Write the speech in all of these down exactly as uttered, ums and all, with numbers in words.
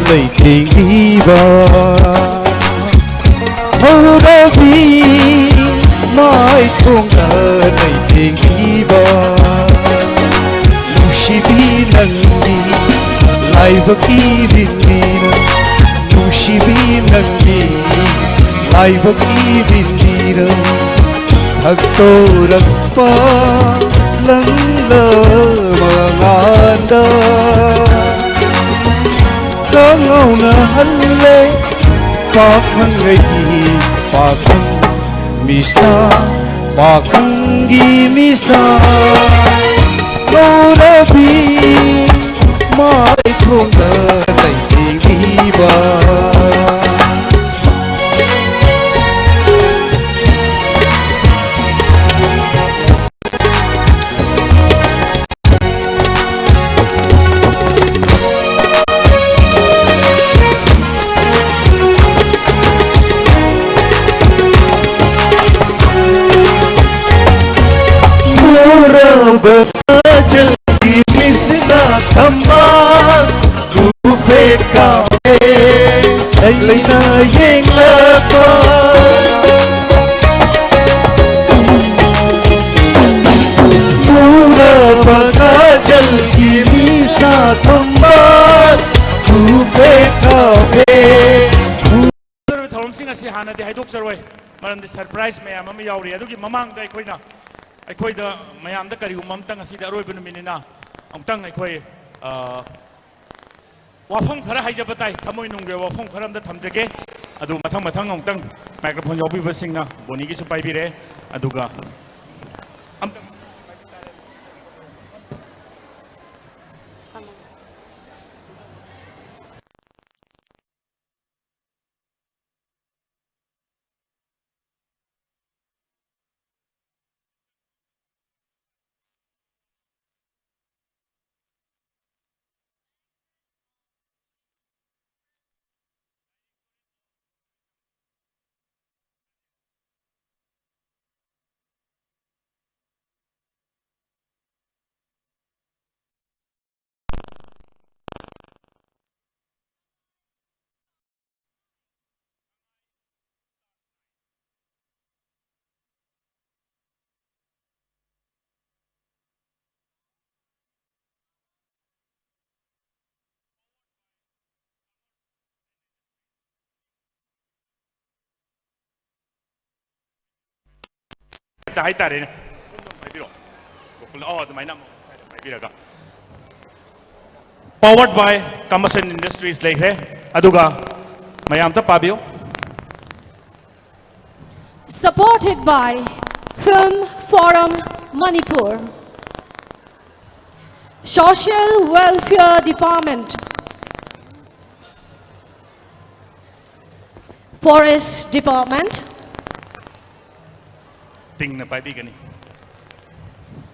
ꯂꯩꯇꯦꯡꯕꯤꯕ, ꯍꯧꯔꯕꯤ ꯃꯥꯏꯊꯣꯡꯗ ꯂꯩꯇꯦꯡꯕꯤꯕ, ꯅꯨꯡꯁꯤꯕꯤ ꯅꯪꯒꯤ ꯂꯥꯏꯕꯛꯀꯤ ꯕꯤꯟꯗꯤꯅ, ꯅꯨꯡꯁꯤꯕꯤ ꯅꯪꯒꯤ ꯂꯥꯏꯕꯛꯀꯤ ꯕꯤꯟꯗꯤꯅ, ꯊꯛꯇꯣꯔꯛꯄ ꯂꯪꯂ ꯃꯉꯥꯟꯗ ꯀꯪꯍꯧꯅꯍꯜꯂꯦ ꯄꯥꯈꯪ ꯑꯩꯒꯤ ꯄꯥꯈꯪ ꯃꯤꯁꯅ, ꯄꯥꯈꯪꯒꯤ ꯃꯤꯁꯅ ꯀꯧꯔꯕꯤ ꯃꯥꯏꯊꯣꯡꯗ ꯂꯩꯇꯦꯡꯕꯤꯕ꯫ ꯎꯔꯕ ꯀꯥꯖꯜꯒꯤ ꯃꯤꯠꯁꯤꯅ ꯊꯝꯕꯥꯜ ꯈꯨꯐꯦꯛ ꯀꯥꯎꯋꯦ꯫ ꯑꯩꯅ ꯌꯦꯡꯂꯛꯄ ꯎꯔꯕ ꯀꯥꯖꯜꯒꯤ ꯃꯤꯠꯁꯤꯅ ꯊꯝꯕꯥꯜ ꯈꯨꯐꯦꯛ ꯀꯥꯎꯋꯦ꯫ ꯊꯧꯔꯝꯁꯤꯡ ꯑꯁꯤ ꯍꯥꯟꯅꯗꯤ ꯍꯥꯏꯗꯣꯛꯆꯔꯣꯏ, ꯃꯔꯝꯗꯤ surprise ꯃꯌꯥꯝ ꯑꯃ ꯌꯥꯎꯔꯤ꯫ ꯑꯗꯨꯒꯤ ꯃꯃꯥꯡꯗ ꯑꯩꯈꯣꯏꯅ, ꯑꯩꯈꯣꯏꯗ ꯃꯌꯥꯝꯗ ꯀꯔꯤꯒꯨꯝꯕ ꯑꯝꯇ ꯉꯁꯤꯗꯤ ꯑꯔꯣꯏꯕ ꯅꯨꯃꯤꯠꯅꯤꯅ ꯑꯃꯨꯛꯇꯪ ꯑꯩꯈꯣꯏ, ꯑ, ꯋꯥꯐꯝ ꯈꯔ ꯍꯥꯏꯖꯕ ꯇꯥꯏ, ꯊꯃꯣꯏ ꯅꯨꯡꯒꯤ ꯋꯥꯐꯝ ꯈꯔ ꯑꯝꯇ ꯊꯝꯖꯒꯦ꯫ ꯑꯗꯨ ꯃꯊꯪ ꯃꯊꯪ ꯑꯃꯨꯛꯇꯪ microphone ꯌꯥꯎꯕꯤꯕꯁꯤꯡꯅ ꯕꯣꯅꯤꯒꯤꯁꯨ ꯄꯥꯏꯕꯤꯔꯦ, ꯑꯗꯨꯒ ꯑꯝꯇꯪ ꯍꯥꯏꯇꯥꯔꯦꯅꯦ꯫ ꯄꯥꯏꯕꯤꯔꯣ꯫ ꯒꯣꯀꯨꯜ, ꯑꯣ, ꯑꯗꯨꯃꯥꯏꯅ ꯑꯃꯨꯛ ꯄꯥꯏꯕꯤꯔꯒ꯫ Powered by Commercial Industries ꯂꯩꯈ꯭ꯔꯦ꯫ ꯑꯗꯨꯒ ꯃꯌꯥꯝꯇ ꯄꯥꯕꯤꯌꯨ꯫ Supported by Film Forum Manipur, Social Welfare Department, Forest Department, ꯇꯤꯡꯅ ꯄꯥꯏꯕꯤꯒꯅꯤ꯫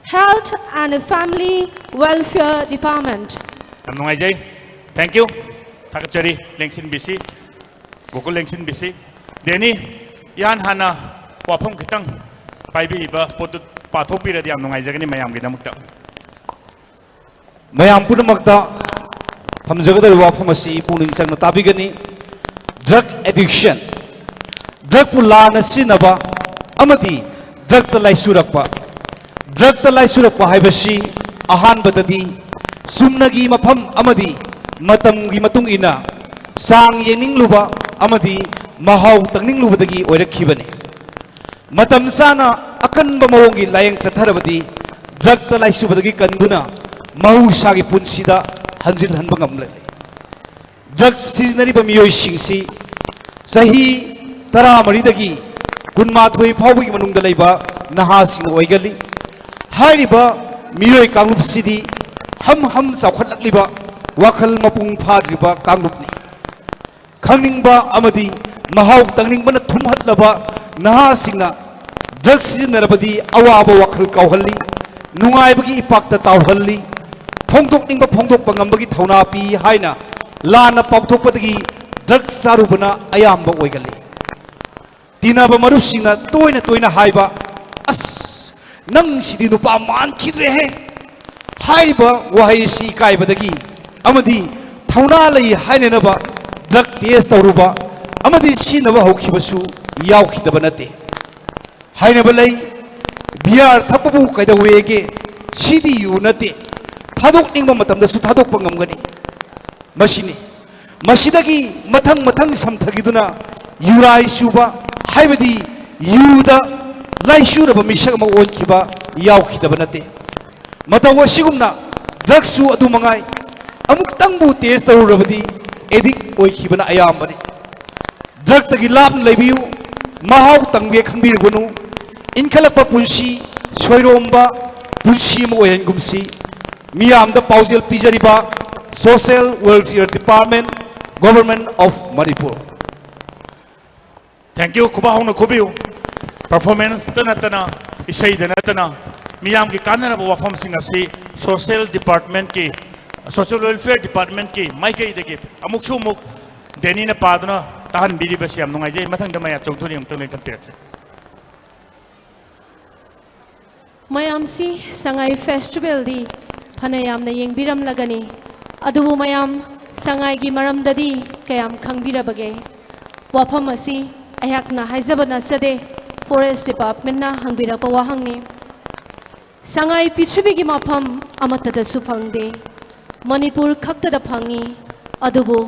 Health and Family Welfare Department. ꯌꯥꯝ ꯅꯨꯡꯉꯥꯏꯖꯩ꯫ Thank you꯫ ꯊꯥꯒꯠꯆꯔꯤ꯫ ꯂꯦꯡꯁꯤꯟꯕꯤꯁꯤ꯫ ꯒꯣꯀꯨꯜ ꯂꯦꯡꯁꯤꯟꯕꯤꯁꯤ꯫ ꯗꯦꯅꯤ, ꯏꯍꯥꯟ ꯍꯥꯟꯅ ꯋꯥꯐꯝ ꯈꯤꯇꯪ ꯄꯥꯏꯕꯤꯔꯤꯕ ꯄꯣꯠꯇꯨ ꯄꯥꯊꯣꯛꯄꯤꯔꯗꯤ ꯌꯥꯝ ꯅꯨꯡꯉꯥꯏꯖꯒꯅꯤ ꯃꯌꯥꯝꯒꯤꯗꯃꯛꯇ꯫ ꯃꯌꯥꯝ ꯄꯨꯝꯅꯃꯛꯇ ꯊꯝꯖꯒꯗꯧꯔꯤꯕ ꯋꯥꯐꯝ ꯑꯁꯤ ꯄꯨꯛꯅꯤꯡ ꯆꯪꯅ ꯇꯥꯕꯤꯒꯅꯤ꯫ Drug addiction, drugꯄꯨ ꯂꯥꯟꯅ ꯁꯤꯖꯤꯟꯅꯕ ꯑꯃꯗꯤ drugꯇ ꯂꯥꯏꯆꯨꯔꯛꯄ꯫ Drugꯇ ꯂꯥꯏꯆꯨꯔꯛꯄ ꯍꯥꯏꯕꯁꯤ ꯑꯍꯥꯟꯕꯗꯗꯤ ꯆꯨꯝꯅꯒꯤ ꯃꯐꯝ ꯑꯃꯗꯤ ꯃꯇꯝꯒꯤ ꯃꯇꯨꯡ ꯏꯟꯅ ꯆꯥꯡ ꯌꯦꯡꯅꯤꯡꯂꯨꯕ ꯑꯃꯗꯤ ꯃꯍꯥꯎ ꯇꯪꯅꯤꯡꯂꯨꯕꯗꯒꯤ ꯑꯣꯏꯔꯛꯈꯤꯕꯅꯤ꯫ ꯃꯇꯝ ꯆꯥꯅ ꯑꯀꯟꯕ ꯃꯑꯣꯡꯒꯤ ꯂꯥꯌꯦꯡ ꯆꯠꯊꯔꯕꯗꯤ drugꯇ ꯂꯥꯏꯆꯨꯕꯗꯒꯤ ꯀꯟꯗꯨꯅ ꯃꯍꯧꯁꯥꯒꯤ ꯄꯨꯟꯁꯤꯗ ꯍꯟꯖꯤꯜꯍꯟꯕ ꯉꯝꯂꯛꯂꯤ꯫ Drug ꯁꯤꯖꯤꯟꯅꯔꯤꯕ ꯃꯤꯑꯣꯏꯁꯤꯡꯁꯤ ꯆꯍꯤ ꯇꯔꯥꯃꯔꯤꯗꯒꯤ ꯀꯨꯟꯃꯥꯊꯣꯏ ꯐꯥꯎꯕꯒꯤ ꯃꯅꯨꯡꯗ ꯂꯩꯕ ꯅꯍꯥꯁꯤꯡꯅ ꯑꯣꯏꯒꯜꯂꯤ꯫ ꯍꯥꯏꯔꯤꯕ ꯃꯤꯑꯣꯏ ꯀꯥꯡꯂꯨꯞꯁꯤꯗꯤ ꯍꯝ ꯍꯝ ꯆꯥꯎꯈꯠꯂꯛꯂꯤꯕ ꯋꯥꯈꯜ ꯃꯄꯨꯡ ꯐꯥꯗ꯭ꯔꯤꯕ ꯀꯥꯡꯂꯨꯞꯅꯤ꯫ ꯈꯪꯅꯤꯡꯕ ꯑꯃꯗꯤ ꯃꯍꯥꯎ ꯇꯪꯅꯤꯡꯕꯅ ꯊꯨꯝꯍꯠꯂꯕ ꯅꯍꯥꯁꯤꯡꯅ drug ꯁꯤꯖꯤꯟꯅꯔꯕꯗꯤ ꯑꯋꯥꯕ ꯋꯥꯈꯜ ꯀꯥꯎꯍꯜꯂꯤ, ꯅꯨꯡꯉꯥꯏꯕꯒꯤ ꯏꯄꯥꯛꯇ ꯇꯥꯎꯍꯜꯂꯤ, ꯐꯣꯡꯗꯣꯛꯅꯤꯡꯕ ꯐꯣꯡꯗꯣꯛꯄ ꯉꯝꯕꯒꯤ ꯊꯧꯅꯥ ꯄꯤ ꯍꯥꯏꯅ ꯂꯥꯟꯅ ꯄꯥꯎꯊꯣꯛꯄꯗꯒꯤ drug ꯆꯥꯔꯨꯕꯅ ꯑꯌꯥꯝꯕ ꯑꯣꯏꯒꯜꯂꯤ꯫ ꯇꯤꯟꯅꯕ ꯃꯔꯨꯞꯁꯤꯡꯅ ꯇꯣꯏꯅ ꯇꯣꯏꯅ ꯍꯥꯏꯕ, "ꯑꯁ, ꯅꯪꯁꯤꯗꯤ ꯅꯨꯄꯥ ꯃꯥꯟꯈꯤꯗ꯭ꯔꯦꯍꯦ!" ꯍꯥꯏꯔꯤꯕ ꯋꯥꯍꯩ ꯑꯁꯤ ꯏꯀꯥꯏꯕꯗꯒꯤ ꯑꯃꯗꯤ ꯊꯧꯅꯥ ꯂꯩ ꯍꯥꯏꯅꯅꯕ drug test ꯇꯧꯔꯨꯕ ꯑꯃꯗꯤ ꯁꯤꯖꯤꯟꯅꯕ ꯍꯧꯈꯤꯕꯁꯨ ꯌꯥꯎꯈꯤꯗꯕ ꯅꯠꯇꯦ꯫ ꯍꯥꯏꯅꯕ ꯂꯩ, "ꯕꯤꯌꯥꯔ ꯊꯛꯄꯕꯨ ꯀꯩꯗꯧꯋꯦꯒꯦ? ꯁꯤꯗꯤ ꯌꯨ ꯅꯠꯇꯦ, ꯊꯥꯗꯣꯛꯅꯤꯡꯕ ꯃꯇꯝꯗꯁꯨ ꯊꯥꯗꯣꯛꯄ ꯉꯝꯒꯅꯤ"꯫ ꯃꯁꯤꯅꯤ꯫ ꯃꯁꯤꯗꯒꯤ ꯃꯊꯪ ꯃꯊꯪ ꯁꯝꯊꯈꯤꯗꯨꯅ ꯌꯨꯔꯥꯏ ꯆꯨꯕ, ꯍꯥꯏꯕꯗꯤ ꯌꯨꯗ ꯂꯥꯏꯁꯨꯔꯕ ꯃꯤꯁꯛ ꯑꯃ ꯑꯣꯟꯈꯤꯕ ꯌꯥꯎꯈꯤꯗꯕ ꯅꯠꯇꯦ꯫ ꯃꯇꯧ ꯑꯁꯤꯒꯨꯝꯅ ꯗ꯭ꯔꯒꯁꯨ ꯑꯗꯨ ꯃꯉꯥꯏ꯫ ꯑꯃꯨꯛꯇꯪꯕꯨ ꯇꯦꯁ ꯇꯧꯔꯨꯔꯕꯗꯤ ꯑꯦꯗꯤꯛ ꯑꯣꯏꯈꯤꯕꯅ ꯑꯌꯥꯝꯕꯅꯤ꯫ ꯗ꯭ꯔꯒꯇꯒꯤ ꯂꯥꯞꯅ ꯂꯩꯕꯤꯌꯨ꯫ ꯃꯍꯥꯎ ꯇꯪꯒꯦ ꯈꯟꯕꯤꯔꯨꯒꯅꯨ꯫ ꯏꯟꯈꯠꯂꯛꯄ ꯄꯨꯟꯁꯤ ꯁꯣꯏꯔꯣꯝꯕ ꯄꯨꯟꯁꯤ ꯑꯃ ꯑꯣꯏꯍꯟꯒꯨꯝꯁꯤ꯫ ꯃꯤꯌꯥꯝꯗ ꯄꯥꯎꯖꯦꯜ ꯄꯤꯖꯔꯤꯕ Social Welfare Department, Government of Manipur꯫ Thank you꯫ ꯈꯨꯕꯥꯛ ꯍꯧꯅ ꯈꯨꯕꯤꯌꯨ꯫ Performanceꯇ ꯅꯠꯇꯅ, ꯏꯁꯩꯗ ꯅꯠꯇꯅ, ꯃꯤꯌꯥꯝꯒꯤ ꯀꯥꯟꯅꯔꯕ ꯋꯥꯐꯝꯁꯤꯡ ꯑꯁꯤ Social Departmentꯀꯤ, Social Welfare Departmentꯀꯤ ꯃꯥꯏꯀꯩꯗꯒꯤ ꯑꯃꯨꯛꯁꯨ ꯑꯃꯨꯛ ꯗꯦꯅꯤꯅ ꯄꯥꯗꯨꯅ ꯇꯥꯍꯟꯕꯤꯔꯤꯕꯁꯤ ꯌꯥꯝ ꯅꯨꯡꯉꯥꯏꯖꯩ꯫ ꯃꯊꯪꯗ ꯃꯌꯥ ꯆꯧꯙꯨꯔꯤ ꯑꯃꯨꯛꯇꯪ ꯂꯦꯡꯈꯠꯄꯤꯔꯛꯁꯤ꯫ ꯃꯌꯥꯝꯁꯤ ꯁꯉꯥꯏ ꯐꯦꯁꯇꯤꯚꯦꯜꯗꯤ ꯐꯅ ꯌꯥꯝꯅ ꯌꯦꯡꯕꯤꯔꯝꯂꯒꯅꯤ, ꯑꯗꯨꯕꯨ ꯃꯌꯥꯝ ꯁꯉꯥꯏꯒꯤ ꯃꯔꯝꯗꯗꯤ ꯀꯌꯥꯝ ꯈꯪꯕꯤꯔꯕꯒꯦ? ꯋꯥꯐꯝ ꯑꯁꯤ ꯑꯩꯍꯥꯛꯅ ꯍꯥꯏꯖꯕ ꯅꯠꯆꯗꯦ, ꯐꯣꯔꯦꯁ ꯗꯤꯄꯥꯔꯠꯃꯦꯟꯅ ꯍꯪꯕꯤꯔꯛꯄ ꯋꯥꯍꯪꯅꯤ꯫ ꯁꯉꯥꯏ ꯄ꯭ꯔꯤꯊꯤꯕꯤꯒꯤ ꯃꯐꯝ ꯑꯃꯠꯇꯗꯁꯨ ꯐꯪꯗꯦ, ꯃꯅꯤꯄꯨꯔ ꯈꯛꯇꯗ ꯐꯪꯏ꯫ ꯑꯗꯨꯕꯨ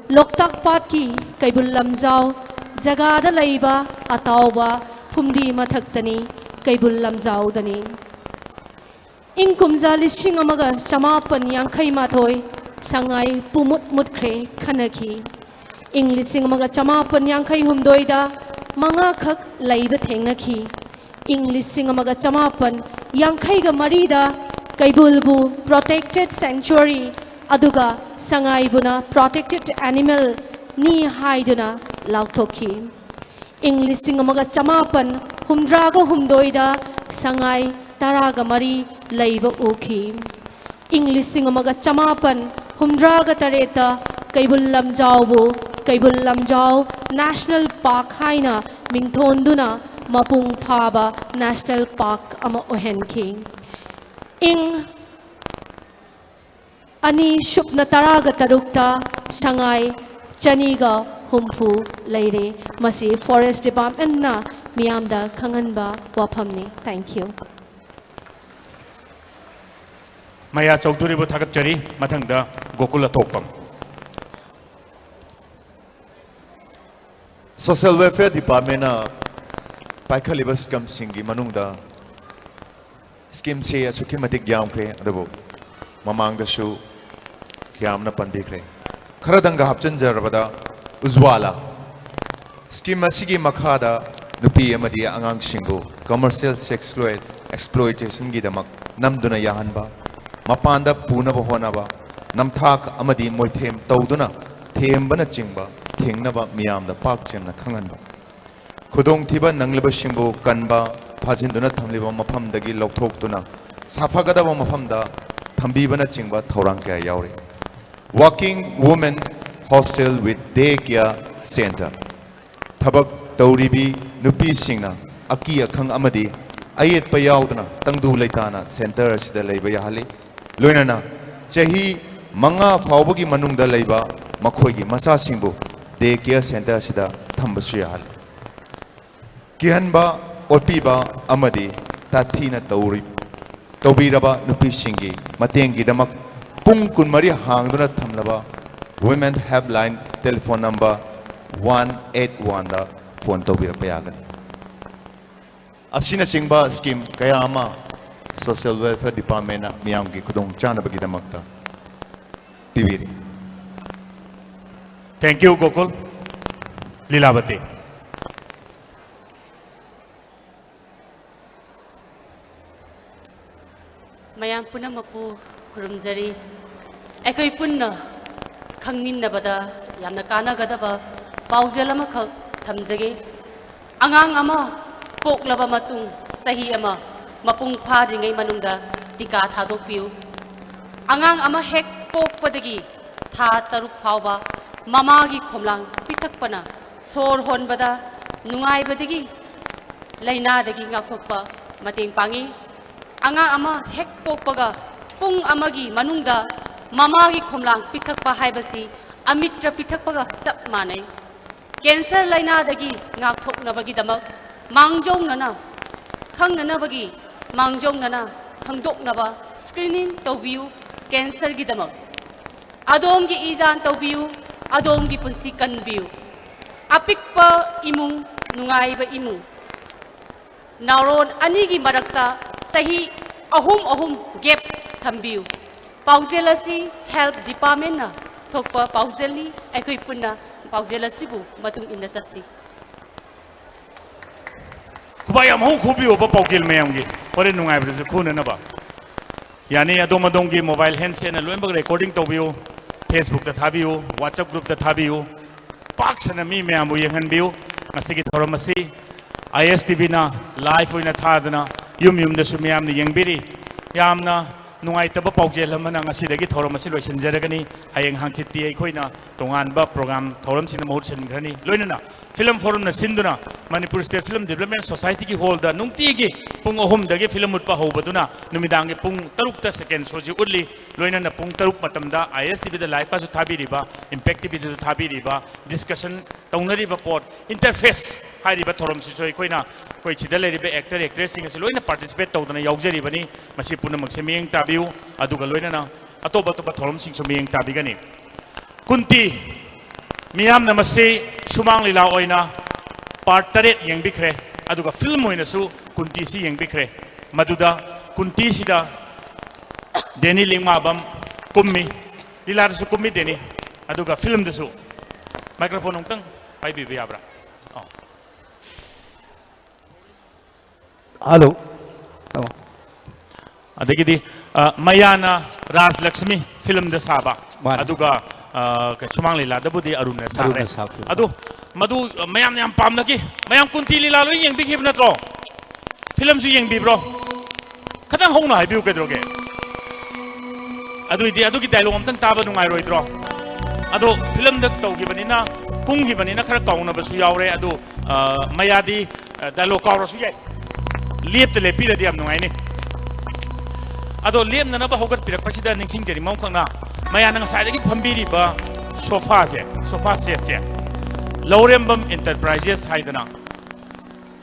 ꯂꯣꯛꯇꯥꯛ ꯄꯥꯠꯀꯤ ꯀꯩꯕꯨꯜ ꯂꯝꯖꯥꯎ ꯖꯒꯥꯗ ꯂꯩꯕ ꯑꯇꯥꯎꯕ ꯐꯨꯝꯗꯤ ꯃꯊꯛꯇꯅꯤ, ꯀꯩꯕꯨꯜ ꯂꯝꯖꯥꯎꯗꯅꯤ꯫ ꯏꯪ ꯀꯨꯝꯖꯥ ꯂꯤꯁꯤꯡ ꯑꯃꯒ ꯆꯃꯥꯄꯟ ꯌꯥꯡꯈꯩ ꯃꯥꯊꯣꯏ ꯁꯉꯥꯏ ꯄꯨꯃꯨꯠ ꯃꯨꯠꯈ꯭ꯔꯦ ꯈꯟꯅꯈꯤ꯫ ꯏꯪ ꯂꯤꯁꯤꯡ ꯑꯃꯒ ꯆꯃꯥꯄꯟ ꯌꯥꯡꯈꯩ ꯍꯨꯝꯗꯣꯏꯗ ꯃꯉꯥꯈꯛ ꯂꯩꯕ ꯊꯦꯡꯅꯈꯤ꯫ ꯏꯪ ꯂꯤꯁꯤꯡ ꯑꯃꯒ ꯆꯃꯥꯄꯟ ꯌꯥꯡꯈꯩꯒ ꯃꯔꯤꯗ ꯀꯩꯕꯨꯜꯕꯨ protected sanctuary ꯑꯗꯨꯒ ꯁꯉꯥꯏꯕꯨꯅ protected animal ꯅꯤ ꯍꯥꯏꯗꯨꯅ ꯂꯥꯎꯊꯣꯛꯈꯤ꯫ ꯏꯪ ꯂꯤꯁꯤꯡ ꯑꯃꯒ ꯆꯃꯥꯄꯟ ꯍꯨꯝꯗ꯭ꯔꯥꯒ ꯍꯨꯝꯗꯣꯏꯗ ꯁꯉꯥꯏ ꯇꯔꯥꯒ ꯃꯔꯤ ꯂꯩꯕ ꯎꯈꯤ꯫ ꯏꯪ ꯂꯤꯁꯤꯡ ꯑꯃꯒ ꯆꯃꯥꯄꯟ ꯍꯨꯝꯗ꯭ꯔꯥꯒ ꯇꯔꯦꯠꯇ ꯀꯩꯕꯨꯜ ꯂꯝꯖꯥꯎꯕꯨ ꯀꯩꯕꯨꯜ ꯂꯝꯖꯥꯎ National Park ꯍꯥꯏꯅ ꯃꯤꯡꯊꯣꯟꯗꯨꯅ ꯃꯄꯨꯡ ꯐꯥꯕ National Park ꯑꯃ ꯑꯣꯏꯍꯟꯈꯤ꯫ ꯏꯪ ꯑꯅꯤ ꯁꯨꯞꯅ ꯇꯔꯥꯒ ꯇꯔꯨꯛꯇ ꯁꯉꯥꯏ ꯆꯅꯤꯒ ꯍꯨꯝꯐꯨ ꯂꯩꯔꯦ꯫ ꯃꯁꯤ ꯐꯣꯔꯦꯁ ꯗꯤꯄꯥꯔꯠꯃꯦꯟꯅ ꯃꯤꯌꯥꯝꯗ ꯈꯪꯍꯟꯕ ꯋꯥꯐꯝꯅꯤ꯫ Thank you꯫ ꯃꯌꯥ ꯆꯧꯙꯨꯔꯤꯕꯨ ꯊꯥꯒꯠꯆꯔꯤ꯫ ꯃꯊꯪꯗ ꯒꯣꯀꯨꯜ ꯑꯊꯣꯛꯄꯝ꯫ Social Welfare Departmentꯅ ꯄꯥꯏꯈꯠꯂꯤꯕ ꯁ꯭ꯀꯤꯝꯁꯤꯡꯒꯤ ꯃꯅꯨꯡꯗ ꯁ꯭ꯀꯤꯝꯁꯤ ꯑꯁꯨꯛꯀꯤ ꯃꯇꯤꯛ ꯌꯥꯝꯈ꯭ꯔꯦ, ꯑꯗꯨꯕꯨ ꯃꯃꯥꯡꯗꯁꯨ ꯀꯌꯥ ꯑꯃꯅ ꯄꯟꯕꯤꯈ꯭ꯔꯦ꯫ ꯈꯔꯗꯪꯒ ꯍꯥꯞꯆꯤꯟꯖꯔꯕꯗ, ꯎꯖ꯭ꯋꯥꯂꯥ ꯁ꯭ꯀꯤꯝ ꯑꯁꯤꯒꯤ ꯃꯈꯥꯗ ꯅꯨꯄꯤ ꯑꯃꯗꯤ ꯑꯉꯥꯡꯁꯤꯡꯕꯨ commercial sexual exploitationꯒꯤꯗꯃꯛ ꯅꯝꯗꯨꯅ ꯌꯥꯍꯟꯕ, ꯃꯄꯥꯟꯗ ꯄꯨꯅꯕ ꯍꯣꯠꯅꯕ, ꯅꯝꯊꯥꯛ ꯑꯃꯗꯤ ꯃꯣꯏꯊꯦꯝ ꯇꯧꯗꯨꯅ ꯊꯦꯝꯕꯅꯆꯤꯡꯕ ꯊꯦꯡꯅꯕ ꯃꯤꯌꯥꯝꯗ ꯄꯥꯛ ꯆꯦꯟꯅ ꯈꯪꯍꯟꯕ, ꯈꯨꯗꯣꯡꯊꯤꯕ ꯅꯪꯂꯤꯕꯁꯤꯡꯕꯨ ꯀꯟꯕ, ꯐꯥꯖꯤꯟꯗꯨꯅ ꯊꯝꯂꯤꯕ ꯃꯐꯝꯗꯒꯤ ꯂꯧꯊꯣꯛꯇꯨꯅ ꯁꯥꯐꯒꯗꯕ ꯃꯐꯝꯗ ꯊꯝꯕꯤꯕꯅꯆꯤꯡꯕ ꯊꯧꯔꯥꯡ ꯀꯌꯥ ꯌꯥꯎꯔꯤ꯫ Working Women Hostel with Day Care Center, ꯊꯕꯛ ꯇꯧꯔꯤꯕꯤ ꯅꯨꯄꯤꯁꯤꯡꯅ ꯑꯀꯤ ꯑꯈꯪ ꯑꯃꯗꯤ ꯑꯌꯦꯠꯄ ꯌꯥꯎꯗꯅ ꯇꯪꯗꯨ ꯂꯩꯇꯥꯅ ꯁꯦꯟꯇꯔ ꯑꯁꯤꯗ ꯂꯩꯕ ꯌꯥꯍꯜꯂꯤ꯫ ꯂꯣꯏꯅꯅ ꯆꯍꯤ ꯃꯉꯥ ꯐꯥꯎꯕꯒꯤ ꯃꯅꯨꯡꯗ ꯂꯩꯕ ꯃꯈꯣꯏꯒꯤ ꯃꯆꯥꯁꯤꯡꯕꯨ ꯗꯦ ꯀꯦꯌꯔ ꯁꯦꯟꯇꯔ ꯑꯁꯤꯗ ꯊꯝꯕꯁꯨ ꯌꯥꯍꯜꯂꯤ꯫ ꯀꯤꯍꯟꯕ, ꯑꯣꯠꯄꯤꯕ ꯑꯃꯗꯤ ꯇꯥꯊꯤꯅ ꯇꯧꯔꯤ-, ꯇꯧꯕꯤꯔꯕ ꯅꯨꯄꯤꯁꯤꯡꯒꯤ ꯃꯇꯦꯡꯒꯤꯗꯃꯛ ꯄꯨꯡ ꯀꯨꯟꯃꯔꯤ ꯍꯥꯡꯗꯨꯅ ꯊꯝꯂꯕ Women Helpline telephone number one eight oneꯗ ꯐꯣꯟ ꯇꯧꯕꯤꯔꯛꯄ ꯌꯥꯒꯅꯤ꯫ ꯑꯁꯤꯅꯆꯤꯡꯕ ꯁ꯭ꯀꯤꯝ ꯀꯌꯥ ꯑꯃ Social Welfare Departmentꯅ ꯃꯤꯌꯥꯝꯒꯤ ꯈꯨꯗꯣꯡꯆꯥꯅꯕꯒꯤꯗꯃꯛꯇ ꯄꯤꯕꯤꯔꯤ꯫ Thank you, Gokul. ꯂꯤꯂꯥꯕꯇꯤ꯫ ꯃꯌꯥꯝ ꯄꯨꯝꯅꯃꯛꯄꯨ ꯈꯨꯔꯨꯝꯖꯔꯤ꯫ ꯑꯩꯈꯣꯏ ꯄꯨꯟꯅ ꯈꯪꯃꯤꯟꯅꯕꯗ ꯌꯥꯝꯅ ꯀꯥꯟꯅꯒꯗꯕ ꯄꯥꯎꯖꯦꯜ ꯑꯃꯈꯛ ꯊꯝꯖꯒꯦ꯫ ꯑꯉꯥꯡ ꯑꯃ ꯄꯣꯛꯂꯕ ꯃꯇꯨꯡ ꯆꯍꯤ ꯑꯃ ꯃꯄꯨꯡ ꯐꯥꯗ꯭ꯔꯤꯉꯩ ꯃꯅꯨꯡꯗ ꯇꯤꯀꯥ ꯊꯥꯗꯣꯛꯄꯤꯌꯨ꯫ ꯑꯉꯥꯡ ꯑꯃ ꯍꯦꯛ ꯄꯣꯛꯄꯗꯒꯤ ꯊꯥ ꯇꯔꯨꯛ ꯐꯥꯎꯕ ꯃꯃꯥꯒꯤ ꯈꯣꯝꯂꯥꯡ ꯄꯤꯊꯛꯄꯅ ꯁꯣꯔ ꯍꯣꯟꯕꯗ ꯅꯨꯡꯉꯥꯏꯕꯗꯒꯤ ꯂꯥꯏꯅꯥꯗꯒꯤ ꯉꯥꯛꯊꯣꯛꯄ ꯃꯇꯦꯡ ꯄꯥꯡꯏ꯫ ꯑꯉꯥꯡ ꯑꯃ ꯍꯦꯛ ꯄꯣꯛꯄꯒ ꯄꯨꯡ ꯑꯃꯒꯤ ꯃꯅꯨꯡꯗ ꯃꯃꯥꯒꯤ ꯈꯣꯝꯂꯥꯡ ꯄꯤꯊꯛꯄ ꯍꯥꯏꯕꯁꯤ ꯑꯃꯤꯇ꯭ꯔ ꯄꯤꯊꯛꯄꯒ ꯆꯞ ꯃꯥꯟꯅꯩ꯫ ꯀꯦꯟꯁꯔ ꯂꯥꯏꯅꯥꯗꯒꯤ ꯉꯥꯛꯊꯣꯛꯅꯕꯒꯤꯗꯃꯛ ꯃꯥꯡꯖꯧꯅꯅ ꯈꯪꯅꯅꯕꯒꯤ ꯃꯥꯡꯖꯧꯅꯅ ꯈꯪꯗꯣꯛꯅꯕ screening ꯇꯧꯕꯤꯌꯨ꯫ ꯀꯦꯟꯁꯔꯒꯤꯗꯃꯛ ꯑꯗꯣꯝꯒꯤ ꯏ ꯗꯥꯟ ꯇꯧꯕꯤꯌꯨ, ꯑꯗꯣꯝꯒꯤ ꯄꯨꯟꯁꯤ ꯀꯟꯕꯤꯌꯨ꯫ ꯑꯄꯤꯛꯄ ꯏꯃꯨꯡ, ꯅꯨꯡꯉꯥꯏꯕ ꯏꯃꯨꯡ꯫ ꯅꯥꯎꯔꯣꯟ ꯑꯅꯤꯒꯤ ꯃꯔꯛꯇ ꯆꯍꯤ ꯑꯍꯨꯝ ꯑꯍꯨꯝ gap ꯊꯝꯕꯤꯌꯨ꯫ ꯄꯥꯎꯖꯦꯜ ꯑꯁꯤ health departmentꯅ ꯊꯣꯛꯄ ꯄꯥꯎꯖꯦꯜꯅꯤ꯫ ꯑꯩꯈꯣꯏ ꯄꯨꯟꯅ ꯄꯥꯎꯖꯦꯜ ꯑꯁꯤꯕꯨ ꯃꯇꯨꯡ ꯏꯟꯅ ꯆꯠꯁꯤ꯫ ꯈꯨꯕꯥꯛ ꯌꯥꯝ ꯍꯧ ꯈꯨꯕꯤꯌꯣꯕ ꯄꯥꯎꯖꯦꯜ ꯃꯌꯥꯝꯒꯤ꯫ ꯍꯣꯔꯦꯟ ꯅꯨꯡꯉꯥꯏꯕꯗꯁꯨ ꯈꯨꯅꯅꯕ꯫ ꯌꯥꯅꯤ, ꯑꯗꯣꯝ ꯑꯗꯣꯝꯒꯤ mobile handsetꯅ ꯂꯣꯏꯅꯃꯛ recording ꯇꯧꯕꯤꯌꯨ꯫ Facebookꯇ ꯊꯥꯕꯤꯌꯨ, WhatsApp groupꯇ ꯊꯥꯕꯤꯌꯨ꯫ ꯄꯥꯛ ꯁꯟꯅ ꯃꯤ ꯃꯌꯥꯝꯕꯨ ꯌꯦꯡꯍꯟꯕꯤꯌꯨ꯫ ꯉꯁꯤꯒꯤ ꯊꯧꯔꯝ ꯑꯁꯤ ISTVꯅ live ꯑꯣꯏꯅ ꯊꯥꯗꯅ ꯌꯨꯝ ꯌꯨꯝꯗꯁꯨ ꯃꯤꯌꯥꯝꯅ ꯌꯦꯡꯕꯤꯔꯤ꯫ ꯌꯥꯝꯅ ꯅꯨꯡꯉꯥꯏꯇꯕ ꯄꯥꯎꯖꯦꯜ ꯑꯃꯅ ꯉꯁꯤꯗꯒꯤ ꯊꯧꯔꯝ ꯑꯁꯤ ꯂꯣꯏꯁꯤꯟꯖꯔꯒꯅꯤ꯫ ꯍꯌꯦꯡ ꯍꯪꯆꯤꯠꯇꯤ ꯑꯩꯈꯣꯏꯅ ꯇꯣꯉꯥꯟꯕ program ꯊꯧꯔꯝꯁꯤꯡꯗ ꯃꯍꯨꯠ ꯁꯤꯟꯈ꯭ꯔꯅꯤ꯫ ꯂꯣꯏꯅꯅ Film Forumꯅ ꯁꯤꯟꯗꯨꯅ Manipur State Film Development Societyꯒꯤ hallꯗ ꯅꯨꯡꯇꯤꯒꯤ ꯄꯨꯡ ꯑꯍꯨꯝꯗꯒꯤ film ꯎꯠꯄ ꯍꯧꯕꯗꯨꯅ ꯅꯨꯃꯤꯗꯥꯡꯒꯤ ꯄꯨꯡ ꯇꯔꯨꯛꯇ second showꯁꯤ ꯎꯠꯂꯤ꯫ ꯂꯣꯏꯅꯅ ꯄꯨꯡ ꯇꯔꯨꯛ ꯃꯇꯝꯗ ISTVꯗ liveꯀꯁꯨ ꯊꯥꯕꯤꯔꯤꯕ, Impact TVꯗꯁꯨ ꯊꯥꯕꯤꯔꯤꯕ, discussion ꯇꯧꯅꯔꯤꯕ ꯄꯣꯠ, interface ꯍꯥꯏꯔꯤꯕ ꯊꯧꯔꯝꯁꯤꯁꯨ ꯑꯩꯈꯣꯏꯅ, ꯑꯩꯈꯣꯏ ꯁꯤꯗ ꯂꯩꯔꯤꯕ actor actressꯁꯤꯡ ꯑꯁꯤ ꯂꯣꯏꯅ participate ꯇꯧꯗꯅ ꯌꯥꯎꯖꯔꯤꯕꯅꯤ꯫ ꯃꯁꯤ ꯄꯨꯝꯅꯃꯛꯁꯦ ꯃꯤꯠꯌꯦꯡ ꯇꯥꯕꯤꯌꯨ꯫ ꯑꯗꯨꯒ ꯂꯣꯏꯅꯅ ꯑꯇꯣꯞ ꯑꯇꯣꯞꯄ ꯊꯧꯔꯝꯁꯤꯡꯁꯨ ꯃꯤꯠꯌꯦꯡ ꯇꯥꯕꯤꯒꯅꯤ꯫ ꯀꯨꯟꯇꯤ, ꯃꯤꯌꯥꯝꯅ ꯃꯁꯤ ꯁꯨꯃꯥꯡ ꯂꯤꯂꯥ ꯑꯣꯏꯅ part ꯇꯔꯦꯠ ꯌꯦꯡꯕꯤꯈ꯭ꯔꯦ, ꯑꯗꯨꯒ film ꯑꯣꯏꯅꯁꯨ ꯀꯨꯟꯇꯤꯁꯤ ꯌꯦꯡꯕꯤꯈ꯭ꯔꯦ꯫ ꯃꯗꯨꯗ ꯀꯨꯟꯇꯤꯁꯤꯗ ꯗꯦꯅꯤ ꯂꯤꯡꯃꯥꯕꯝ ꯀꯨꯝꯃꯤ, ꯂꯤꯂꯥꯗꯁꯨ ꯀꯨꯝꯃꯤ ꯗꯦꯅꯤ, ꯑꯗꯨꯒ filmꯗꯁꯨ꯫ Microphone ꯑꯃꯨꯛꯇꯪ ꯄꯥꯏꯕꯤꯕ ꯌꯥꯕ꯭ꯔꯥ? ꯑꯣ꯫ ꯍꯜꯂꯣ꯫ ꯑꯣ꯫ ꯑꯗꯒꯤꯗꯤ ꯑ, ꯃꯌꯥꯅ ꯔꯥꯖ ꯂꯛꯁꯃꯤ filmꯗ ꯁꯥꯕ, ꯃꯥꯅꯤ꯫ ꯑꯗꯨꯒ ꯑ, ꯀꯩ, ꯁꯨꯃꯥꯡ ꯂꯤꯂꯥꯗꯕꯨꯗꯤ ꯑꯔꯨꯟꯅ ꯁꯥꯈ꯭ꯔꯦ꯫ ꯑꯔꯨꯟꯅ ꯁꯥꯈꯤꯕ꯫ ꯑꯗꯨ ꯃꯗꯨ ꯃꯌꯥꯝꯅ ꯌꯥꯝ ꯄꯥꯝꯅꯈꯤ꯫ ꯃꯌꯥꯝ ꯀꯨꯟꯇꯤ ꯂꯤꯂꯥ ꯂꯣꯏ ꯌꯦꯡꯕꯤꯈꯤꯕ ꯅꯠꯇ꯭ꯔꯣ? Filmꯁꯨ ꯌꯦꯡꯕꯤꯕ꯭ꯔꯣ? ꯈꯤꯇꯪ ꯍꯧꯅ ꯍꯥꯏꯕꯤꯌꯨ, ꯀꯩꯗꯧꯔꯒꯦ? ꯑꯗꯨꯏꯗꯤ ꯑꯗꯨꯒꯤ dialogue ꯑꯝꯇꯪ ꯇꯥꯕ ꯅꯨꯡꯉꯥꯏꯔꯣꯏꯗ꯭ꯔꯣ? ꯑꯗꯣ filmꯗ ꯇꯧꯈꯤꯕꯅꯤꯅ, ꯀꯨꯝꯈꯤꯕꯅꯤꯅ ꯈꯔ ꯀꯥꯎꯅꯕꯁꯨ ꯌꯥꯎꯔꯦ꯫ ꯑꯗꯨ ꯑ, ꯃꯌꯥꯗꯤ ꯑ, dialogue ꯀꯥꯎꯔꯁꯨ ꯌꯥꯏ꯫ ꯂꯦꯞꯇ ꯂꯦꯞꯄꯤꯔꯗꯤ ꯌꯥꯝ ꯅꯨꯡꯉꯥꯏꯅꯤ꯫ ꯑꯗꯣ ꯂꯦꯞꯅꯅꯕ ꯍꯧꯒꯠꯄꯤꯔꯛꯄꯁꯤꯗ ꯅꯤꯡꯁꯤꯡꯖꯔꯤ, ꯃꯔꯝꯈꯛꯅ ꯃꯌꯥꯝꯅ ꯉꯁꯥꯏꯗꯒꯤ ꯐꯝꯕꯤꯔꯤꯕ sofaꯁꯦ, sofa setꯁꯦ ꯂꯧꯔꯦꯝꯕꯝ Enterprises ꯍꯥꯏꯗꯅ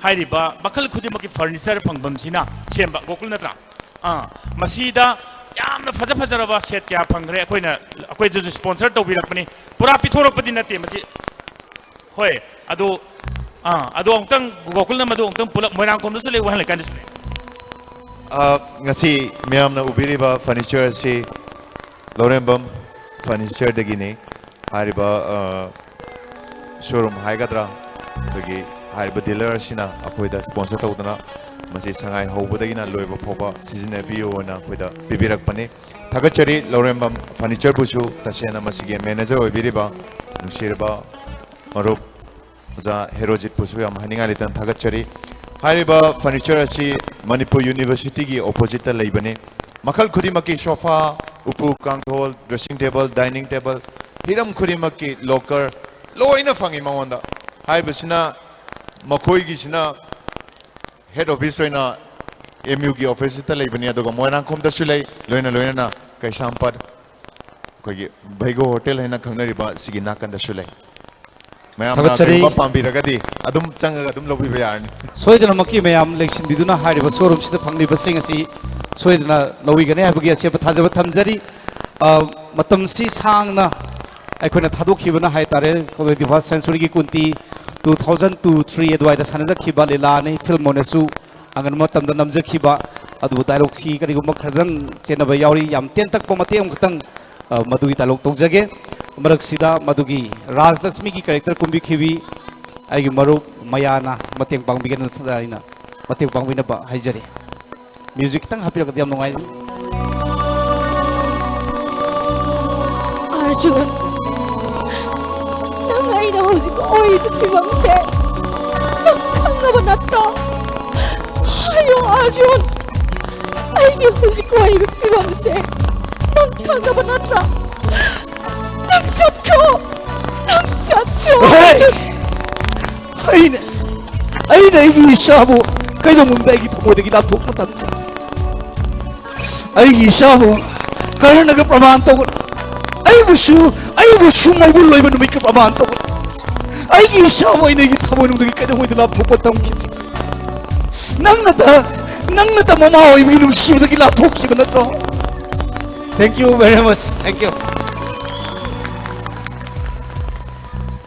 ꯍꯥꯏꯔꯤꯕ ꯃꯈꯜ ꯈꯨꯗꯤꯡꯃꯛꯀꯤ furniture ꯐꯪꯐꯝꯁꯤꯅ ꯁꯦꯝꯕ, ꯒꯣꯀꯨꯜ ꯅꯠꯇ꯭ꯔꯥ? ꯑꯥ, ꯃꯁꯤꯗ ꯌꯥꯝꯅ ꯐꯖ ꯐꯖꯔꯕ set ꯀꯌꯥ ꯐꯪꯈ꯭ꯔꯦ꯫ ꯑꯩꯈꯣꯏꯅ, ꯑꯩꯈꯣꯏꯗꯁꯨ sponsor ꯇꯧꯕꯤꯔꯛꯄꯅꯤ, ꯄꯨꯔꯥ ꯄꯤꯊꯣꯔꯛꯄꯗꯤ ꯅꯠꯇꯦ ꯃꯁꯤ꯫ ꯍꯣꯏ, ꯑꯗꯨ ꯑꯥ, ꯑꯗꯣ ꯑꯃꯨꯛꯇꯪ ꯒꯣꯀꯨꯜꯅ ꯃꯗꯨ ꯑꯃꯨꯛꯇꯪ ꯄꯨꯂꯞ ꯃꯣꯏꯔꯥꯡꯈꯣꯝꯗꯁꯨ ꯂꯩ, ꯋꯥꯍꯦꯡ ꯂꯩꯀꯥꯏꯗꯁꯨ ꯂꯩ꯫ ꯑ, ꯉꯁꯤ ꯃꯤꯌꯥꯝꯅ ꯎꯕꯤꯔꯤꯕ furniture ꯑꯁꯤ ꯂꯧꯔꯦꯝꯕꯝ furniture ꯗꯒꯤꯅꯤ꯫ ꯍꯥꯏꯔꯤꯕ, ꯑ, showroom ꯍꯥꯏꯒꯗ꯭ꯔꯥ, ꯑꯩꯈꯣꯏꯒꯤ ꯍꯥꯏꯔꯤꯕ dealer ꯑꯁꯤꯅ ꯑꯩꯈꯣꯏꯗ sponsor ꯇꯧꯗꯨꯅ ꯃꯁꯤ ꯁꯉꯥꯏ ꯍꯧꯕꯗꯒꯤꯅ ꯂꯣꯏꯕ ꯐꯥꯎꯕ ꯁꯤꯖꯤꯟꯅꯕꯤꯌꯨꯅ ꯑꯩꯈꯣꯏꯗ ꯄꯤꯕꯤꯔꯛꯄꯅꯤ꯫ ꯊꯥꯒꯠꯆꯔꯤ ꯂꯧꯔꯦꯝꯕꯝ furniture ꯕꯨꯁꯨ, ꯇꯁꯦꯡꯅ ꯃꯁꯤꯒꯤ manager ꯑꯣꯏꯕꯤꯔꯤꯕ ꯅꯨꯡꯁꯤꯔꯕ ꯃꯔꯨꯞ ꯑꯣꯖꯥ ꯍꯦꯔꯣꯖꯤꯠꯄꯨꯁꯨ ꯌꯥꯝ ꯍꯥꯏꯅꯤꯡꯉꯥꯏ ꯂꯩꯇꯅ ꯊꯥꯒꯠꯆꯔꯤ꯫ ꯍꯥꯏꯔꯤꯕ furniture ꯑꯁꯤ ꯃꯅꯤꯄꯨꯔ University ꯒꯤ opposite ꯇ ꯂꯩꯕꯅꯤ꯫ ꯃꯈꯜ ꯈꯨꯗꯤꯡꯃꯛꯀꯤ sofa, ꯎꯄꯨ ꯀꯥꯡꯊꯣꯜ, dressing table, dining table, ꯍꯤꯔꯝ ꯈꯨꯗꯤꯡꯃꯛꯀꯤ locker ꯂꯣꯏꯅ ꯐꯪꯉꯤ ꯃꯉꯣꯟꯗ꯫ ꯍꯥꯏꯔꯤꯕꯁꯤꯅ, ꯃꯈꯣꯏꯒꯤꯁꯤꯅ head office ꯑꯣꯏꯅ M U ꯒꯤ opposite ꯇ ꯂꯩꯕꯅꯤ, ꯑꯗꯨꯒ ꯃꯣꯏꯔꯥꯡꯈꯣꯝꯗꯁꯨ ꯂꯩ, ꯂꯣꯏꯅ ꯂꯣꯏꯅꯅ ꯀꯩꯁꯥꯝꯄꯥꯠ ꯑꯩꯈꯣꯏꯒꯤ ꯚꯩꯒꯣ hotel ꯍꯥꯏꯅ ꯈꯪꯅꯔꯤꯕ ꯁꯤꯒꯤ ꯅꯥꯀꯟꯗꯁꯨ ꯂꯩ꯫ ꯃꯌꯥꯝꯅ ꯊꯥꯒꯠꯆꯔꯤ꯫ ꯀꯩꯒꯨꯝꯕ ꯄꯥꯝꯕꯤꯔꯒꯗꯤ ꯑꯗꯨꯝ ꯆꯪꯉꯒ ꯑꯗꯨꯝ ꯂꯧꯕꯤꯕ ꯌꯥꯔꯅꯤ꯫ ꯁꯣꯏꯗꯅꯃꯛꯀꯤ ꯃꯌꯥꯝ ꯂꯦꯡꯁꯤꯟꯕꯤꯗꯨꯅ ꯍꯥꯏꯔꯤꯕ showroom ꯁꯤꯗ ꯐꯪꯂꯤꯕꯁꯤꯡ ꯑꯁꯤ ꯁꯣꯏꯗꯅ ꯂꯧꯕꯤꯒꯅꯤ ꯍꯥꯏꯕꯒꯤ ꯑꯆꯦꯠꯄ ꯊꯥꯖꯕ ꯊꯝꯖꯔꯤ꯫ ꯑ, ꯃꯇꯝꯁꯤ ꯁꯥꯡꯅ ꯑꯩꯈꯣꯏꯅ ꯊꯥꯗꯣꯛꯈꯤꯕꯅ ꯍꯥꯏ ꯇꯥꯔꯦ, ꯑꯩꯈꯣꯏ twenty first century ꯒꯤ ꯀꯨꯟꯇꯤ, two thousand two three ꯑꯗꯨꯋꯥꯏꯗ ꯁꯥꯟꯅꯖꯈꯤꯕ ꯂꯤꯂꯥꯅꯤ, film ꯑꯣꯏꯅꯁꯨ ꯑꯉꯟꯕ ꯃꯇꯝꯗ ꯅꯝꯖꯈꯤꯕ, ꯑꯗꯨꯕꯨ dialogue ꯁꯤ ꯀꯔꯤꯒꯨꯝꯕ ꯈꯔꯗꯪ ꯆꯦꯟꯅꯕ ꯌꯥꯎꯔꯤ꯫ ꯌꯥꯝ ꯇꯦꯟꯇꯛꯄ ꯃꯇꯦꯛ ꯑꯃꯈꯛꯇꯪ, ꯑ, ꯃꯗꯨꯒꯤ dialogue ꯇꯧꯖꯒꯦ꯫ ꯃꯔꯛꯁꯤꯗ ꯃꯗꯨꯒꯤ ꯔꯥꯖꯂꯛꯁꯃꯤꯒꯤ character ꯀꯨꯝꯕꯤꯈꯤꯕꯤ ꯑꯩꯒꯤ ꯃꯔꯨꯞ ꯃꯌꯥꯅ ꯃꯇꯦꯡ ꯄꯥꯡꯕꯤꯒꯅꯤ, ꯑꯩꯅ ꯃꯇꯦꯡ ꯄꯥꯡꯕꯤꯅꯕ ꯍꯥꯏꯖꯔꯤ꯫ Music ꯈꯤꯇꯪ ꯍꯥꯞꯄꯤꯔꯒꯗꯤ ꯌꯥꯝ ꯅꯨꯡꯉꯥꯏꯖꯒꯅꯤ꯫ ꯑꯥꯔꯖꯨꯟ, ꯅꯪ ꯑꯩꯅ ꯍꯧꯖꯤꯛ ꯑꯣꯏꯔꯤꯕ ꯐꯤꯕꯝꯁꯦ ꯅꯪ ꯈꯪꯉꯕ ꯅꯠꯇ꯭ꯔꯣ? ꯍꯥꯏꯌꯣ ꯑꯥꯔꯖꯨꯟ, ꯑꯩꯒꯤ ꯍꯧꯖꯤꯛ ꯑꯣꯏꯔꯤꯕ ꯐꯤꯕꯝꯁꯦ ꯅꯪ ꯈꯪꯉꯕ ꯅꯠꯇ꯭ꯔꯥ? ꯅꯪ ꯆꯠꯈ꯭ꯔꯣ, ꯅꯪ ꯆꯠꯈ꯭ꯔꯣ, ꯍꯦ! ꯑꯥꯔꯖꯨꯟ꯫ ꯑꯩꯅ, ꯑꯩꯅ ꯑꯩꯒꯤ ꯏꯆꯥꯕꯨ ꯀꯩꯗꯧꯅꯨꯡꯗ ꯑꯩꯒꯤ ꯊꯃꯣꯏꯗꯒꯤ ꯂꯥꯞꯊꯣꯛꯄ ꯇꯝꯖꯩ꯫ ꯑꯩꯒꯤ ꯏꯆꯥꯕꯨ ꯀꯔꯅꯒ ꯄ꯭ꯔꯃꯥꯟ ꯇꯧꯒꯅꯨ꯫ ꯑꯩꯕꯨꯁꯨ, ꯑꯩꯕꯨꯁꯨ ꯃꯩꯕꯨꯜ ꯂꯣꯏꯕ ꯅꯨꯃꯤꯠꯀ ꯄ꯭ꯔꯃꯥꯟ ꯇꯧꯒꯅꯨ꯫ ꯑꯩꯒꯤ ꯏꯆꯥꯕꯨ ꯑꯩꯅ ꯑꯩꯒꯤ ꯊꯃꯣꯏꯅꯨꯡꯗꯒꯤ ꯀꯩꯗꯧꯉꯩꯗ ꯂꯥꯞꯊꯣꯛꯄ ꯇꯝꯈꯤꯗꯦ꯫ ꯅꯪꯅꯇ, ꯅꯪꯅꯇ ꯃꯃꯥ ꯑꯣꯏꯕꯒꯤ ꯅꯨꯡꯁꯤꯕꯗꯒꯤ ꯂꯥꯞꯊꯣꯛꯈꯤꯕ ꯅꯠꯇ꯭ꯔꯣ? Thank you very much. Thank you.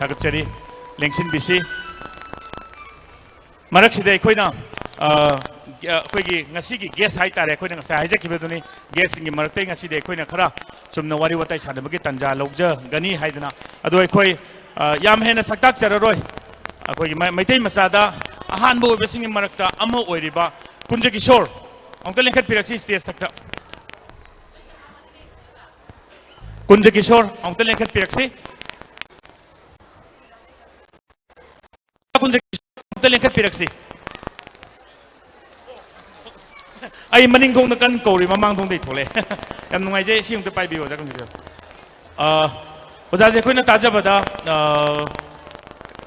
ꯊꯥꯒꯠꯆꯔꯤ꯫ ꯂꯦꯡꯁꯤꯟꯕꯤꯁꯤ꯫ ꯃꯔꯛꯁꯤꯗ ꯑꯩꯈꯣꯏꯅ, ꯑ, ꯑꯩꯈꯣꯏꯒꯤ ꯉꯁꯤꯒꯤ ꯒꯦꯁ ꯍꯥꯏꯇꯥꯔꯦ, ꯑꯩꯈꯣꯏꯅ ꯉꯁꯥꯏ ꯍꯥꯏꯖꯈꯤꯕꯗꯨꯅꯤ, ꯒꯦꯁꯁꯤꯡꯒꯤ ꯃꯔꯛꯇꯒꯤ ꯉꯁꯤꯗꯤ ꯑꯩꯈꯣꯏꯅ ꯈꯔ ꯆꯨꯝꯅ ꯋꯥꯔꯤ ꯋꯥꯇꯥꯏ ꯁꯥꯟꯅꯕꯒꯤ ꯇꯥꯟꯖꯥ ꯂꯧꯖꯒꯅꯤ ꯍꯥꯏꯗꯅ꯫ ꯑꯗꯣ ꯑꯩꯈꯣꯏ, ꯑ, ꯌꯥꯝ ꯍꯦꯟꯅ ꯁꯛꯇꯥꯛꯆꯔꯔꯣꯏ꯫ ꯑꯩꯈꯣꯏꯒꯤ ꯃ-, ꯃꯩꯇꯩ ꯃꯆꯥꯗ ꯑꯍꯥꯟꯕ ꯑꯣꯏꯕꯁꯤꯡꯒꯤ ꯃꯔꯛꯇ ꯑꯃ ꯑꯣꯏꯔꯤꯕ ꯀꯨꯟꯖ ꯀꯤꯁꯣꯔ, ꯑꯃꯨꯛꯇ ꯂꯦꯡꯈꯠꯄꯤꯔꯛꯁꯤ ꯁ꯭ꯇꯦꯖ ꯊꯛꯇ꯫ ꯀꯨꯟꯖ ꯀꯤꯁꯣꯔ, ꯑꯃꯨꯛꯇ ꯂꯦꯡꯈꯠꯄꯤꯔꯛꯁꯤ꯫ ꯀꯨꯟꯖ ꯀꯤꯁꯣꯔ, ꯑꯃꯨꯛꯇ ꯂꯦꯡꯈꯠꯄꯤꯔꯛꯁꯤ꯫ ꯑꯩ ꯃꯅꯤꯡ ꯊꯣꯡꯗ ꯀꯟꯅ ꯀꯧꯔꯤ, ꯃꯃꯥꯡ ꯊꯣꯡꯗꯩ ꯊꯣꯛꯂꯛꯑꯦ꯫ ꯌꯥꯝ ꯅꯨꯡꯉꯥꯏꯖꯩ, ꯁꯤ ꯑꯃꯨꯛꯇ ꯄꯥꯏꯕꯤꯌꯨ, ꯑꯣꯖꯥ ꯀꯨꯟꯖ ꯀꯤꯁꯣꯔ꯫ ꯑ, ꯑꯣꯖꯥꯁꯦ ꯑꯩꯈꯣꯏꯅ ꯇꯥꯖꯕꯗ, ꯑ,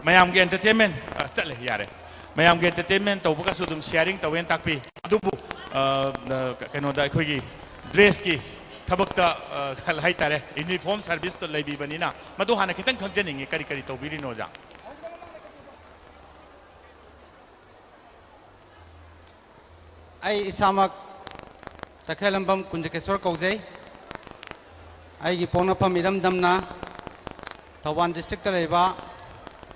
ꯃꯌꯥꯝꯒꯤ entertainment, ꯑ, ꯆꯠꯂꯦ, ꯌꯥꯔꯦ꯫ ꯃꯌꯥꯝꯒꯤ entertainment ꯇꯧꯕꯒꯁꯨ ꯑꯗꯨꯝ sharing ꯇꯧꯋꯦꯅ ꯇꯥꯛꯄꯤ꯫ ꯑꯗꯨꯕꯨ, ꯑ, ꯑ, ꯀꯩꯅꯣꯗ ꯑꯩꯈꯣꯏꯒꯤ dressꯀꯤ ꯊꯕꯛꯇ, ꯑ, ꯍꯥꯏꯇꯥꯔꯦ, uniform serviceꯇ ꯂꯩꯕꯤꯕꯅꯤꯅ ꯃꯗꯨ ꯍꯥꯟꯅ ꯈꯤꯇꯪ ꯈꯪꯖꯅꯤꯡꯉꯤ, ꯀꯔꯤ ꯀꯔꯤ ꯇꯧꯕꯤꯔꯤꯅꯣ, ꯑꯣꯖꯥ? ꯑꯩ ꯏꯁꯥꯃꯛ ꯇꯈꯦꯜꯂꯝꯕꯝ ꯀꯨꯟꯖꯀꯦꯁꯣꯔ ꯀꯧꯖꯩ꯫ ꯑꯩꯒꯤ ꯄꯣꯛꯅꯐꯝ ꯏꯔꯝꯗꯝꯅ ꯊꯧꯕꯥꯜ districtꯇ ꯂꯩꯕ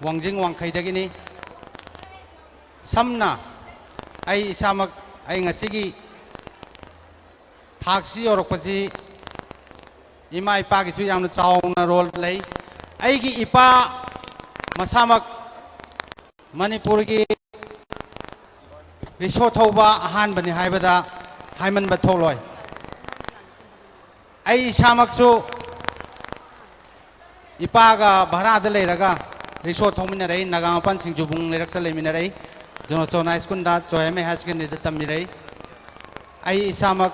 ꯋꯥꯡꯖꯤꯡ ꯋꯥꯡꯈꯩꯗꯒꯤꯅꯤ꯫ ꯁꯝꯅ ꯑꯩ ꯏꯁꯥꯃꯛ, ꯑꯩ ꯉꯁꯤꯒꯤ ꯊꯥꯛꯁꯤ ꯌꯧꯔꯛꯄꯁꯤ ꯏꯃꯥ ꯏꯄꯥꯒꯤꯁꯨ ꯌꯥꯝꯅ ꯆꯥꯎꯅ role ꯂꯩ꯫ ꯑꯩꯒꯤ ꯏꯄꯥ ꯃꯁꯥꯃꯛ ꯃꯅꯤꯄꯨꯔꯒꯤ ꯔꯤꯛꯁꯣ ꯊꯧꯕ ꯑꯍꯥꯟꯕꯅꯤ ꯍꯥꯏꯕꯗ ꯍꯥꯏꯃꯟꯕ ꯊꯣꯛꯂꯣꯏ꯫ ꯑꯩ ꯏꯁꯥꯃꯛꯁꯨ ꯏꯄꯥꯒ ꯚꯔꯥꯗ ꯂꯩꯔꯒ ꯔꯤꯛꯁꯣ ꯊꯧꯃꯤꯟꯅꯔꯛꯏ, ꯅꯥꯒꯥꯃꯄꯥꯟ ꯁꯤꯡꯖꯨꯕꯨꯡ ꯂꯩꯔꯛꯇ ꯂꯩꯃꯤꯟꯅꯔꯛꯏ, ꯖꯣꯅꯣꯆꯣꯟ ꯍꯥꯏ ꯁ꯭ꯀꯨꯜꯗ, ꯆꯣꯏꯍꯦꯝꯃꯩ ꯍꯥꯏ ꯁꯦꯀꯦꯟꯗꯔꯤꯗ ꯇꯝꯃꯤꯔꯛꯏ꯫ ꯑꯩ ꯏꯁꯥꯃꯛ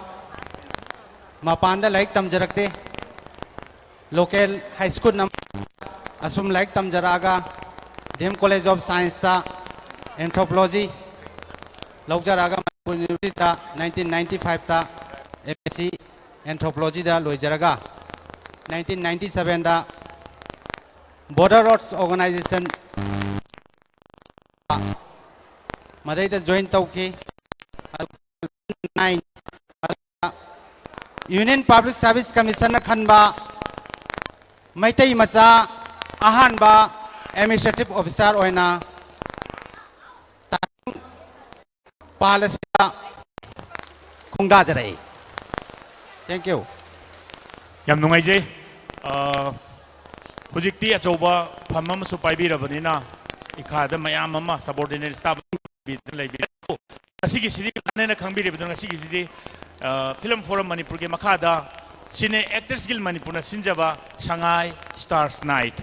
ꯃꯄꯥꯟꯗ ꯂꯥꯏꯔꯤꯛ ꯇꯝꯖꯔꯛꯇꯦ꯫ Local high school ꯑꯃ ꯑꯁꯨꯝ ꯂꯥꯏꯔꯤꯛ ꯇꯝꯖꯔꯛꯑꯒ D M College of Scienceꯇ anthropology ꯂꯧꯖꯔꯛꯑꯒ Manipur Universityꯗ nineteen ninety fiveꯇ M Sc anthropologyꯗ ꯂꯣꯏꯖꯔꯒ nineteen ninety sevenꯗ Border Roads Organization ꯃꯗꯩꯗ join ꯇꯧꯈꯤ꯫ Union Public Service Commissionꯅ ꯈꯟꯕ ꯃꯩꯇꯩ ꯃꯆꯥ ꯑꯍꯥꯟꯕ administrative officer ꯑꯣꯏꯅ ꯄꯥꯜ ꯑꯁꯤꯗ ꯈꯣꯡꯗꯥꯖꯔꯛꯏ꯫ Thank you꯫ ꯌꯥꯝ ꯅꯨꯡꯉꯥꯏꯖꯩ꯫ ꯑ, ꯍꯧꯖꯤꯛꯇꯤ ꯑꯆꯧꯕ ꯐꯝ ꯑꯃꯁꯨ ꯄꯥꯏꯕꯤꯔꯕꯅꯤꯅ ꯏꯈꯥꯗ ꯃꯌꯥꯝ ꯑꯃ subordinate staff ꯂꯩꯕꯤꯔꯦ꯫ ꯉꯁꯤꯒꯤꯁꯤꯗꯤ ꯀꯥꯟꯅꯅ ꯈꯪꯕꯤꯔꯤꯕꯗꯨ ꯉꯁꯤꯒꯤꯁꯤꯗꯤ, ꯑ, Film Forum ꯃꯅꯤꯄꯨꯔꯒꯤ ꯃꯈꯥꯗ Cine Actors Guild ꯃꯅꯤꯄꯨꯔꯅ ꯁꯤꯟꯖꯕ ꯁꯉꯥꯏ Stars Night,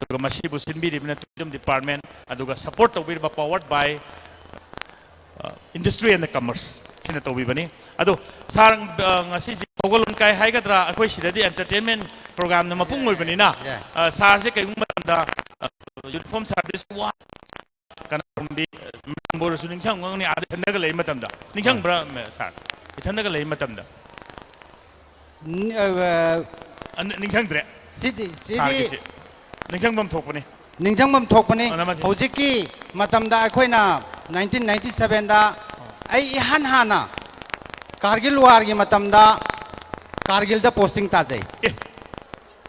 ꯑꯗꯨꯒ ꯃꯁꯤꯕꯨ ꯁꯤꯟꯕꯤꯔꯤꯕꯅ Tourism Department, ꯑꯗꯨꯒ support ꯇꯧꯕꯤꯔꯤꯕ Powered by Industry and Commerce ꯁꯤꯅ ꯇꯧꯕꯤꯕꯅꯤ꯫ ꯑꯗꯣ ꯁꯥꯔ, ꯑ, ꯉꯁꯤꯁꯤ ꯊꯧꯒꯜ ꯂꯣꯟꯀꯥꯏ ꯍꯥꯏꯒꯗ꯭ꯔꯥ, ꯑꯩꯈꯣꯏ ꯁꯤꯗꯗꯤ entertainment programꯅ ꯃꯄꯨꯡ ꯑꯣꯏꯕꯅꯤꯅ, Yeah. ꯑ, ꯁꯥꯔꯁꯦ ꯀꯩꯒꯨꯝꯕ ꯃꯇꯝꯗ, ꯑ, uniform service ꯋꯥ ꯀꯅꯥꯒꯨꯝꯕꯤ, ꯑ, ꯃꯌꯥꯝꯕꯨ ꯑꯣꯏꯔꯁꯨ ꯅꯤꯡꯁꯤꯡꯉꯝꯒꯅꯤ, ꯑꯥꯗ ꯏꯊꯟꯗꯒ ꯂꯩꯕ ꯃꯇꯝꯗ ꯅꯤꯡꯁꯤꯡꯕ꯭ꯔꯥ, ꯃ-, ꯁꯥꯔ? ꯏꯊꯟꯗꯒ ꯂꯩꯕ ꯃꯇꯝꯗ ꯎꯝ, ꯑ, ꯑ, ꯅ-, ꯅꯤꯡꯁꯤꯡꯗ꯭ꯔꯦ꯫ ꯁꯤꯗꯤ, ꯁꯤꯗꯤ ꯁꯥꯔꯒꯤꯁꯤ ꯅꯤꯡꯁꯤꯡꯐꯝ ꯊꯣꯛꯄꯅꯤ꯫ ꯅꯤꯡꯁꯤꯡꯐꯝ ꯊꯣꯛꯄꯅꯤ꯫ ꯑ, ꯅꯃꯁꯦ꯫ ꯍꯧꯖꯤꯛꯀꯤ ꯃꯇꯝꯗ ꯑꯩꯈꯣꯏꯅ nineteen ninety sevenꯗ ꯑꯩ ꯏꯍꯥꯟ ꯍꯥꯟꯅ ꯀꯥꯔꯒꯤꯜ warꯒꯤ ꯃꯇꯝꯗ ꯀꯥꯔꯒꯤꯜꯗ posting ꯇꯥꯖꯩ꯫ ꯑꯦ꯫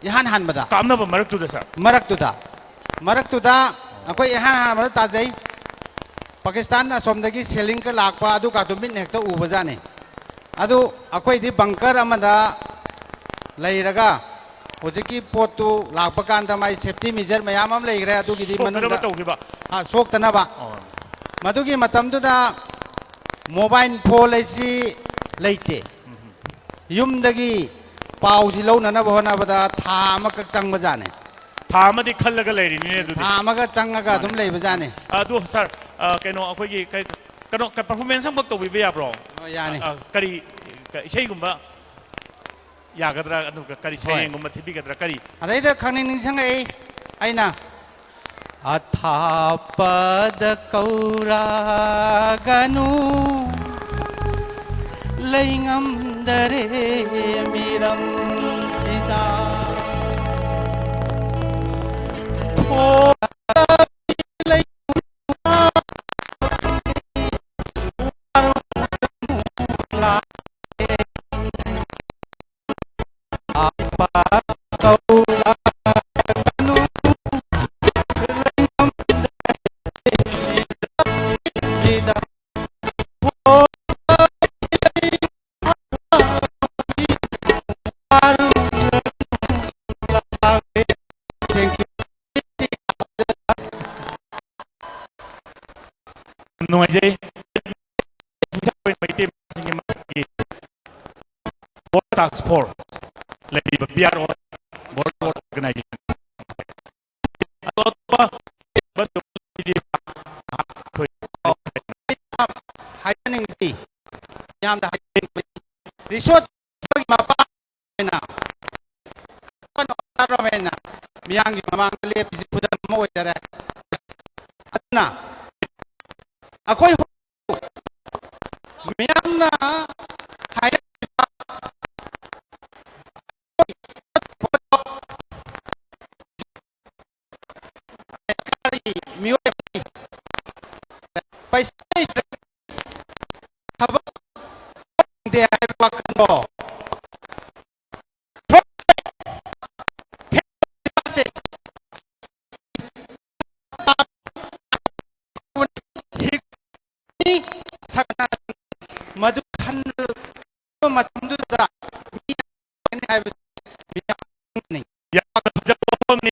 ꯏꯍꯥꯟ ꯍꯥꯟꯕꯗ꯫ ꯀꯥꯞꯅꯕ ꯃꯔꯛꯇꯨꯗ, ꯁꯥꯔ? ꯃꯔꯛꯇꯨꯗ꯫ ꯃꯔꯛꯇꯨꯗ ꯑꯩꯈꯣꯏ ꯏꯍꯥꯟ ꯍꯥꯟꯕꯗ ꯇꯥꯖꯩ꯫ ꯄꯥꯀꯤꯁꯇꯥꯟ ꯑꯁꯣꯝꯗꯒꯤ shelling ꯀ ꯂꯥꯛꯄ ꯑꯗꯨꯒꯗꯨ ꯃꯤꯠꯅ ꯍꯦꯛꯇ ꯎꯕꯖꯥꯠꯅꯤ꯫ ꯑꯗꯨ ꯑꯩꯈꯣꯏꯗꯤ bunker ꯑꯃꯗ ꯂꯩꯔꯒ ꯍꯧꯖꯤꯛꯀꯤ ꯄꯣꯠꯇꯨ ꯂꯥꯛꯄ ꯀꯥꯟꯗ ꯃꯥꯏ safety measure ꯃꯌꯥꯝ ꯑꯃ ꯂꯩꯈ꯭ꯔꯦ꯫ ꯑꯗꯨꯒꯤꯗꯤ ꯁꯣꯛꯇꯅꯕ ꯃꯅꯨꯡꯗ ꯇꯧꯈꯤꯕ꯫ ꯑ, ꯁꯣꯛꯇꯅꯕ꯫ ꯑꯣ꯫ ꯃꯗꯨꯒꯤ ꯃꯇꯝꯗꯨꯗ mobile phone ꯍꯥꯏꯁꯤ ꯂꯩꯇꯦ꯫ ꯌꯨꯝꯗꯒꯤ ꯄꯥꯎꯁꯤ ꯂꯧꯅꯅꯕ ꯍꯣꯠꯅꯕꯗ ꯊꯥ ꯑꯃꯈꯛ ꯆꯪꯕꯖꯥꯠꯅꯤ꯫ ꯊꯥ ꯑꯃꯗꯤ ꯈꯜꯂꯒ ꯂꯩꯔꯤꯅꯤꯅꯦ ꯑꯗꯨꯗꯤ꯫ ꯊꯥ ꯑꯃꯒ ꯆꯪꯉꯒ ꯑꯗꯨꯝ ꯂꯩꯕꯖꯥꯠꯅꯤ꯫ ꯑꯗꯨ ꯁꯥꯔ, ꯑ, ꯀꯩꯅꯣ, ꯑꯩꯈꯣꯏꯒꯤ ꯀꯩ-, ꯀꯩꯅꯣ, ꯀ-, performance ꯑꯃꯈꯛ ꯇꯧꯕꯤꯕ ꯌꯥꯕ꯭ꯔꯣ? ꯑꯣ, ꯌꯥꯅꯤ꯫ ꯑ, ꯑ, ꯀꯔꯤ, ꯀ-, ꯏꯁꯩꯒꯨꯝꯕ ꯌꯥꯒꯗ꯭ꯔꯥ? ꯑꯗꯨꯒ ꯀꯔꯤ, ꯍꯣꯏ꯫ ꯁꯩꯔꯦꯡꯒꯨꯝꯕ ꯊꯤꯕꯤꯒꯗ꯭ꯔꯥ? ꯀꯔꯤ? ꯑꯗꯩꯗ ꯈꯪꯅꯤꯡ ꯅꯤꯡꯁꯤꯡꯉꯛꯏ ꯑꯩꯅ, ꯑꯊꯥꯞꯄꯗ ꯀꯧꯔꯒꯅꯨ, ꯂꯩꯉꯝꯗꯔꯦ ꯃꯤꯔꯝꯁꯤꯗ꯫ ꯅꯨꯡꯉꯥꯏꯖꯩ꯫ ꯃꯩꯇꯩ ꯃꯆꯥꯁꯤꯡꯒꯤ ꯃꯊꯛꯀꯤ Border Task Force ꯂꯩꯔꯤꯕ B R O, Border Organization꯫ ꯑꯇꯣꯞꯄ ꯍꯥꯏꯖꯅꯤꯡꯕꯗꯤ, ꯃꯌꯥꯝꯗ ꯍꯥꯏꯖꯅꯤꯡꯕꯗꯤ, ꯔꯤꯁꯣꯔꯠ ꯃꯄꯥ ꯑꯣꯏꯅ ꯃꯤꯌꯥꯝꯒꯤ ꯃꯃꯥꯡꯗ ꯂꯦꯞꯄꯤꯁꯤ ꯈꯨꯗꯝ ꯑꯃ ꯑꯣꯏꯖꯔꯦ꯫ ꯑꯗꯨꯅ ꯑꯩꯈꯣꯏ ꯃꯤꯌꯥꯝꯅ ꯍꯥꯏꯔꯛꯂꯤꯕ ꯃꯤꯑꯣꯏꯕꯒꯤ ꯄꯩꯁꯥ ꯂꯩꯇ꯭ꯔꯦ, ꯊꯕꯛ ꯐꯪꯗꯦ ꯍꯥꯏꯕ ꯋꯥꯈꯜꯗꯣ ꯃꯗꯨ ꯈꯟꯕ ꯃꯇꯝꯗꯨꯗ ꯃꯤ ꯍꯥꯏꯕꯁꯤ ꯌꯥꯝꯅ ꯐꯖꯕ ꯋꯥꯐꯝꯅꯤ꯫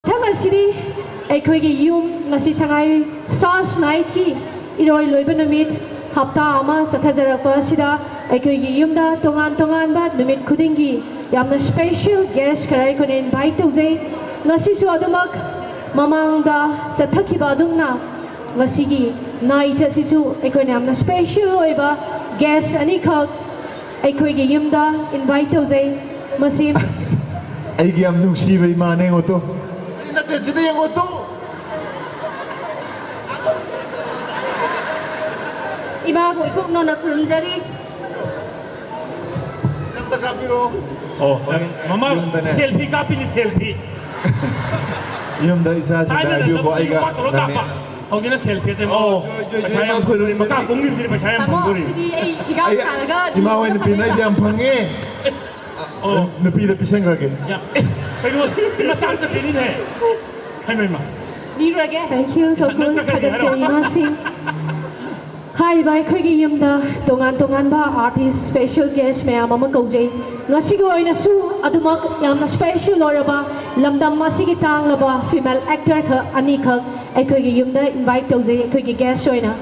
ꯃꯊꯪ ꯑꯁꯤꯗꯤ ꯑꯩꯈꯣꯏꯒꯤ ꯌꯨꯝ, ꯉꯁꯤ ꯁꯉꯥꯏ Stars Nightꯀꯤ ꯏꯔꯣꯏ ꯂꯣꯏꯕ ꯅꯨꯃꯤꯠ, ꯍꯞꯇꯥ ꯑꯃ ꯆꯠꯊꯖꯔꯛꯄ ꯑꯁꯤꯗ ꯑꯩꯈꯣꯏꯒꯤ ꯌꯨꯝꯗ ꯇꯣꯉꯥꯟ ꯇꯣꯉꯥꯟꯕ ꯅꯨꯃꯤꯠ ꯈꯨꯗꯤꯡꯒꯤ ꯌꯥꯝꯅ special guest ꯈꯔ ꯑꯩꯈꯣꯏꯅ invite ꯇꯧꯖꯩ꯫ ꯉꯁꯤꯁꯨ ꯑꯗꯨꯃꯛ ꯃꯃꯥꯡꯗ ꯆꯠꯊꯈꯤꯕ ꯑꯗꯨꯝꯅ ꯉꯁꯤꯒꯤ night ꯑꯁꯤꯁꯨ ꯑꯩꯈꯣꯏꯅ ꯌꯥꯝꯅ special ꯑꯣꯏꯕ guest ꯑꯅꯤꯈꯛ ꯑꯩꯈꯣꯏꯒꯤ ꯌꯨꯝꯗ invite ꯇꯧꯖꯩ꯫ ꯃꯁꯤ ꯑꯩꯒꯤ ꯌꯥꯝ ꯅꯨꯡꯁꯤꯕ ꯏꯃꯥꯅꯦ, ꯌꯦꯡꯉꯣ ꯇꯨ꯫ ꯁꯤ ꯅꯠꯇꯦ, ꯁꯤꯗ ꯌꯦꯡꯉꯣ ꯇꯨ꯫ ꯏꯃꯥꯕꯨ ꯏꯀꯨꯞꯅꯅ ꯈꯨꯔꯨꯝꯖꯔꯤ꯫ ꯑꯝꯇ ꯀꯥꯞꯄꯤꯔꯣ꯫ ꯑꯣ, ꯃꯃꯥ, ꯌꯨꯝꯗꯅꯦ꯫ Selfie ꯀꯥꯞꯄꯤꯅꯤ, selfie꯫ ꯌꯨꯝꯗ ꯏꯆꯥꯁꯤꯡꯗ ꯊꯥꯏꯅꯅ ꯍꯥꯏꯕꯤꯌꯨꯀꯣ, ꯅꯞꯄꯤ ꯑꯩꯒ ꯅꯨꯄꯥ ꯇꯧꯔ ꯅꯪꯅꯦ꯫ ꯀꯥꯞꯄ꯫ ꯍꯧꯖꯤꯛꯅ selfie ꯁꯦ꯫ ꯑꯣ, ꯄꯩꯁꯥ ꯌꯥꯝ ꯐꯪꯗꯣꯔꯤ꯫ ꯃꯈꯥ ꯀꯨꯝꯈꯤꯕꯁꯤꯗꯤ ꯄꯩꯁꯥ ꯌꯥꯝ ꯇꯥꯃꯣ, ꯐꯪꯗꯣꯔꯤ꯫ ꯁꯤꯗꯤ ꯑꯩ ꯍꯤꯒꯥꯎ ꯑꯩ ꯁꯥꯔꯒ ꯏꯃꯥ ꯍꯣꯏꯅ ꯄꯤꯅꯩꯗꯤ ꯌꯥꯝ ꯐꯪꯉꯦ꯫ ꯑꯣ꯫ ꯅꯨꯄꯤꯗ ꯄꯤꯁꯟꯈ꯭ꯔꯒꯦ꯫ ꯌꯥ, ꯑꯦ, ꯀꯩꯅꯣ, ꯃꯆꯥ ꯆꯠꯄꯤꯅꯤꯅꯦ꯫ ꯍꯩꯃ, ꯍꯩꯃ꯫ ꯄꯤꯔꯨꯔꯒꯦ꯫ Thank you, ꯅꯪ ꯀꯣꯀꯨꯜ꯫ ꯆꯠꯈ꯭ꯔꯒꯦ ꯍꯥꯏꯔꯣ? ꯊꯥꯒꯠꯆꯔꯤ, ꯏꯃꯥꯁꯤꯡ꯫ ꯍꯥꯏꯔꯤꯕ ꯑꯩꯈꯣꯏꯒꯤ ꯌꯨꯝꯗ ꯇꯣꯉꯥꯟ ꯇꯣꯉꯥꯟꯕ artist, special guest ꯃꯌꯥꯝ ꯑꯃ ꯀꯧꯖꯩ꯫ ꯉꯁꯤꯒꯤ ꯑꯣꯏꯅꯁꯨ ꯑꯗꯨꯃꯛ ꯌꯥꯝꯅ special ꯑꯣꯏꯔꯕ, ꯂꯝꯗꯝ ꯑꯁꯤꯒꯤ ꯇꯥꯡꯂꯕ female actor ꯈꯛ ꯑꯅꯤꯈꯛ ꯑꯩꯈꯣꯏꯒꯤ ꯌꯨꯝꯗ invite ꯇꯧꯖꯩ, ꯑꯩꯈꯣꯏꯒꯤ guest ꯑꯣꯏꯅ꯫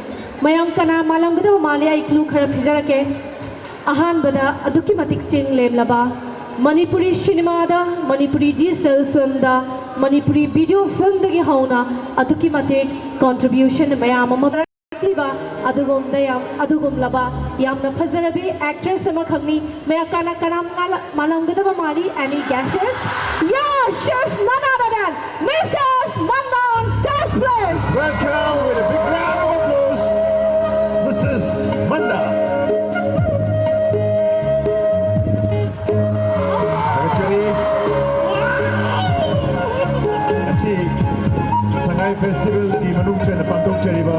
ꯃꯌꯥꯝ ꯀꯅꯥ ꯃꯥꯜꯂꯝꯒꯗꯕ ꯃꯥꯜꯂꯤ? ꯑꯩ clue ꯈꯔ ꯄꯤꯖꯔꯛꯀꯦ꯫ ꯑꯍꯥꯟꯕꯗ ꯑꯗꯨꯛꯀꯤ ꯃꯇꯤꯛ ꯆꯤꯡ ꯂꯦꯝꯂꯕ, ꯃꯅꯤꯄꯨꯔꯤ ꯁꯤꯅꯦꯃꯥꯗ, ꯃꯅꯤꯄꯨꯔꯤ digital filmꯗ, ꯃꯅꯤꯄꯨꯔꯤ video filmꯗꯒꯤ ꯍꯧꯅ ꯑꯗꯨꯛꯀꯤ ꯃꯇꯤꯛ contribution ꯃꯌꯥꯝ ꯑꯃ ꯂꯩꯕ ꯑꯗꯨꯒꯨꯝꯕ ꯌꯥꯝ, ꯑꯗꯨꯒꯨꯝꯂꯕ ꯌꯥꯝꯅ ꯐꯖꯔꯕꯤ actress ꯑꯃꯈꯛꯅꯤ꯫ ꯃꯌꯥꯝ ꯀꯅꯥ ꯀꯅꯥ ꯃꯥꯜꯂꯝꯒꯗꯕ ꯃꯥꯜꯂꯤ? Any guesses? Yes, she's none other than Missus Manda on stage, please. Welcome with a big round of applause, Missus Manda. ꯊꯥꯒꯠꯆꯔꯤ꯫ ꯉꯁꯤ ꯁꯉꯥꯏ Festivalꯒꯤ ꯃꯅꯨꯡ ꯆꯟꯅ ꯄꯥꯡꯊꯣꯛꯆꯔꯤꯕ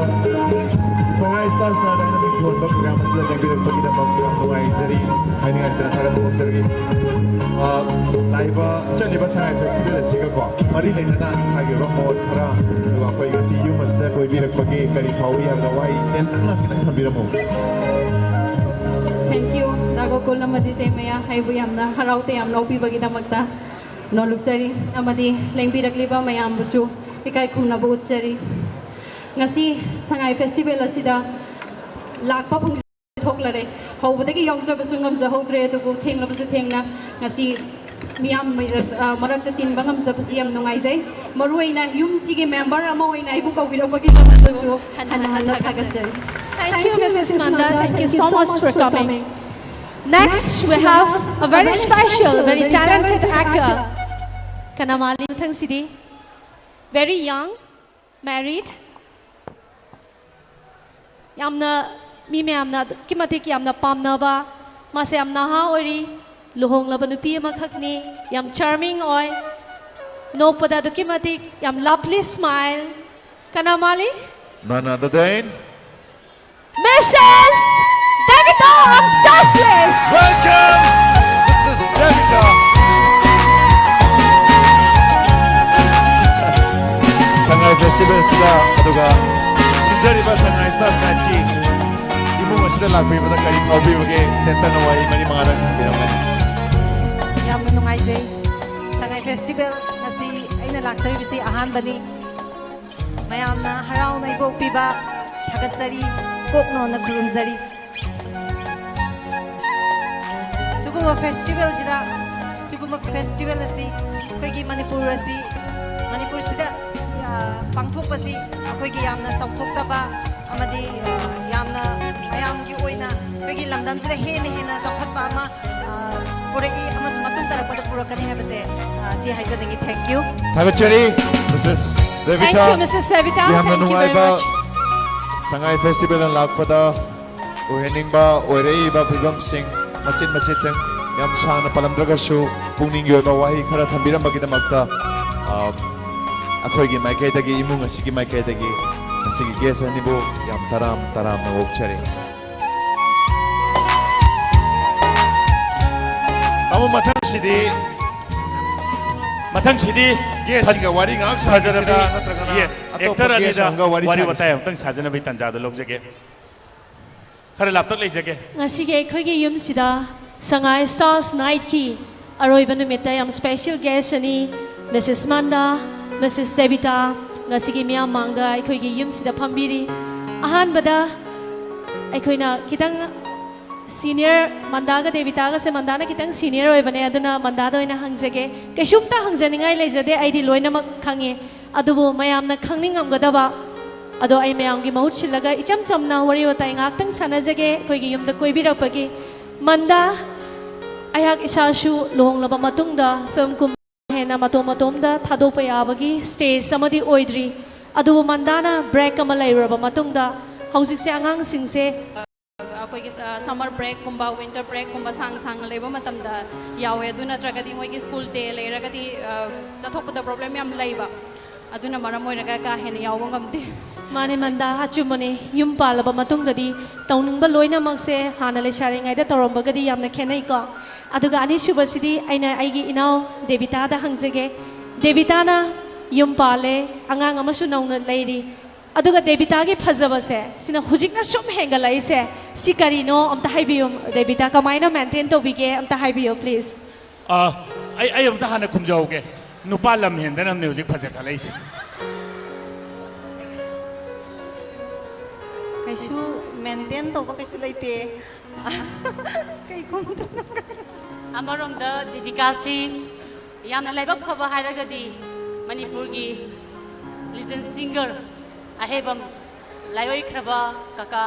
ꯁꯉꯥꯏ Stars Night ꯍꯥꯏꯅ ꯃꯤꯡꯊꯣꯟꯕ program ꯑꯁꯤꯗ ꯂꯦꯡꯕꯤꯔꯛꯄꯒꯤꯗꯃꯛ ꯌꯥꯝ ꯅꯨꯡꯉꯥꯏꯖꯔꯤ꯫ ꯍꯥꯏꯅꯤꯡꯉꯥꯏꯇꯅ ꯊꯥꯒꯠꯄ ꯐꯣꯡꯖꯔꯤ꯫ ꯑ, ꯂꯥꯛꯏꯕ, ꯆꯠꯂꯤꯕ ꯁꯉꯥꯏ Festival ꯑꯁꯤꯒꯀꯣ ꯃꯔꯤ ꯂꯩꯅꯅ ꯏꯁꯥꯒꯤ ꯑꯣꯏꯕ ꯃꯣꯠ ꯈꯔ, ꯑꯗꯨꯒ ꯑꯩꯈꯣꯏ ꯉꯁꯤ ꯌꯨꯝ ꯑꯁꯤꯗ ꯀꯣꯏꯕꯤꯔꯛꯄꯒꯤ ꯀꯔꯤ ꯐꯥꯎꯏ ꯍꯥꯏꯕꯗ ꯋꯥꯍꯩ ꯇꯦꯟꯇꯛꯅ ꯈꯤꯇꯪ ꯊꯝꯕꯤꯔꯝꯃꯨ꯫ Thank you, ꯗꯥ ꯒꯣꯀꯨꯜ ꯑꯃꯗꯤ ꯆꯦ ꯃꯌꯥ, ꯑꯩꯕꯨ ꯌꯥꯝꯅ ꯍꯔꯥꯎ ꯇꯌꯥꯝꯅ ꯑꯣꯛꯄꯤꯕꯒꯤꯗꯃꯛꯇ꯫ ꯅꯣꯜꯂꯨꯛꯆꯔꯤ ꯑꯃꯗꯤ ꯂꯦꯡꯕꯤꯔꯛꯂꯤꯕ ꯃꯌꯥꯝꯕꯨꯁꯨ ꯏꯀꯥꯏ ꯈꯨꯝꯅꯕ ꯎꯠꯆꯔꯤ꯫ ꯉꯁꯤ ꯁꯉꯥꯏ ꯐꯦꯁꯇꯤꯚꯦꯜ ꯑꯁꯤꯗ ꯂꯥꯛꯄ ꯐꯪꯖ-, ꯊꯣꯛꯂꯔꯦ꯫ ꯍꯧꯕꯗꯒꯤ ꯌꯥꯎꯖꯕꯁꯨ ꯉꯝꯖꯍꯧꯗ꯭ꯔꯦ, ꯑꯗꯨꯕꯨ ꯊꯦꯡꯂꯕꯁꯨ ꯊꯦꯡꯅ ꯉꯁꯤ ꯃꯤꯌꯥꯝ ꯃꯔꯛ-, ꯑ, ꯃꯔꯛꯇ ꯇꯤꯟꯕ ꯉꯝꯖꯕꯁꯤ ꯌꯥꯝ ꯅꯨꯡꯉꯥꯏꯖꯩ꯫ ꯃꯔꯨꯑꯣꯏꯅ ꯌꯨꯝꯁꯤꯒꯤ ꯃꯦꯝꯕꯔ ꯑꯃ ꯑꯣꯏꯅ ꯑꯩꯕꯨ ꯀꯧꯕꯤꯔꯛꯄꯒꯤꯗꯃꯛꯇꯁꯨ ꯍꯟꯅ ꯍꯟꯅ ꯊꯥꯒꯠꯆꯔꯤ꯫ Thank you, Missus Nanda. Thank you so much for coming. Next, we have a very special, very talented actor. ꯀꯅꯥ ꯃꯥꯜꯂꯤ ꯃꯊꯪꯁꯤꯗꯤ? Very young, married. ꯌꯥꯝꯅ, ꯃꯤ ꯃꯌꯥꯝꯅ ꯑꯗꯨꯛꯀꯤ ꯃꯇꯤꯛ ꯌꯥꯝꯅ ꯄꯥꯝꯅꯕ, ꯃꯥꯁꯦ ꯌꯥꯝ ꯅꯍꯥ ꯑꯣꯏꯔꯤ, ꯂꯨꯍꯣꯡꯂꯕ ꯅꯨꯄꯤ ꯑꯃꯈꯛꯅꯤ, ꯌꯥꯝ charming ꯑꯣꯏ, ꯅꯣꯛꯄꯗ ꯑꯗꯨꯛꯀꯤ ꯃꯇꯤꯛ ꯌꯥꯝ lovely smile. ꯀꯅꯥ ꯃꯥꯜꯂꯤ? None other than Missus Devita on stage, please. Welcome, Missus Devita. ꯁꯉꯥꯏ ꯐꯦꯁꯇꯤꯚꯦꯜꯁꯤꯗ, ꯑꯗꯨꯒ ꯁꯤꯟꯖꯔꯤꯕ ꯁꯉꯥꯏ ꯁ꯭ꯇꯥꯔꯁ ꯅꯥꯏꯠꯀꯤ ꯏꯃꯨꯡ ꯑꯁꯤꯗ ꯂꯥꯛꯄꯤꯕꯗ ꯀꯔꯤ ꯐꯥꯎꯕꯤꯕꯒꯦ? ꯇꯦꯟꯇꯛꯅ ꯋꯥꯍꯩ ꯃꯔꯤ ꯃꯉꯥꯗꯪ ꯊꯝꯕꯤꯔꯝꯒꯅꯤ꯫ ꯌꯥꯝꯅ ꯅꯨꯡꯉꯥꯏꯖꯩ꯫ ꯁꯉꯥꯏ ꯐꯦꯁꯇꯤꯚꯦꯜ ꯉꯁꯤ ꯑꯩꯅ ꯂꯥꯛꯆꯔꯤꯕꯁꯤ ꯑꯍꯥꯟꯕꯅꯤ꯫ ꯃꯌꯥꯝꯅ ꯍꯔꯥꯎꯅ ꯏꯕꯣꯛꯄꯤꯕ ꯊꯥꯒꯠꯆꯔꯤ, ꯀꯣꯛꯅꯣꯟꯅ ꯈꯨꯔꯨꯝꯖꯔꯤ꯫ ꯁꯤꯒꯨꯝꯕ ꯐꯦꯁꯇꯤꯚꯦꯜꯁꯤꯗ, ꯁꯤꯒꯨꯝꯕ ꯐꯦꯁꯇꯤꯚꯦꯜ ꯑꯁꯤ ꯑꯩꯈꯣꯏꯒꯤ ꯃꯅꯤꯄꯨꯔ ꯑꯁꯤ, ꯃꯅꯤꯄꯨꯔꯁꯤꯗ, ꯑ, ꯄꯥꯡꯊꯣꯛꯄꯁꯤ ꯑꯩꯈꯣꯏꯒꯤ ꯌꯥꯝꯅ ꯆꯥꯎꯊꯣꯛꯆꯕ ꯑꯃꯗꯤ, ꯑ, ꯌꯥꯝꯅ ꯃꯌꯥꯝꯒꯤ ꯑꯣꯏꯅ ꯑꯩꯈꯣꯏꯒꯤ ꯂꯝꯗꯝꯁꯤꯗ ꯍꯦꯟꯅ ꯍꯦꯟꯅ ꯆꯥꯎꯈꯠꯄ ꯑꯃ, ꯑ, ꯄꯨꯔꯛꯏ ꯑꯃꯁꯨꯡ ꯃꯇꯨꯡ ꯇꯥꯔꯛꯄꯗ ꯄꯨꯔꯛꯀꯅꯤ ꯍꯥꯏꯕꯁꯦ, ꯑ, ꯁꯤ ꯍꯥꯏꯖꯅꯤꯡꯉꯤ꯫ Thank you. ꯊꯥꯒꯠꯆꯔꯤ, Missus Devita꯫ Thank you, Missus Devita. ꯌꯥꯝꯅ ꯅꯨꯡꯉꯥꯏꯕ ꯁꯉꯥꯏ ꯐꯦꯁꯇꯤꯚꯦꯜꯗ ꯂꯥꯛꯄꯗ ꯑꯣꯏꯍꯟꯅꯤꯡꯕ ꯑꯣꯏꯔꯛꯏꯕ ꯐꯤꯕꯝꯁꯤꯡ ꯃꯆꯤꯠ ꯃꯆꯤꯠꯇꯪ ꯌꯥꯝ ꯁꯥꯡꯅ ꯄꯜꯂꯝꯗ꯭ꯔꯒꯁꯨ ꯄꯨꯛꯅꯤꯡꯒꯤ ꯑꯣꯏꯕ ꯋꯥꯍꯩ ꯈꯔ ꯊꯝꯕꯤꯔꯝꯕꯒꯤꯗꯃꯛꯇ, ꯑ, ꯑꯩꯈꯣꯏꯒꯤ ꯃꯥꯏꯀꯩꯗꯒꯤ, ꯏꯃꯨꯡ ꯑꯁꯤꯒꯤ ꯃꯥꯏꯀꯩꯗꯒꯤ ꯉꯁꯤꯒꯤ ꯒꯦꯁ ꯑꯅꯤꯕꯨ ꯌꯥꯝ ꯇꯔꯥꯝ ꯇꯔꯥꯝꯅ ꯑꯣꯛꯆꯔꯤ꯫ ꯇꯥꯃꯣ, ꯃꯊꯪꯁꯤꯗꯤ ꯃꯊꯪꯁꯤꯗꯤ ꯒꯦꯁꯁꯤꯡꯒ ꯋꯥꯔꯤ ꯉꯥꯏꯍꯥꯛ ꯁꯥꯈꯤꯁꯤꯔꯥ, ꯐꯖꯔꯕꯤ, ꯅꯠꯇ꯭ꯔꯒꯅ yes, ꯑꯇꯣꯞꯄ ꯑꯦꯛꯇꯔ ꯒꯦꯁ ꯑꯅꯤꯗ ꯑꯃꯒ ꯋꯥꯔꯤ ꯋꯥꯔꯤ ꯁꯥꯈꯤꯁꯤ? ꯋꯥꯇꯥꯏ ꯑꯃꯨꯛꯇꯪ ꯁꯥꯖꯅꯕꯒꯤ ꯇꯥꯟꯖꯥꯗꯣ ꯂꯧꯖꯒꯦ꯫ ꯈꯔ ꯂꯥꯞꯇꯛ ꯂꯩꯖꯒꯦ꯫ ꯉꯁꯤꯒꯤ ꯑꯩꯈꯣꯏꯒꯤ ꯌꯨꯝꯁꯤꯗ ꯁꯉꯥꯏ ꯁ꯭ꯇꯥꯔꯁ ꯅꯥꯏꯠꯀꯤ ꯑꯔꯣꯏꯕ ꯅꯨꯃꯤꯠꯇ ꯌꯥꯝ special guest ꯑꯅꯤ, Missus ꯃꯟꯗꯥ, Missus ꯗꯦꯕꯤꯇꯥ, ꯉꯁꯤꯒꯤ ꯃꯤꯌꯥꯝ ꯃꯥꯡꯗ ꯑꯩꯈꯣꯏꯒꯤ ꯌꯨꯝꯁꯤꯗ ꯐꯝꯕꯤꯔꯤ꯫ ꯑꯍꯥꯟꯕꯗ ꯑꯩꯈꯣꯏꯅ ꯈꯤꯇꯪ senior, ꯃꯟꯗꯥꯒ ꯗꯦꯕꯤꯇꯥꯒꯁꯦ, ꯃꯟꯗꯥꯅ ꯈꯤꯇꯪ senior ꯑꯣꯏꯕꯅꯦ, ꯑꯗꯨꯅ ꯃꯟꯗꯥꯗ ꯑꯣꯏꯅ ꯍꯪꯖꯒꯦ꯫ ꯀꯩꯁꯨꯝꯇ ꯍꯪꯖꯅꯤꯡꯉꯥꯏ ꯂꯩꯖꯗꯦ, ꯑꯩꯗꯤ ꯂꯣꯏꯅꯃꯛ ꯈꯪꯉꯤ꯫ ꯑꯗꯨꯕꯨ ꯃꯌꯥꯝꯅ ꯈꯪꯅꯤꯡꯉꯝꯒꯗꯕ ꯑꯗꯣ ꯑꯩ ꯃꯌꯥꯝꯒꯤ ꯃꯍꯨꯠ ꯁꯤꯜꯂꯒ ꯏꯆꯝ ꯆꯝꯅ ꯋꯥꯔꯤ ꯋꯥꯇꯥꯏ ꯉꯥꯏꯍꯥꯛꯇꯪ ꯁꯥꯟꯅꯖꯒꯦ꯫ ꯑꯩꯈꯣꯏꯒꯤ ꯌꯨꯝꯗ ꯀꯣꯏꯕꯤꯔꯛꯄꯒꯤ ꯃꯟꯗꯥ, ꯑꯩꯍꯥꯛ ꯏꯁꯥꯁꯨ ꯂꯨꯍꯣꯡꯂꯕ ꯃꯇꯨꯡꯗ film ꯀꯨꯝꯕ ꯍꯦꯟꯅ ꯃꯇꯣꯝ ꯃꯇꯣꯝꯗ ꯊꯥꯗꯣꯛꯄ ꯌꯥꯕꯒꯤ stage ꯑꯃꯗꯤ ꯑꯣꯏꯗ꯭ꯔꯤ꯫ ꯑꯗꯨꯕꯨ ꯃꯟꯗꯥꯅ break ꯑꯃ ꯂꯩꯔꯨꯔꯕ ꯃꯇꯨꯡꯗ ꯍꯧꯖꯤꯛꯁꯦ ꯑꯉꯥꯡꯁꯤꯡꯁꯦ ꯑꯩꯈꯣꯏꯒꯤ, ꯑ, summer break ꯀꯨꯝꯕ, winter break ꯀꯨꯝꯕ ꯁꯥꯡ ꯁꯥꯡꯅ ꯂꯩꯕ ꯃꯇꯝꯗ ꯌꯥꯎꯋꯦ꯫ ꯑꯗꯨ ꯅꯠꯇ꯭ꯔꯒꯗꯤ ꯃꯣꯏꯒꯤ school day ꯂꯩꯔꯒꯗꯤ, ꯑ, ꯆꯠꯊꯣꯛꯄꯗ problem ꯌꯥꯝ ꯂꯩꯕ꯫ ꯑꯗꯨꯅ ꯃꯔꯝ ꯑꯣꯏꯔꯒ ꯀꯥ ꯍꯦꯟꯅ ꯌꯥꯎꯕ ꯉꯝꯗꯦ꯫ ꯃꯥꯅꯦ ꯃꯟꯗꯥ, ꯑꯆꯨꯝꯕꯅꯦ꯫ ꯌꯨꯝ ꯄꯥꯜꯂꯕ ꯃꯇꯨꯡꯗꯗꯤ ꯇꯧꯅꯤꯡꯕ ꯂꯣꯏꯅꯃꯛꯁꯦ ꯍꯥꯟꯅ ꯂꯩꯁꯥꯔꯤꯉꯩꯗ ꯇꯧꯔꯝꯕꯒꯗꯤ ꯌꯥꯝꯅ ꯈꯦꯠꯅꯩꯀꯣ꯫ ꯑꯗꯨꯒ ꯑꯅꯤꯁꯨꯕꯁꯤꯗꯤ ꯑꯩꯅ ꯑꯩꯒꯤ ꯏꯅꯥꯎ ꯗꯦꯕꯤꯇꯥꯗ ꯍꯪꯖꯒꯦ꯫ ꯗꯦꯕꯤꯇꯥꯅ ꯌꯨꯝ ꯄꯥꯜꯂꯦ, ꯑꯉꯥꯡ ꯑꯃꯁꯨ ꯅꯧꯅ ꯂꯩꯔꯤ꯫ ꯑꯗꯨꯒ ꯗꯦꯕꯤꯇꯥꯒꯤ ꯐꯖꯕꯁꯦ, ꯁꯤꯅ ꯍꯧꯖꯤꯛꯅ ꯁꯨꯝ ꯍꯦꯟꯒꯠꯂꯛꯏꯁꯦ, ꯁꯤ ꯀꯔꯤꯅꯣ ꯑꯝꯇ ꯍꯥꯏꯕꯤꯌꯨ꯫ ꯗꯦꯕꯤꯇꯥ, ꯀꯃꯥꯏꯅ maintain ꯇꯧꯕꯤꯒꯦ ꯑꯝꯇ ꯍꯥꯏꯕꯤꯌꯨ please꯫ ꯑ, ꯑꯩ, ꯑꯩ ꯑꯝꯇ ꯍꯥꯟꯅ ꯈꯨꯝꯖꯍꯧꯒꯦ꯫ ꯅꯨꯄꯥ ꯂꯝ ꯍꯦꯟꯗꯅꯕꯅꯦ ꯍꯧꯖꯤꯛ ꯐꯖꯈꯠꯂꯛꯏꯁꯦ꯫ ꯀꯩꯁꯨ maintain ꯇꯧꯕ ꯀꯩꯁꯨ ꯂꯩꯇꯦ꯫ ꯀꯩ ꯈꯨꯝꯗꯣꯏꯅꯣ? ꯑꯃꯔꯣꯝꯗ ꯗꯤꯕꯤꯀꯥꯁꯤ ꯌꯥꯝꯅ ꯂꯥꯏꯕꯛ ꯐꯕ ꯍꯥꯏꯔꯒꯗꯤ ꯃꯅꯤꯄꯨꯔꯒꯤ legend singer ꯑꯍꯩꯕꯝ ꯂꯥꯏꯑꯣꯏꯈ꯭ꯔꯕ ꯀꯀꯥ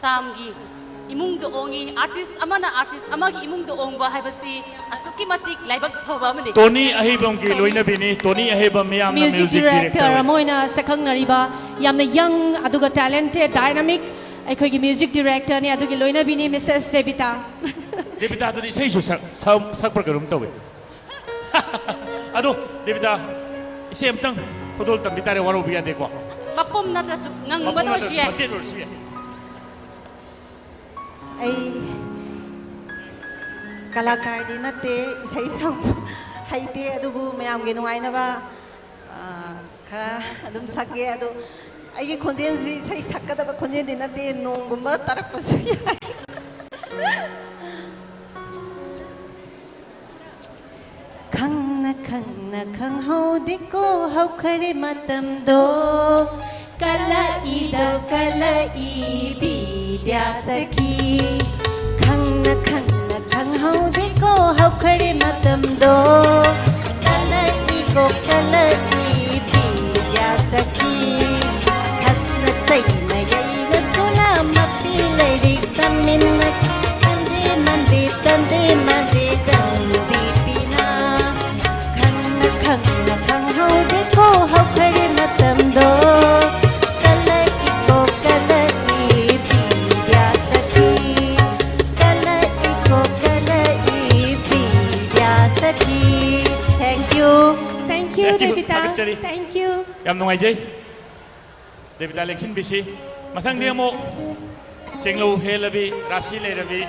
ꯁꯥꯝꯒꯤ ꯏꯃꯨꯡꯗ ꯑꯣꯡꯉꯤ꯫ Artist ꯑꯃꯅ artist ꯑꯃꯒꯤ ꯏꯃꯨꯡꯗ ꯑꯣꯡꯕ ꯍꯥꯏꯕꯁꯤ ꯑꯁꯨꯛꯀꯤ ꯃꯇꯤꯛ ꯂꯥꯏꯕꯛ ꯐꯕ ꯑꯃꯅꯤ꯫ ꯇꯣꯅꯤ ꯑꯍꯩꯕꯝꯒꯤ ꯂꯣꯏꯅꯕꯤꯅꯤ꯫ ꯇꯣꯅꯤ ꯑꯍꯩꯕꯝ ꯃꯤꯌꯥꯝꯅ music music director director ꯑꯣꯏ꯫ ꯑꯃ ꯑꯣꯏꯅ ꯁꯛꯈꯪꯅꯔꯤꯕ ꯌꯥꯝꯅ young ꯑꯗꯨꯒ talented, dynamic ꯑꯩꯈꯣꯏꯒꯤ music directorꯅꯤ꯫ ꯑꯗꯨꯒꯤ ꯂꯣꯏꯅꯕꯤꯅꯤ Missus ꯗꯦꯕꯤꯇꯥ꯫ ꯗꯦꯕꯤꯇꯥꯗꯨꯗꯤ ꯏꯁꯩꯁꯨ ꯁꯛ-, ꯁꯛ-, ꯁꯛꯄ꯭ꯔꯥ ꯀꯩꯅꯣꯝ ꯇꯧꯋꯤ꯫ ꯑꯗꯣ ꯗꯦꯕꯤꯇꯥ, ꯏꯁꯩ ꯑꯝꯇꯪ ꯈꯨꯗꯣꯜ ꯇꯝꯕꯤ ꯇꯥꯔꯦ, ꯋꯥꯔꯧꯕ ꯌꯥꯗꯦꯀꯣ꯫ ꯃꯄꯨꯝ ꯅꯠꯇ꯭ꯔꯁꯨ, ꯉꯪꯕꯗ ꯃꯄꯨꯝ ꯑꯣꯏꯔꯁꯨ ꯅꯠꯇ꯭ꯔꯁꯨ, ꯌꯥꯏ꯫ ꯃꯆꯦꯠ ꯑꯣꯏꯔꯁꯨ ꯌꯥꯏ꯫ ꯑꯩ ꯀꯂꯥꯀꯥꯔꯗꯤ ꯅꯠꯇꯦ, ꯏꯁꯩ ꯁꯛꯄ ꯍꯩꯇꯦ, ꯑꯗꯨꯕꯨ ꯃꯌꯥꯝꯒꯤ ꯅꯨꯡꯉꯥꯏꯅꯕ, ꯑ, ꯈꯔ ꯑꯗꯨꯝ ꯁꯛꯀꯦ꯫ ꯑꯗꯣ ꯑꯩꯒꯤ ꯈꯣꯟꯖꯦꯜꯁꯤ ꯏꯁꯩ ꯁꯛꯀꯗꯕ ꯈꯣꯟꯖꯦꯜꯗꯤ ꯅꯠꯇꯦ, ꯅꯣꯡꯒꯨꯝꯕ ꯇꯥꯔꯛꯄꯁꯨ ꯌꯥꯏ꯫ ꯈꯪꯅ ꯈꯪꯍꯧꯗꯦꯀꯣ ꯍꯧꯈꯔꯦ ꯃꯇꯝꯗꯣ꯫ ꯀꯂꯛꯏꯗꯣ ꯀꯂꯛꯏ ꯕꯤꯗ꯭ꯌꯥ ꯁꯈꯤ꯫ ꯈꯪꯅ ꯈꯪꯅ ꯈꯪꯍꯧꯗꯦꯀꯣ ꯍꯧꯈꯔꯦ ꯃꯇꯝꯗꯣ꯫ ꯀꯂꯛꯏꯀꯣ ꯀꯂꯛꯏ ꯕꯤꯗ꯭ꯌꯥ ꯁꯈꯤ꯫ ꯈꯠꯅ ꯆꯩꯅ ꯌꯩꯅ ꯁꯨꯅ ꯃꯄꯤ ꯂꯥꯏꯔꯤꯛ ꯇꯝꯃꯤꯟꯅ ꯇꯟꯗꯦ ꯃꯟꯗꯦ ꯇꯟꯗꯦ ꯃꯟꯗꯦ ꯀꯟꯕꯤ ꯄꯤꯅ꯫ ꯈꯪꯅ ꯈꯪꯅ ꯈꯪꯍꯧꯗꯦꯀꯣ ꯍꯧꯈꯔꯦ ꯃꯇꯝꯗꯣ꯫ ꯀꯂꯛꯏꯀꯣ ꯀꯂꯛꯏ ꯕꯤꯗ꯭ꯌꯥ ꯁꯈꯤ꯫ ꯀꯂꯛꯏꯀꯣ ꯀꯂꯛꯏ ꯕꯤꯗ꯭ꯌꯥ ꯁꯈꯤ꯫ Thank you. Thank you, Thank you. ꯗꯦꯕꯤꯇꯥ꯫ ꯊꯥꯒꯠꯆꯔꯤ꯫ Thank you. ꯌꯥꯝ ꯅꯨꯡꯉꯥꯏꯖꯩ꯫ ꯗꯦꯕꯤꯇꯥ ꯂꯦꯡꯁꯤꯟꯕꯤꯁꯤ꯫ ꯃꯊꯪꯗꯤ ꯑꯃꯨꯛ ꯆꯦꯡꯂꯧ ꯍꯦꯜꯂꯕꯤ, ꯔꯥꯁꯤ ꯂꯩꯔꯕꯤ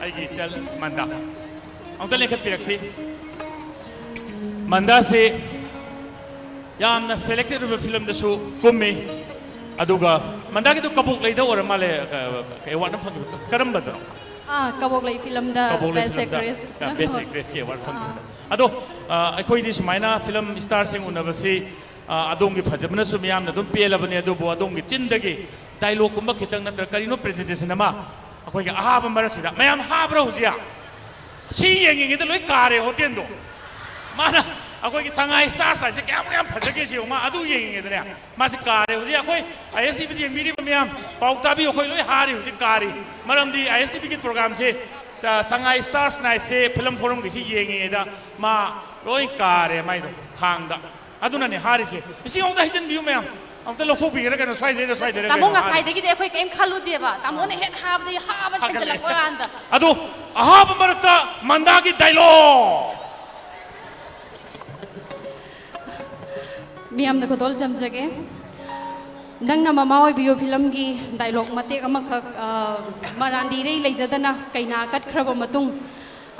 ꯑꯩꯒꯤ ꯏꯆꯜ ꯃꯟꯗꯥ꯫ ꯑꯃꯨꯛꯇ ꯂꯦꯡꯈꯠꯄꯤꯔꯛꯁꯤ꯫ ꯃꯟꯗꯥꯁꯤ ꯌꯥꯝꯅ selected ꯑꯣꯏꯕ ꯐꯤꯂꯝꯗꯁꯨ ꯀꯨꯝꯃꯤ꯫ ꯑꯗꯨꯒ ꯃꯟꯗꯥꯒꯤꯗꯨ ꯀꯕꯣꯛ ꯂꯩꯗ ꯑꯣꯏꯔ ꯃꯥꯜꯂꯦ, ꯑꯦꯋꯥꯔꯗ ꯑꯃ ꯐꯪꯈꯤꯕ꯫ ꯀꯔꯝꯕꯗꯅꯣ? ꯑꯥ, ꯀꯕꯣꯛꯂꯩ ꯐꯤꯂꯝꯗ ꯀꯕꯣꯛꯂꯩ Best ꯐꯤꯂꯝꯗ, Actress꯫ ꯑ, Best Actressꯀꯤ ꯑꯦꯋꯥꯔꯗ ꯐꯪꯈꯤꯕꯗꯣ꯫ ꯑꯗꯣ, ꯑ, ꯑꯩꯈꯣꯏꯗꯤ ꯁꯨꯃꯥꯏꯅ ꯐꯤꯂꯝ ꯁ꯭ꯇꯥꯔꯁꯤꯡ ꯎꯅꯕꯁꯤ, ꯑ, ꯑꯗꯣꯝꯒꯤ ꯐꯖꯕꯅꯁꯨ ꯃꯤꯌꯥꯝꯅ ꯑꯗꯨꯝ ꯄꯦꯜꯂꯕꯅꯤ, ꯑꯗꯨꯕꯨ ꯑꯗꯣꯝꯒꯤ ꯆꯤꯟꯗꯒꯤ ꯗꯥꯏꯂꯣꯒꯀꯨꯝꯕ ꯈꯤꯇꯪ ꯅꯠꯇ꯭ꯔꯒ ꯀꯔꯤꯅꯣ ꯄ꯭ꯔꯖꯦꯟꯇꯦꯁꯟ ꯑꯃ ꯑꯩꯈꯣꯏꯒꯤ ꯑꯍꯥꯕ ꯃꯔꯛꯁꯤꯗ꯫ ꯃꯌꯥꯝ ꯍꯥꯕ꯭ꯔꯥ ꯍꯧꯖꯤꯛ? ꯁꯤ ꯌꯦꯡꯉꯤꯉꯩꯗ ꯂꯣꯏ ꯀꯥꯔꯦ ꯍꯣꯇꯦꯜꯗꯣ꯫ ꯃꯥꯅ ꯑꯩꯈꯣꯏꯒꯤ ꯁꯉꯥꯏ ꯁ꯭ꯇꯥꯔꯁ ꯍꯥꯏꯁꯦ ꯀꯌꯥꯃꯨꯛ ꯌꯥꯝ ꯐꯖꯒꯦ ꯁꯤ ꯌꯦꯡꯉꯨ꯫ ꯃꯥ ꯑꯗꯨ ꯌꯦꯡꯉꯤꯉꯩꯗꯅꯦ ꯃꯥꯁꯦ ꯀꯥꯔꯦ꯫ ꯍꯧꯖꯤꯛ ꯑꯩꯈꯣꯏ ꯑꯥꯏ ꯑꯦꯁ ꯇꯤ ꯚꯤ ꯌꯦꯡꯕꯤꯔꯤꯕ ꯃꯌꯥꯝ ꯄꯥꯎ ꯇꯥꯕꯤꯌꯨ, ꯑꯩꯈꯣꯏ ꯂꯣꯏ ꯍꯥꯔꯤ ꯍꯧꯖꯤꯛ ꯀꯥꯔꯤ꯫ ꯃꯔꯝꯗꯤ ꯑꯥꯏ ꯑꯦꯁ ꯇꯤ ꯚꯤꯒꯤ ꯄ꯭ꯔꯣꯒꯥꯝꯁꯦ, ꯁꯉꯥꯏ ꯁ꯭ꯇꯥꯔꯁ ꯅꯥꯏꯠꯁꯦ ꯐꯤꯂꯝ ꯐꯣꯔꯝꯒꯤꯁꯤ ꯌꯦꯡꯉꯤꯉꯩꯗ ꯃꯥ ꯂꯣꯏ ꯀꯥꯔꯦ ꯃꯥꯏꯗꯣ ꯈꯥꯡꯗ꯫ ꯑꯗꯨꯅꯅꯦ ꯍꯥꯔꯤꯁꯦ꯫ ꯏꯁꯤꯡ ꯑꯃꯨꯛꯇ ꯍꯩꯖꯤꯟꯕꯤꯌꯨ ꯃꯌꯥꯝ꯫ ꯑꯃꯨꯛꯇ ꯂꯧꯊꯣꯛꯄꯤꯒꯦꯔꯥ ꯀꯩꯅꯣ, ꯁ꯭ꯋꯥꯏꯗꯩꯔ ꯁ꯭ꯋꯥꯏꯗꯩꯔ ꯇꯥꯃꯣ, ꯀꯩꯅꯣ ꯍꯥꯔꯤ꯫ ꯉꯁꯥꯏꯗꯒꯤꯗꯤ ꯑꯩꯈꯣꯏ ꯀꯩꯝ ꯈꯜꯂꯨꯗꯦꯕ꯫ ꯇꯥꯃꯣꯅ ꯍꯦꯛ ꯍꯥꯕꯗꯒꯤ ꯍꯥꯕ ꯍꯥꯒꯠꯂꯛꯑꯦ꯫ ꯍꯦꯟꯖꯜꯂꯛꯄ ꯀꯥꯟꯗ꯫ ꯑꯗꯣ ꯑꯍꯥꯕ ꯃꯔꯛꯇ ꯃꯟꯗꯥꯒꯤ ꯗꯥꯏꯂꯣꯒ꯫ ꯃꯤꯌꯥꯝꯗ ꯈꯨꯗꯣꯜ ꯆꯝꯖꯒꯦ꯫ ꯅꯪꯅ ꯃꯃꯥ ꯑꯣꯏꯕꯤꯌꯨ ꯐꯤꯂꯝꯒꯤ ꯗꯥꯏꯂꯣꯒ ꯃꯇꯦꯛ ꯑꯃꯈꯛ, ꯑ, ꯃꯔꯥꯟꯗꯤ ꯏꯔꯩ ꯂꯩꯖꯗꯅ ꯀꯩꯅꯥ ꯀꯠꯈ꯭ꯔꯕ ꯃꯇꯨꯡ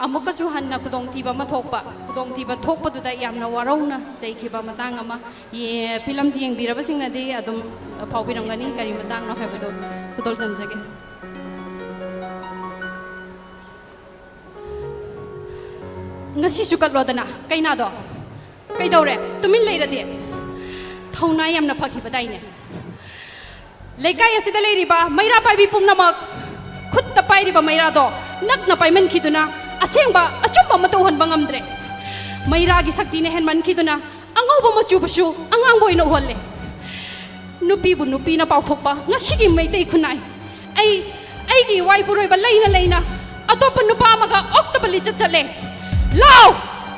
ꯑꯃꯨꯛꯀꯁꯨ ꯍꯟꯅ ꯈꯨꯗꯣꯡꯊꯤꯕ ꯑꯃ ꯊꯣꯛꯄ, ꯈꯨꯗꯣꯡꯊꯤꯕ ꯊꯣꯛꯄꯗꯨꯗ ꯌꯥꯝꯅ ꯋꯥꯔꯧꯅ ꯆꯩꯈꯤꯕ ꯃꯇꯥꯡ ꯑꯃ꯫ ꯌꯦ-, ꯐꯤꯂꯝꯁꯤ ꯌꯦꯡꯕꯤꯔꯕꯁꯤꯡꯅꯗꯤ ꯑꯗꯨꯝ ꯐꯥꯎꯕꯤꯔꯝꯒꯅꯤ ꯀꯔꯤ ꯃꯇꯥꯡꯅꯣ ꯍꯥꯏꯕꯗꯣ꯫ ꯈꯨꯗꯣꯜ ꯇꯝꯖꯒꯦ꯫ ꯉꯁꯤꯁꯨ ꯀꯠꯂꯣꯗꯅ ꯀꯩꯅꯥꯗꯣ꯫ ꯀꯩꯗꯧꯔꯦ? ꯇꯨꯃꯤꯟ ꯂꯩꯔꯗꯤ? ꯊꯧꯅꯥ ꯌꯥꯝꯅ ꯐꯈꯤꯕꯗꯥꯏꯅꯦ꯫ ꯂꯩꯀꯥꯏ ꯑꯁꯤꯗ ꯂꯩꯔꯤꯕ ꯃꯩꯔꯥ ꯄꯥꯏꯕꯤ ꯄꯨꯝꯅꯃꯛ, ꯈꯨꯠꯇ ꯄꯥꯏꯔꯤꯕ ꯃꯩꯔꯥꯗꯣ ꯅꯛꯅ ꯄꯥꯏꯃꯟꯈꯤꯗꯨꯅ ꯑꯁꯦꯡꯕ ꯑꯆꯨꯝꯕ ꯑꯃꯠꯇ ꯎꯍꯟꯕ ꯉꯝꯗ꯭ꯔꯦ꯫ ꯃꯩꯔꯥꯒꯤ ꯁꯛꯇꯤꯅ ꯍꯦꯟꯃꯟꯈꯤꯗꯨꯅ ꯑꯉꯧꯕ ꯃꯆꯨꯕꯨꯁꯨ ꯑꯉꯥꯡꯕ ꯑꯣꯏꯅ ꯎꯍꯜꯂꯦ꯫ ꯅꯨꯄꯤꯕꯨ ꯅꯨꯄꯤꯅ ꯄꯥꯎꯊꯣꯛꯄ ꯉꯁꯤꯒꯤ ꯃꯩꯇꯩ ꯈꯨꯟꯅꯥꯏ꯫ ꯑꯩ, ꯑꯩꯒꯤ ꯏꯋꯥ ꯏꯄꯨꯔꯣꯏꯕ ꯂꯩꯅ ꯂꯩꯅ ꯑꯇꯣꯞꯄ ꯅꯨꯄꯥ ꯑꯃꯒ ꯑꯣꯛꯇꯕ ꯂꯤꯆꯠ ꯆꯠꯂꯦ꯫ ꯂꯥꯎ!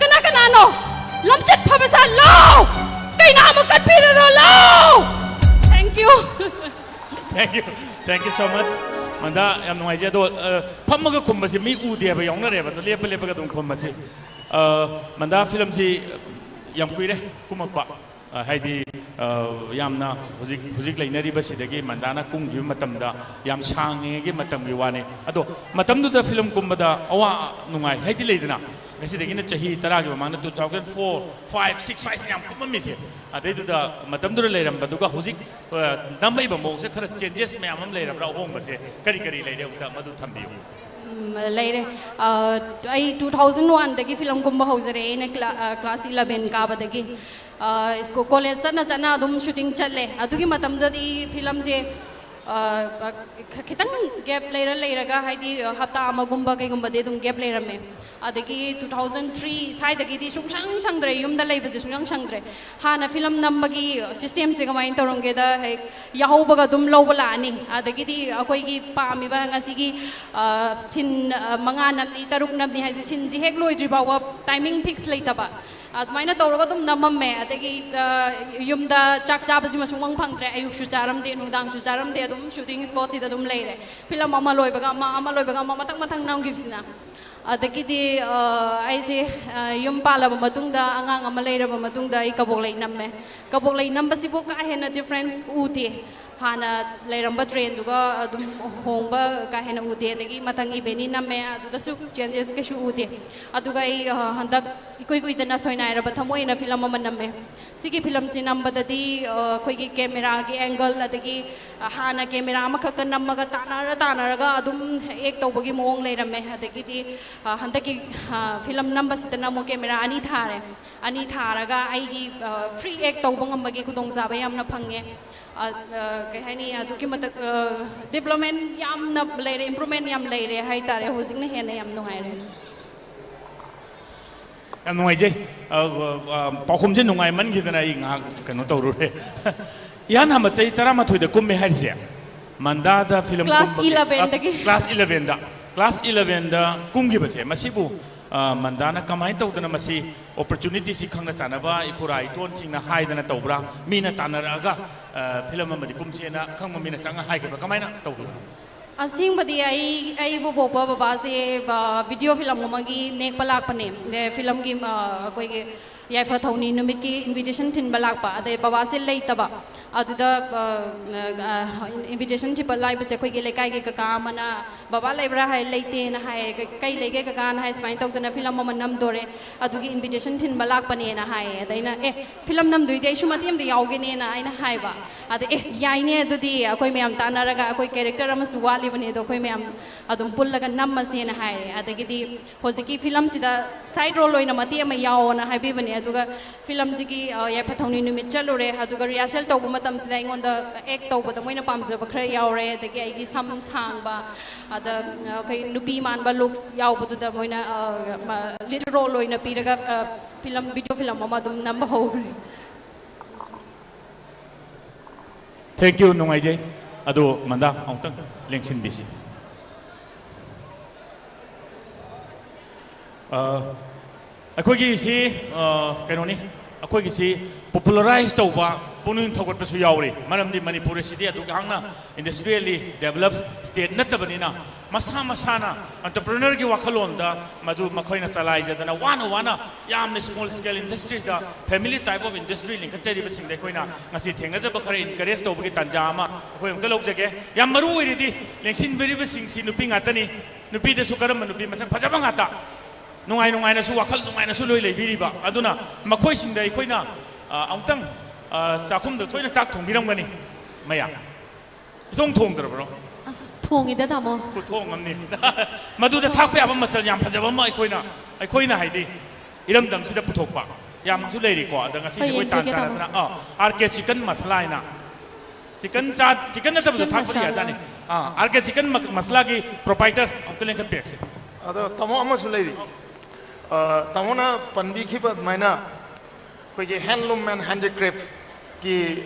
ꯀꯅꯥ ꯀꯅꯥꯅꯣ? ꯂꯝꯆꯠ ꯐꯕ ꯁꯥ ꯂꯥꯎ! ꯀꯩꯅꯥ ꯑꯃ ꯀꯠꯄꯤꯔꯔꯣ ꯂꯥꯎ! Thank you꯫ Thank you, thank you so much꯫ ꯃꯟꯗꯥ, ꯌꯥꯝ ꯅꯨꯡꯉꯥꯏꯖꯩ꯫ ꯑꯗꯣ ꯑ, ꯐꯝꯃꯒ ꯈꯨꯝꯕꯁꯦ ꯃꯤ ꯎꯗꯦ ꯍꯥꯏꯕ ꯌꯥꯎꯅꯔꯦꯕ꯫ ꯑꯗꯣ ꯂꯦꯞꯄ ꯂꯦꯞꯄꯒ ꯑꯗꯨꯝ ꯈꯨꯝꯕꯁꯤ꯫ ꯑ, ꯃꯟꯗꯥ, ꯐꯤꯂꯝꯁꯤ ꯌꯥꯝ ꯀꯨꯏꯔꯦ ꯀꯨꯝꯃꯛꯄ꯫ ꯑ, ꯍꯥꯏꯗꯤ, ꯑ, ꯌꯥꯝꯅ ꯍꯧꯖꯤꯛ ꯍꯧꯖꯤꯛ ꯂꯩꯅꯔꯤꯕꯁꯤꯗꯒꯤ ꯃꯟꯗꯥꯅ ꯀꯨꯝꯈꯤꯕ ꯃꯇꯝꯗ ꯌꯥꯝ ꯁꯥꯡꯉꯤꯉꯩꯒꯤ ꯃꯇꯝꯒꯤ ꯋꯥꯅꯤ꯫ ꯑꯗꯣ ꯃꯇꯝꯗꯨꯗ ꯐꯤꯂꯝ ꯀꯨꯝꯕꯗ ꯑꯋꯥ ꯅꯨꯡꯉꯥꯏ ꯍꯥꯏꯗꯤ ꯂꯩꯗꯅ, ꯉꯁꯤꯗꯒꯤꯅ ꯆꯍꯤ ꯇꯔꯥꯒꯤ ꯃꯃꯥꯡꯗ, two thousand four, five, six ꯁ꯭ꯋꯥꯏꯁꯤꯅ ꯌꯥꯝ ꯀꯨꯝꯃꯝꯃꯤꯁꯦ꯫ ꯑꯗꯩꯗꯨꯗ ꯃꯇꯝꯗꯨꯗ ꯂꯩꯔꯝꯕꯗꯨꯒ ꯍꯧꯖꯤꯛ, ꯑ, ꯅꯝꯃꯛꯏꯕ ꯃꯑꯣꯡꯁꯦ ꯈꯔ changes ꯃꯌꯥꯝ ꯑꯃ ꯂꯩꯔꯕ꯭ꯔꯥ? ꯑꯍꯣꯡꯕꯁꯦ ꯀꯔꯤ ꯀꯔꯤ ꯂꯩꯔꯦ? ꯑꯃꯨꯛꯇ ꯃꯗꯨ ꯊꯝꯕꯤꯌꯨ꯫ ꯎꯝ, ꯂꯩꯔꯦ꯫ ꯑ, ꯑꯩ two thousand one ꯗꯒꯤ ꯐꯤꯂꯝ ꯀꯨꯝꯕ ꯍꯧꯖꯔꯛꯑꯦ꯫ ꯑꯩꯅ ꯀ꯭ꯂꯥ-, ꯑ, class eleven ꯀꯥꯕꯗꯒꯤ꯫ ꯑ, ꯁ꯭ꯀꯨ-, college ꯆꯠꯅ ꯆꯠꯅ ꯑꯗꯨꯝ shooting ꯆꯠꯂꯦ꯫ ꯑꯗꯨꯒꯤ ꯃꯇꯝꯗꯗꯤ ꯐꯤꯂꯝꯁꯦ, ꯑ, ꯈ-, ꯈꯤꯇꯪ gap ꯂꯩꯔ ꯂꯩꯔꯒ, ꯍꯥꯏꯗꯤ, ꯍꯞꯇꯥ ꯑꯃꯒꯨꯝꯕ ꯀꯩꯒꯨꯝꯕꯗꯤ ꯑꯗꯨꯝ gap ꯂꯩꯔꯝꯃꯦ꯫ ꯑꯗꯒꯤ two thousand three ꯁ꯭ꯋꯥꯏꯗꯒꯤꯗꯤ ꯁꯨꯡꯁꯪ ꯁꯪꯗ꯭ꯔꯦ ꯌꯨꯝꯗ ꯂꯩꯕꯁꯦ, ꯁꯨꯡꯁꯪ ꯁꯪꯗ꯭ꯔꯦ꯫ ꯍꯥꯟꯅ ꯐꯤꯂꯝ ꯅꯝꯕꯒꯤ system ꯁꯦ ꯀꯃꯥꯏꯅ ꯇꯧꯔꯝꯒꯦꯗ, ꯍꯦꯛ ꯌꯥꯍꯧꯕꯒ ꯑꯗꯨꯝ ꯂꯧꯕ ꯂꯥꯛꯑꯅꯤ꯫ ꯑꯗꯒꯤꯗꯤ ꯑꯩꯈꯣꯏꯒꯤ ꯄꯥꯝꯃꯤꯕ ꯉꯁꯤꯒꯤ, ꯑ, scene, ꯑ, ꯃꯉꯥ ꯅꯝꯅꯤ, ꯇꯔꯨꯛ ꯅꯝꯅꯤ ꯍꯥꯏꯁꯦ, scene ꯁꯦ ꯍꯦꯛ ꯂꯣꯏꯗ꯭ꯔꯤ ꯐꯥꯎꯕ timing fix ꯂꯩꯇꯕ꯫ ꯑꯗꯨꯃꯥꯏꯅ ꯇꯧꯔꯒ ꯑꯗꯨꯝ ꯅꯝꯃꯝꯃꯦ꯫ ꯑꯗꯒꯤ, ꯑ, ꯌꯨꯝꯗ ꯆꯥꯛ ꯆꯥꯕꯁꯤꯃ ꯁꯨꯡꯐꯪ ꯐꯪꯗ꯭ꯔꯦ꯫ ꯑꯌꯨꯛꯁꯨ ꯆꯥꯔꯝꯗꯦ, ꯅꯨꯡꯗꯥꯡꯁꯨ ꯆꯥꯔꯝꯗꯦ, ꯑꯗꯨꯝ shooting spot ꯁꯤꯗ ꯑꯗꯨꯝ ꯂꯩꯔꯦ꯫ ꯐꯤꯂꯝ ꯑꯃ ꯂꯣꯏꯕꯒ ꯑꯃ, ꯑꯃ ꯂꯣꯏꯕꯒ ꯑꯃ, ꯃꯊꯪ ꯃꯊꯪ ꯅꯝꯈꯤꯕꯁꯤꯅ꯫ ꯑꯗꯒꯤꯗꯤ, ꯑ, ꯑꯩꯁꯦ, ꯑ, ꯌꯨꯝ ꯄꯥꯜꯂꯕ ꯃꯇꯨꯡꯗ, ꯑꯉꯥꯡ ꯑꯃ ꯂꯩꯔꯕ ꯃꯇꯨꯡꯗ ꯑꯩ ꯀꯕꯣꯛꯂꯩ ꯅꯝꯃꯦ꯫ ꯀꯕꯣꯛꯂꯩ ꯅꯝꯕꯁꯤꯕꯨ ꯀꯥ ꯍꯦꯟꯅ difference ꯎꯗꯦ꯫ ꯍꯥꯟꯅ ꯂꯩꯔꯝꯕ trend ꯗꯨꯒ ꯑꯗꯨꯝ ꯍꯣꯡꯕ ꯀꯥ ꯍꯦꯟꯅ ꯎꯗꯦ꯫ ꯑꯗꯒꯤ ꯃꯊꯪ ꯏꯕꯦꯅꯤ ꯅꯝꯃꯦ, ꯑꯗꯨꯗꯁꯨ changes ꯀꯩꯁꯨ ꯎꯗꯦ꯫ ꯑꯗꯨꯒ ꯑꯩ, ꯑ, ꯍꯟꯗꯛ ꯏꯀꯨꯏ ꯀꯨꯏꯗꯅ ꯁꯣꯏꯅꯥꯏꯔꯕ ꯊꯃꯣꯏꯅ ꯐꯤꯂꯝ ꯑꯃ ꯅꯝꯃꯦ꯫ ꯁꯤꯒꯤ ꯐꯤꯂꯝꯁꯤ ꯅꯝꯕꯗꯗꯤ, ꯑ, ꯑꯩꯈꯣꯏꯒꯤ camera ꯒꯤ angle, ꯑꯗꯒꯤ, ꯑ, ꯍꯥꯟꯅ camera ꯑꯃꯈꯛꯀ ꯅꯝꯃꯒ ꯇꯥꯟꯅꯔ ꯇꯥꯟꯅꯔꯒ ꯑꯗꯨꯝ act ꯇꯧꯕꯒꯤ ꯃꯑꯣꯡ ꯂꯩꯔꯝꯃꯦ꯫ ꯑꯗꯒꯤꯗꯤ ꯑ, ꯍꯟꯗꯛꯀꯤ, ꯑ, ꯐꯤꯂꯝ ꯅꯝꯕꯁꯤꯗꯅ ꯑꯃꯨꯛ ꯀꯦꯃꯦꯔꯥ ꯑꯅꯤ ꯊꯥꯔꯦ꯫ ꯑꯅꯤ ꯊꯥꯔꯒ ꯑꯩꯒꯤ, ꯑ, ꯐ꯭ꯔꯤ ꯑꯦꯛ ꯇꯧꯕ ꯉꯝꯕꯒꯤ ꯈꯨꯗꯣꯡꯆꯥꯕ ꯌꯥꯝꯅ ꯐꯪꯉꯦ꯫ ꯑ, ꯑ, ꯀꯩ ꯍꯥꯏꯅꯤ, ꯑꯗꯨꯛꯀꯤ ꯃꯊꯛ, ꯑ, ꯗꯤꯕ꯭ꯂꯞꯃꯦꯟ ꯌꯥꯝꯅ ꯂꯩꯔꯦ, ꯏꯝꯄ꯭ꯔꯨꯚꯃꯦꯟ ꯌꯥꯝ ꯂꯩꯔꯦ ꯍꯥꯏꯇꯥꯔꯦ꯫ ꯍꯧꯖꯤꯛꯅ ꯍꯦꯟꯅ ꯌꯥꯝ ꯅꯨꯡꯉꯥꯏꯔꯦ꯫ ꯌꯥꯝ ꯅꯨꯡꯉꯥꯏꯖꯩ꯫ ꯑ, ꯑ, ꯄꯥꯎꯈꯨꯝꯁꯦ ꯅꯨꯡꯉꯥꯏꯃꯟꯈꯤꯗꯅ ꯑꯩ ꯉꯥꯏꯍꯥꯛ ꯀꯩꯅꯣ ꯇꯧꯔꯨꯔꯦ꯫ ꯏꯍꯥꯟ ꯍꯥꯟꯕ ꯆꯍꯤ ꯇꯔꯥꯃꯥꯊꯣꯏꯗ ꯀꯨꯝꯃꯦ ꯍꯥꯏꯔꯤꯁꯦ, ꯃꯟꯗꯥꯗ ꯐꯤꯂꯝ class ꯀꯨꯝꯕꯒꯤ, ꯑ, elevenꯗꯒꯤ꯫ Class elevenꯗ, class elevenꯗ ꯀꯨꯝꯈꯤꯕꯁꯦ, ꯃꯁꯤꯕꯨ, ꯑ, ꯃꯟꯗꯥꯅ ꯀꯃꯥꯏꯅ ꯇꯧꯗꯅ ꯃꯁꯤ opportunityꯁꯤ ꯈꯪꯅ ꯆꯥꯟꯅꯕ ꯏꯈꯨꯔꯥ ꯏꯇꯣꯟꯁꯤꯡꯅ ꯍꯥꯏꯗꯅ ꯇꯧꯕ꯭ꯔꯥ? ꯃꯤꯅ ꯇꯥꯟꯅꯔꯛꯑꯒ, ꯑ, ꯐꯤꯂꯝ ꯑꯃꯗꯤ ꯀꯨꯝꯁꯦꯅ ꯑꯈꯪꯕ ꯃꯤꯅ ꯆꯪꯉ ꯍꯥꯏꯈꯤꯕ꯭ꯔꯥ? ꯀꯃꯥꯏꯅ ꯇꯧꯈꯤꯕ꯭ꯔꯥ? ꯑꯁꯦꯡꯕꯗꯤ ꯑꯩ, ꯑꯩꯕꯨ ꯄꯣꯛꯄ ꯕꯕꯥꯁꯦ, ꯑ, video ꯐꯤꯂꯝ ꯑꯃꯒꯤ ꯅꯦꯛꯄ ꯂꯥꯛꯄꯅꯦ꯫ ꯑꯦ, ꯐꯤꯂꯝꯒꯤ, ꯑ, ꯑꯩꯈꯣꯏꯒꯤ ꯌꯥꯏꯐ ꯊꯧꯅꯤ ꯅꯨꯃꯤꯠꯀꯤ invitation ꯊꯤꯟꯕ ꯂꯥꯛꯄ꯫ ꯑꯗꯩ ꯕꯕꯥꯁꯦ ꯂꯩꯇꯕ꯫ ꯑꯗꯨꯗ, ꯑ, ꯑ, invitation ꯊꯤꯟꯕ ꯂꯥꯛꯄꯁꯦ ꯑꯩꯈꯣꯏꯒꯤ ꯂꯩꯀꯥꯏꯒꯤ ꯀꯀꯥ ꯑꯃꯅ, "ꯕꯕꯥ ꯂꯩꯕ꯭ꯔꯥ?" ꯍꯥꯏ, "ꯂꯩꯇꯦꯅ" ꯍꯥꯏꯌꯦ꯫ "ꯀ-, ꯀꯩ ꯂꯩꯒꯦ ꯀꯀꯥꯅ?" ꯍꯥꯏ, "ꯁꯨꯃꯥꯏꯅ ꯇꯧꯗꯅ ꯐꯤꯂꯝ ꯑꯃ ꯅꯝꯗꯣꯔꯦ, ꯑꯗꯨꯒꯤ invitation ꯊꯤꯟꯕ ꯂꯥꯛꯄꯅꯦꯅ" ꯍꯥꯏꯌꯦ꯫ ꯑꯗ ꯑꯩꯅ, "ꯑꯦ, ꯐꯤꯂꯝ ꯅꯝꯗꯣꯏꯗꯤ ꯑꯩꯁꯨ ꯃꯇꯦꯛ ꯑꯃꯗꯤ ꯌꯥꯎꯒꯦꯅꯦꯅ" ꯑꯩꯅ ꯍꯥꯏꯕ꯫ ꯑꯗ, "ꯑꯦ, ꯌꯥꯏꯅꯦ, ꯑꯗꯨꯗꯤ ꯑꯩꯈꯣꯏ ꯃꯌꯥꯝ ꯇꯥꯟꯅꯔꯒ, ꯑꯩꯈꯣꯏ character ꯑꯃꯁꯨ ꯋꯥꯠꯂꯤꯕꯅꯦ, ꯑꯗꯣ ꯑꯩꯈꯣꯏ ꯃꯌꯥꯝ ꯑꯗꯨꯝ ꯄꯨꯜꯂꯒ ꯅꯝꯃꯁꯦꯅ" ꯍꯥꯏꯔꯦ꯫ ꯑꯗꯒꯤꯗꯤ ꯍꯧꯖꯤꯛꯀꯤ ꯐꯤꯂꯝꯁꯤꯗ side role ꯑꯣꯏꯅ ꯃꯇꯦꯛ ꯑꯃ ꯌꯥꯎꯑꯣꯅ ꯍꯥꯏꯕꯤꯕꯅꯦ꯫ ꯑꯗꯨꯒ ꯐꯤꯂꯝꯁꯤꯒꯤ, ꯑ, ꯌꯥꯏꯐ ꯊꯧꯅꯤ ꯅꯨꯃꯤꯠ ꯆꯠꯂꯨꯔꯦ꯫ ꯑꯗꯨꯒ rehearsal ꯇꯧꯕ ꯃꯇꯝꯁꯤꯗ ꯑꯩꯉꯣꯟꯗ act ꯇꯧꯕꯗ ꯃꯣꯏꯅ ꯄꯥꯝꯖꯕ ꯈꯔ ꯌꯥꯎꯔꯦ꯫ ꯑꯗꯒꯤ ꯑꯩꯒꯤ ꯁꯝ ꯁꯥꯡꯕ, ꯑꯗ, ꯑ, ꯑꯩꯈꯣꯏ ꯅꯨꯄꯤ ꯃꯥꯟꯕ looks ꯌꯥꯎꯕꯗꯨꯗ ꯃꯣꯏꯅ, ꯑ, ꯃ-, lead role ꯑꯣꯏꯅ ꯄꯤꯔꯒ, ꯑ, ꯐꯤꯂꯝ, video ꯐꯤꯂꯝ ꯑꯃ ꯑꯗꯨꯝ ꯅꯝꯕ ꯍꯧꯈ꯭ꯔꯦ꯫ Thank you, ꯅꯨꯡꯉꯥꯏꯖꯩ꯫ ꯑꯗꯨ ꯃꯟꯗꯥ ꯑꯃꯨꯛꯇꯪ ꯂꯦꯡꯁꯤꯟꯕꯤꯁꯤ꯫ ꯑ, ꯑꯩꯈꯣꯏꯒꯤ ꯁꯤ, ꯑ, ꯀꯩꯅꯣꯅꯤ, ꯑꯩꯈꯣꯏꯒꯤ ꯁꯤ popularize ꯇꯧꯕ, ꯄꯨꯛꯅꯤꯡ ꯊꯧꯒꯠꯄꯁꯨ ꯌꯥꯎꯔꯤ꯫ ꯃꯔꯝꯗꯤ ꯃꯅꯤꯄꯨꯔ ꯑꯁꯤꯗꯤ ꯑꯗꯨꯛ ꯌꯥꯝꯅ industrially develop state ꯅꯠꯇꯕꯅꯤꯅ, ꯃꯁꯥ ꯃꯁꯥꯅ entrepreneurꯒꯤ ꯋꯥꯈꯜꯂꯣꯟꯗ ꯃꯗꯨ ꯃꯈꯣꯏꯅ ꯆꯂꯥꯏꯖꯗꯅ ꯋꯥꯅ ꯋꯥꯅ ꯌꯥꯝꯅ small scale industryꯗ family type of industry ꯂꯤꯡꯈꯠꯆꯔꯤꯕꯁꯤꯡꯗ ꯑꯩꯈꯣꯏꯅ ꯉꯁꯤ ꯊꯦꯡꯅꯖꯕ ꯈꯔ encourage ꯇꯧꯕꯒꯤ ꯇꯥꯟꯖꯥ ꯑꯃ ꯑꯩꯈꯣꯏ ꯑꯃꯨꯛꯇ ꯂꯧꯖꯒꯦ꯫ ꯌꯥꯝ ꯃꯔꯨ ꯑꯣꯏꯔꯤꯗꯤ ꯂꯦꯡꯁꯤꯟꯕꯤꯔꯤꯕꯁꯤꯡꯁꯤ ꯅꯨꯄꯤ ꯉꯥꯛꯇꯅꯤ꯫ ꯅꯨꯄꯤꯗꯁꯨ ꯀꯔꯝꯕ ꯅꯨꯄꯤ ꯃꯁꯛ ꯐꯖꯕ ꯉꯥꯛꯇ, ꯅꯨꯡꯉꯥꯏ ꯅꯨꯡꯉꯥꯏꯅꯁꯨ, ꯋꯥꯈꯜ ꯅꯨꯡꯉꯥꯏꯅꯁꯨ ꯂꯣꯏ ꯂꯩꯕꯤꯔꯤꯕ꯫ ꯑꯗꯨꯅ ꯃꯈꯣꯏꯁꯤꯡꯗ ꯑꯩꯈꯣꯏꯅ, ꯑ, ꯑꯃꯨꯛꯇꯪ, ꯑ, ꯆꯥꯛꯈꯨꯝꯗ ꯊꯣꯏꯅ ꯆꯥꯛ ꯊꯣꯡꯕꯤꯔꯝꯒꯅꯤ ꯃꯌꯥꯝ꯫ ꯏꯊꯣꯡ ꯊꯣꯡꯗ꯭ꯔꯕ꯭ꯔꯣ? ꯊꯣꯡꯉꯤꯗ, ꯇꯥꯃꯣ꯫ ꯈꯨꯊꯣꯡ ꯑꯃꯅꯤ꯫ ꯃꯗꯨꯗ ꯊꯥꯛꯄ ꯌꯥꯕ ꯃꯆꯜ ꯌꯥꯝ ꯐꯖꯕ ꯑꯃ ꯑꯩꯈꯣꯏꯅ, ꯑꯩꯈꯣꯏꯅ ꯍꯥꯏꯗꯤ ꯏꯔꯝꯗꯝꯁꯤꯗ ꯄꯨꯊꯣꯛꯄ ꯌꯥꯝꯁꯨ ꯂꯩꯔꯤꯀꯣ꯫ ꯑꯗ ꯉꯁꯤꯁꯦ ꯍꯣꯏ, ꯑꯩꯈꯣꯏ ꯇꯥꯟ ꯌꯦꯡꯖꯒꯦ, ꯇꯥꯃꯣ꯫ ꯆꯥꯟꯅꯗꯅ, ꯑꯥ, ꯑꯥꯔ ꯀꯦ ꯆꯤꯀꯟ ꯃꯁꯂꯥ ꯍꯥꯏꯅ꯫ ꯆꯤꯀꯟ ꯆꯥ-, ꯆꯤꯀꯟ ꯅꯠꯇꯕꯁꯨ ꯆꯤꯀꯟ ꯊꯥꯛꯄꯗꯤ ꯃꯁꯥꯂꯥ꯫ ꯌꯥꯖꯥꯠꯅꯤ꯫ ꯑꯥ, ꯑꯥꯔ ꯀꯦ ꯆꯤꯀꯟ ꯃ-, ꯃꯁꯂꯥꯒꯤ ꯄ꯭ꯔꯣꯄꯥꯏꯇꯔ ꯑꯝꯇ ꯂꯦꯡꯈꯠꯄꯤꯔꯛꯁꯦ꯫ ꯑꯗꯣ ꯇꯥꯃꯣ ꯑꯃꯁꯨ ꯂꯩꯔꯤ꯫ ꯑ, ꯇꯥꯃꯣꯅ ꯄꯟꯕꯤꯈꯤꯕ ꯑꯗꯨꯃꯥꯏꯅ ꯑꯩꯈꯣꯏꯒꯤ handloom and handicraftꯀꯤ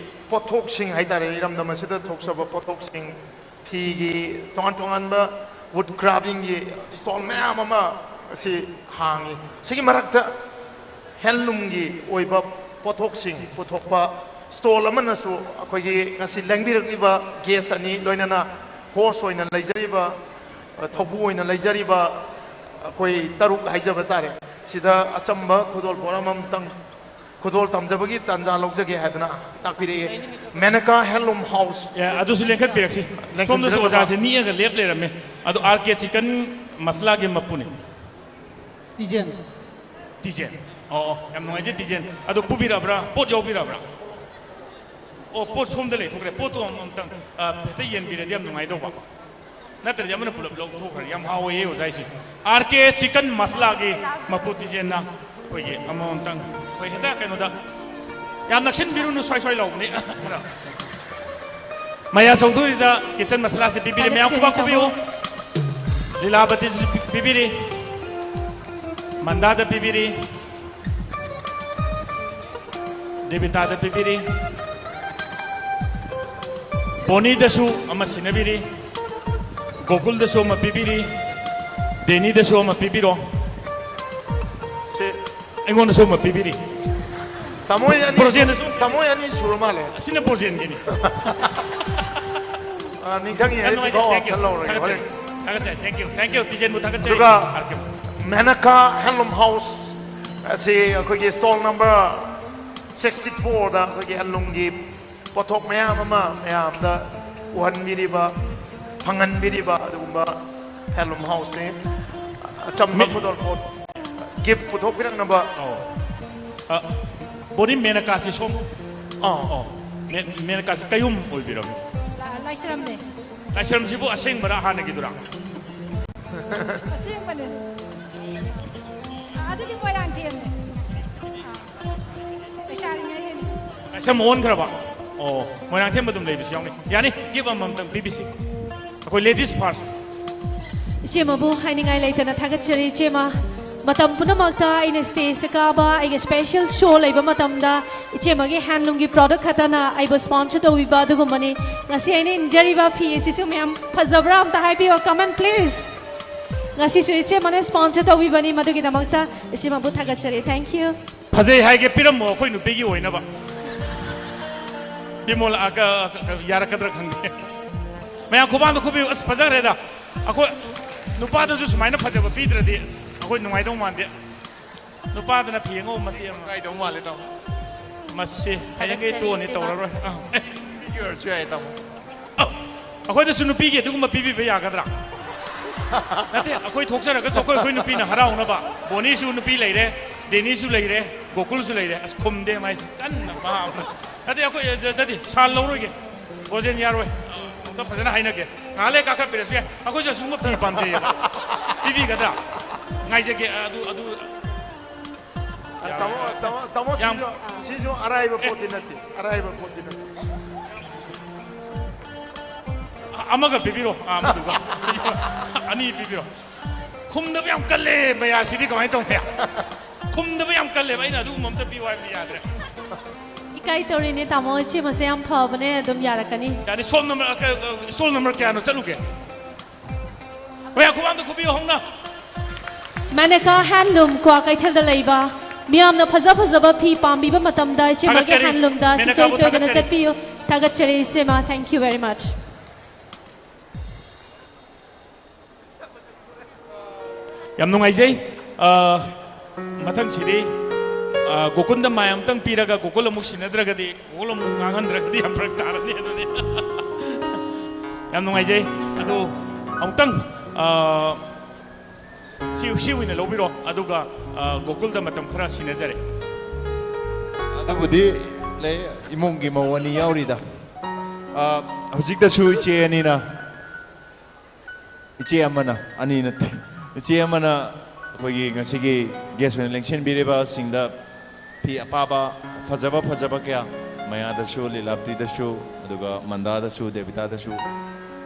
ꯄꯣꯠꯊꯣꯛꯁꯤꯡ ꯍꯥꯏꯇꯥꯔꯦ, ꯏꯔꯝꯗꯝ ꯑꯁꯤꯗ ꯊꯣꯛꯆꯕ ꯄꯣꯠꯊꯣꯛꯁꯤꯡ, ꯐꯤꯒꯤ ꯇꯣꯉꯥꯟ ꯇꯣꯉꯥꯟꯕ wood carvingꯒꯤ stall ꯃꯌꯥꯝ ꯑꯃ ꯑꯁꯤ ꯍꯥꯡꯉꯤ꯫ ꯁꯤꯒꯤ ꯃꯔꯛꯇ handloomꯒꯤ ꯑꯣꯏꯕ ꯄꯣꯠꯊꯣꯛꯁꯤꯡ ꯄꯨꯊꯣꯛꯄ stall ꯑꯃꯅꯁꯨ ꯑꯩꯈꯣꯏꯒꯤ ꯉꯁꯤ ꯂꯦꯡꯕꯤꯔꯛꯂꯤꯕ guest ꯑꯅꯤ, ꯂꯣꯏꯅꯅ host ꯑꯣꯏꯅ ꯂꯩꯖꯔꯤꯕ, ꯑ, ꯊꯧꯕꯨ ꯑꯣꯏꯅ ꯂꯩꯖꯔꯤꯕ ꯑꯩꯈꯣꯏ ꯇꯔꯨꯛ ꯍꯥꯏꯖꯕ ꯇꯥꯔꯦ, ꯁꯤꯗ ꯑꯆꯝꯕ ꯈꯨꯗꯣꯜ ꯄꯣꯠ ꯑꯃꯃꯝꯇꯪ ꯈꯨꯗꯣꯜ ꯇꯝꯖꯕꯒꯤ ꯇꯥꯟꯖꯥ ꯂꯧꯖꯒꯦ ꯍꯥꯏꯗꯅ ꯇꯥꯛꯄꯤꯔꯛꯏ꯫ Menaka Handloom House꯫ ꯑꯦ, ꯑꯗꯨꯁꯨ ꯂꯦꯡꯈꯠꯄꯤꯔꯛꯁꯤ꯫ ꯂꯦꯡꯈꯠꯄꯤꯔꯛꯅꯕ꯫ ꯁꯣꯝꯗꯁꯨ ꯑꯣꯖꯥꯁꯦ ꯅꯤꯛꯑꯒ ꯂꯦꯞ ꯂꯩꯔꯝꯃꯦ꯫ ꯑꯗꯣ ꯑꯥꯔ ꯀꯦ ꯆꯤꯀꯟ ꯃꯁꯂꯥꯒꯤ ꯃꯄꯨꯅꯤ꯫ ꯇꯤꯖꯦꯟ꯫ ꯇꯤꯖꯦꯟ꯫ ꯑꯣ, ꯑꯣ, ꯌꯥꯝ ꯅꯨꯡꯉꯥꯏꯖꯩ, ꯇꯤꯖꯦꯟ꯫ ꯑꯗꯣ ꯄꯨꯕꯤꯔꯛꯑꯕ꯭ꯔꯥ? ꯄꯣꯠ ꯌꯥꯎꯕꯤꯔꯛꯑꯕ꯭ꯔꯥ? ꯑꯣ, ꯄꯣꯠ ꯁꯣꯝꯗ ꯂꯩꯊꯣꯛꯈ꯭ꯔꯦ꯫ ꯄꯣꯠꯇꯣ ꯑꯃ-, ꯑꯃꯨꯛꯇꯪ, ꯑ, ꯍꯦꯛꯇ ꯌꯦꯟꯕꯤꯔꯗꯤ ꯌꯥꯝ ꯅꯨꯡꯉꯥꯏꯗꯧꯕ꯫ ꯅꯠꯇ꯭ꯔꯗꯤ ꯑꯃꯅ ꯄꯨꯂꯞ ꯂꯧꯊꯣꯛꯈ꯭ꯔꯅꯤ꯫ ꯌꯥꯝ ꯍꯥꯎꯋꯦ ꯑꯣꯖꯥ ꯑꯩꯁꯦ꯫ ꯑꯥꯔ ꯀꯦ ꯆꯤꯀꯟ ꯃꯁꯂꯥꯒꯤ ꯃꯄꯨ ꯇꯤꯖꯦꯟꯅ ꯑꯩꯈꯣꯏꯒꯤ ꯑꯃꯃꯝꯇꯪ, ꯑꯩꯈꯣꯏ ꯍꯦꯛꯇ ꯀꯩꯅꯣꯗ, ꯌꯥꯝ ꯅꯛꯁꯤꯟꯕꯤꯔꯨꯅꯨ, ꯁ꯭ꯋꯥꯏ ꯁ꯭ꯋꯥꯏ ꯂꯥꯎꯕꯅꯦ ꯈꯔ꯫ ꯃꯌꯥ ꯆꯧꯙꯨꯔꯤꯗ ꯀꯤꯆꯟ ꯃꯁꯂꯥꯁꯦ ꯄꯤꯕꯤꯔꯦ꯫ ꯃꯌꯥꯝ ꯊꯥꯒꯠꯆꯔꯤ, ꯈꯨꯕꯥꯛ ꯈꯨꯕꯤꯌꯨ꯫ ꯇꯥꯃꯣ꯫ ꯂꯤꯂꯥꯕꯇꯤꯁꯨ ꯄꯤ-, ꯄꯤꯕꯤꯔꯤ꯫ ꯃꯟꯗꯥꯗ ꯄꯤꯕꯤꯔꯤ꯫ ꯗꯦꯕꯤꯇꯥꯗ ꯄꯤꯕꯤꯔꯤ꯫ ꯕꯣꯅꯤꯗꯁꯨ ꯑꯃ ꯁꯤꯟꯅꯕꯤꯔꯤ꯫ ꯒꯣꯀꯨꯜꯗꯁꯨ ꯑꯃ ꯄꯤꯕꯤꯔꯤ꯫ ꯗꯦꯅꯤꯗꯁꯨ ꯑꯃ ꯄꯤꯕꯤꯔꯣ꯫ ꯁꯤ ꯑꯩꯉꯣꯟꯗꯁꯨ ꯑꯃ ꯄꯤꯕꯤꯔꯤ꯫ ꯇꯥꯃꯣ ꯑꯅꯤ, ꯕ꯭ꯔꯣꯖꯦꯟꯗꯁꯨ꯫ ꯇꯥꯃꯣ ꯑꯅꯤ ꯁꯨꯔ ꯃꯥꯜꯂꯦ꯫ ꯑꯁꯤꯅ ꯕ꯭ꯔꯣꯖꯦꯟꯒꯤꯅꯤ꯫ ꯑ, ꯅꯤꯡꯁꯤꯡꯉꯤ, ꯑꯩ ꯌꯥꯝ ꯅꯨꯡꯉꯥꯏꯖꯩ, ꯄꯤꯈꯥꯎ thank you, ꯍꯥꯞꯆꯜꯍꯧꯔꯒꯦ ꯊꯥꯒꯠꯆꯔꯤ, ꯍꯣꯔꯦꯟ꯫ ꯊꯥꯒꯠꯆꯔꯤ, thank you, thank you, ꯇꯤꯖꯦꯟꯕꯨ ꯊꯥꯒꯠꯆꯔꯤ꯫ ꯑꯗꯨꯒ ꯑꯥꯔ ꯀꯦ꯫ Menaka Handloom House ꯑꯁꯤ ꯑꯩꯈꯣꯏꯒꯤ stall number sixty fourꯗ ꯑꯩꯈꯣꯏꯒꯤ handloomꯒꯤ ꯄꯣꯠꯊꯣꯛ ꯃꯌꯥꯝ ꯑꯃ ꯃꯌꯥꯝꯗ ꯎꯍꯟꯕꯤꯔꯤꯕ, ꯐꯪꯍꯟꯕꯤꯔꯤꯕ ꯑꯗꯨꯒꯨꯝꯕ handloom houseꯅꯤ꯫ ꯑꯆꯝꯕ ꯃꯤ- ꯈꯨꯗꯣꯜ ꯄꯣꯠ gift ꯄꯨꯊꯣꯛꯄꯤꯔꯛꯅꯕ꯫ ꯑꯣ꯫ ꯑ, ꯕꯣꯅꯤ, ꯃꯦꯅꯀꯥꯁꯤ ꯁꯣꯝ? ꯑꯥ꯫ ꯑꯣ꯫ ꯃꯦ-, ꯃꯦꯅꯀꯥꯁꯤ ꯀꯌꯨꯝ ꯑꯣꯏꯕꯤꯔꯕ꯭ꯔꯥ? ꯂꯥ-, ꯂꯥꯏꯁ꯭ꯔꯝꯅꯦ꯫ ꯂꯥꯏꯁ꯭ꯔꯝꯁꯤꯕꯨ ꯑꯁꯦꯡꯕꯔꯥ ꯍꯥꯟꯅꯒꯤꯗꯨꯔꯥ? ꯑꯁꯦꯡꯕꯅꯦ꯫ ꯑꯥ, ꯑꯗꯨꯗꯤ ꯃꯣꯏꯔꯥꯡꯊꯦꯝꯅꯦ꯫ ꯑꯥ, ꯂꯩꯁꯥꯔꯤꯉꯩꯗꯅꯦ꯫ ꯂꯥꯏꯁ꯭ꯔꯝ ꯑꯣꯟꯈ꯭ꯔꯕ? ꯑꯣ, ꯃꯣꯏꯔꯥꯡꯊꯦꯝ ꯑꯗꯨꯝ ꯂꯩꯕꯁꯨ ꯌꯥꯎꯅꯤ꯫ ꯌꯥꯅꯤ, ꯒꯤꯐ ꯑꯃꯃꯝꯇꯪ ꯄꯤꯕꯤꯁꯤ꯫ ꯑꯩꯈꯣꯏ ladies first꯫ ꯏꯆꯦꯃꯕꯨ ꯍꯥꯏꯅꯤꯡꯉꯥꯏ ꯂꯩꯇꯅ ꯊꯥꯒꯠꯆꯔꯤ꯫ ꯏꯆꯦꯃ, ꯃꯇꯝ ꯄꯨꯝꯅꯃꯛꯇ ꯑꯩꯅ stageꯇ ꯀꯥꯕ, ꯑꯩꯒꯤ special show ꯂꯩꯕ ꯃꯇꯝꯗ ꯏꯆꯦꯃꯒꯤ handloomꯒꯤ product ꯈꯛꯇꯅ ꯑꯩꯕꯨ sponsor ꯇꯧꯕꯤꯕ ꯑꯗꯨꯒꯨꯝꯕꯅꯤ꯫ ꯉꯁꯤ ꯑꯩꯅ ꯏꯟꯖꯔꯤꯕ ꯐꯤ ꯑꯁꯤꯁꯨ ꯃꯌꯥꯝ ꯐꯖꯕ꯭ꯔꯥ ꯑꯝꯇ ꯍꯥꯏꯕꯤꯌꯣ, comment please꯫ ꯉꯁꯤꯁꯨ ꯏꯆꯦꯃꯅ sponsor ꯇꯧꯕꯤꯕꯅꯤ, ꯃꯗꯨꯒꯤꯗꯃꯛꯇ ꯏꯆꯦꯃꯕꯨ ꯊꯥꯒꯠꯆꯔꯤ꯫ Thank you꯫ ꯐꯖꯩ ꯍꯥꯏꯒꯦ ꯄꯤꯔꯝꯃꯣ ꯑꯩꯈꯣꯏ ꯅꯨꯄꯤꯒꯤ ꯑꯣꯏꯅꯕ꯫ ꯕꯤꯃꯣꯜ, ꯑ, ꯀ-, ꯀ-, ꯀ-, ꯌꯥꯔꯛꯀꯗ꯭ꯔꯥ ꯈꯪꯗꯦ꯫ ꯃꯌꯥꯝ ꯈꯨꯕꯥꯡꯗ ꯈꯨꯕꯤꯌꯨ꯫ ꯑꯁ, ꯐꯖꯈ꯭ꯔꯦꯗ꯫ ꯑꯩꯈꯣꯏ ꯅꯨꯄꯥꯗꯁꯨ ꯁꯨꯃꯥꯏꯅ ꯐꯖꯕ ꯄꯤꯗ꯭ꯔꯗꯤ ꯑꯩꯈꯣꯏ ꯅꯨꯡꯉꯥꯏꯗꯧ ꯃꯥꯟꯗꯦ꯫ ꯅꯨꯄꯥꯗꯅ ꯐꯤ ꯑꯉꯧꯕ ꯃꯇꯦꯛ ꯑꯃ꯫ ꯀꯥꯏꯗꯧ ꯃꯥꯜꯂꯦ, ꯇꯥꯃꯣ꯫ ꯃꯁꯤ ꯍꯌꯦꯡꯈꯩ ꯇꯣꯛꯑꯅꯤ, ꯇꯧꯔꯔꯣꯏ꯫ ꯑ, ꯑꯦ, ꯅꯨꯄꯤꯒꯤ ꯑꯣꯏꯔꯁꯨ ꯌꯥꯏ, ꯇꯥꯃꯣ꯫ ꯑ, ꯑꯩꯈꯣꯏꯗꯁꯨ ꯅꯨꯄꯤꯒꯤ ꯑꯗꯨꯒꯨꯝꯕ ꯄꯤꯕꯤꯕ ꯌꯥꯒꯗ꯭ꯔꯥ? ꯅꯠꯇꯦ, ꯑꯩꯈꯣꯏ ꯊꯣꯛꯆꯔꯒꯁꯨ ꯑꯩꯈꯣꯏ, ꯑꯩꯈꯣꯏ ꯅꯨꯄꯤꯅ ꯍꯔꯥꯎꯅꯕ꯫ ꯕꯣꯅꯤꯁꯨ ꯅꯨꯄꯤ ꯂꯩꯔꯦ, ꯗꯦꯅꯤꯁꯨ ꯂꯩꯔꯦ, ꯒꯣꯀꯨꯜꯁꯨ ꯂꯩꯔꯦ꯫ ꯑꯁ, ꯈꯨꯝꯗꯦ ꯃꯥꯏꯁꯦ ꯀꯟꯅ ꯃꯥ꯫ ꯅꯠꯇꯦ, ꯑꯩꯈꯣꯏ, ꯑ, ꯅꯠꯇꯦ, ꯁꯥꯜ ꯂꯧꯔꯣꯏꯒꯦ꯫ ꯔꯣꯖꯦꯟ ꯌꯥꯔꯣꯏ꯫ ꯑꯝꯇ ꯐꯖꯅ ꯍꯥꯏꯅꯒꯦ꯫ ꯉꯥꯏꯍꯥꯛ ꯂꯩ ꯀꯥꯈꯠꯄꯤꯔꯁꯨ ꯌꯥꯏ꯫ ꯑꯩꯈꯣꯏꯁꯨ ꯑꯁꯤꯒꯨꯝꯕ ꯐꯤ ꯄꯥꯝꯖꯩꯌꯦꯕ꯫ ꯄꯤꯕꯤꯒꯗ꯭ꯔꯥ? ꯉꯥꯏꯖꯒꯦ꯫ ꯑꯗꯨ, ꯑꯗꯨ, ꯇꯥꯃꯣ, ꯇꯥꯃꯣ, ꯇꯥꯃꯣ, ꯌꯥꯝ ꯁꯤꯁꯨ, ꯁꯤꯁꯨ ꯑꯔꯥꯏꯕ ꯄꯣꯠꯇꯤ ꯅꯠꯇꯦ꯫ ꯑꯔꯥꯏꯕ ꯄꯣꯠꯇꯤ ꯅꯠꯇꯦ꯫ ꯑꯃꯒ ꯄꯤꯕꯤꯔꯣ꯫ ꯑꯥ, ꯑꯃꯗꯨꯒ꯫ ꯑꯅꯤ ꯄꯤꯕꯤꯔꯣ꯫ ꯈꯨꯝꯗꯕ ꯌꯥꯝ ꯀꯜꯂꯦ ꯃꯌꯥꯁꯤꯗꯤ, ꯀꯃꯥꯏꯅ ꯇꯧꯅꯤ? ꯈꯨꯝꯗꯕ ꯌꯥꯝ ꯀꯜꯂꯦꯕ꯫ ꯑꯩꯅ ꯑꯗꯨꯒꯨꯝꯕ ꯑꯝꯇ ꯄꯤꯌꯨ ꯍꯥꯏꯕꯗꯤ ꯌꯥꯗ꯭ꯔꯦ꯫ ꯏꯀꯥꯏ ꯇꯧꯔꯤꯅꯦ ꯇꯥꯃꯣ, ꯏꯆꯦ ꯃꯁꯦ ꯌꯥꯝ ꯐꯕꯅꯦ, ꯑꯗꯨꯝ ꯌꯥꯔꯛꯀꯅꯤ꯫ ꯌꯥꯅꯤ, ꯁꯣꯝ ꯅꯝꯕꯔ, ꯑ, ꯀ-, ꯑ, stall number ꯀꯌꯥꯅꯣ? ꯆꯠꯂꯨꯒꯦ꯫ ꯃꯌꯥꯝ ꯈꯨꯃꯥꯡꯗ ꯈꯨꯕꯤꯌꯨ ꯍꯧꯅ꯫ ꯃꯦꯅꯀꯥ Handloom ꯀ꯭ꯋꯥꯀꯩꯊꯦꯜꯗ ꯂꯩꯕ ꯃꯤꯌꯥꯝꯅ ꯐꯖ ꯐꯖꯕ ꯐꯤ ꯄꯥꯝꯕꯤꯕ ꯃꯇꯝꯗ ꯏꯆꯦꯃꯒꯤ ꯊꯥꯒꯠꯆꯔꯤ꯫ handloomꯗ ꯁꯨꯡꯁꯣꯏ ꯃꯦꯅꯀꯥꯕꯨ ꯁꯣꯏꯗꯅ ꯊꯥꯒꯠꯆꯔꯤ꯫ ꯆꯠꯄꯤꯌꯨ꯫ ꯊꯥꯒꯠꯆꯔꯤ ꯏꯆꯦꯃ, thank you very much꯫ ꯌꯥꯝ ꯅꯨꯡꯉꯥꯏꯖꯩ꯫ ꯑ, ꯃꯊꯪꯁꯤꯗꯤ, ꯑ, ꯒꯣꯀꯨꯟꯗ ꯃꯥꯏ ꯑꯃꯨꯛꯇꯪ ꯄꯤꯔꯒ ꯒꯣꯀꯨꯜ ꯑꯃꯨꯛ ꯁꯤꯟꯅꯗ꯭ꯔꯒꯗꯤ, ꯒꯣꯀꯨꯜ ꯑꯃꯨꯛ ꯉꯥꯡꯍꯟꯗ꯭ꯔꯒꯗꯤ ꯌꯥꯝ ꯐꯔꯛ ꯇꯥꯔꯅꯤ꯫ ꯑꯗꯨꯅꯤ ꯌꯥꯝ ꯅꯨꯡꯉꯥꯏꯖꯩ꯫ ꯑꯗꯨ ꯑꯃꯨꯛꯇꯪ, ꯑ, ꯁꯤ, ꯁꯤ ꯑꯣꯏꯅ ꯂꯧꯕꯤꯔꯣ꯫ ꯑꯗꯨꯒ, ꯑ, ꯒꯣꯀꯨꯜꯗ ꯃꯇꯝ ꯈꯔ ꯁꯤꯟꯅꯖꯔꯦ꯫ ꯑꯗꯨꯕꯨꯗꯤ ꯂꯩ, ꯏꯃꯨꯡꯒꯤ ꯃꯧ ꯑꯅꯤ ꯌꯥꯎꯔꯤꯗ꯫ ꯑ, ꯍꯧꯖꯤꯛꯇꯁꯨ ꯏꯆꯦ ꯑꯅꯤꯅ ꯏꯆꯦ ꯑꯃꯅ, ꯑꯅꯤ ꯅꯠꯇꯦ, ꯏꯆꯦ ꯑꯃꯅ ꯑꯩꯈꯣꯏꯒꯤ ꯉꯁꯤꯒꯤ ꯒꯦꯁ ꯑꯣꯏꯅ ꯂꯦꯡꯁꯤꯟꯕꯤꯔꯤꯕꯁꯤꯡꯗ ꯐꯤ ꯑꯄꯥꯕ ꯐꯖꯕ ꯐꯖꯕ ꯀꯌꯥ, ꯃꯌꯥꯗꯁꯨ, ꯂꯤꯂꯥꯞꯇꯤꯗꯁꯨ, ꯑꯗꯨꯒ ꯃꯟꯗꯥꯗꯁꯨ, ꯗꯦꯕꯤꯇꯥꯗꯁꯨ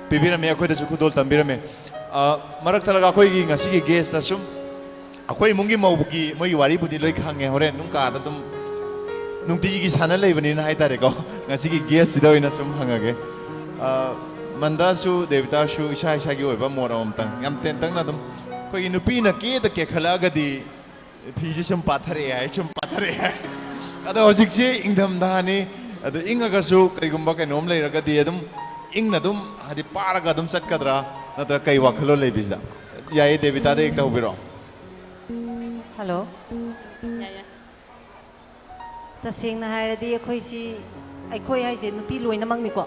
ꯄꯤꯕꯤꯔꯝꯃꯦ, ꯑꯩꯈꯣꯏꯗꯁꯨ ꯈꯨꯗꯣꯜ ꯇꯝꯕꯤꯔꯝꯃꯦ꯫ ꯑ, ꯃꯔꯛ ꯊꯠꯂꯒ ꯑꯩꯈꯣꯏꯒꯤ ꯉꯁꯤꯒꯤ ꯒꯦꯁꯇ ꯁꯨꯝ ꯑꯩꯈꯣꯏ ꯏꯃꯨꯡꯒꯤ ꯃꯧꯒꯤ ꯃꯣꯏꯒꯤ ꯋꯥꯔꯤꯕꯨꯗꯤ ꯂꯣꯏ ꯈꯪꯉꯦ, ꯍꯣꯔꯦꯟ ꯑꯗꯨꯝ ꯀꯥꯗ ꯑꯗꯨꯝ ꯅꯨꯡꯇꯤꯒꯤ ꯁꯥꯟꯅ ꯂꯩꯕꯅꯤꯅ ꯍꯥꯏꯇꯥꯔꯦꯀꯣ꯫ ꯉꯁꯤꯒꯤ ꯒꯦꯁꯁꯤꯗ ꯑꯣꯏꯅ ꯁꯨꯝ ꯍꯪꯉꯒꯦ꯫ ꯑ, ꯃꯟꯗꯥꯁꯨ ꯗꯦꯕꯤꯇꯥꯁꯨ ꯏꯁꯥ ꯏꯁꯥꯒꯤ ꯑꯣꯏꯕ ꯃꯣꯠ ꯑꯃꯃꯝꯇꯪ, ꯌꯥꯝ ꯇꯦꯟꯇꯛꯅ ꯑꯗꯨꯝ, ꯑꯩꯈꯣꯏꯒꯤ ꯅꯨꯄꯤꯅ ꯀꯦꯗ ꯀꯦꯈꯠꯂꯛꯑꯒꯗꯤ ꯐꯤꯁꯦ ꯁꯨꯝ ꯄꯥꯊꯔꯛꯑꯦ ꯍꯥꯏ, ꯁꯨꯝ ꯄꯥꯊꯔꯛꯑꯦ ꯍꯥꯏ꯫ ꯑꯗꯣ ꯍꯧꯖꯤꯛꯁꯤ ꯏꯪꯊꯝꯊꯥꯅꯤ, ꯑꯗꯣ ꯏꯪꯉꯒꯁꯨ ꯀꯔꯤꯒꯨꯝꯕ ꯀꯩꯅꯣꯝ ꯂꯩꯔꯒꯗꯤ ꯑꯗꯨꯝ ꯏꯪꯅ ꯑꯗꯨꯝ, ꯍꯥꯏꯗꯤ, ꯄꯥꯔꯒ ꯑꯗꯨꯝ ꯆꯠꯀꯗ꯭ꯔꯥ, ꯅꯠꯇ꯭ꯔꯒ ꯀꯩ ꯋꯥꯈꯜꯂꯣꯟ ꯂꯩꯕꯤꯁꯤꯗ? ꯌꯥꯏꯌꯦ, ꯗꯦꯕꯤꯇꯥꯗ ꯍꯦꯛꯇ ꯍꯧꯕꯤꯔꯛꯑꯣ꯫ ꯍꯜꯂꯣ꯫ ꯌꯥꯏ, ꯌꯥꯏ꯫ ꯇꯁꯦꯡꯅ ꯍꯥꯏꯔꯗꯤ ꯑꯩꯈꯣꯏꯁꯤ, ꯑꯩꯈꯣꯏ ꯍꯥꯏꯁꯦ ꯅꯨꯄꯤ ꯂꯣꯏꯅꯃꯛꯅꯤꯀꯣ꯫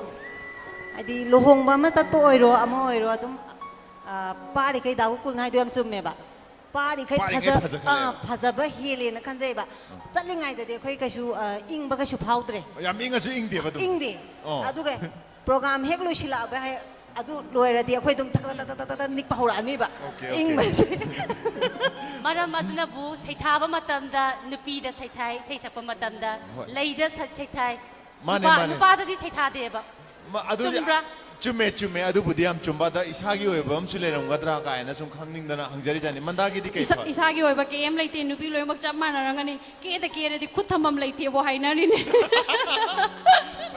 ꯍꯥꯏꯗꯤ ꯂꯨꯍꯣꯡꯕ ꯑꯃ ꯆꯠꯄ ꯑꯣꯏꯔꯣ, ꯑꯃ ꯑꯣꯏꯔꯣ, ꯑꯗꯨꯝ, ꯑ, ꯄꯥꯔꯤꯈꯩ ꯗꯥ ꯒꯣꯀꯨꯜꯅ ꯍꯥꯏꯗꯣ ꯌꯥꯝ ꯆꯨꯝꯃꯦꯕ꯫ ꯄꯥꯔꯤꯈꯩ ꯄꯥꯔꯤꯈꯩ ꯐꯖ-, ꯐꯖꯈꯠꯂꯦꯕ꯫ ꯑꯥ, ꯐꯖꯕ ꯍꯦꯜꯂꯦꯅ ꯈꯟꯖꯩꯕ꯫ ꯆꯠꯂꯤꯉꯩꯗꯗꯤ ꯑꯩꯈꯣꯏ ꯀꯩꯁꯨ, ꯑ, ꯏꯪꯕ ꯀꯩꯁꯨ ꯐꯥꯎꯗ꯭ꯔꯦ꯫ ꯌꯥꯝ ꯏꯪꯉꯁꯨ ꯏꯪꯗꯦꯕ ꯑꯗꯨꯝ꯫ ꯏꯪꯗꯦ꯫ ꯑꯣ꯫ ꯑꯗꯨꯒ ꯄ꯭ꯔꯣꯒ꯭ꯔꯥꯝ ꯍꯦꯛ ꯂꯣꯏꯁꯤꯜꯂꯛꯑꯕ ꯍꯦꯛ ꯑꯗꯨ ꯂꯣꯏꯔꯗꯤ ꯑꯩꯈꯣꯏ ꯑꯗꯨꯝ ꯊꯛ ꯊꯛ ꯊꯛ ꯊꯛ ꯊꯛ ꯊꯛ ꯅꯤꯛꯄ ꯍꯧꯔꯛꯑꯅꯤꯕ꯫ Okay, okay. ꯏꯪꯕꯁꯦ꯫ ꯃꯔꯝ ꯑꯗꯨꯅꯕꯨ ꯁꯩꯊꯥꯕ ꯃꯇꯝꯗ ꯅꯨꯄꯤꯗ ꯁꯩꯊꯥꯏ, ꯏꯁꯩ ꯁꯛꯄ ꯃꯇꯝꯗ ꯍꯣꯏ꯫ ꯂꯩꯗ ꯁ-, ꯁꯩꯊꯥꯏ꯫ ꯃꯥꯅꯦ, ꯅꯨꯄꯥ-, ꯃꯥꯅꯦ꯫ ꯅꯨꯄꯥꯗꯗꯤ ꯁꯩꯊꯥꯗꯦꯕ꯫ ꯃ-, ꯑꯗꯨ ꯆꯨꯝꯕ꯭ꯔꯥ? ꯆꯨꯝꯃꯦ, ꯆꯨꯝꯃꯦ꯫ ꯑꯗꯨꯕꯨꯗꯤ ꯌꯥꯝ ꯆꯨꯝꯕ꯫ ꯑꯗ ꯏꯁꯥꯒꯤ ꯑꯣꯏꯕ ꯑꯃꯁꯨ ꯂꯩꯔꯝꯒꯗ꯭ꯔꯥ ꯀꯥꯏꯅ ꯁꯨꯝ ꯈꯪꯅꯤꯡꯗꯅ ꯍꯪꯖꯔꯤꯖꯥꯠꯅꯤ꯫ ꯃꯟꯗꯥꯒꯤꯗꯤ ꯀꯩ ꯏꯁꯥ-, ꯐ- ꯏꯁꯥꯒꯤ ꯑꯣꯏꯕ ꯀꯩꯝ ꯂꯩꯇꯦ꯫ ꯅꯨꯄꯤ ꯂꯣꯏꯅꯃꯛ ꯆꯞ ꯃꯥꯟꯅꯔꯝꯒꯅꯤ꯫ ꯀꯦꯗ ꯀꯦꯔꯗꯤ ꯈꯨꯠ ꯊꯝꯐꯝ ꯂꯩꯇꯦꯕꯣ ꯍꯥꯏꯅꯔꯤꯅꯦ꯫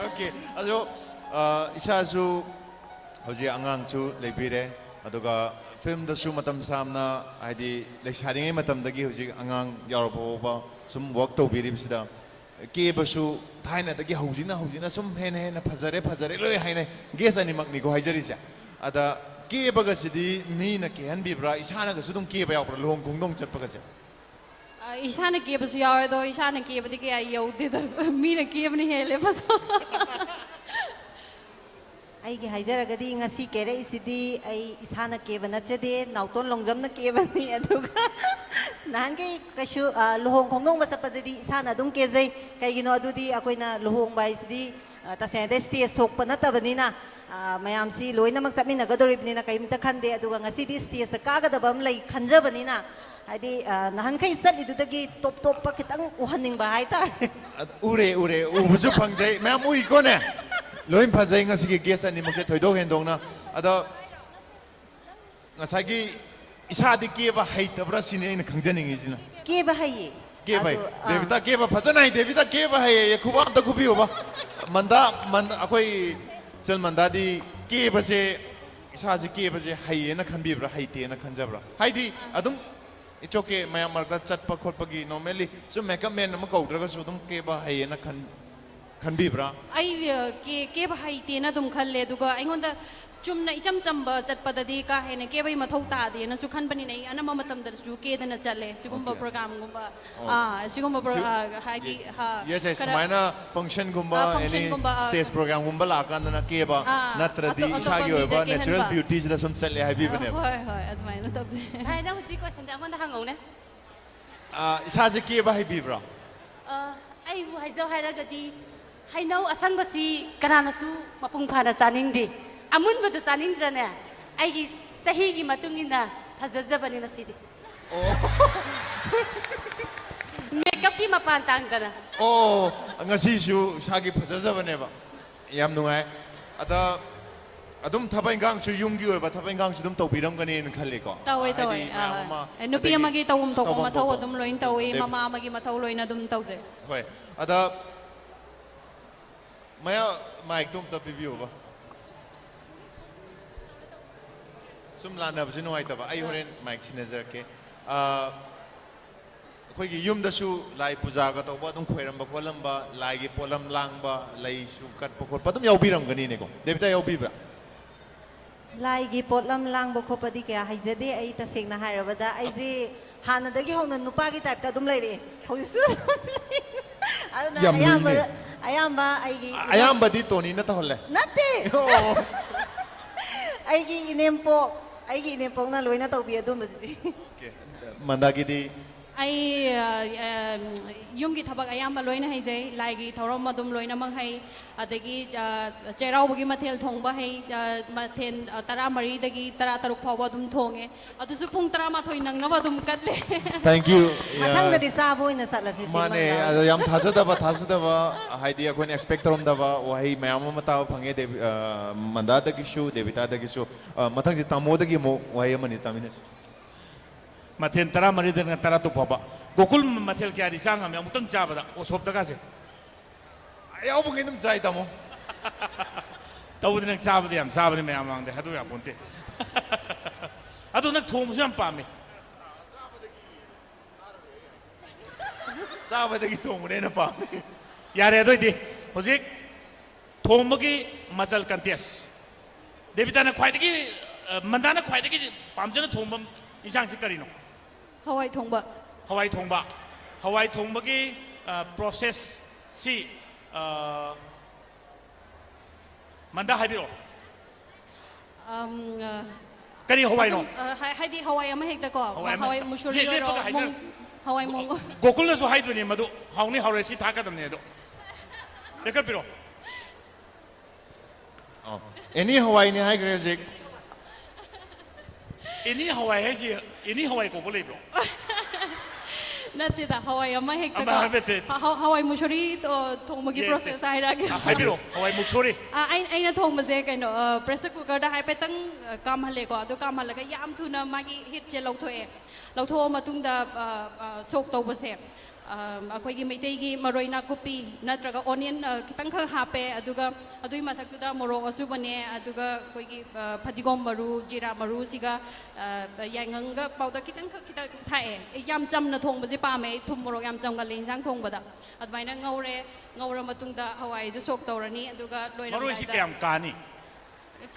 ꯑꯣꯀꯦ꯫ ꯑꯗꯣ, ꯑ, ꯏꯁꯥꯁꯨ ꯍꯧꯖꯤꯛ ꯑꯉꯥꯡꯁꯨ ꯂꯩꯕꯤꯔꯦ, ꯑꯗꯨꯒ ꯐꯤꯂꯝꯗꯁꯨ ꯃꯇꯝ ꯁꯥꯡꯅ, ꯍꯥꯏꯗꯤ ꯂꯩꯁꯥꯔꯤꯉꯩ ꯃꯇꯝꯗꯒꯤ ꯍꯧꯖꯤꯛ ꯑꯉꯥꯡ ꯌꯥꯎꯔꯛꯄ ꯐꯥꯎꯕ ꯁꯨꯝ ꯋꯥꯛ ꯇꯧꯕꯤꯔꯤꯕꯁꯤꯗ, ꯀꯦꯕꯁꯨ ꯊꯥꯏꯅꯗꯒꯤ ꯍꯧꯖꯤꯛꯅ, ꯍꯧꯖꯤꯛꯅ ꯁꯨꯝ ꯍꯦꯟꯅ ꯍꯦꯟꯅ ꯐꯖꯔꯦ, ꯐꯖꯔꯦ ꯂꯣꯏ ꯍꯥꯏꯅꯩ꯫ ꯒꯦꯁ ꯑꯅꯤꯃꯛꯅꯤꯀꯣ ꯍꯥꯏꯖꯔꯤꯁꯦ꯫ ꯑꯗ ꯀꯦꯕꯒꯁꯤꯗꯤ ꯃꯤꯅ ꯀꯦꯍꯟꯕꯤꯕ꯭ꯔꯥ, ꯏꯁꯥꯅꯒꯁꯨ ꯑꯗꯨꯝ ꯀꯦꯕ ꯌꯥꯎꯕ꯭ꯔꯥ ꯂꯨꯍꯣꯡ ꯈꯣꯡꯗꯣꯡ ꯆꯠꯄꯒꯁꯦ? ꯑ, ꯏꯁꯥꯅ ꯀꯦꯕꯁꯨ ꯌꯥꯎꯋꯦ, ꯑꯗꯣ ꯏꯁꯥꯅ ꯀꯦꯕꯗꯤ ꯀꯌꯥ ꯌꯧꯗꯦꯗ꯫ ꯃꯤꯅ ꯀꯦꯕꯅ ꯍꯦꯜꯂꯦ ꯐꯖꯕ꯫ ꯑꯩꯒꯤ ꯍꯥꯏꯖꯔꯒꯗꯤ ꯉꯁꯤ ꯀꯦꯔꯛꯏꯁꯤꯗꯤ ꯑꯩ ꯏꯁꯥꯅ ꯀꯦꯕ ꯅꯠꯆꯗꯦ, ꯅꯥꯎꯇꯣꯟ ꯂꯣꯡꯖꯝꯅ ꯀꯦꯕꯅꯤ꯫ ꯑꯗꯨꯒ ꯅꯍꯥꯟꯈꯩ ꯀꯩꯁꯨ, ꯑ, ꯂꯨꯍꯣꯡ ꯈꯣꯡꯗꯣꯡꯕ ꯆꯠꯄꯗꯗꯤ ꯏꯁꯥꯅ ꯑꯗꯨꯝ ꯀꯦꯖꯩ꯫ ꯀꯩꯒꯤꯅꯣ ꯑꯗꯨꯗꯤ ꯑꯩꯈꯣꯏꯅ ꯂꯨꯍꯣꯡꯕ ꯍꯥꯏꯁꯤꯗꯤ, ꯑ, ꯇꯁꯦꯡꯅꯗꯤ ꯁ꯭ꯇꯦꯖ ꯊꯣꯛꯄ ꯅꯠꯇꯕꯅꯤꯅ, ꯑ, ꯃꯌꯥꯝꯁꯤ ꯂꯣꯏꯅꯃꯛ ꯆꯠꯃꯤꯟꯅꯒꯗꯧꯔꯤꯕꯅꯤꯅ ꯀꯔꯤꯝꯇ ꯈꯟꯗꯦ꯫ ꯑꯗꯨꯒ ꯉꯁꯤꯗꯤ ꯁ꯭ꯇꯦꯖꯇ ꯀꯥꯒꯗꯕ ꯑꯃ ꯂꯩ ꯈꯟꯖꯕꯅꯤꯅ, ꯍꯥꯏꯗꯤ, ꯑ, ꯅꯍꯥꯟꯈꯩ ꯆꯠꯂꯤꯗꯨꯗꯒꯤ ꯇꯣꯞ ꯇꯣꯞꯄ ꯈꯤꯇꯪ ꯎꯍꯟꯅꯤꯡꯕ ꯍꯥꯏꯇꯥꯔꯦ꯫ ꯑꯗ ꯎꯔꯦ, ꯎꯔꯦ, ꯎꯕꯁꯨ ꯐꯪꯖꯩ, ꯃꯌꯥꯝ ꯎꯏꯀꯣꯅꯦ꯫ ꯂꯣꯏ ꯐꯖꯩ ꯉꯁꯤꯒꯤ ꯒꯦꯁ ꯑꯅꯤꯃꯛꯁꯦ ꯊꯣꯏꯗꯣꯛ ꯍꯦꯟꯗꯣꯛꯅ꯫ ꯑꯗꯣ ꯉꯁꯥꯏꯒꯤ ꯏꯁꯥꯗꯤ ꯀꯦꯕ ꯍꯩꯇꯕ꯭ꯔꯥ ꯁꯤꯅꯤ ꯑꯩꯅ ꯈꯪꯖꯅꯤꯡꯉꯤꯁꯤꯅ꯫ ꯀꯦꯕ ꯍꯩꯌꯦ꯫ ꯀꯦꯕ ꯍꯩ꯫ ꯑꯗꯣ, ꯑꯥ꯫ ꯗꯦꯕꯤꯇꯥ ꯀꯦꯕ ꯐꯖꯅ ꯍꯩ꯫ ꯗꯦꯕꯤꯇꯥ ꯀꯦꯕ ꯍꯩꯌꯦ꯫ ꯈꯨꯕꯥꯛ ꯑꯝꯇ ꯈꯨꯕꯤꯌꯣꯕ꯫ ꯃꯟꯗꯥ, ꯃꯟꯗꯥ, ꯑꯩꯈꯣꯏ ꯆꯦꯜ ꯃꯟꯗꯥꯗꯤ ꯀꯦꯕꯁꯦ, ꯏꯁꯥꯁꯦ ꯀꯦꯕꯁꯦ ꯍꯩꯌꯦꯅ ꯈꯟꯕꯤꯕ꯭ꯔꯥ, ꯍꯩꯇꯦꯅ ꯈꯟꯖꯕ꯭ꯔꯥ? ꯍꯥꯏꯗꯤ ꯑꯗꯨꯝ it's okay, ꯃꯌꯥꯝ ꯃꯔꯛꯇ ꯆꯠꯄ ꯈꯣꯠꯄꯒꯤ normally ꯁꯨꯝ makeup man ꯑꯃ ꯀꯧꯗ꯭ꯔꯒꯁꯨ ꯑꯗꯨꯝ ꯀꯦꯕ ꯍꯩꯌꯦꯅ ꯈꯟ-, ꯈꯟꯕꯤꯕ꯭ꯔꯥ? ꯑꯩ, ꯑ, ꯀꯦ-, ꯀꯦꯕ ꯍꯩꯇꯦꯅ ꯑꯗꯨꯝ ꯈꯜꯂꯦ, ꯑꯗꯨꯒ ꯑꯩꯉꯣꯟꯗ ꯆꯨꯝꯅ ꯏꯆꯝ ꯆꯝꯕ ꯆꯠꯄꯗꯗꯤ ꯀꯥ ꯍꯦꯟꯅ ꯀꯦꯕꯒꯤ ꯃꯊꯧ ꯇꯥꯗꯦꯅꯁꯨ ꯈꯟꯕꯅꯤꯅ ꯑꯩ ꯑꯅꯝꯕ ꯃꯇꯝꯗꯁꯨ ꯀꯦꯗꯅ ꯆꯠꯂꯦ꯫ ꯁꯤꯒꯨꯝꯕ Okay. Programꯒꯨꯝꯕ, ꯑꯣ꯫ ꯑꯥ, ꯁꯤꯒꯨꯝꯕ ꯄ꯭ꯔꯣ-, ꯁꯤ-, ꯑꯥ, ꯍꯥꯏꯗꯤ, ꯌꯦ-, ꯍꯥ, yes, yes, ꯈꯔ, ꯁꯨꯃꯥꯏꯅ functionꯒꯨꯝꯕ, ꯑꯥ, any functionꯒꯨꯝꯕ, ꯑꯥ, stage programꯒꯨꯝꯕ ꯂꯥꯛꯑꯀꯥꯟꯗꯅ ꯀꯦꯕ, ꯑꯥ, ꯅꯠꯇ꯭ꯔꯗꯤ ꯑꯇꯣꯞ-, ꯑꯇꯣꯞꯄ ꯏꯁꯥꯒꯤ ꯃꯤꯗ ꯑꯣꯏꯕ natural ꯀꯦꯍꯟꯕ꯫ Beautyꯁꯤꯗ ꯁꯨꯝ ꯆꯠꯂꯦ ꯍꯥꯏꯕꯤꯕꯅꯦꯕ꯫ ꯑꯥ, ꯍꯣꯏ, ꯍꯣꯏ, ꯑꯗꯨꯃꯥꯏꯅ ꯇꯧꯖꯩ꯫ ꯚꯥꯏ, ꯅꯪ ꯍꯧꯖꯤꯛ questionꯗꯤ ꯑꯩꯉꯣꯟꯗ ꯍꯪꯉꯧꯅꯦ꯫ ꯑꯥ, ꯏꯁꯥꯁꯦ ꯀꯦꯕ ꯍꯩꯕꯤꯕ꯭ꯔꯣ? ꯑꯥ, ꯑꯩꯕꯨ ꯍꯥꯏꯖꯧ ꯍꯥꯏꯔꯒꯗꯤ, ꯍꯩꯅꯧ ꯑꯁꯪꯕꯁꯤ ꯀꯅꯥꯅꯁꯨ ꯃꯄꯨꯡ ꯐꯥꯅ ꯆꯥꯅꯤꯡꯗꯦ꯫ ꯑꯃꯨꯟꯕꯗꯨ ꯆꯥꯅꯤꯡꯗ꯭ꯔꯅꯦ? ꯑꯩꯒꯤ ꯆꯍꯤꯒꯤ ꯃꯇꯨꯡ ꯏꯟꯅ ꯐꯖꯖꯕꯅꯤ ꯃꯁꯤꯗꯤ꯫ ꯑꯣ꯫ Makeupꯀꯤ ꯃꯄꯥꯟ ꯇꯥꯡꯗꯅ꯫ ꯑꯣ, ꯉꯁꯤꯁꯨ ꯏꯁꯥꯒꯤ ꯐꯖꯖꯕꯅꯦꯕ꯫ ꯌꯥꯝ ꯅꯨꯡꯉꯥꯏ꯫ ꯑꯗ ꯑꯗꯨꯝ ꯊꯕꯛ ꯏꯪꯈꯥꯡꯁꯨ, ꯌꯨꯝꯒꯤ ꯑꯣꯏꯕ ꯊꯕꯛ ꯏꯪꯈꯥꯡꯁꯨ ꯑꯗꯨꯝ ꯇꯧꯕꯤꯔꯝꯒꯅꯤꯅ ꯈꯜꯂꯤꯀꯣ? ꯇꯧꯋꯦ, ꯇꯧꯋꯦ꯫ ꯍꯥꯏꯗꯤ ꯃꯌꯥꯝ ꯑꯥ, ꯑꯃ, ꯑꯦ, ꯅꯨꯄꯤ ꯑꯗꯒꯤ ꯑꯃꯒꯤ ꯇꯧꯐꯝ ꯊꯣꯛꯄ ꯇꯧꯐꯝ ꯃꯊꯧ ꯊꯣꯛꯄ꯫ ꯑꯗꯨꯝ ꯂꯣꯏꯅ ꯇꯧꯋꯤ, ꯑꯗꯩ ꯃꯃꯥ ꯑꯃꯒꯤ ꯃꯊꯧ ꯂꯣꯏꯅ ꯑꯗꯨꯝ ꯇꯧꯖꯩ꯫ ꯍꯣꯏ꯫ ꯑꯗ ꯃꯌꯥ-, micꯇꯣ ꯑꯝꯇ ꯄꯤꯕꯤꯌꯣꯕ꯫ ꯁꯨꯝ ꯂꯥꯟꯅꯕꯁꯨ ꯅꯨꯡꯉꯥꯏꯇꯕ꯫ ꯑꯩ ꯍꯣꯏ꯫ ꯍꯣꯔꯦꯟ mic ꯁꯤꯟꯅꯖꯔꯛꯀꯦ꯫ ꯑ, ꯑꯩꯈꯣꯏꯒꯤ ꯌꯨꯝꯗꯁꯨ ꯂꯥꯏ ꯄꯨꯖꯥꯒ ꯇꯧꯕ, ꯑꯗꯨꯝ ꯈꯣꯏꯔꯝꯕ ꯈꯣꯠꯂꯝꯕ, ꯂꯥꯏꯒꯤ ꯄꯣꯠꯂꯝ ꯂꯥꯡꯕ, ꯂꯩꯁꯨ ꯀꯠꯄ ꯈꯣꯠꯄ ꯑꯗꯨꯝ ꯌꯥꯎꯕꯤꯔꯝꯒꯅꯤꯅꯦꯀꯣ? ꯗꯦꯕꯤꯇꯥ, ꯌꯥꯎꯕꯤꯕ꯭ꯔꯥ? ꯂꯥꯏꯒꯤ ꯄꯣꯠꯂꯝ ꯂꯥꯡꯕ ꯈꯣꯠꯄꯗꯤ ꯀꯌꯥ ꯍꯩꯖꯗꯦ꯫ ꯑꯩ ꯇꯁꯦꯡꯅ ꯍꯥꯏꯔꯕꯗ, ꯑꯩꯁꯦ ꯍꯥꯟꯅꯗꯒꯤ ꯍꯧꯅ ꯅꯨꯄꯥꯒꯤ typeꯇ ꯑꯗꯨꯝ ꯂꯩꯔꯛꯑꯦ꯫ ꯍꯧꯖꯤꯛꯁꯨ ꯑꯗꯨꯝ ꯂꯩ꯫ ꯑꯗꯨꯅ ꯌꯥꯝ ꯑꯌꯥꯝꯕ, ꯂꯨꯏꯅꯦ꯫ ꯑꯌꯥꯝꯕ ꯑꯩꯒꯤ ꯏꯅꯦꯝ-, ꯑꯌꯥꯝꯕꯗꯤ ꯇꯣꯅꯤꯅ ꯇꯧꯍꯜꯂꯦ꯫ ꯅꯠꯇꯦ꯫ ꯑꯣ꯫ ꯑꯩꯒꯤ ꯏꯅꯦꯝꯄꯣꯛ, ꯑꯩꯒꯤ ꯏꯅꯦꯝꯄꯣꯛꯅ ꯂꯣꯏꯅ ꯇꯧꯕꯤ ꯑꯗꯨꯝꯕꯁꯤꯗꯤ꯫ Okay꯫ ꯃꯟꯗꯥꯒꯤꯗꯤ? ꯑꯩ ꯑ, ꯑ, ꯌꯨꯝꯒꯤ ꯊꯕꯛ ꯑꯌꯥꯝꯕ ꯂꯣꯏꯅ ꯍꯩꯖꯩ꯫ ꯂꯥꯏꯒꯤ ꯊꯧꯔꯝ ꯑꯗꯨꯝ ꯂꯣꯏꯅꯃꯛ ꯍꯩ꯫ ꯑꯗꯒꯤ ꯑ, ꯆꯩꯔꯥꯎꯕꯒꯤ ꯃꯊꯦꯜ ꯊꯣꯡꯕ ꯍꯩ꯫ ꯑ, ꯃꯊꯦꯜ ꯑ, ꯇꯔꯥꯃꯔꯤꯗꯒꯤ ꯇꯔꯥꯇꯔꯨꯛ ꯐꯥꯎꯕ ꯑꯗꯨꯝ ꯊꯣꯡꯉꯦ꯫ ꯑꯗꯨꯁꯨ ꯄꯨꯡ ꯇꯔꯥꯃꯥꯊꯣꯏ ꯅꯪꯅꯕ ꯑꯗꯨꯝ ꯀꯠꯂꯦ꯫ Thank you. ꯃꯊꯪꯗꯗꯤ ꯆꯥꯕ ꯑꯣꯏꯅ ꯆꯠꯂꯁꯤ, ꯆꯤꯡ ꯃꯥꯅꯦ꯫ ꯃꯥꯟꯗꯥ꯫ ꯑꯗ ꯌꯥꯝ ꯊꯥꯖꯗꯕ ꯊꯥꯖꯗꯕ, ꯍꯥꯏꯗꯤ ꯑꯩꯈꯣꯏꯅ ꯑꯦꯛꯁꯄꯦꯛ ꯇꯧꯔꯝꯗꯕ ꯋꯥꯍꯩ ꯃꯌꯥꯝ ꯑꯃ ꯇꯥꯕ ꯐꯪꯉꯦ꯫ ꯗꯦꯕꯤ- ꯑ, ꯃꯟꯗꯥꯗꯒꯤꯁꯨ, ꯗꯦꯕꯤꯇꯥꯗꯒꯤꯁꯨ꯫ ꯑ, ꯃꯊꯪꯁꯦ ꯇꯥꯃꯣꯗꯒꯤ ꯑꯃꯨꯛ ꯋꯥꯍꯩ ꯑꯃꯅꯤ ꯇꯥꯃꯤꯟꯅꯁꯤ꯫ ꯃꯊꯦꯜ ꯇꯔꯥꯃꯔꯤꯗꯩꯅ ꯇꯔꯥꯇꯔꯨꯛ ꯐꯥꯎꯕ꯫ ꯒꯣꯀꯨꯜ ꯃꯊꯦꯜ ꯀꯌꯥꯗꯤ ꯆꯥ ꯉꯝꯃꯦ ꯑꯃꯨꯛꯇꯪ ꯆꯥꯕꯗ, ꯎꯁꯣꯞꯇꯒꯁꯦ? ꯌꯥꯎꯕꯉꯩ ꯑꯗꯨꯝ ꯆꯥꯏ ꯇꯥꯃꯣ꯫ ꯇꯧꯕꯗꯤ ꯅꯪ ꯆꯥꯕꯗꯤ ꯌꯥꯝ ꯆꯥꯕꯅꯤ, ꯃꯌꯥꯝ ꯃꯥꯡꯗꯦ ꯍꯥꯏꯗꯣꯛ ꯌꯥꯄꯣꯟꯇꯦ꯫ ꯑꯗꯣ ꯅꯪ ꯊꯣꯡꯕꯁꯨ ꯌꯥꯝ ꯄꯥꯝꯃꯤ꯫ ꯆꯥꯕꯗꯒꯤ ꯊꯣꯡꯕꯅ ꯍꯦꯟꯅ ꯄꯥꯝꯃꯤ꯫ ꯌꯥꯔꯦ, ꯑꯗꯨꯑꯣꯏꯗꯤ ꯍꯧꯖꯤꯛ ꯊꯣꯡꯕꯒꯤ ꯃꯆꯜ ꯀꯟꯇꯦꯁ꯫ ꯗꯦꯕꯤꯇꯥꯅ ꯈ꯭ꯋꯥꯏꯗꯒꯤ, ꯑ, ꯃꯟꯗꯥꯅ ꯈ꯭ꯋꯥꯏꯗꯒꯤ ꯄꯥꯝꯖꯅ ꯊꯣꯡꯕ ꯏꯟꯁꯥꯡꯁꯤ ꯀꯔꯤꯅꯣ? ꯍꯋꯥꯏ ꯊꯣꯡꯕ꯫ ꯍꯋꯥꯏ ꯊꯣꯡꯕ꯫ ꯍꯋꯥꯏ ꯊꯣꯡꯕꯒꯤ, ꯑ, ꯄ꯭ꯔꯣꯁꯦꯁꯁꯤ, ꯑ, ꯃꯟꯗꯥ ꯍꯥꯏꯕꯤꯔꯛꯑꯣ꯫ ꯑꯝ, ꯑ, ꯀꯔꯤ ꯍꯋꯥꯏꯅꯣ? ꯑꯗꯨꯝ, ꯑ, ꯍꯥꯏ- ꯍꯥꯏꯗꯤ ꯍꯋꯥꯏ ꯑꯃ ꯍꯦꯛꯇꯀꯣ꯫ ꯍꯋꯥꯏ ꯑꯃ- ꯍꯋꯥꯏ ꯃꯨꯁꯨꯔꯤ ꯂꯦꯞ- ꯑꯣꯏꯔꯣ, ꯂꯦꯞꯄꯒ ꯃꯨꯡ- ꯍꯥꯏꯅꯔꯁꯤ꯫ ꯍꯋꯥꯏ ꯃꯨꯡ꯫ ꯒꯣꯀꯨꯜꯅꯁꯨ ꯍꯥꯏꯗꯣꯏꯅꯦ ꯃꯗꯨ ꯍꯥꯎꯅꯤ ꯍꯥꯎꯔꯣꯏ ꯁꯤ ꯊꯥꯛꯀꯗꯕꯅꯦ ꯑꯗꯣ꯫ ꯂꯦꯞꯈꯠꯄꯤꯔꯣ꯫ ꯑꯦꯅꯤ ꯍꯋꯥꯏꯅꯤ ꯍꯥꯏꯈ꯭ꯔꯦ ꯍꯧꯖꯤꯛ꯫ ꯑꯦꯅꯤ ꯍꯋꯥꯏ ꯍꯥꯏꯁꯤ ꯑꯦꯅꯤ ꯍꯋꯥꯏ ꯀꯧꯕ ꯂꯩꯕ꯭ꯔꯣ? ꯅꯠꯇꯦꯗ, ꯍꯋꯥꯏ ꯑꯃ ꯍꯦꯛꯇꯀꯣ꯫ ꯑꯃ ꯍꯥꯏꯕ ꯅꯠꯇꯦ꯫ ꯍ- ꯍ- ꯍꯋꯥꯏ ꯃꯨꯁꯨꯔꯤ, ꯑ, ꯊꯣꯡꯕꯒꯤ Yes, ꯄ꯭ꯔꯣꯁꯦꯁ yes. ꯍꯥꯏꯔꯛꯑꯒꯦ꯫ ꯑ, ꯍꯥꯏꯕꯤꯔꯛꯑꯣ, ꯍꯋꯥꯏ ꯃꯨꯛꯁꯣꯔꯤ꯫ ꯑ, ꯑꯩ- ꯑꯩꯅ ꯊꯣꯡꯕꯁꯦ ꯀꯩꯅꯣ, ꯑ, ꯄ꯭ꯔꯦꯁꯔ ꯀꯨꯀꯔꯗ ꯍꯥꯏꯐꯦꯠꯇꯪ, ꯑ, ꯀꯥꯝꯍꯜꯂꯦꯀꯣ꯫ ꯑꯗꯨ ꯀꯥꯝꯍꯜꯂꯒ ꯌꯥꯝ ꯊꯨꯅ ꯃꯥꯒꯤ ꯍꯤꯠꯁꯦ ꯂꯧꯊꯣꯛꯑꯦ꯫ ꯂꯧꯊꯣꯛꯑ ꯃꯇꯨꯡꯗ, ꯑ, ꯑ, ꯁꯣꯛ ꯇꯧꯕꯁꯦ, ꯑ, ꯑꯩꯈꯣꯏꯒꯤ ꯃꯩꯇꯩꯒꯤ ꯃꯔꯣꯏ ꯅꯥꯀꯨꯞꯄꯤ ꯅꯠꯇ꯭ꯔꯒ ꯑꯣꯅꯤꯌꯟ, ꯑ, ꯈꯤꯇꯪꯈꯛ ꯍꯥꯞꯄꯦ꯫ ꯑꯗꯨꯒ ꯑꯗꯨꯒꯤ ꯃꯊꯛꯇꯨꯗ ꯃꯣꯔꯣꯛ ꯑꯁꯨꯕꯅꯦ, ꯑꯗꯨꯒ ꯑꯩꯈꯣꯏꯒꯤ, ꯑ, ꯐꯗꯤꯒꯣꯝ ꯃꯔꯨ, ꯖꯤꯔꯥ ꯃꯔꯨꯁꯤꯒ, ꯑ, ꯌꯥꯏꯉꯪꯒ ꯄꯥꯎꯗꯔ ꯈꯤꯇꯪꯈꯛ ꯈꯤꯇꯪ ꯊꯥꯛꯑꯦ꯫ ꯌꯥꯝ ꯆꯝꯅ ꯊꯣꯡꯕꯁꯦ ꯄꯥꯝꯃꯦ ꯑꯩ, ꯊꯨꯝ ꯃꯣꯔꯣꯛ ꯌꯥꯝ ꯆꯝꯒꯜꯂꯦ ꯏꯟꯁꯥꯡ ꯊꯣꯡꯕꯗ꯫ ꯑꯗꯨꯃꯥꯏꯅ ꯉꯧꯔꯦ꯫ ꯉꯧꯔ ꯃꯇꯨꯡꯗ ꯍꯋꯥꯏꯁꯨ ꯁꯣꯛ ꯇꯧꯔꯅꯤ꯫ ꯑꯗꯨꯒ ꯃꯔꯣꯏꯁꯤ ꯂꯣꯏꯔꯝꯗꯥꯏꯗ ꯀꯌꯥꯝ ꯀꯥꯅꯤ?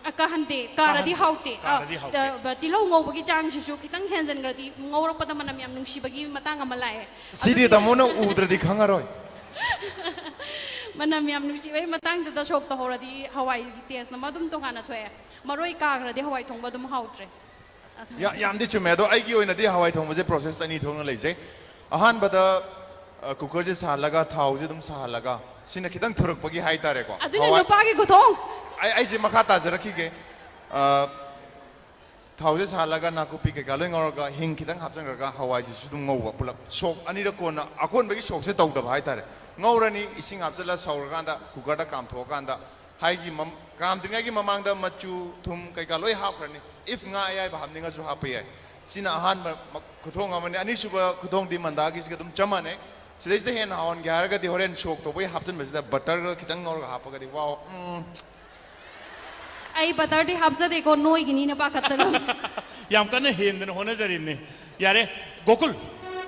ꯑ, ꯀꯥꯍꯟꯗꯦ꯫ ꯀꯥꯔꯗꯤ ꯍꯥꯎꯇꯦ꯫ ꯀꯥꯔꯗꯤ ꯍꯥꯎꯇꯦ꯫ ꯑ, ꯇꯤꯜꯍꯧ ꯉꯧꯕꯒꯤ ꯆꯥꯡꯁꯤꯁꯨ ꯈꯤꯇꯪ ꯍꯦꯟꯖꯟꯈ꯭ꯔꯗꯤ, ꯉꯧꯔꯛꯄꯗ ꯃꯅꯝ ꯌꯥꯝ ꯅꯨꯡꯁꯤꯕꯒꯤ ꯃꯇꯥꯡ ꯑꯃ ꯂꯥꯛꯑꯦ꯫ ꯁꯤꯗꯤ ꯑꯗꯨꯒꯤ ꯇꯥꯃꯣꯅ ꯎꯗ꯭ꯔꯗꯤ ꯈꯪꯉꯔꯣꯏ꯫ ꯃꯅꯝ ꯌꯥꯝ ꯅꯨꯡꯁꯤꯕꯒꯤ ꯃꯇꯥꯡꯗꯨꯗ ꯁꯣꯛ ꯇꯧꯍꯧꯔꯗꯤ ꯍꯋꯥꯏꯒꯤ ꯇꯦꯁ ꯑꯃ ꯑꯗꯨꯝ ꯇꯣꯉꯥꯟꯅ ꯊꯣꯛꯑꯦ꯫ ꯃꯔꯣꯏ ꯀꯥꯈ꯭ꯔꯗꯤ ꯍꯋꯥꯏ ꯊꯣꯡꯕ ꯑꯗꯨꯝ ꯍꯥꯎꯇ꯭ꯔꯦ꯫ ꯌꯥꯝꯗꯤ ꯆꯨꯝꯃꯦ꯫ ꯑꯗꯣ ꯑꯩꯒꯤ ꯑꯣꯏꯅꯗꯤ ꯍꯋꯥꯏ ꯊꯣꯡꯕꯁꯦ process ꯑꯅꯤ ꯊꯣꯛꯅ ꯂꯩꯖꯩ꯫ ꯑꯍꯥꯟꯕꯗ ꯀꯨꯀꯔꯁꯦ ꯁꯥꯍꯜꯂꯒ, ꯊꯥꯎꯁꯦ ꯑꯗꯨꯝ ꯁꯥꯍꯜꯂꯒ, ꯁꯤꯅ ꯈꯤꯇꯪ ꯊꯨꯔꯛꯄꯒꯤ ꯍꯥꯏꯇꯥꯔꯦꯀꯣ꯫ ꯑꯗꯨꯅ ꯍꯋꯥꯏ- ꯅꯨꯄꯥꯒꯤ ꯈꯨꯊꯣꯡ꯫ ꯑꯩ ꯑꯩꯁꯦ ꯃꯈꯥ ꯇꯥꯖꯔꯛꯈꯤꯒꯦ꯫ ꯑ, ꯊꯥꯎꯁꯦ ꯁꯥꯍꯜꯂꯒ, ꯅꯥꯀꯨꯞꯄꯤ ꯀꯩꯀꯥ ꯂꯣꯏ ꯉꯧꯔꯒ, ꯍꯤꯡ ꯈꯤꯇꯪ ꯍꯥꯞꯆꯤꯟꯈ꯭ꯔꯒ, ꯍꯋꯥꯏꯁꯤꯁꯨ ꯑꯗꯨꯝ ꯉꯧꯕ ꯄꯨꯂꯞ꯫ ꯁꯣꯛ ꯑꯅꯤꯔꯛ ꯀꯣꯟꯅ, ꯑꯀꯣꯟꯕꯒꯤ ꯁꯣꯛꯁꯦ ꯇꯧꯗꯕ ꯍꯥꯏꯇꯥꯔꯦ꯫ ꯉꯧꯔꯅꯤ, ꯏꯁꯤꯡ ꯍꯥꯞꯆꯤꯜꯂ ꯁꯧꯔꯀꯥꯟꯗ, ꯀꯨꯀꯔꯗ ꯀꯥꯝꯊꯣꯛꯑꯀꯥꯟꯗ, ꯍꯥꯏꯒꯤ ꯃꯝ-, ꯀꯥꯝꯗ꯭ꯔꯤꯉꯩꯒꯤ ꯃꯃꯥꯡꯗ ꯃꯆꯨ, ꯊꯨꯝ ꯀꯩꯀꯥ ꯂꯣꯏ ꯍꯥꯞꯈ꯭ꯔꯅꯤ꯫ If ꯉꯥ ꯑꯌꯥꯏꯕ ꯍꯥꯞꯅꯤꯡꯉꯁꯨ ꯍꯥꯞꯄ ꯌꯥꯏ꯫ ꯁꯤꯅ ꯑꯍꯥꯟꯕ ꯃ-, ꯈꯨꯊꯣꯡ ꯑꯃꯅꯤ꯫ ꯑꯅꯤꯁꯨꯕ ꯈꯨꯊꯣꯡꯗꯤ ꯃꯟꯗꯥꯒꯤꯁꯤꯒ ꯑꯗꯨꯝ ꯆꯞ ꯃꯥꯟꯅꯩ꯫ ꯁꯤꯗꯩꯁꯤꯗ ꯍꯦꯟꯅ ꯍꯥꯎꯍꯟꯒꯦ ꯍꯥꯏꯔꯒꯗꯤ, ꯍꯣꯔꯦꯟ ꯁꯣꯛ ꯇꯧꯕꯒꯤ ꯍꯥꯞꯆꯤꯟꯕꯁꯤꯗ ꯕꯇꯔꯒ ꯈꯤꯇꯪ ꯉꯧꯔꯒ ꯍꯥꯞꯄꯒꯗꯤ, ꯋꯥꯎ, ꯎꯝ꯫ ꯑꯩ ꯕꯇꯔꯗꯤ ꯍꯥꯞꯆꯗꯦꯀꯣ, ꯅꯣꯏꯒꯤꯅꯤꯅ ꯄꯥꯈꯠꯇꯅ꯫ ꯌꯥꯝ ꯀꯟꯅ ꯍꯦꯟꯗꯅ ꯍꯣꯠꯅꯖꯔꯤꯕꯅꯤ꯫ ꯌꯥꯔꯦ, ꯒꯣꯀꯨꯜ,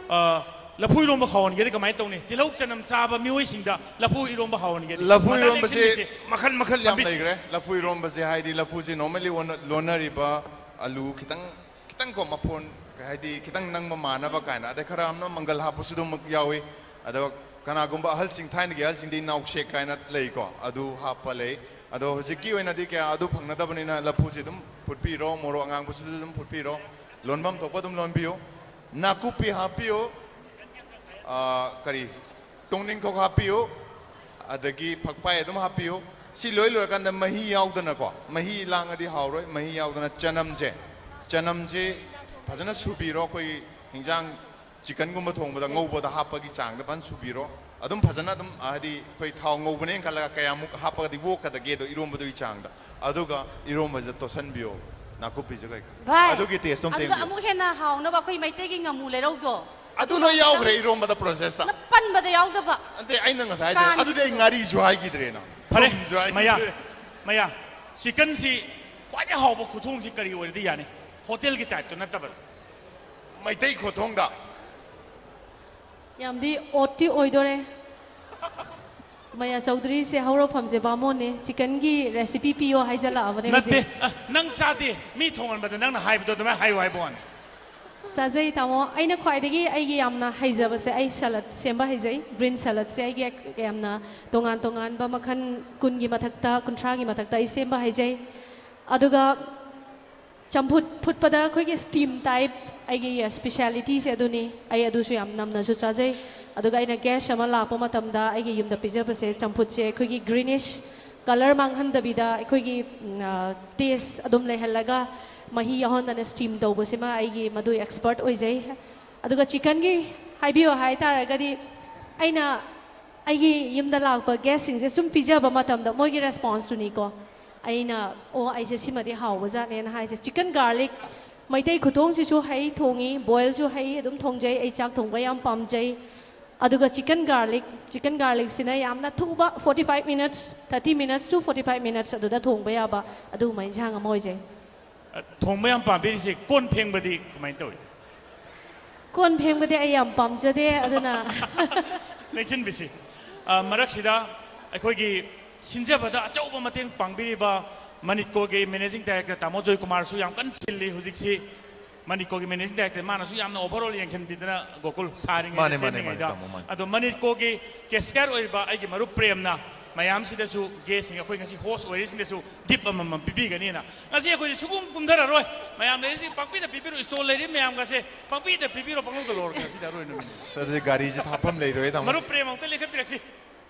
ꯑ, ꯂꯐꯨ ꯏꯔꯣꯝꯕ ꯍꯥꯎꯍꯟꯒꯦꯗꯤ ꯀꯃꯥꯏꯅ ꯇꯧꯅꯤ? ꯇꯤꯜꯍꯧ ꯆꯅꯝ ꯆꯥꯕ ꯃꯤꯑꯣꯏꯁꯤꯡꯗ ꯂꯐꯨ ꯏꯔꯣꯝꯕ ꯍꯥꯎꯍꯟꯒꯦꯗꯤ? ꯂꯐꯨ ꯃꯗꯥ ꯏꯔꯣꯝꯕꯁꯦ ꯂꯦꯡꯁꯤꯟꯕꯤꯁꯦ꯫ ꯃꯈꯜ ꯃꯈꯜ ꯌꯥꯝ ꯄꯥꯝꯕꯤꯁꯦ꯫ ꯂꯩꯈ꯭ꯔꯦ꯫ ꯂꯐꯨ ꯏꯔꯣꯝꯕꯁꯦ ꯍꯥꯏꯗꯤ ꯂꯐꯨꯁꯦ normally ꯑꯣꯟꯅ-, ꯂꯣꯟꯅꯔꯤꯕ ꯑꯂꯨ ꯈꯤꯇꯪ, ꯈꯤꯇꯪ ꯀꯣ ꯃꯐꯣꯟ, ꯀꯩ ꯍꯥꯏꯗꯤ ꯈꯤꯇꯪ ꯅꯪꯕ ꯃꯥꯟꯅꯕ ꯀꯥꯏꯅ, ꯑꯗꯩ ꯈꯔ ꯑꯃꯅ ꯃꯪꯒꯜ ꯍꯥꯞꯄꯁꯨ ꯑꯗꯨꯃꯛ ꯌꯥꯎꯏ꯫ ꯑꯗꯣ ꯀꯅꯥꯒꯨꯝꯕ ꯑꯍꯜꯁꯤꯡ, ꯊꯥꯏꯅꯒꯤ ꯑꯍꯜꯁꯤꯡꯗꯤ ꯅꯥꯎꯁꯦꯛ ꯀꯥꯏꯅ ꯂꯩꯀꯣ, ꯑꯗꯨ ꯍꯥꯞꯄ ꯂꯩ꯫ ꯑꯗꯣ ꯍꯧꯖꯤꯛꯀꯤ ꯑꯣꯏꯅꯗꯤ ꯀꯌꯥ ꯑꯗꯨ ꯐꯪꯅꯗꯕꯅꯤꯅ ꯂꯐꯨꯁꯤ ꯑꯗꯨꯝ ꯐꯨꯠꯄꯤꯔꯣ, ꯃꯣꯔꯣꯛ ꯑꯉꯥꯡꯕꯁꯤꯁꯨ ꯑꯗꯨꯝ ꯐꯨꯠꯄꯤꯔꯣ, ꯂꯣꯟꯐꯝ ꯊꯣꯛꯄ ꯑꯗꯨꯝ ꯂꯣꯟꯕꯤꯌꯨ꯫ ꯅꯥꯀꯨꯞꯄꯤ ꯍꯥꯞꯄꯤꯌꯨ, ꯑꯥ, ꯀꯔꯤ, ꯇꯣꯡꯅꯤꯡꯈꯣꯛ ꯍꯥꯞꯄꯤꯌꯨ, ꯑꯗꯒꯤ ꯐꯛꯄꯥꯏ ꯑꯗꯨꯝ ꯍꯥꯞꯄꯤꯌꯨ꯫ ꯁꯤ ꯂꯣꯏ ꯂꯣꯏꯔꯀꯥꯟꯗ ꯃꯍꯤ ꯌꯥꯎꯗꯅꯀꯣ, ꯃꯍꯤ ꯂꯥꯡꯉꯗꯤ ꯍꯥꯎꯔꯣꯏ, ꯃꯍꯤ ꯌꯥꯎꯗꯅ ꯆꯅꯝꯁꯦ, ꯆꯅꯝꯁꯦ ꯐꯖꯅ ꯁꯨꯕꯤꯔꯣ꯫ ꯑꯩꯈꯣꯏꯒꯤ ꯍꯤꯟꯖꯥꯡ ꯆꯤꯀꯟꯒꯨꯝꯕ ꯊꯣꯡꯕꯗ ꯉꯧꯕꯗ ꯍꯥꯞꯄꯒꯤ ꯆꯥꯡꯗ ꯐꯖꯅ ꯁꯨꯕꯤꯔꯣ꯫ ꯑꯗꯨꯝ ꯐꯖꯅ ꯑꯗꯨꯝ, ꯍꯥꯏꯗꯤ ꯑꯩꯈꯣꯏ ꯊꯥꯎ ꯉꯧꯕꯅꯦꯅ ꯈꯜꯂꯒ ꯀꯌꯥꯃꯨꯛ ꯍꯥꯞꯄꯒꯗꯤ ꯑꯣꯛꯀꯗꯒꯦꯗꯣ ꯏꯔꯣꯝꯕꯗꯨꯒꯤ ꯆꯥꯡꯗ, ꯑꯗꯨꯒ ꯏꯔꯣꯝꯕꯁꯤꯗ ꯇꯣꯠꯁꯟꯕꯤꯌꯣ ꯅꯥꯀꯨꯞꯄꯤꯁꯦ ꯀꯩꯀꯥ꯫ ꯚꯥꯏ, ꯑꯗꯨꯒꯤ taste ꯑꯝꯇ ꯑꯗꯨꯒ ꯌꯦꯡꯕꯤꯌꯨ꯫ ꯑꯃꯨꯛ ꯍꯦꯟꯅ ꯍꯥꯎꯅꯕ ꯑꯩꯈꯣꯏ ꯃꯩꯇꯩꯒꯤ ꯉꯥꯃꯨ ꯂꯩꯔꯧꯗꯣ꯫ ꯑꯗꯨ ꯂꯣꯏ ꯌꯥꯎꯈ꯭ꯔꯦ ꯏꯔꯣꯝꯕꯗ process ꯇ꯫ ꯅ ꯄꯟꯕꯗ ꯌꯥꯎꯗꯕ꯫ ꯅꯠꯇꯦ, ꯑꯩꯅ ꯉꯁꯥꯏ ꯍꯥꯏꯗꯣ꯫ ꯀꯥꯟ- ꯑꯗꯨꯗꯤ ꯑꯩ ꯉꯥꯔꯤꯁꯨ ꯍꯥꯏꯈꯤꯗ꯭ꯔꯦꯅ꯫ ꯐꯔꯦ, ꯊꯨꯝꯁꯨ ꯍꯥꯏꯈꯤꯗ꯭ꯔꯦ꯫ ꯃꯌꯥ, ꯃꯌꯥ, ꯆꯤꯀꯟꯁꯤ ꯈ꯭ꯋꯥꯏꯗꯒꯤ ꯍꯥꯎꯕ ꯈꯨꯊꯣꯡꯁꯤ ꯀꯔꯤ ꯑꯣꯏꯔꯗꯤ ꯌꯥꯅꯤ? ꯍꯣꯇꯦꯜꯒꯤ type ꯇ ꯅꯠꯇꯕꯗ꯫ ꯃꯩꯇꯩ ꯈꯨꯊꯣꯡꯗ꯫ ꯌꯥꯝꯗꯤ odd ꯇꯤ ꯑꯣꯏꯗꯣꯔꯦ꯫ ꯃꯌꯥ ꯆꯧꯗ꯭ꯔꯤꯁꯦ ꯍꯧꯔꯛꯐꯝꯁꯦ ꯕꯥꯃꯣꯟꯅꯦ꯫ ꯆꯤꯀꯟꯒꯤ recipe ꯄꯤꯌꯣ ꯍꯥꯏꯖꯜꯂꯛꯑꯕꯅꯦ ꯅꯠꯇꯦ, ꯍꯧꯖꯤꯛ꯫ ꯑ, ꯅꯪ ꯆꯥꯗꯦ꯫ ꯃꯤ ꯊꯣꯡꯍꯟꯕꯗ ꯅꯪꯅ ꯍꯥꯏꯕꯗꯣ ꯑꯗꯨꯃꯥꯏꯅ ꯍꯥꯏꯌꯨ ꯍꯥꯏꯕ ꯋꯥꯅꯤ꯫ ꯆꯥꯖꯩ, ꯇꯥꯃꯣ꯫ ꯑꯩꯅ ꯈ꯭ꯋꯥꯏꯗꯒꯤ ꯑꯩꯒꯤ ꯌꯥꯝꯅ ꯍꯩꯖꯕꯁꯦ, ꯑꯩ salad ꯁꯦꯝꯕ ꯍꯩꯖꯩ꯫ Green salad ꯁꯦ ꯑꯩꯒꯤ ꯌꯥꯝꯅ ꯇꯣꯉꯥꯟ ꯇꯣꯉꯥꯟꯕ ꯃꯈꯜ ꯀꯨꯟꯒꯤ ꯃꯊꯛꯇ, ꯀꯨꯟꯊ꯭ꯔꯥꯒꯤ ꯃꯊꯛꯇ ꯑꯩ ꯁꯦꯝꯕ ꯍꯩꯖꯩ꯫ ꯑꯗꯨꯒ ꯆꯝꯐꯨꯠ ꯐꯨꯠꯄꯗ ꯑꯩꯈꯣꯏꯒꯤ ꯁ꯭ꯇꯤꯝ ꯇꯥꯏꯞ, ꯑꯩꯒꯤ ꯁ꯭ꯄꯦꯁꯤꯌꯦꯂꯤꯇꯤꯁꯦ ꯑꯗꯨꯅꯤ꯫ ꯑꯩ ꯑꯗꯨꯁꯨ ꯌꯥꯝ ꯅꯝꯅꯁꯨ ꯆꯥꯖꯩ꯫ ꯑꯗꯨꯒ ꯑꯩꯅ ꯒꯦꯁ ꯑꯃ ꯂꯥꯛꯄ ꯃꯇꯝꯗ ꯑꯩꯒꯤ ꯌꯨꯝꯗ ꯄꯤꯖꯕꯁꯦ, ꯆꯝꯐꯨꯠꯁꯦ ꯑꯩꯈꯣꯏꯒꯤ ꯒ꯭ꯔꯤꯅꯤꯁ ꯀꯂꯔ ꯃꯥꯡꯍꯟꯗꯕꯤꯗ ꯑꯩꯈꯣꯏꯒꯤ ꯇꯦꯁ ꯑꯗꯨꯝ ꯂꯩꯍꯜꯂꯒ ꯃꯍꯤ ꯌꯥꯎꯍꯟꯗꯅ ꯁ꯭ꯇꯤꯝ ꯇꯧꯕꯁꯤꯃ ꯑꯩꯒꯤ ꯃꯗꯨ ꯑꯦꯛꯁꯄꯔꯠ ꯑꯣꯏꯖꯩ꯫ ꯑꯗꯨꯒ ꯆꯤꯀꯟꯒꯤ ꯍꯥꯏꯕꯤꯌꯣ ꯍꯥꯏ ꯇꯥꯔꯒꯗꯤ, ꯑꯩꯅ ꯑꯩꯒꯤ ꯌꯨꯝꯗ ꯂꯥꯛꯄ ꯒꯦꯁꯁꯤꯡꯁꯦ ꯁꯨꯝ ꯄꯤꯖꯕ ꯃꯇꯝꯗ ꯃꯣꯏꯒꯤ ꯔꯦꯁꯄꯣꯟꯁꯇꯨꯅꯤꯀꯣ꯫ ꯑꯩꯅ, "ꯑꯣ, ꯑꯩꯁꯦ ꯁꯤꯃꯗꯤ ꯍꯥꯎꯕꯖꯥꯠꯅꯦꯅ" ꯍꯥꯏꯁꯦ꯫ ꯆꯤꯀꯟ ꯒꯥꯔꯂꯤꯛ, ꯃꯩꯇꯩ ꯈꯨꯊꯣꯡꯁꯤꯁꯨ ꯍꯩ ꯊꯣꯡꯉꯤ, ꯕꯣꯏꯜꯁꯨ ꯍꯩ ꯑꯗꯨꯝ ꯊꯣꯡꯖꯩ꯫ ꯑꯩ ꯆꯥꯛ ꯊꯣꯡꯕ ꯌꯥꯝ ꯄꯥꯝꯖꯩ꯫ ꯑꯗꯨꯒ ꯆꯤꯀꯟ ꯒꯥꯔꯂꯤꯛ, ꯆꯤꯀꯟ ꯒꯥꯔꯂꯤꯛꯁꯤꯅ ꯌꯥꯝꯅ ꯊꯨꯕ, forty five minutes, thirty minutes to forty five minutes ꯑꯗꯨꯗ ꯊꯣꯡꯕ ꯌꯥꯕ ꯑꯗꯨꯒꯨꯝꯕ ꯏꯟꯁꯥꯡ ꯑꯃ ꯑꯣꯏꯖꯩ꯫ ꯑ, ꯊꯣꯡꯕ ꯌꯥꯝ ꯄꯥꯝꯕꯤꯔꯤꯁꯦ ꯀꯣꯟ ꯐꯦꯡꯕꯗꯤ ꯀꯃꯥꯏꯅ ꯇꯧꯏ? ꯀꯣꯟ ꯐꯦꯡꯕꯗꯤ ꯑꯩ ꯌꯥꯝ ꯄꯥꯝꯖꯗꯦ, ꯑꯗꯨꯅ ꯂꯦꯡꯁꯤꯟꯕꯤꯁꯤ꯫ ꯑ, ꯃꯔꯛꯁꯤꯗ ꯑꯩꯈꯣꯏꯒꯤ ꯁꯤꯟꯖꯕꯗ ꯑꯆꯧꯕ ꯃꯇꯦꯡ ꯄꯥꯡꯕꯤꯔꯤꯕ ꯃꯅꯤꯠꯀꯣꯒꯤ ꯃꯦꯅꯦꯖꯤꯡ ꯗꯥꯏꯔꯦꯛꯇꯔ ꯇꯥꯃꯣ ꯖꯣꯏ ꯀꯨꯃꯥꯔꯁꯨ ꯌꯥꯝ ꯀꯟꯅ ꯆꯤꯜꯂꯤ ꯍꯧꯖꯤꯛꯁꯤ꯫ ꯃꯅꯤꯠꯀꯣꯒꯤ ꯃꯦꯅꯦꯖꯤꯡ ꯗꯥꯏꯔꯦꯛꯇꯔ, ꯃꯥꯅꯁꯨ ꯌꯥꯝꯅ ꯑꯣꯚꯔꯑꯣꯜ ꯌꯦꯡꯁꯤꯟꯕꯤꯗꯅ ꯒꯣꯀꯨꯜ ꯁꯥꯔꯤꯉꯩꯗ, ꯃꯥꯅꯦ, ꯃꯥꯅꯦ, ꯃꯥꯅꯦ, ꯁꯦꯝꯃꯤꯉꯩꯗ꯫ ꯇꯥꯃꯣ, ꯃꯥꯅꯦ꯫ ꯑꯗꯣ ꯃꯅꯤꯠꯀꯣꯒꯤ ꯀꯦꯁꯤꯌꯔ ꯑꯣꯏꯔꯤꯕ ꯑꯩꯒꯤ ꯃꯔꯨꯞ ꯄ꯭ꯔꯦꯝꯅ ꯃꯌꯥꯝꯁꯤꯗꯁꯨ, ꯒꯦꯁꯁꯤꯡ, ꯑꯩꯈꯣꯏ ꯉꯁꯤ ꯍꯣꯁ ꯑꯣꯏꯔꯤꯁꯤꯡꯗꯁꯨ ꯒꯤꯐ ꯑꯃꯃꯝ ꯄꯤꯕꯤꯒꯅꯤꯅ꯫ ꯉꯁꯤ ꯑꯩꯈꯣꯏꯗꯤ ꯁꯨꯒꯨꯝ ꯀꯨꯝꯊꯔꯔꯣꯏ꯫ ꯃꯌꯥꯝ ꯂꯩꯔꯤꯁꯤ ꯄꯥꯡꯄꯤꯗ ꯄꯤꯕꯤꯔꯣ, ꯏꯁꯇꯣꯜ ꯂꯩꯔꯤ ꯃꯌꯥꯝꯒꯁꯦ ꯄꯥꯡꯄꯤꯗ ꯄꯤꯕꯤꯔꯣ, ꯄꯪꯂꯧꯗ ꯂꯧꯔꯒ ꯉꯁꯤꯗꯤ ꯑꯔꯣꯏ ꯅꯨꯃꯤꯠ꯫ ꯑꯁ, ꯑꯗꯨꯗꯤ ꯒꯥꯔꯤꯁꯦ ꯊꯥꯐꯝ ꯂꯩꯔꯣꯏ, ꯇꯥꯃꯣ꯫ ꯃꯔꯨꯞ ꯄ꯭ꯔꯦꯝ ꯑꯃꯨꯛꯇ ꯂꯦꯡꯈꯠꯄꯤꯔꯛꯁꯤ꯫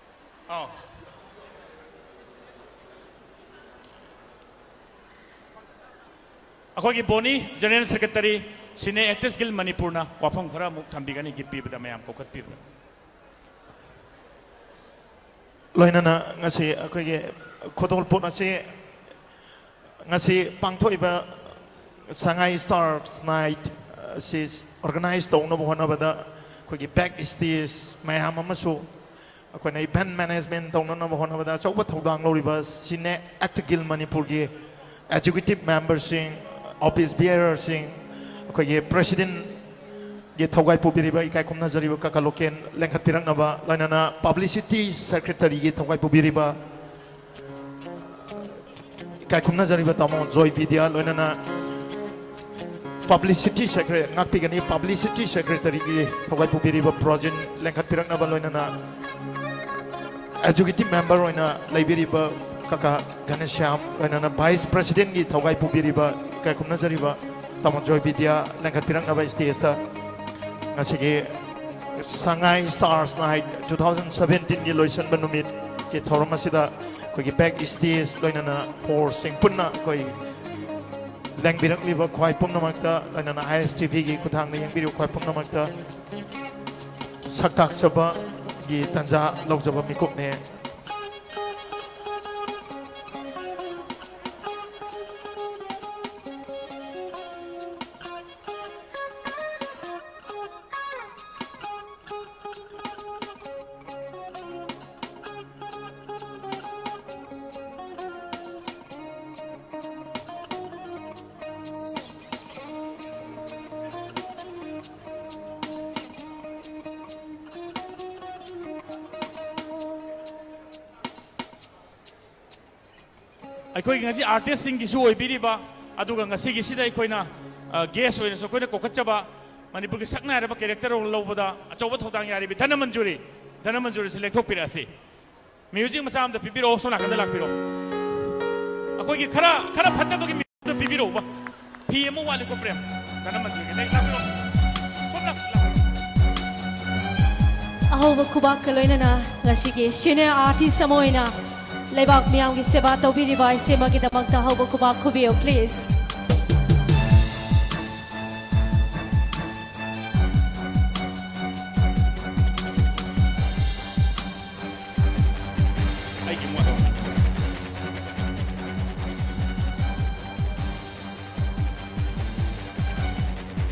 ꯑꯥꯎ꯫ ꯑꯩꯈꯣꯏꯒꯤ ꯕꯣꯅꯤ, ꯖꯦꯅꯔꯦꯜ ꯁꯦꯀ꯭ꯔꯦꯇꯔꯤ, ꯁꯤꯅꯦ ꯑꯦꯛꯇꯔꯁ ꯒꯤꯜ ꯃꯅꯤꯄꯨꯔꯅ ꯋꯥꯐꯝ ꯈꯔ ꯑꯃꯨꯛ ꯊꯝꯕꯤꯒꯅꯤ, ꯒꯤꯐ ꯄꯤꯕꯗ ꯃꯌꯥꯝ ꯀꯧꯈꯠꯄꯤꯕꯗ꯫ ꯂꯣꯏꯅꯅ ꯉꯁꯤ ꯑꯩꯈꯣꯏꯒꯤ ꯈꯨꯗꯣꯜꯄꯣꯠ ꯑꯁꯤ ꯉꯁꯤ ꯄꯥꯡꯊꯣꯛꯏꯕ ꯁꯉꯥꯏ ꯁ꯭ꯇꯥꯔꯁ ꯅꯥꯏꯠ ꯑꯁꯤ ꯑꯣꯔꯒꯅꯥꯏꯖ ꯇꯧꯅꯕ ꯍꯣꯠꯅꯕꯗ ꯑꯩꯈꯣꯏꯒꯤ ꯕꯦꯛ ꯁ꯭ꯇꯦꯖ ꯃꯌꯥꯝ ꯑꯃꯁꯨ ꯑꯩꯈꯣꯏꯅ ꯏꯚꯦꯟꯠ ꯃꯦꯅꯦꯖꯃꯦꯟꯠ ꯇꯧꯅꯅꯕ ꯍꯣꯠꯅꯕꯗ ꯑꯆꯧꯕ ꯊꯧꯗꯥꯡ ꯂꯧꯔꯤꯕ ꯁꯤꯅꯦ ꯑꯦꯛꯇꯔꯁ ꯒꯤꯜ ꯃꯅꯤꯄꯨꯔꯒꯤ ꯑꯦꯛꯖꯤꯀ꯭ꯌꯨꯇꯤꯚ ꯃꯦꯝꯕꯔꯁꯤꯡ, ꯑꯣꯐꯤꯁ ꯕꯤꯌꯔꯔꯁꯤꯡ, ꯑꯩꯈꯣꯏꯒꯤ ꯄ꯭ꯔꯦꯁꯤꯗꯦꯟꯠꯀꯤ ꯊꯧꯒꯥꯏ ꯄꯨꯕꯤꯔꯤꯕ ꯏꯀꯥꯏ ꯈꯨꯝꯅꯖꯔꯤꯕ ꯀꯀꯥ ꯂꯣꯀꯦꯟ ꯂꯦꯡꯈꯠꯄꯤꯔꯛꯅꯕ, ꯂꯣꯏꯅꯅ ꯄꯕ꯭ꯂꯤꯁꯤꯇꯤ ꯁꯦꯀ꯭ꯔꯦꯇꯔꯤꯒꯤ ꯊꯧꯒꯥꯏ ꯄꯨꯕꯤꯔꯤꯕ ꯏꯀꯥꯏ ꯈꯨꯝꯅꯖꯔꯤꯕ ꯇꯥꯃꯣ ꯖꯣꯏ ꯕꯤꯗ꯭ꯌꯥ, ꯂꯣꯏꯅꯅ ꯄꯕ꯭ꯂꯤꯁꯤꯇꯤ ꯁꯦꯀ꯭ꯔꯦ-, ꯉꯥꯛꯄꯤꯒꯅꯤ, ꯄꯕ꯭ꯂꯤꯁꯤꯇꯤ ꯁꯦꯀ꯭ꯔꯦꯇꯔꯤꯒꯤ ꯊꯧꯒꯥꯏ ꯄꯨꯕꯤꯔꯤꯕ ꯄ꯭ꯔꯣꯖꯤꯟ ꯂꯦꯡꯈꯠꯄꯤꯔꯛꯅꯕ, ꯂꯣꯏꯅꯅ ꯑꯦꯛꯖꯤꯀ꯭ꯌꯨꯇꯤꯚ ꯃꯦꯝꯕꯔ ꯑꯣꯏꯅ ꯂꯩꯕꯤꯔꯤꯕ ꯀꯀꯥ ꯘꯅꯁ꯭ꯌꯥꯝ, ꯂꯣꯏꯅꯅ ꯚꯥꯏꯁ ꯄ꯭ꯔꯦꯁꯤꯗꯦꯟꯠꯀꯤ ꯊꯧꯒꯥꯏ ꯄꯨꯕꯤꯔꯤꯕ ꯏꯀꯥꯏ ꯈꯨꯝꯅꯖꯔꯤꯕ ꯇꯥꯃꯣ ꯖꯣꯏ ꯕꯤꯗ꯭ꯌꯥ ꯂꯦꯡꯈꯠꯄꯤꯔꯛꯅꯕ ꯁ꯭ꯇꯦꯖꯇ ꯉꯁꯤꯒꯤ ꯁꯉꯥꯏ Stars Night two thousand seventeen ꯒꯤ ꯂꯣꯏꯁꯤꯟꯕ ꯅꯨꯃꯤꯠꯀꯤ ꯊꯧꯔꯝ ꯑꯁꯤꯗ ꯑꯩꯈꯣꯏꯒꯤ back stage ꯂꯣꯏꯅꯅ ꯍꯣꯔꯁꯤꯡ ꯄꯨꯟꯅ ꯑꯩꯈꯣꯏ ꯂꯦꯡꯕꯤꯔꯛꯂꯤꯕ ꯈ꯭ꯋꯥꯏ ꯄꯨꯝꯅꯃꯛꯇ, ꯂꯣꯏꯅꯅ ꯑꯥꯏ ꯑꯦꯁ ꯇꯤ ꯚꯤꯒꯤ ꯈꯨꯠꯊꯥꯡꯗ ꯌꯦꯡꯕꯤꯔꯤꯕ ꯈ꯭ꯋꯥꯏ ꯄꯨꯝꯅꯃꯛꯇ ꯁꯛ ꯇꯥꯛꯆꯕꯒꯤ ꯇꯥꯟꯖꯥ ꯂꯧꯖꯕ ꯃꯤꯀꯨꯞꯅꯦ꯫ ꯑꯩꯈꯣꯏꯒꯤ ꯉꯁꯤ ꯑꯥꯔꯇꯤꯁꯁꯤꯡꯒꯤꯁꯨ ꯑꯣꯏꯕꯤꯔꯤꯕ, ꯑꯗꯨꯒ ꯉꯁꯤꯒꯤꯁꯤꯗ ꯑꯩꯈꯣꯏꯅ, ꯑ, ꯒꯦꯁ ꯑꯣꯏꯅꯁꯨ ꯑꯩꯈꯣꯏꯅ ꯀꯧꯈꯠꯆꯕ ꯃꯅꯤꯄꯨꯔꯒꯤ ꯁꯛꯅꯥꯏꯔꯕ ꯀꯦꯔꯦꯛꯇꯔ ꯔꯣꯜ ꯂꯧꯕꯗ ꯑꯆꯧꯕ ꯊꯧꯗꯥꯡ ꯌꯥꯔꯤꯕꯤ ꯙꯅꯃꯟꯖꯨꯔꯤ, ꯙꯅꯃꯟꯖꯨꯔꯤꯁꯤ ꯂꯦꯡꯊꯣꯛꯄꯤꯔꯛꯑꯁꯤ꯫ ꯃ꯭ꯌꯨꯖꯤꯛ ꯃꯆꯥ ꯑꯃꯗ ꯄꯤꯕꯤꯔꯛꯑꯣ, ꯁꯣꯝ ꯅꯥꯀꯟꯗ ꯂꯥꯛꯄꯤꯔꯣ꯫ ꯑꯩꯈꯣꯏꯒꯤ ꯈꯔ, ꯈꯔ ꯐꯠꯇꯕꯒꯤ ꯃ꯭ꯌꯨꯖꯤꯛꯇꯣ ꯄꯤꯕꯤꯔꯛꯎꯕ꯫ ꯐꯤ ꯑꯃ ꯋꯥꯠꯂꯤꯀꯣ ꯄ꯭ꯔꯦꯝ, ꯙꯅꯃꯟꯖꯨꯔꯤꯒꯤ꯫ ꯂꯩ, ꯂꯥꯛꯄꯤꯔꯣ꯫ ꯁꯣꯝ ꯂꯥꯛ-, ꯂꯥꯛꯄꯤꯔꯣ꯫ ꯑꯍꯧꯕ ꯈꯨꯕꯥꯛꯀ ꯂꯣꯏꯅꯅ ꯉꯁꯤꯒꯤ senior artist ꯑꯃ ꯑꯣꯏꯅ ꯂꯩꯕꯥꯛ ꯃꯤꯌꯥꯝꯒꯤ ꯁꯦꯕꯥ ꯇꯧꯕꯤꯔꯤꯕ ꯏꯆꯦꯃꯒꯤꯗꯃꯛꯇ ꯑꯍꯧꯕ ꯈꯨꯕꯥꯛ ꯈꯨꯕꯤꯌꯨ, please꯫ ꯑꯩꯒꯤ ꯃꯣꯠ ꯑꯃ꯫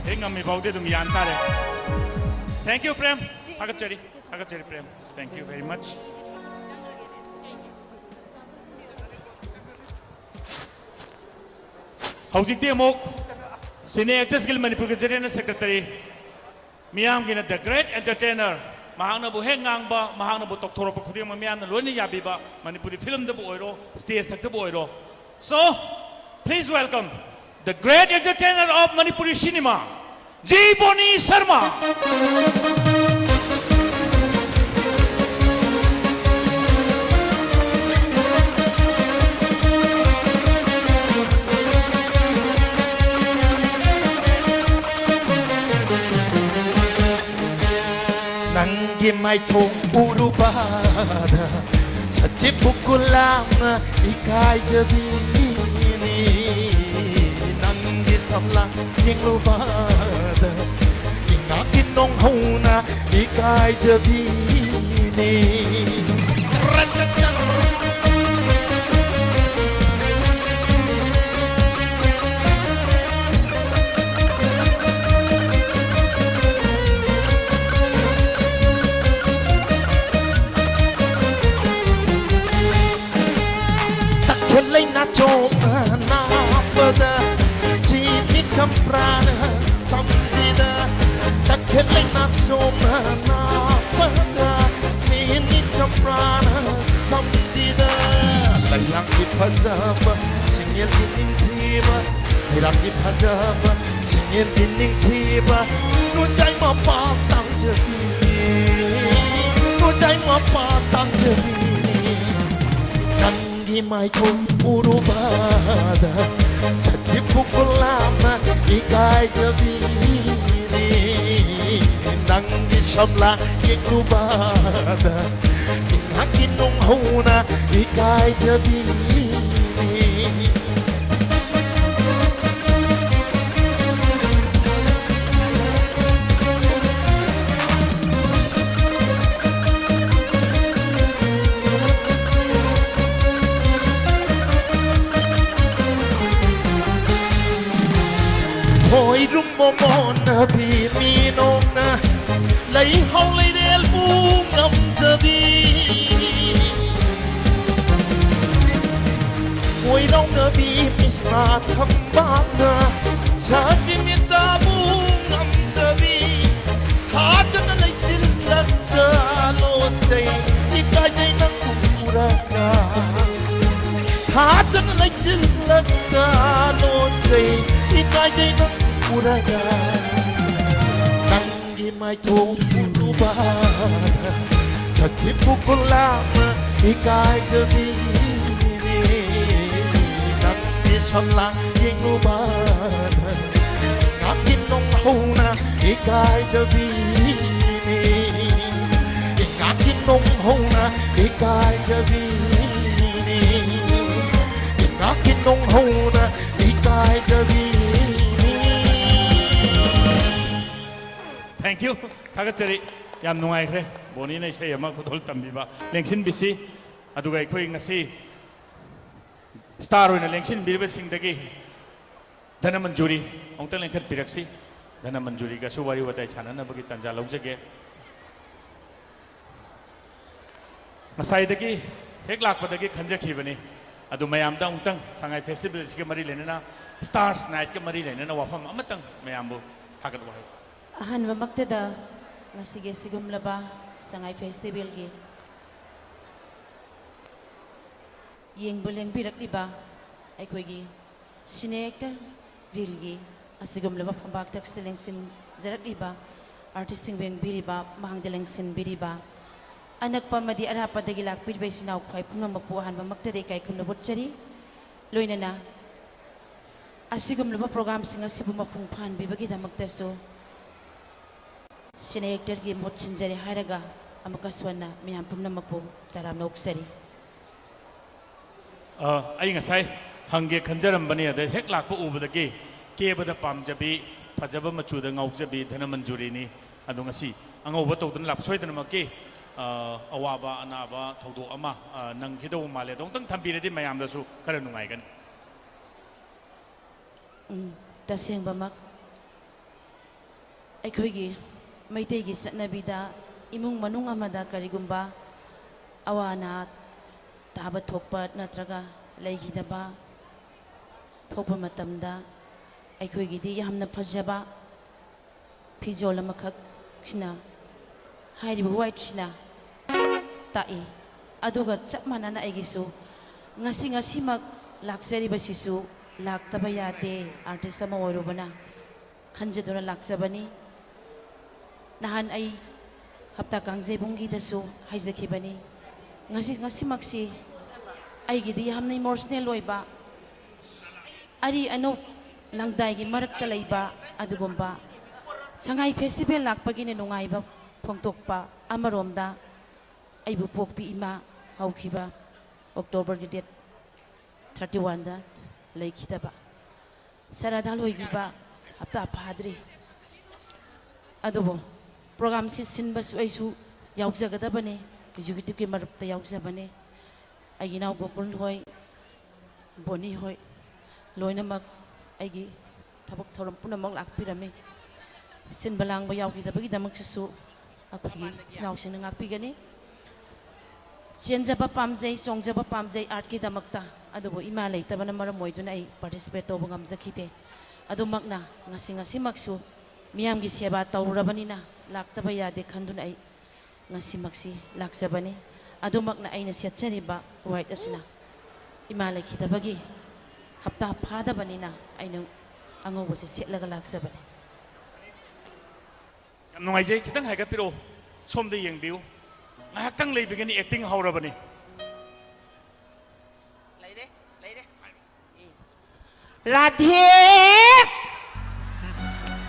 ꯍꯦꯛ ꯉꯝꯃꯤ ꯐꯥꯎꯗꯤ ꯑꯗꯨꯝ ꯌꯥꯟ ꯇꯥꯔꯦ꯫ Thank you, Prem. ꯊꯥꯒꯠꯆꯔꯤ, ꯊꯥꯒꯠꯆꯔꯤ, Prem. Thank you very much꯫ ꯍꯧꯖꯤꯛꯇꯤ ꯑꯃꯨꯛ Cine Actors Guild ꯃꯅꯤꯄꯨꯔꯒꯤ General Secretary, ꯃꯤꯌꯥꯝꯒꯤꯅ The Great Entertainer, ꯃꯍꯥꯛꯅꯕꯨ ꯍꯦꯛ ꯉꯥꯡꯕ, ꯃꯍꯥꯛꯅꯕꯨ ꯇꯧꯊꯣꯔꯛꯄ ꯈꯨꯗꯤꯡꯃꯛ ꯃꯤꯌꯥꯝꯅ ꯂꯣꯏꯅ ꯌꯥꯕꯤꯕ, ꯃꯅꯤꯄꯨꯔꯤ ꯐꯤꯂꯝꯗꯕꯨ ꯑꯣꯏꯔꯣ, ꯁ꯭ꯇꯦꯖ ꯊꯛꯇꯕꯨ ꯑꯣꯏꯔꯣ꯫ So, please welcome the great entertainer of Manipuri cinema, G Boni Sharma. ꯃꯥꯏꯊꯣꯡ ꯎꯔꯨꯕꯗ ꯁꯖꯤꯕꯨ ꯒꯨꯂꯥꯝꯅ ꯏꯀꯥꯏꯖꯕꯤꯅꯤ꯫ ꯅꯪꯒꯤ ꯁꯝꯂꯥꯡ ꯌꯦꯡꯂꯨꯕꯗ ꯏꯉꯥꯒꯤ ꯅꯣꯡꯍꯧꯅ ꯏꯀꯥꯏꯖꯕꯤꯅꯤ꯫ ꯇꯈꯦꯜ ꯂꯩꯅꯥ ꯆꯣꯝꯅ ꯅꯥꯕꯗ ꯆꯤꯅꯤ ꯆꯝꯄ꯭ꯔꯥꯅ ꯁꯝꯖꯤꯗ꯫ ꯇꯈꯦꯜ ꯂꯩꯅꯥ ꯆꯣꯝꯅ ꯅꯥꯕꯗ ꯆꯤꯅꯤ ꯆꯝꯄ꯭ꯔꯥꯅ ꯁꯝꯖꯤꯗ꯫ ꯂꯩꯔꯥꯡꯒꯤ ꯐꯖꯕ ꯁꯤꯡꯉꯦꯜꯒꯤ ꯅꯤꯡꯊꯤꯕ, ꯂꯩꯔꯥꯡꯒꯤ ꯐꯖꯕ ꯁꯤꯡꯉꯦꯜꯒꯤ ꯅꯤꯡꯊꯤꯕ, ꯅꯨꯡꯖꯥꯏ ꯃꯄꯥ ꯇꯥꯡꯖꯕꯤ, ꯅꯨꯡꯖꯥꯏ ꯃꯄꯥ ꯇꯥꯡꯖꯕꯤ꯫ ꯅꯪꯒꯤ ꯃꯥꯏꯊꯣꯡ ꯎꯔꯨꯕꯗ ꯁꯖꯤꯕꯨ ꯒꯨꯂꯥꯝꯅ ꯏꯀꯥꯏꯖꯕꯤꯅꯤ꯫ ꯅꯪꯒꯤ ꯁꯝꯂꯥꯡ ꯌꯦꯡꯂꯨꯕꯗ ꯏꯉꯥꯒꯤ ꯅꯣꯡꯍꯧꯅ ꯏꯀꯥꯏꯖꯕꯤꯅꯤ꯫ ꯈꯣꯏꯔꯨꯝ ꯃꯣꯃꯣꯟꯅꯕꯤ ꯃꯤꯅꯣꯛꯅ ꯂꯩꯍꯥꯎ ꯂꯩꯔꯦꯜꯕꯨ ꯉꯝꯖꯕꯤ꯫ ꯀꯣꯏꯔꯥꯎꯅꯕꯤ ꯃꯤꯁꯅꯥ ꯊꯝꯕꯥꯜꯅ ꯁꯖꯤꯃꯤꯇꯥꯕꯨ ꯉꯝꯖꯕꯤ꯫ ꯊꯥꯖꯅ ꯂꯩꯆꯤꯜꯂꯛꯇ ꯂꯣꯠꯆꯩ, ꯏꯀꯥꯏꯖꯩ ꯅꯪꯕꯨ ꯎꯔꯒ꯫ ꯊꯥꯖꯅ ꯂꯩꯆꯤꯜꯂꯛꯇ ꯂꯣꯠꯆꯩ, ꯏꯀꯥꯏꯖꯩ ꯅꯪꯕꯨ ꯎꯔꯒ꯫ ꯅꯪꯒꯤ ꯃꯥꯏꯊꯣꯡ ꯎꯔꯨꯕꯗ ꯁꯖꯤꯕꯨ ꯒꯨꯂꯥꯝꯅ ꯏꯀꯥꯏꯖꯕꯤꯅꯤ꯫ ꯅꯪꯒꯤ ꯁꯝꯂꯥꯡ ꯌꯦꯡꯂꯨꯕꯗ ꯉꯥꯛꯀꯤ ꯅꯣꯡꯍꯧꯅ ꯏꯀꯥꯏꯖꯕꯤꯅꯤ꯫ ꯅꯣꯡꯍꯧꯅ ꯏꯀꯥꯏꯗꯕꯤꯅꯤ꯫ ꯏꯀꯥꯈꯤ ꯅꯣꯡꯍꯧꯅ ꯏꯀꯥꯏꯗꯕꯤꯅꯤ꯫ Thank you. ꯊꯥꯒꯠꯆꯔꯤ꯫ ꯌꯥꯝ ꯅꯨꯡꯉꯥꯏꯈ꯭ꯔꯦ꯫ ꯕꯣꯅꯤꯅ ꯏꯁꯩ ꯑꯃ ꯈꯨꯗꯣꯜ ꯇꯝꯕꯤꯕ꯫ ꯂꯦꯡꯁꯤꯟꯕꯤꯁꯤ꯫ ꯑꯗꯨꯒ ꯑꯩꯈꯣꯏ ꯉꯁꯤ star ꯑꯣꯏꯅ ꯂꯦꯡꯁꯤꯟꯕꯤꯔꯤꯕꯁꯤꯡꯗꯒꯤ ꯙꯅꯃꯟꯖꯨꯔꯤ ꯑꯃꯨꯛꯇ ꯂꯦꯡꯈꯠꯄꯤꯔꯛꯁꯤ꯫ ꯙꯅꯃꯟꯖꯨꯔꯤꯒꯁꯨ ꯋꯥꯔꯤ ꯋꯥꯇꯥꯏ ꯁꯥꯟꯅꯅꯕꯒꯤ ꯇꯥꯟꯖꯥ ꯂꯧꯖꯒꯦ꯫ ꯉꯁꯥꯏꯗꯒꯤ ꯍꯦꯛ ꯂꯥꯛꯄꯗꯒꯤ ꯈꯟꯖꯈꯤꯕꯅꯤ꯫ ꯑꯗꯨ ꯃꯌꯥꯝꯗ ꯑꯃꯨꯛꯇꯪ ꯁꯉꯥꯏ festival ꯑꯁꯤꯒ ꯃꯔꯤ ꯂꯩꯅꯅ, Stars Night ꯀ ꯃꯔꯤ ꯂꯩꯅꯅ ꯋꯥꯐꯝ ꯑꯃꯇꯪ ꯃꯌꯥꯝꯕꯨ ꯊꯥꯒꯠ ꯋꯥꯍꯩ꯫ ꯑꯍꯥꯟꯕꯃꯛꯇꯗ ꯉꯁꯤꯒꯤ ꯑꯁꯤꯒꯨꯝꯂꯕ ꯁꯉꯥꯏ festival ꯒꯤ ꯌꯦꯡꯕ ꯂꯦꯡꯕꯤꯔꯛꯂꯤꯕ ꯑꯩꯈꯣꯏꯒꯤ senior actor reel ꯒꯤ ꯑꯁꯤꯒꯨꯝꯂꯕ ꯐꯝꯄꯥꯛꯇ ꯂꯦꯡꯁꯤꯟꯖꯔꯛꯂꯤꯕ artist ꯁꯤꯡꯕꯨ ꯌꯦꯡꯕꯤꯔꯤꯕ, ꯃꯥꯡꯗ ꯂꯦꯡꯁꯤꯟꯕꯤꯔꯤꯕ, ꯑꯅꯛꯄ ꯑꯃꯗꯤ ꯑꯔꯥꯞꯄꯗꯒꯤ ꯂꯥꯛꯄꯤꯔꯤꯕ ꯏꯆꯤꯟ ꯏꯅꯥꯎ ꯈ꯭ꯋꯥꯏ ꯄꯨꯝꯅꯃꯛꯄꯨ ꯑꯍꯥꯟꯕꯃꯛꯇꯗ ꯏꯀꯥꯏ ꯈꯨꯝꯅꯕ ꯎꯠꯆꯔꯤ꯫ ꯂꯣꯏꯅꯅ ꯑꯁꯤꯒꯨꯝꯂꯕ program ꯁꯤꯡ ꯑꯁꯤꯕꯨ ꯃꯄꯨꯡ ꯐꯥꯍꯟꯕꯤꯕꯒꯤꯗꯃꯛꯇꯁꯨ senior actor ꯒꯤ ꯃꯍꯨꯠ ꯁꯤꯟꯖꯔꯦ ꯍꯥꯏꯔꯒ ꯑꯃꯨꯛꯀꯁꯨ ꯍꯟꯅ ꯃꯌꯥꯝ ꯄꯨꯝꯅꯃꯛꯄꯨ ꯇꯔꯥꯝꯅ ꯑꯣꯛꯆꯔꯤ꯫ ꯑ, ꯑꯩ ꯉꯁꯥꯏ ꯍꯪꯒꯦ ꯈꯟꯖꯔꯝꯕꯅꯤ, ꯑꯗ ꯍꯦꯛ ꯂꯥꯛꯄ ꯎꯕꯗꯒꯤ ꯀꯦꯕꯗ ꯄꯥꯝꯖꯕꯤ, ꯐꯖꯕ ꯃꯆꯨꯗ ꯉꯥꯎꯖꯕꯤ ꯙꯅꯃꯟꯖꯨꯔꯤꯅꯤ꯫ ꯑꯗꯣ ꯉꯁꯤ ꯑꯉꯧꯕ ꯇꯧꯗꯨꯅ ꯂꯥꯛꯄ ꯁꯣꯏꯗꯅꯃꯛꯀꯤ, ꯑ, ꯑꯋꯥꯕ ꯑꯅꯥꯕ ꯊꯧꯗꯣꯛ ꯑꯃ, ꯑ, ꯅꯪꯈꯤꯗꯧꯕ ꯃꯥꯜꯂꯦ꯫ ꯑꯗꯣ ꯑꯃꯨꯛꯇꯪ ꯊꯝꯕꯤꯔꯗꯤ ꯃꯌꯥꯝꯗꯁꯨ ꯈꯔ ꯅꯨꯡꯉꯥꯏꯒꯅꯤ꯫ ꯎꯝ, ꯇꯁꯦꯡꯕꯃꯛ ꯑꯩꯈꯣꯏꯒꯤ ꯃꯩꯇꯩꯒꯤ ꯆꯠꯅꯕꯤꯗ ꯏꯃꯨꯡ ꯃꯅꯨꯡ ꯑꯃꯗ ꯀꯔꯤꯒꯨꯝꯕ ꯑꯋꯥ ꯑꯅꯥ ꯇꯥꯕ ꯊꯣꯛꯄ ꯅꯠꯇ꯭ꯔꯒ ꯂꯩꯈꯤꯗꯕ ꯊꯣꯛꯄ ꯃꯇꯝꯗ ꯑꯩꯈꯣꯏꯒꯤꯗꯤ ꯌꯥꯝꯅ ꯐꯖꯕ ꯐꯤꯖꯣꯜ ꯑꯃꯈꯛꯁꯤꯅ, ꯍꯥꯏꯔꯤꯕ white ꯁꯤꯅ ꯇꯥꯛꯏ꯫ ꯑꯗꯨꯒ ꯆꯞ ꯃꯥꯟꯅꯅ ꯑꯩꯒꯤꯁꯨ ꯉꯁꯤ, ꯉꯁꯤꯃꯛ ꯂꯥꯛꯆꯔꯤꯕꯁꯤꯁꯨ ꯂꯥꯛꯇꯕ ꯌꯥꯗꯦ, artist ꯑꯃ ꯑꯣꯏꯔꯨꯕꯅ ꯈꯟꯖꯗꯨꯅ ꯂꯥꯛꯆꯕꯅꯤ꯫ ꯅꯍꯥꯟ ꯑꯩ ꯍꯞꯇꯥ ꯀꯥꯡꯖꯩꯕꯨꯡꯒꯤꯗꯁꯨ ꯍꯥꯏꯖꯈꯤꯕꯅꯤ꯫ ꯉꯁꯤ, ꯉꯁꯤꯃꯛꯁꯤ ꯑꯩꯒꯤꯗꯤ ꯌꯥꯝꯅ emotional ꯑꯣꯏꯕ, ꯑꯔꯤ ꯑꯅꯧ ꯂꯪꯗꯥꯏꯒꯤ ꯃꯔꯛꯇ ꯂꯩꯕ ꯑꯗꯨꯒꯨꯝꯕ ꯁꯉꯥꯏ festival ꯂꯥꯛꯄꯒꯤꯅ ꯅꯨꯡꯉꯥꯏꯕ ꯐꯣꯡꯗꯣꯛꯄ ꯑꯃꯔꯣꯝꯗ, ꯑꯩꯕꯨ ꯄꯣꯛꯄꯤ ꯏꯃꯥ ꯍꯧꯈꯤꯕ ꯑꯣꯛꯇꯣꯕꯔꯒꯤ ꯗꯦꯠ ꯊꯥꯔꯇꯤ ꯋꯥꯟꯗ ꯂꯩꯈꯤꯗꯕ꯫ ꯁꯔꯥꯗꯥ ꯂꯣꯏꯈꯤꯕ ꯍꯞꯇꯥ ꯐꯥꯗ꯭ꯔꯤ꯫ ꯑꯗꯨꯕꯨ ꯄ꯭ꯔꯣꯒꯥꯝꯁꯤ ꯁꯤꯟꯕꯁꯨ ꯑꯩꯁꯨ ꯌꯥꯎꯖꯒꯗꯕꯅꯤ, ꯑꯦꯛꯖꯤꯀ꯭ꯌꯨꯇꯤꯚꯀꯤ ꯃꯔꯨꯞꯇ ꯌꯥꯎꯖꯕꯅꯤ꯫ ꯑꯩꯒꯤ ꯏꯅꯥꯎ ꯒꯣꯀꯨꯜ ꯍꯣꯏ, ꯕꯣꯅꯤ ꯍꯣꯏ, ꯂꯣꯏꯅꯃꯛ ꯑꯩꯒꯤ ꯊꯕꯛ ꯊꯧꯔꯝ ꯄꯨꯝꯅꯃꯛ ꯂꯥꯛꯄꯤꯔꯝꯃꯤ꯫ ꯁꯤꯟꯕ ꯂꯥꯡꯕ ꯌꯥꯎꯈꯤꯗꯕꯒꯤꯗꯃꯛꯇꯁꯨ ꯑꯩꯈꯣꯏꯒꯤ ꯏꯆꯤꯟ ꯏꯅꯥꯎꯁꯤꯡꯅ ꯉꯥꯛꯄꯤꯒꯅꯤ꯫ ꯆꯦꯟꯖꯕ ꯄꯥꯝꯖꯩ, ꯆꯣꯡꯖꯕ ꯄꯥꯝꯖꯩ ꯑꯥꯔꯠꯀꯤꯗꯃꯛꯇ, ꯑꯗꯨꯕꯨ ꯏꯃꯥ ꯂꯩꯇꯕꯅ ꯃꯔꯝ ꯑꯣꯏꯗꯨꯅ ꯑꯩ ꯄꯥꯔꯇꯤꯁꯤꯄꯦꯠ ꯇꯧꯕ ꯉꯝꯖꯈꯤꯗꯦ꯫ ꯑꯗꯨꯃꯛꯅ ꯉꯁꯤ, ꯉꯁꯤꯃꯛꯁꯨ ꯃꯤꯌꯥꯝꯒꯤ ꯁꯦꯕꯥ ꯇꯧꯔꯨꯔꯕꯅꯤꯅ ꯂꯥꯛꯇꯕ ꯌꯥꯗꯦ ꯈꯟꯗꯨꯅ ꯑꯩ ꯉꯁꯤꯃꯛꯁꯤ ꯂꯥꯛꯆꯕꯅꯤ꯫ ꯑꯗꯨꯃꯛꯅ ꯑꯩꯅ ꯁꯦꯠꯆꯔꯤꯕ ꯋꯥꯏꯠ ꯑꯁꯤꯅ ꯏꯃꯥ ꯂꯩꯈꯤꯗꯕꯒꯤ ꯍꯞꯇꯥ ꯐꯥꯗꯕꯅꯤꯅ ꯑꯩꯅ ꯑꯉꯧꯕꯁꯦ ꯁꯦꯠꯂꯒ ꯂꯥꯛꯆꯕꯅꯤ꯫ ꯌꯥꯝ ꯅꯨꯡꯉꯥꯏꯖꯩ꯫ ꯈꯤꯇꯪ ꯍꯥꯏꯒꯠꯄꯤꯔꯛꯑꯣ, ꯁꯣꯝꯗ ꯌꯦꯡꯕꯤꯌꯨ꯫ ꯉꯥꯏꯍꯥꯛꯇꯪ ꯂꯩꯕꯤꯒꯅꯤ, ꯑꯦꯛꯇꯤꯡ ꯍꯧꯔꯕꯅꯤ꯫ ꯂꯩꯔꯦ, ꯂꯩꯔꯦ꯫ ꯔꯥꯙꯦ!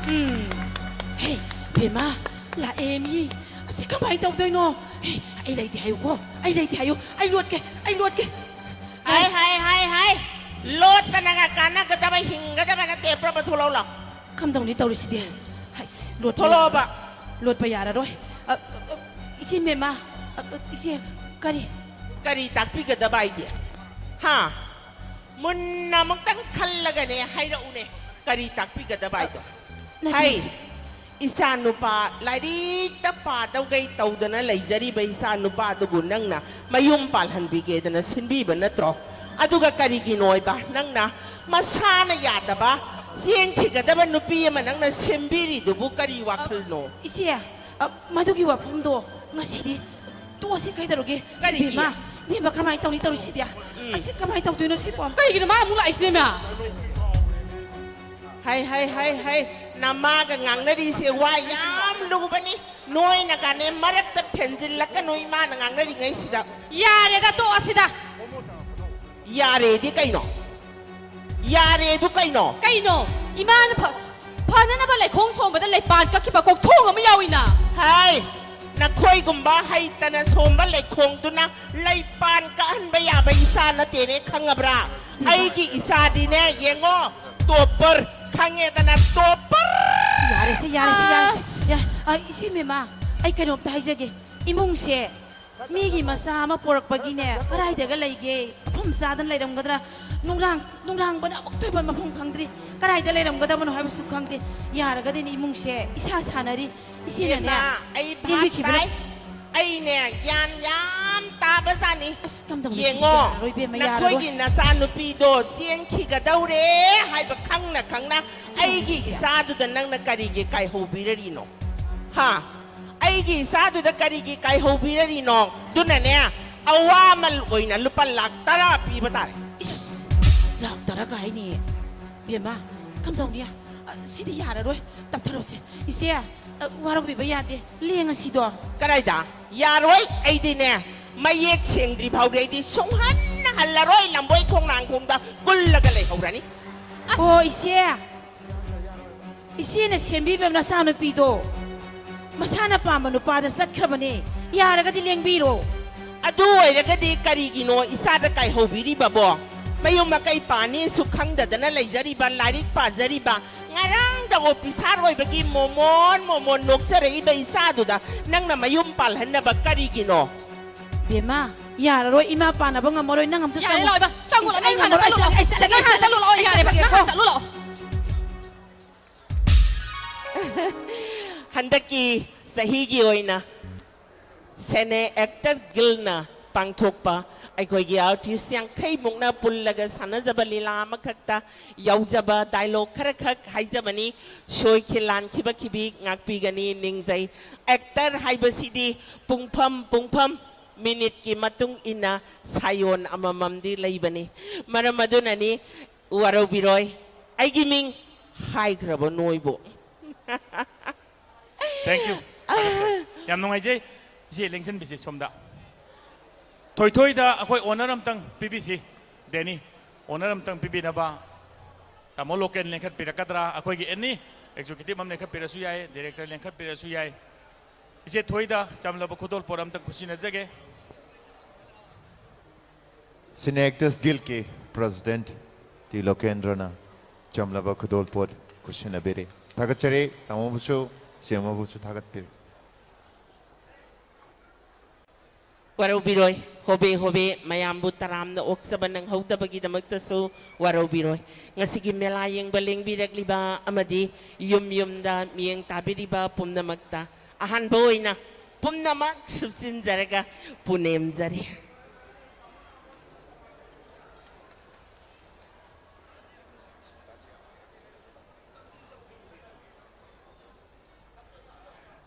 ꯎꯝ꯫ ꯍꯦ, ꯕꯦꯝꯃ, ꯂꯥꯛꯑꯦ ꯃꯤ꯫ ꯑꯁꯤ ꯀꯃꯥꯏꯅ ꯇꯧꯗꯣꯏꯅꯣ? ꯍꯦ, ꯑꯩ ꯂꯩꯇꯦ ꯍꯥꯏꯌꯨꯀꯣ꯫ ꯑꯩ ꯂꯩꯇꯦ ꯍꯥꯏꯌꯨ꯫ ꯑꯩ ꯂꯣꯠꯀꯦ, ꯑꯩ ꯂꯣꯠꯀꯦ꯫ ꯍꯥꯏ, ꯍꯥꯏ, ꯍꯥꯏ, ꯍꯥꯏ꯫ ꯂꯣꯠꯇꯅꯒ ꯀꯥꯟꯅꯒꯗꯕ ꯍꯤꯡꯒꯗꯕ ꯅꯠꯇꯦ꯫ ꯄ꯭ꯔꯣꯄ ꯊꯣꯛꯂꯛꯑꯣ ꯂꯥꯎ꯫ ꯀꯝꯗꯧꯅꯤ ꯇꯧꯔꯤꯁꯤꯗꯤ? ꯍꯩꯁ, ꯂꯣꯠꯄ ꯊꯣꯛꯂꯛꯑꯣꯕ꯫ ꯌꯥꯔꯔꯣꯏ꯫ ꯂꯣꯠꯄ ꯌꯥꯔꯔꯣꯏ꯫ ꯑ, ꯑ, ꯑ, ꯏꯆꯦ ꯃꯦꯝꯃ, ꯑ, ꯑ, ꯏꯆꯦ, ꯀꯔꯤ? ꯀꯔꯤ ꯇꯥꯛꯄꯤꯒꯗꯕ ꯑꯩꯗꯤ? ꯍꯥ? ꯃꯨꯟꯅ ꯑꯃꯨꯛꯇꯪ ꯈꯜꯂꯒꯅꯦ ꯍꯥꯏꯔꯛꯎꯅꯦ, ꯀꯔꯤ ꯇꯥꯛꯄꯤꯒꯗꯕ ꯍꯥꯏꯗꯣ? ꯅꯠꯇꯦ꯫ ꯍꯩ, ꯏꯆꯥ ꯅꯨꯄꯥ ꯂꯥꯏꯔꯤꯛꯇ ꯄꯥꯗꯧꯒꯩ ꯇꯧꯗꯅ ꯂꯩꯖꯔꯤꯕ ꯏꯆꯥ ꯅꯨꯄꯥꯗꯨꯕꯨ ꯅꯪꯅ ꯃꯌꯨꯝ ꯄꯥꯜꯍꯟꯕꯤꯒꯦꯗꯅ ꯁꯤꯟꯕꯤꯕ ꯅꯠꯇ꯭ꯔꯣ? ꯑꯗꯨꯒ ꯀꯔꯤꯒꯤꯅꯣ ꯍꯥꯏꯕ ꯅꯪꯅ ꯃꯁꯥꯅ ꯌꯥꯗꯕ ꯆꯦꯟꯈꯤꯒꯗꯕ ꯅꯨꯄꯤ ꯑꯃ ꯅꯪꯅ ꯁꯦꯝꯕꯤꯔꯤꯗꯨꯕꯨ ꯀꯔꯤ ꯋꯥꯈꯜꯅꯣ? ꯏꯆꯦ, ꯑ, ꯃꯗꯨꯒꯤ ꯋꯥꯐꯝꯗꯣ ꯉꯁꯤꯗꯤ ꯇꯣꯛꯑꯁꯤ ꯀꯩꯗꯧꯔꯒꯦ? ꯀꯔꯤꯒꯤ? ꯏꯕꯦꯝꯃ, ꯏꯕꯦꯝꯃ, ꯀꯃꯥꯏꯅ ꯇꯧꯅꯤ ꯇꯧꯔꯤꯁꯤꯗꯤ? ꯑꯁꯤ ꯀꯃꯥꯏꯅ ꯇꯧꯗꯣꯏꯅꯣ ꯁꯤꯕꯣ? ꯀꯔꯤꯒꯤꯅꯣ ꯃꯥ ꯑꯃꯨꯛ ꯂꯥꯛꯏꯁꯤꯅꯦ, ꯏꯃꯥ? ꯍꯩ, ꯍꯩ, ꯍꯩ, ꯍꯩ, ꯅꯃꯥꯒ ꯉꯥꯡꯅꯔꯤꯁꯦ ꯋꯥ ꯌꯥꯝ ꯂꯨꯕꯅꯤ꯫ ꯅꯣꯏꯅꯒꯅꯦ ꯃꯔꯛꯇ ꯐꯦꯟꯖꯤꯜꯂꯛꯀꯅꯨ ꯏꯃꯥꯅ ꯉꯥꯡꯅꯔꯤꯉꯩꯁꯤꯗ꯫ ꯌꯥꯔꯦꯗ, ꯇꯣꯛꯑꯁꯤꯗ꯫ ꯌꯥꯔꯦꯗꯤ ꯀꯩꯅꯣ? ꯌꯥꯔꯦꯗꯨ ꯀꯩꯅꯣ? ꯀꯩꯅꯣ? ꯏꯃꯥꯅ ꯐ-, ꯐꯅꯅꯕ ꯂꯩꯈꯣꯡ ꯁꯣꯝꯕꯗ ꯂꯩꯄꯥꯟ ꯀꯛꯈꯤꯕ ꯀꯣꯛꯊꯣꯡ ꯑꯃ ꯌꯥꯎꯏꯅ꯫ ꯍꯥꯏ! ꯅꯈꯣꯏꯒꯨꯝꯕ ꯍꯩꯇꯅ ꯁꯣꯝꯕ ꯂꯩꯈꯣꯡꯗꯨꯅ ꯂꯩꯄꯥꯟ ꯀꯥꯍꯟꯕ ꯌꯥꯕ ꯏꯆꯥ ꯅꯠꯇꯦꯅꯦ, ꯈꯪꯉꯕ꯭ꯔꯥ? ꯑꯩꯒꯤ ꯏꯆꯥꯗꯤꯅꯦ, ꯌꯦꯡꯉꯣ, ꯇꯣꯞꯄꯔ, ꯈꯪꯉꯦꯗꯅ, ꯇꯣꯞꯄꯔ! ꯌꯥꯔꯦꯁꯦ, ꯌꯥꯔꯦꯁꯦ, ꯌꯥꯔꯦꯁꯦ꯫ ꯑꯁ꯫ ꯌꯥ-, ꯑ, ꯏꯆꯦ ꯃꯦꯃꯥ, ꯑꯩ ꯀꯩꯅꯣꯝꯇ ꯍꯥꯏꯖꯒꯦ꯫ ꯏꯃꯨꯡꯁꯦ ꯃꯤꯒꯤ ꯃꯆꯥ ꯑꯃ ꯄꯣꯔꯛꯄꯒꯤꯅꯦ, ꯀꯗꯥꯏꯗꯒ ꯂꯩꯒꯦ? ꯃꯐꯝ ꯆꯥꯗꯅ ꯂꯩꯔꯝꯒꯗ꯭ꯔꯥ? ꯅꯨꯡꯗꯥꯡ, ꯅꯨꯡꯗꯥꯡꯕꯅ ꯑꯃꯨꯛꯇ ꯑꯣꯏꯕ ꯃꯐꯝ ꯈꯪꯗ꯭ꯔꯤ꯫ ꯀꯗꯥꯏꯗ ꯂꯩꯔꯝꯒꯗꯕꯅꯣ ꯍꯥꯏꯕꯁꯨ ꯈꯪꯗꯦ꯫ ꯌꯥꯔꯒꯗꯤꯅꯦ, ꯏꯃꯨꯡꯁꯦ ꯏꯁꯥ ꯁꯥꯟꯅꯔꯤ꯫ ꯏꯆꯦꯅꯅꯦ, ꯏꯕꯦꯝꯃ, ꯑꯩ ꯚꯥꯞ ꯌꯦꯡꯕꯤꯈꯤꯕꯅ ꯇꯥꯏ꯫ ꯑꯩꯅꯦ, ꯒ꯭ꯌꯥꯟ ꯌꯥꯝ ꯇꯥꯕꯖꯥꯠꯅꯤ꯫ ꯑꯁ, ꯀꯝꯗꯧꯅꯤ ꯁꯤꯗꯤ? ꯌꯦꯡꯉꯣ, ꯌꯥꯔꯔꯣꯏ, ꯏꯕꯦꯝꯃ, ꯌꯥꯔꯔꯣꯏ꯫ ꯅꯈꯣꯏꯒꯤ ꯅꯆꯥꯅꯨꯄꯤꯗꯣ ꯆꯦꯟꯈꯤꯒꯗꯧꯔꯦ ꯍꯥꯏꯕ ꯈꯪꯅ ꯈꯪꯅ ꯑꯩꯒꯤ ꯏꯆꯥꯗꯨꯗ ꯅꯪꯅ ꯀꯔꯤꯒꯤ ꯀꯥꯏꯍꯧꯕꯤꯔꯔꯤꯅꯣ? ꯍꯥ? ꯑꯩꯒꯤ ꯏꯆꯥꯗꯨꯗ ꯀꯔꯤꯒꯤ ꯀꯥꯏꯍꯧꯕꯤꯔꯔꯤꯅꯣ? ꯑꯗꯨꯅꯅꯦ, ꯑꯋꯥꯃꯜ ꯑꯣꯏꯅ ꯂꯨꯄꯥ ꯂꯥꯛ ꯇꯔꯥ ꯄꯤꯕ ꯇꯥꯔꯦ꯫ ꯏꯁ, ꯂꯥꯛ ꯇꯔꯥ ꯀꯥꯏꯅꯤ? ꯕꯦꯝꯃ, ꯀꯝꯗꯧꯅꯤ? ꯑ, ꯁꯤꯗꯤ ꯌꯥꯔꯔꯣꯏ꯫ ꯇꯞꯊꯔꯣꯁꯦ꯫ ꯏꯆꯦ, ꯑ, ꯋꯥꯔꯧꯕꯤꯕ ꯌꯥꯗꯦ꯫ ꯂꯦꯡꯉꯁꯤꯗꯣ꯫ ꯀꯗꯥꯏꯗ? ꯌꯥꯔꯣꯏ꯫ ꯑꯩꯗꯤꯅꯦ, ꯃꯌꯦꯛ ꯁꯦꯡꯗ꯭ꯔꯤ ꯐꯥꯎꯗꯤ ꯑꯩꯗꯤ ꯁꯨꯡꯍꯟ ꯍꯜꯂꯔꯣꯏ꯫ ꯂꯝꯕꯣꯏ ꯈꯣꯡꯅꯥꯡꯈꯣꯡꯗ ꯀꯨꯜꯂꯒ ꯂꯩꯍꯧꯔꯅꯤ꯫ ꯑꯁ! ꯑꯣ, ꯏꯆꯦ꯫ ꯏꯆꯦꯅ ꯁꯦꯝꯕꯤꯕ ꯅꯆꯥꯅꯨꯄꯤꯗꯣ ꯃꯁꯥꯅ ꯄꯥꯝꯕ ꯅꯨꯄꯥꯗ ꯆꯠꯈ꯭ꯔꯕꯅꯦ꯫ ꯌꯥꯔꯒꯗꯤ ꯂꯦꯡꯕꯤꯔꯣ꯫ ꯑꯗꯨ ꯑꯣꯏꯔꯒꯗꯤ ꯀꯔꯤꯒꯤꯅꯣ ꯏꯆꯥꯗ ꯀꯥꯏꯍꯧꯕꯤꯔꯤꯕꯕꯣ? ꯃꯌꯨꯝ ꯃꯀꯩ ꯄꯥꯅꯤꯁꯨ ꯈꯪꯗꯗꯅ ꯂꯩꯖꯔꯤꯕ, ꯂꯥꯏꯔꯤꯛ ꯄꯥꯖꯔꯤꯕ, ꯉꯔꯥꯡꯗ ꯑꯣꯐꯤꯁꯥꯔ ꯑꯣꯏꯕꯒꯤ ꯃꯣꯃꯣꯟ ꯃꯣꯃꯣꯟ ꯅꯣꯛꯆꯔꯛꯏꯕ ꯏꯆꯥꯗꯨꯗ ꯅꯪꯅ ꯃꯌꯨꯝ ꯄꯥꯜꯍꯟꯅꯕ ꯀꯔꯤꯒꯤꯅꯣ? ꯕꯦꯝꯃ, ꯌꯥꯔꯔꯣꯏ, ꯏꯃꯥ ꯄꯥꯟꯅꯕ ꯉꯝꯃꯔꯣꯏ, ꯅꯪ ꯑꯝꯇ ꯌꯥꯔꯦ, ꯆꯪꯉꯣ꯫ ꯂꯥꯛꯑꯣ, ꯏꯕꯥ, ꯆꯪꯉꯨ ꯂꯥꯛꯑꯣ, ꯑꯩ ꯅꯪ ꯍꯥꯟꯅ ꯉꯝꯃꯔꯣꯏ, ꯆꯠꯂꯨ ꯂꯥꯛꯑꯣ꯫ ꯑꯩ ꯆꯠ-, ꯑꯩ ꯅꯪ ꯍꯥꯟꯅ ꯆꯠꯂꯒꯦꯀꯣ꯫ ꯆꯠꯂꯨ ꯂꯥꯛꯑꯣ, ꯑꯩ ꯌꯥꯔꯦꯕ, ꯅꯪ ꯆꯠꯂꯒꯦꯀꯣ꯫ ꯍꯥꯟꯅ ꯆꯠꯂꯨ ꯂꯥꯛꯑꯣ꯫ ꯍꯟꯗꯛꯀꯤ ꯆꯍꯤꯒꯤ ꯑꯣꯏꯅ ꯁꯦꯅꯦ ꯑꯦꯛꯇꯔ ꯒꯤꯜꯅ ꯄꯥꯡꯊꯣꯛꯄ ꯑꯩꯈꯣꯏꯒꯤ ꯑꯥꯔꯇꯤꯁ ꯌꯥꯡꯈꯩ ꯃꯨꯛꯅ ꯄꯨꯜꯂꯒ ꯁꯥꯟꯅꯖꯕ ꯂꯤꯂꯥ ꯑꯃꯈꯛꯇ ꯌꯥꯎꯖꯕ ꯗꯥꯏꯂꯣꯛ ꯈꯔꯈꯛ ꯍꯥꯏꯖꯕꯅꯤ꯫ ꯁꯣꯏꯈꯤ ꯂꯥꯟꯈꯤꯕ ꯈꯤꯕꯤ ꯉꯥꯛꯄꯤꯒꯅꯤ ꯅꯤꯡꯖꯩ꯫ ꯑꯦꯛꯇꯔ ꯍꯥꯏꯕꯁꯤꯗꯤ ꯄꯨꯡꯐꯝ ꯄꯨꯡꯐꯝ, ꯃꯤꯅꯤꯠꯀꯤ ꯃꯇꯨꯡ ꯏꯟꯅ ꯁꯥꯌꯣꯟ ꯑꯃꯃꯝꯗꯤ ꯂꯩꯕꯅꯤ꯫ ꯃꯔꯝ ꯑꯗꯨꯅꯅꯤ, ꯋꯥꯔꯧꯕꯤꯔꯣꯏ, ꯑꯩꯒꯤ ꯃꯤꯡ ꯍꯥꯏꯈ꯭ꯔꯕ ꯅꯣꯏꯕꯨ꯫ Thank you꯫ ꯌꯥꯝ ꯅꯨꯡꯉꯥꯏꯖꯩ꯫ ꯏꯆꯦ, ꯂꯦꯡꯁꯤꯟꯕꯤꯁꯤ ꯁꯣꯝꯗ꯫ ꯊꯣꯏꯊꯣꯏꯗ ꯑꯩꯈꯣꯏ ꯑꯣꯅꯔ ꯑꯝꯇꯪ ꯄꯤꯕꯤꯁꯤ꯫ ꯗꯦꯅꯤ, ꯑꯣꯅꯔ ꯑꯝꯇꯪ ꯄꯤꯕꯤꯅꯕ꯫ ꯇꯥꯃꯣ ꯂꯣꯀꯦꯜ ꯂꯦꯡꯈꯠꯄꯤꯔꯛꯀꯗ꯭ꯔꯥ? ꯑꯩꯈꯣꯏꯒꯤ ꯑꯦꯅꯤ ꯑꯦꯛꯖꯤꯀ꯭ꯌꯨꯇꯤꯚ ꯑꯃ ꯂꯦꯡꯈꯠꯄꯤꯔꯁꯨ ꯌꯥꯏ, ꯗꯤꯔꯦꯛꯇꯔ ꯂꯦꯡꯈꯠꯄꯤꯔꯁꯨ ꯌꯥꯏ꯫ ꯏꯆꯦ ꯊꯣꯏꯗ ꯆꯝꯂꯕ ꯈꯨꯗꯣꯜꯄꯣꯠ ꯑꯝꯇꯪ ꯈꯨꯠꯁꯤꯟꯅꯖꯒꯦ꯫ Cine Actors Guild ꯀꯤ President ꯇꯤ ꯂꯣꯀꯦꯟꯗ꯭ꯔꯅ ꯆꯝꯂꯕ ꯈꯨꯗꯣꯜꯄꯣꯠ ꯈꯨꯠꯁꯤꯟꯅꯕꯤꯔꯤ꯫ ꯊꯥꯒꯠꯆꯔꯤ꯫ ꯇꯥꯃꯣꯕꯨꯁꯨ, ꯆꯦ ꯑꯃꯕꯨꯁꯨ ꯊꯥꯒꯠꯄꯤꯔꯤ꯫ ꯋꯥꯔꯧꯕꯤꯔꯣꯏ, ꯍꯣꯕꯦ ꯍꯣꯕꯦ ꯃꯌꯥꯝꯕꯨ ꯇꯔꯥꯝꯅ ꯑꯣꯛꯆꯕ ꯅꯪꯍꯧꯗꯕꯒꯤꯗꯃꯛꯇꯁꯨ ꯋꯥꯔꯧꯕꯤꯔꯣꯏ꯫ ꯉꯁꯤꯒꯤ ꯃꯦꯂꯥ ꯌꯦꯡꯕ ꯂꯦꯡꯕꯤꯔꯛꯂꯤꯕ ꯑꯃꯗꯤ ꯌꯨꯝ ꯌꯨꯝꯗ ꯃꯤꯠꯌꯦꯡ ꯇꯥꯕꯤꯔꯤꯕ ꯄꯨꯝꯅꯃꯛꯇ ꯑꯍꯥꯟꯕ ꯑꯣꯏꯅ ꯄꯨꯝꯅꯃꯛ ꯁꯨꯞꯆꯤꯟꯖꯔꯒ ꯄꯨꯅꯦꯝꯖꯔꯤ꯫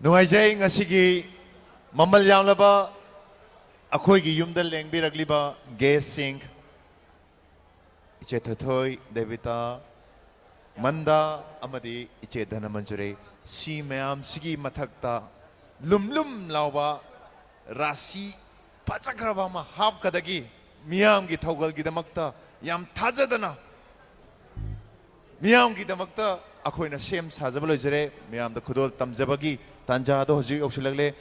ꯅꯨꯡꯉꯥꯏꯖꯩ꯫ ꯉꯁꯤꯒꯤ ꯃꯃꯜ ꯌꯥꯝꯂꯕ ꯑꯩꯈꯣꯏꯒꯤ ꯌꯨꯝꯗ ꯂꯦꯡꯕꯤꯔꯛꯂꯤꯕ guest ꯁꯤꯡ, ꯏꯆꯦ ꯊꯣꯏꯊꯣꯏ, ꯗꯦꯕꯤꯇꯥ, ꯃꯟꯗꯥ ꯑꯃꯗꯤ ꯏꯆꯦ ꯙꯅꯃꯟꯖꯨꯔꯤ, ꯁꯤ ꯃꯌꯥꯝꯁꯤꯒꯤ ꯃꯊꯛꯇ ꯂꯨꯝ ꯂꯨꯝ ꯂꯥꯎꯕ ꯔꯥꯁꯤ ꯐꯖꯈ꯭ꯔꯕ ꯑꯃ ꯍꯥꯞꯀꯗꯒꯤ ꯃꯤꯌꯥꯝꯒꯤ ꯊꯧꯒꯜꯒꯤꯗꯃꯛꯇ ꯌꯥꯝ ꯊꯥꯖꯗꯅ ꯃꯤꯌꯥꯝꯒꯤꯗꯃꯛꯇ ꯑꯩꯈꯣꯏꯅ ꯁꯦꯝ ꯁꯥꯖꯕ ꯂꯣꯏꯖꯔꯦ꯫ ꯃꯌꯥꯝꯗ ꯈꯨꯗꯣꯜ ꯇꯝꯖꯕꯒꯤ ꯇꯥꯟꯖꯥ ꯑꯗꯣ ꯍꯧꯖꯤꯛ ꯌꯧꯁꯤꯜꯂꯛꯂꯦ꯫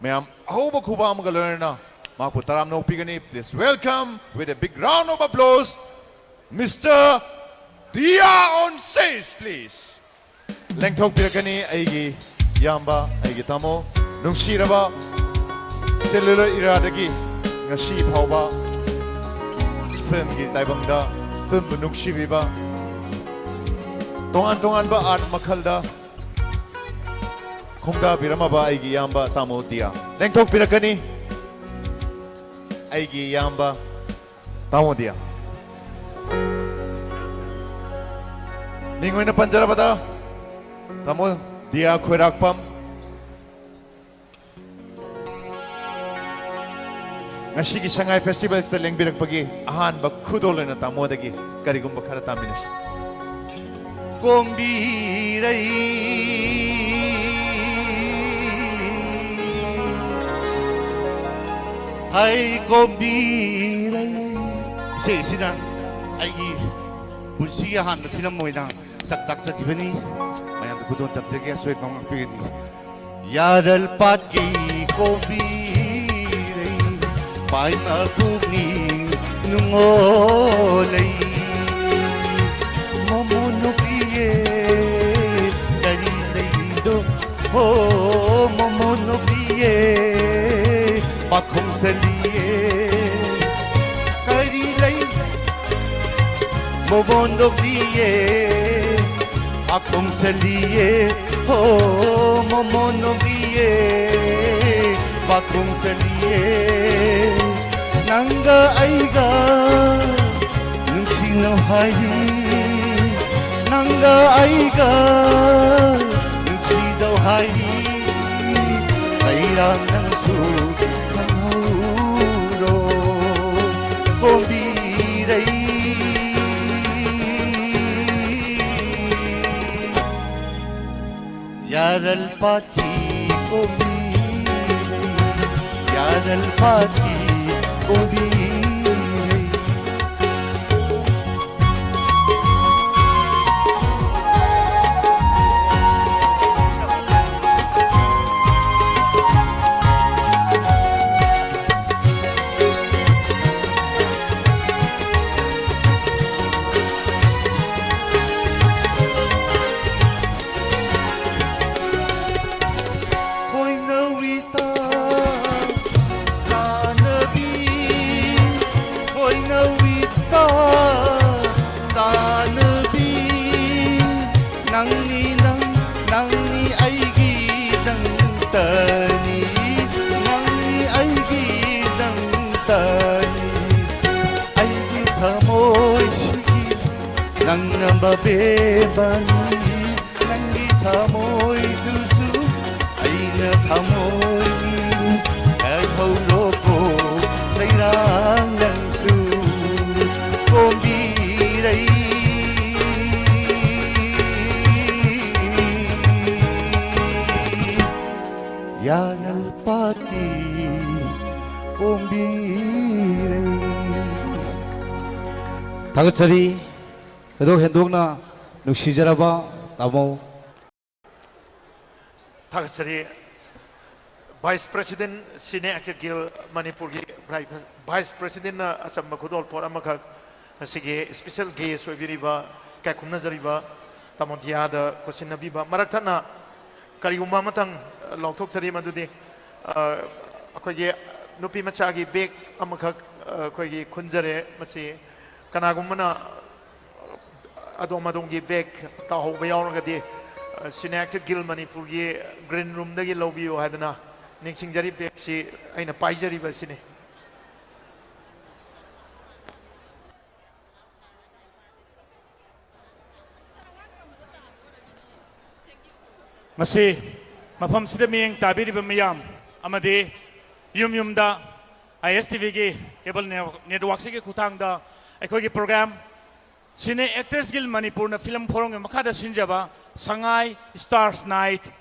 ꯃꯌꯥꯝ ꯑꯍꯧꯕ ꯈꯨꯕꯥꯛ ꯑꯃꯒ ꯂꯣꯏꯅꯅ ꯃꯍꯥꯛꯄꯨ ꯇꯔꯥꯝꯅ ꯑꯣꯛꯄꯤꯒꯅꯤ꯫ Please welcome with a big round of applause, Mister Dia on stage, please. ꯂꯦꯡꯊꯣꯛꯄꯤꯔꯛꯀꯅꯤ ꯑꯩꯒꯤ ꯏꯌꯥꯝꯕ, ꯑꯩꯒꯤ ꯇꯥꯃꯣ, ꯅꯨꯡꯁꯤꯔꯕ cellular eraꯗꯒꯤ ꯉꯁꯤ ꯐꯥꯎꯕ filmꯒꯤ ꯇꯥꯏꯕꯪꯗ filmꯕꯨ ꯅꯨꯡꯁꯤꯕꯤꯕ, ꯇꯣꯉꯥꯟ ꯇꯣꯉꯥꯟꯕ art ꯃꯈꯜꯗ ꯈꯣꯡꯗꯥꯕꯤꯔꯝꯃꯕ ꯑꯩꯒꯤ ꯏꯌꯥꯝꯕ ꯇꯥꯃꯣ ꯗꯤꯌꯥ꯫ ꯂꯦꯡꯊꯣꯛꯄꯤꯔꯛꯀꯅꯤ ꯑꯩꯒꯤ ꯏꯌꯥꯝꯕ ꯇꯥꯃꯣ ꯗꯤꯌꯥ꯫ ꯃꯤꯡ ꯑꯣꯏꯅ ꯄꯟꯖꯔꯕꯗ, ꯇꯥꯃꯣ ꯗꯤꯌꯥ ꯈꯣꯏꯔꯥꯛꯄꯝ꯫ ꯉꯁꯤꯒꯤ ꯁꯉꯥꯏ festivalꯁꯤꯗ ꯂꯦꯡꯕꯤꯔꯛꯄꯒꯤ ꯑꯍꯥꯟꯕ ꯈꯨꯗꯣꯜ ꯑꯣꯏꯅ ꯇꯥꯃꯣꯗꯒꯤ ꯀꯔꯤꯒꯨꯝꯕ ꯈꯔ ꯇꯥꯃꯤꯟꯅꯁꯤ꯫ ꯀꯣꯝꯕꯤꯔꯩ, ꯍꯩ ꯀꯣꯝꯕꯤꯔꯩ꯫ ꯏꯁꯩ ꯑꯁꯤꯅ ꯑꯩꯒꯤ ꯄꯨꯟꯁꯤꯒꯤ ꯑꯍꯥꯟꯕ ꯐꯤꯂꯝ ꯑꯣꯏꯅ ꯁꯛ ꯇꯥꯛꯆꯈꯤꯕꯅꯤ꯫ ꯃꯌꯥꯝꯗ ꯈꯨꯗꯣꯜ ꯇꯝꯖꯒꯦ, ꯑꯁꯣꯏ ꯑꯄꯥ ꯉꯥꯛꯄꯤꯒꯅꯤ꯫ ꯌꯥꯔꯜ ꯄꯥꯠꯀꯤ ꯀꯣꯝꯕꯤꯔꯩ, ꯄꯥꯏꯃ ꯄꯨꯛꯅꯤꯡ ꯅꯨꯡꯉꯣꯜꯂꯩ꯫ ꯃꯣꯃꯣ ꯅꯨꯄꯤꯌꯦ, ꯀꯔꯤ ꯂꯩꯗꯣ? ꯍꯣ, ꯃꯣꯃꯣ ꯅꯨꯄꯤꯌꯦ, ꯄꯥꯈꯣꯡ ꯆꯜꯂꯤꯌꯦ꯫ ꯀꯔꯤ ꯂꯩ? ꯃꯣꯃꯣ ꯅꯨꯄꯤꯌꯦ, ꯄꯥꯈꯣꯡ ꯆꯜꯂꯤꯌꯦ꯫ ꯍꯣ, ꯃꯣꯃꯣ ꯅꯨꯄꯤꯌꯦ, ꯄꯥꯈꯣꯡ ꯆꯜꯂꯤꯌꯦ꯫ ꯅꯪꯒ ꯑꯩꯒ ꯅꯨꯡꯁꯤꯅꯧ ꯍꯥꯏꯔꯤ, ꯅꯪꯒ ꯑꯩꯒ ꯅꯨꯡꯁꯤꯗꯧ ꯍꯥꯏꯔꯤ꯫ ꯀꯩꯔꯥꯛ ꯅꯪꯁꯨ ꯈꯪꯍꯧꯔꯣ, ꯀꯣꯝꯕꯤꯔꯩ꯫ ꯌꯥꯔꯜ ꯄꯥꯠꯀꯤ ꯀꯣꯝꯕꯤꯔꯩ, ꯌꯥꯔꯜ ꯄꯥꯠꯀꯤ ꯀꯣꯝꯕꯤꯔꯩ꯫ ꯈꯣꯏꯅꯧ ꯏꯇꯥ ꯆꯥꯟꯅꯕꯤ, ꯈꯣꯏꯅꯧ ꯏꯇꯥ ꯆꯥꯟꯅꯕꯤ, ꯅꯪꯅꯤ ꯅꯪ, ꯅꯪꯅꯤ ꯑꯩꯒꯤꯗꯪꯇꯅꯤ, ꯅꯪꯅꯤ ꯑꯩꯒꯤꯗꯪꯇꯅꯤ꯫ ꯑꯩꯒꯤ ꯊꯃꯣꯏꯁꯤꯒꯤ ꯅꯪꯅ ꯃꯕꯦꯕꯅꯤ, ꯅꯪꯒꯤ ꯊꯃꯣꯏꯗꯨꯁꯨ ꯑꯩꯅ ꯊꯃꯣꯏꯅꯤ꯫ ꯂꯩꯍꯧꯔꯣꯀꯣ ꯂꯩꯔꯥꯡ ꯅꯪꯁꯨ ꯀꯣꯝꯕꯤꯔꯩ꯫ ꯌꯥꯔꯜ ꯄꯥꯠꯀꯤ ꯀꯣꯝꯕꯤꯔꯩ꯫ ꯊꯥꯒꯠꯆꯔꯤ꯫ ꯊꯣꯏꯗꯣꯛ ꯍꯦꯟꯗꯣꯛꯅ ꯅꯨꯡꯁꯤꯖꯔꯕ ꯇꯥꯃꯣ꯫ ꯊꯥꯒꯠꯆꯔꯤ꯫ Vice President, Cine Actor Guild ꯃꯅꯤꯄꯨꯔꯒꯤ Vice Presidentꯅ ꯑꯆꯝꯕ ꯈꯨꯗꯣꯜꯄꯣꯠ ꯑꯃꯈꯛ ꯉꯁꯤꯒꯤ special guest ꯑꯣꯏꯕꯤꯔꯤꯕ, ꯏꯀꯥꯏ ꯈꯨꯝꯅꯖꯔꯤꯕ ꯇꯥꯃꯣ ꯗꯤꯌꯥꯗ ꯈꯨꯠꯁꯤꯟꯅꯕꯤꯕ꯫ ꯃꯔꯛ ꯊꯠꯅ ꯀꯔꯤꯒꯨꯝꯕ ꯑꯃꯇꯪ ꯂꯥꯎꯊꯣꯛꯆꯔꯤ, ꯃꯗꯨꯗꯤ, ꯑ, ꯑꯩꯈꯣꯏꯒꯤ ꯅꯨꯄꯤ ꯃꯆꯥꯒꯤ bag ꯑꯃꯈꯛ, ꯑ, ꯑꯩꯈꯣꯏꯒꯤ ꯈꯨꯟꯖꯔꯦ꯫ ꯃꯁꯤ ꯀꯅꯥꯒꯨꯝꯕꯅ ꯑꯗꯣꯝ ꯑꯗꯣꯝꯒꯤ bag ꯇꯥꯍꯧꯕ ꯌꯥꯎꯔꯒꯗꯤ, ꯑ, Cine Actor Guild ꯃꯅꯤꯄꯨꯔꯒꯤ green roomꯗꯒꯤ ꯂꯧꯕꯤꯌꯨ ꯍꯥꯏꯗꯅ ꯅꯤꯡꯁꯤꯡꯖꯔꯤ꯫ Bagꯁꯤ ꯑꯩꯅ ꯄꯥꯏꯖꯔꯤꯕ ꯑꯁꯤꯅꯤ꯫ ꯃꯁꯤ ꯃꯐꯝꯁꯤꯗ ꯃꯤꯠꯌꯦꯡ ꯇꯥꯕꯤꯔꯤꯕ ꯃꯤꯌꯥꯝ ꯑꯃꯗꯤ ꯌꯨꯝ ꯌꯨꯝꯗ ISTVꯒꯤ cable networkꯁꯤꯒꯤ ꯈꯨꯠꯊꯥꯡꯗ ꯑꯩꯈꯣꯏꯒꯤ program Cine Actors Guild ꯃꯅꯤꯄꯨꯔꯅ film forumꯒꯤ ꯃꯈꯥꯗ ꯁꯤꯟꯖꯕ ꯁꯉꯥꯏ Stars Night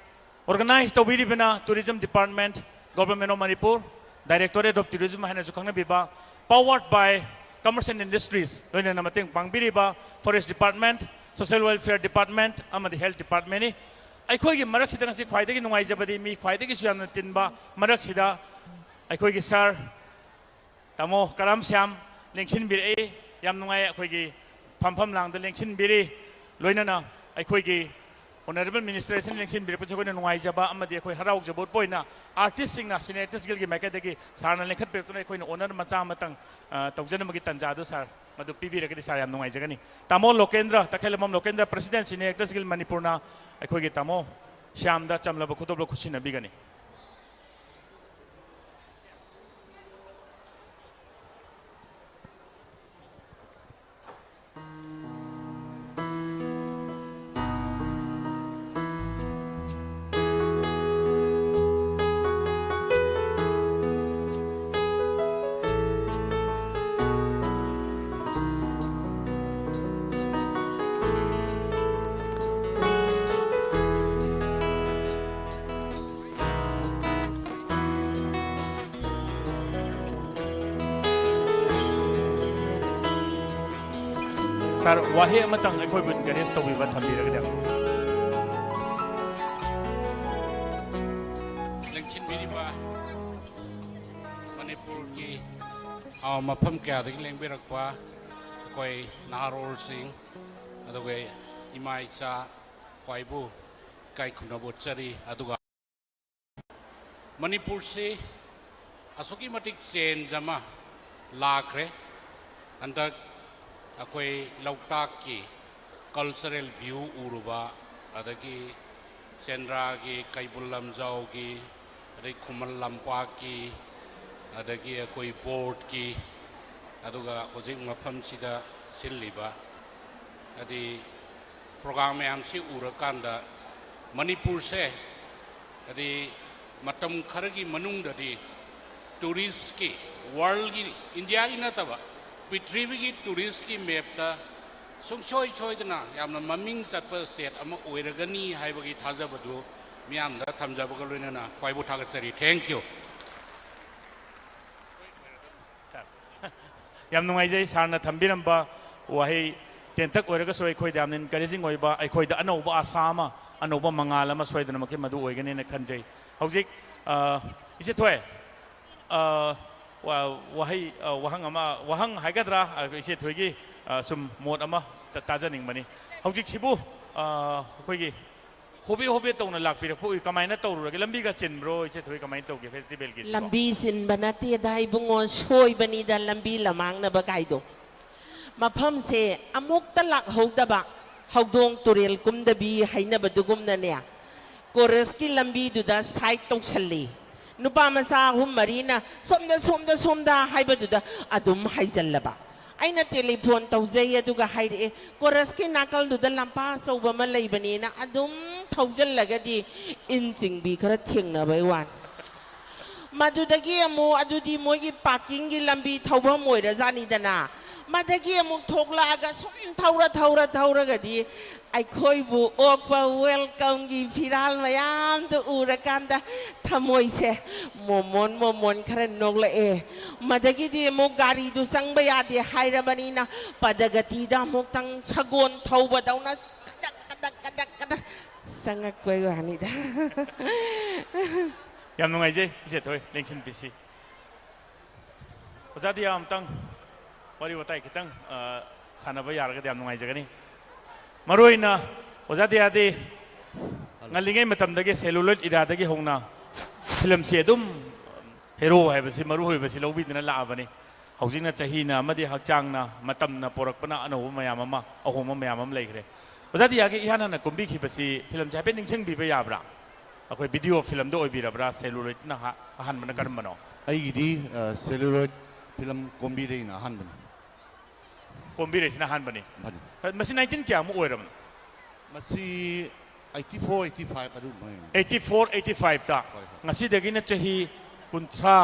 organize ꯇꯧꯕꯤꯔꯤꯕꯅ Tourism Department, Government of Manipur, Directorate of Tourism ꯍꯥꯏꯅꯁꯨ ꯈꯪꯅꯕꯤꯕ, powered by Commerce and Industries, ꯂꯣꯏꯅꯅ ꯃꯇꯦꯡ ꯄꯥꯡꯕꯤꯔꯤꯕ Forest Department, Social Welfare Department ꯑꯃꯗꯤ Health Departmentꯅꯤ꯫ ꯑꯩꯈꯣꯏꯒꯤ ꯃꯔꯛꯁꯤꯗ ꯉꯁꯤ ꯈ꯭ꯋꯥꯏꯗꯒꯤ ꯅꯨꯡꯉꯥꯏꯖꯕꯗꯤ ꯃꯤ ꯈ꯭ꯋꯥꯏꯗꯒꯤꯁꯨ ꯌꯥꯝꯅ ꯇꯤꯟꯕ ꯃꯔꯛꯁꯤꯗ ꯑꯩꯈꯣꯏꯒꯤ sir ꯇꯥꯃꯣ ꯀꯔꯥꯝ ꯁ꯭ꯌꯥꯝ ꯂꯦꯡꯁꯤꯟꯕꯤꯔꯛꯏ꯫ ꯌꯥꯝ ꯅꯨꯡꯉꯥꯏ, ꯑꯩꯈꯣꯏꯒꯤ ꯐꯝꯐꯝ ꯂꯥꯡꯗ ꯂꯦꯡꯁꯤꯟꯕꯤꯔꯤ꯫ ꯂꯣꯏꯅꯅ ꯑꯩꯈꯣꯏꯒꯤ Honourable Minister ꯁꯤꯅ ꯂꯦꯡꯁꯤꯟꯕꯤꯔꯛꯄꯁꯦ ꯑꯩꯈꯣꯏꯅ ꯅꯨꯡꯉꯥꯏꯖꯕ ꯑꯃꯗꯤ ꯑꯩꯈꯣꯏ ꯍꯔꯥꯎꯖꯕ ꯎꯠꯄ ꯑꯣꯏꯅ artistꯁꯤꯡꯅ Cine Actors Guildꯒꯤ ꯃꯥꯏꯀꯩꯗꯒꯤ sirꯅ ꯂꯦꯡꯈꯠꯄꯤꯔꯛꯇꯨꯅ ꯑꯩꯈꯣꯏꯅ honour ꯃꯆꯥ ꯑꯃꯇꯪ, ꯑ, ꯇꯧꯖꯅꯕꯒꯤ ꯇꯥꯟꯖꯥꯗꯨ sir ꯃꯗꯨ ꯄꯤꯕꯤꯔꯒꯗꯤ sir ꯌꯥꯝ ꯅꯨꯡꯉꯥꯏꯖꯒꯅꯤ꯫ ꯇꯥꯃꯣ ꯂꯣꯀꯦꯟꯗ꯭ꯔ, ꯇꯈꯦꯜꯂꯝꯕꯝ ꯂꯣꯀꯦꯟꯗ꯭ꯔ, President Cine Actors Guild ꯃꯅꯤꯄꯨꯔꯅ ꯑꯩꯈꯣꯏꯒꯤ ꯇꯥꯃꯣ ꯁ꯭ꯌꯥꯝꯗ ꯆꯝꯂꯕ ꯈꯨꯗꯣꯞꯂ ꯈꯨꯠꯁꯤꯟꯅꯕꯤꯒꯅꯤ꯫ Sir, ꯋꯥꯍꯩ ꯑꯃꯇꯪ ꯑꯩꯈꯣꯏꯕꯨ encourage ꯇꯧꯕꯤꯕ ꯊꯝꯕꯤꯔꯒꯗꯤ꯫ ꯂꯦꯡꯁꯤꯟꯕꯤꯔꯤꯕ ꯑ, ꯃꯐꯝ ꯀꯌꯥꯗꯒꯤ ꯂꯦꯡꯕꯤꯔꯛꯄ ꯑꯩꯈꯣꯏ ꯅꯍꯥꯔꯣꯜꯁꯤꯡ, ꯑꯗꯨꯒ ꯏꯃꯥ ꯏꯆꯥ ꯈ꯭ꯋꯥꯏꯕꯨ ꯏꯀꯥꯏ ꯈꯨꯝꯅꯕ ꯎꯠꯆꯔꯤ꯫ ꯑꯗꯨꯒ ꯃꯅꯤꯄꯨꯔꯁꯤ ꯑꯁꯨꯛꯀꯤ ꯃꯇꯤꯛ ꯆꯦꯟꯖ ꯑꯃ ꯂꯥꯛꯈ꯭ꯔꯦ꯫ ꯍꯟꯗꯛ ꯑꯩꯈꯣꯏ ꯂꯣꯛꯇꯥꯛꯀꯤ ꯀꯜꯆꯔꯦꯜ ꯚ꯭ꯌꯨ ꯎꯔꯨꯕ, ꯑꯗꯒꯤ ꯁꯦꯟꯗ꯭ꯔꯥꯒꯤ, ꯀꯩꯕꯨꯜ ꯂꯝꯖꯥꯎꯒꯤ, ꯑꯗꯩ ꯈꯨꯃꯟ ꯂꯝꯄꯥꯛꯀꯤ, ꯑꯗꯒꯤ ꯑꯩꯈꯣꯏ ꯕꯣꯔꯗꯀꯤ, ꯑꯗꯨꯒ ꯍꯧꯖꯤꯛ ꯃꯐꯝꯁꯤꯗ ꯁꯤꯜꯂꯤꯕ, ꯍꯥꯏꯗꯤ ꯄ꯭ꯔꯣꯒ꯭ꯔꯥꯝ ꯃꯌꯥꯝꯁꯤ ꯎꯔꯀꯥꯟꯗ ꯃꯅꯤꯄꯨꯔꯁꯦ, ꯍꯥꯏꯗꯤ ꯃꯇꯝ ꯈꯔꯒꯤ ꯃꯅꯨꯡꯗꯗꯤ ꯇꯨꯔꯤꯁꯀꯤ, ꯋꯥꯔꯜꯒꯤ, ꯏꯟꯗꯤꯌꯥꯒꯤ ꯅꯠꯇꯕ, ꯄ꯭ꯔꯤꯊꯤꯕꯤꯒꯤ ꯇꯨꯔꯤꯁꯀꯤ ꯃꯦꯞꯇ ꯁꯨꯡꯁꯣꯏ ꯁꯣꯏꯗꯅ ꯌꯥꯝꯅ ꯃꯃꯤꯡ ꯆꯠꯄ ꯁ꯭ꯇꯦꯠ ꯑꯃ ꯑꯣꯏꯔꯒꯅꯤ ꯍꯥꯏꯕꯒꯤ ꯊꯥꯖꯕꯗꯨ ꯃꯤꯌꯥꯝꯗ ꯊꯝꯖꯕꯒ ꯂꯣꯏꯅꯅ ꯈ꯭ꯋꯥꯏꯕꯨ ꯊꯥꯒꯠꯆꯔꯤ꯫ Thank you꯫ ꯁꯥꯔ, ꯌꯥꯝ ꯅꯨꯡꯉꯥꯏꯖꯩ ꯁꯥꯔꯅ ꯊꯝꯕꯤꯔꯝꯕ ꯋꯥꯍꯩ ꯇꯦꯟꯇꯛ ꯑꯣꯏꯔꯒꯁꯨ ꯑꯩꯈꯣꯏꯗ ꯌꯥꯝꯅ ꯏꯟꯀꯔꯦꯖꯤꯡ ꯑꯣꯏꯕ, ꯑꯩꯈꯣꯏꯗ ꯑꯅꯧꯕ ꯑꯥꯁꯥ ꯑꯃ, ꯑꯅꯧꯕ ꯃꯉꯥꯜ ꯑꯃ ꯁꯣꯏꯗꯅꯃꯛꯀꯤ ꯃꯗꯨ ꯑꯣꯏꯒꯅꯤꯅ ꯈꯟꯖꯩ꯫ ꯍꯧꯖꯤꯛ, ꯑ, ꯏꯆꯦ ꯊꯣꯏ, ꯑ, ꯋꯥ-, ꯋꯥꯍꯩ, ꯑ, ꯋꯥꯍꯪ ꯑꯃ, ꯋꯥꯍꯪ ꯍꯥꯏꯒꯗ꯭ꯔꯥ, ꯑ, ꯏꯆꯦ ꯊꯣꯏꯒꯤ, ꯑ, ꯁꯨꯝ ꯃꯣꯠ ꯑꯃ ꯇ-, ꯇꯥꯖꯅꯤꯡꯕꯅꯤ꯫ ꯍꯧꯖꯤꯛꯁꯤꯕꯨ, ꯑ, ꯑꯩꯈꯣꯏꯒꯤ ꯍꯣꯕꯦ ꯍꯣꯕꯦ ꯇꯧꯅ ꯂꯥꯛꯄꯤꯔꯛꯄ ꯎꯏ꯫ ꯀꯃꯥꯏꯅ ꯇꯧꯔꯨꯔꯒꯦ? ꯂꯝꯕꯤꯒ ꯆꯤꯟꯕ꯭ꯔꯣ, ꯏꯆꯦ ꯊꯣꯏ? ꯀꯃꯥꯏꯅ ꯇꯧꯒꯦ ꯐꯦꯁꯇꯤꯚꯦꯜꯒꯤꯁꯤꯕꯣ? ꯂꯝꯕꯤ ꯆꯤꯟꯕ ꯅꯠꯇꯦꯗ ꯏꯕꯨꯡꯉꯣ, ꯁꯣꯏꯕꯅꯤꯗ ꯂꯝꯕꯤ ꯂꯃꯥꯡꯅꯕ ꯀꯥꯏꯗꯣ꯫ ꯃꯐꯝꯁꯦ ꯑꯃꯨꯛꯇ ꯂꯥꯛꯍꯧꯗꯕ, ꯍꯧꯗꯣꯡ ꯇꯨꯔꯦꯜ ꯀꯨꯝꯗꯕꯤ ꯍꯥꯏꯅꯕꯗꯨꯒꯨꯝꯅꯅꯦ, ꯀꯣꯔꯁꯀꯤ ꯂꯝꯕꯤꯗꯨꯗ ꯁꯥꯏꯠ ꯇꯧꯁꯜꯂꯤ꯫ ꯅꯨꯄꯥ ꯃꯆꯥ ꯑꯍꯨꯝ ꯃꯔꯤꯅ "ꯁꯣꯝꯗ, ꯁꯣꯝꯗ, ꯁꯣꯝꯗ" ꯍꯥꯏꯕꯗꯨꯗ ꯑꯗꯨꯝ ꯍꯥꯏꯖꯜꯂꯕ꯫ ꯑꯩꯅ ꯇꯦꯂꯤꯐꯣꯟ ꯇꯧꯖꯩ, ꯑꯗꯨꯒ ꯍꯥꯏꯔꯛꯑꯦ, "ꯀꯣꯔꯁꯀꯤ ꯅꯥꯀꯜꯗꯨꯗ ꯂꯝꯄꯥꯛ ꯑꯆꯧꯕ ꯑꯃ ꯂꯩꯕꯅꯦꯅ" ꯑꯗꯨꯝ ꯊꯧꯖꯜꯂꯒꯗꯤ ꯏꯟ ꯆꯤꯡꯕꯤ ꯈꯔ ꯊꯦꯡꯅꯕꯩ ꯋꯥꯅꯤ꯫ ꯃꯗꯨꯗꯒꯤ ꯑꯃꯨꯛ ꯑꯗꯨꯗꯤ ꯃꯣꯏꯒꯤ ꯄꯥꯔꯀꯤꯡꯒꯤ ꯂꯝꯕꯤ ꯊꯧꯐꯝ ꯑꯣꯏꯔꯖꯥꯠꯅꯤꯗꯅ꯫ ꯃꯗꯒꯤ ꯑꯃꯨꯛ ꯊꯣꯛꯂꯛꯑꯒ ꯁꯨꯝ ꯊꯧꯔ ꯊꯧꯔ ꯊꯧꯔꯒꯗꯤ ꯑꯩꯈꯣꯏꯕꯨ ꯑꯣꯛꯄ ꯋꯦꯜꯀꯝꯒꯤ ꯐꯤꯔꯥꯜ ꯃꯌꯥꯝꯗꯨ ꯎꯔꯀꯥꯟꯗ ꯊꯃꯣꯏꯁꯦ ꯃꯣꯃꯣꯟ ꯃꯣꯃꯣꯟ ꯈꯔ ꯅꯣꯛꯂꯛꯑꯦ꯫ ꯃꯗꯒꯤꯗꯤ ꯑꯃꯨꯛ ꯒꯥꯔꯤꯗꯨ ꯆꯪꯕ ꯌꯥꯗꯦ ꯍꯥꯏꯔꯕꯅꯤꯅ ꯄꯗꯒꯇꯤꯗ ꯑꯃꯨꯛꯇꯪ ꯁꯒꯣꯜ ꯊꯧꯕꯗꯧꯅ ꯀꯗꯛ ꯀꯗꯛ ꯀꯗꯛ ꯀꯗꯛ ꯆꯪꯉꯛꯄꯩ ꯋꯥꯅꯤꯗ꯫ ꯌꯥꯝ ꯅꯨꯡꯉꯥꯏꯖꯩ ꯏꯆꯦ ꯊꯣꯏ, ꯂꯦꯡꯁꯤꯟꯕꯤꯁꯤ꯫ ꯑꯣꯖꯥ ꯗꯤꯌꯥ ꯑꯝꯇꯪ ꯋꯥꯔꯤ ꯋꯥꯇꯥꯏ ꯈꯤꯇꯪ, ꯑ, ꯁꯥꯟꯅꯕ ꯌꯥꯔꯒꯗꯤ ꯌꯥꯝ ꯅꯨꯡꯉꯥꯏꯖꯒꯅꯤ꯫ ꯃꯔꯨꯑꯣꯏꯅ ꯑꯣꯖꯥ ꯗꯤꯌꯥꯗꯤ ꯉꯜꯂꯤꯉꯩ ꯃꯇꯝꯗꯒꯤ, celluloid ꯏꯔꯥꯗꯒꯤ ꯍꯧꯅ ꯐꯤꯂꯝꯁꯤ ꯑꯗꯨꯝ ꯍꯦꯔꯣ ꯍꯥꯏꯕꯁꯤ, ꯃꯔꯨ ꯑꯣꯏꯕꯁꯤ ꯂꯧꯕꯤꯗꯨꯅ ꯂꯥꯛꯑꯕꯅꯤ꯫ ꯍꯧꯖꯤꯛꯅ ꯆꯍꯤꯅ ꯑꯃꯗꯤ ꯍꯛꯆꯥꯡꯅ, ꯃꯇꯝꯅ ꯄꯣꯔꯛꯄꯅ ꯑꯅꯧꯕ ꯃꯌꯥꯝ ꯑꯃ, ꯑꯍꯣꯡꯕ ꯃꯌꯥꯝ ꯑꯃ ꯂꯩꯈ꯭ꯔꯦ꯫ ꯑꯣꯖꯥ ꯗꯤꯌꯥꯒꯤ ꯏꯍꯥꯟ ꯍꯥꯟꯅ ꯀꯨꯝꯕꯤꯈꯤꯕꯁꯤ, ꯐꯤꯂꯝꯁꯤ ꯍꯥꯏꯐꯦꯠ ꯅꯤꯡꯁꯤꯡꯕꯤꯕ ꯌꯥꯕ꯭ꯔꯥ? ꯑꯩꯈꯣꯏ video filmꯗ ꯑꯣꯏꯕꯤꯔꯕ꯭ꯔꯥ? Celluloidꯅ ꯑꯍꯥ-, ꯑꯍꯥꯟꯕꯅ ꯀꯔꯝꯕꯅꯣ? ꯑꯩꯒꯤꯗꯤ, ꯑ, celluloid film ꯀꯣꯝꯕꯤꯔꯩꯅ ꯑꯍꯥꯟꯕꯅꯤ꯫ ꯀꯣꯝꯕꯤꯔꯩꯁꯤꯅ ꯑꯍꯥꯟꯕꯅꯤ꯫ ꯃꯥꯅꯤ꯫ ꯃꯁꯤ nineteen ꯀꯌꯥꯃꯨꯛ ꯑꯣꯏꯔꯕꯅꯣ? ꯃꯁꯤ eighty four, eighty five ꯑꯗꯨꯒꯨꯝꯕ ꯑꯣꯏꯔꯝꯒꯅꯤ꯫ Eighty four, eighty fiveꯇ꯫ ꯍꯣꯏ, ꯍꯣꯏ꯫ ꯉꯁꯤꯗꯒꯤꯅ ꯆꯍꯤ ꯀꯨꯟꯊ꯭ꯔꯥ,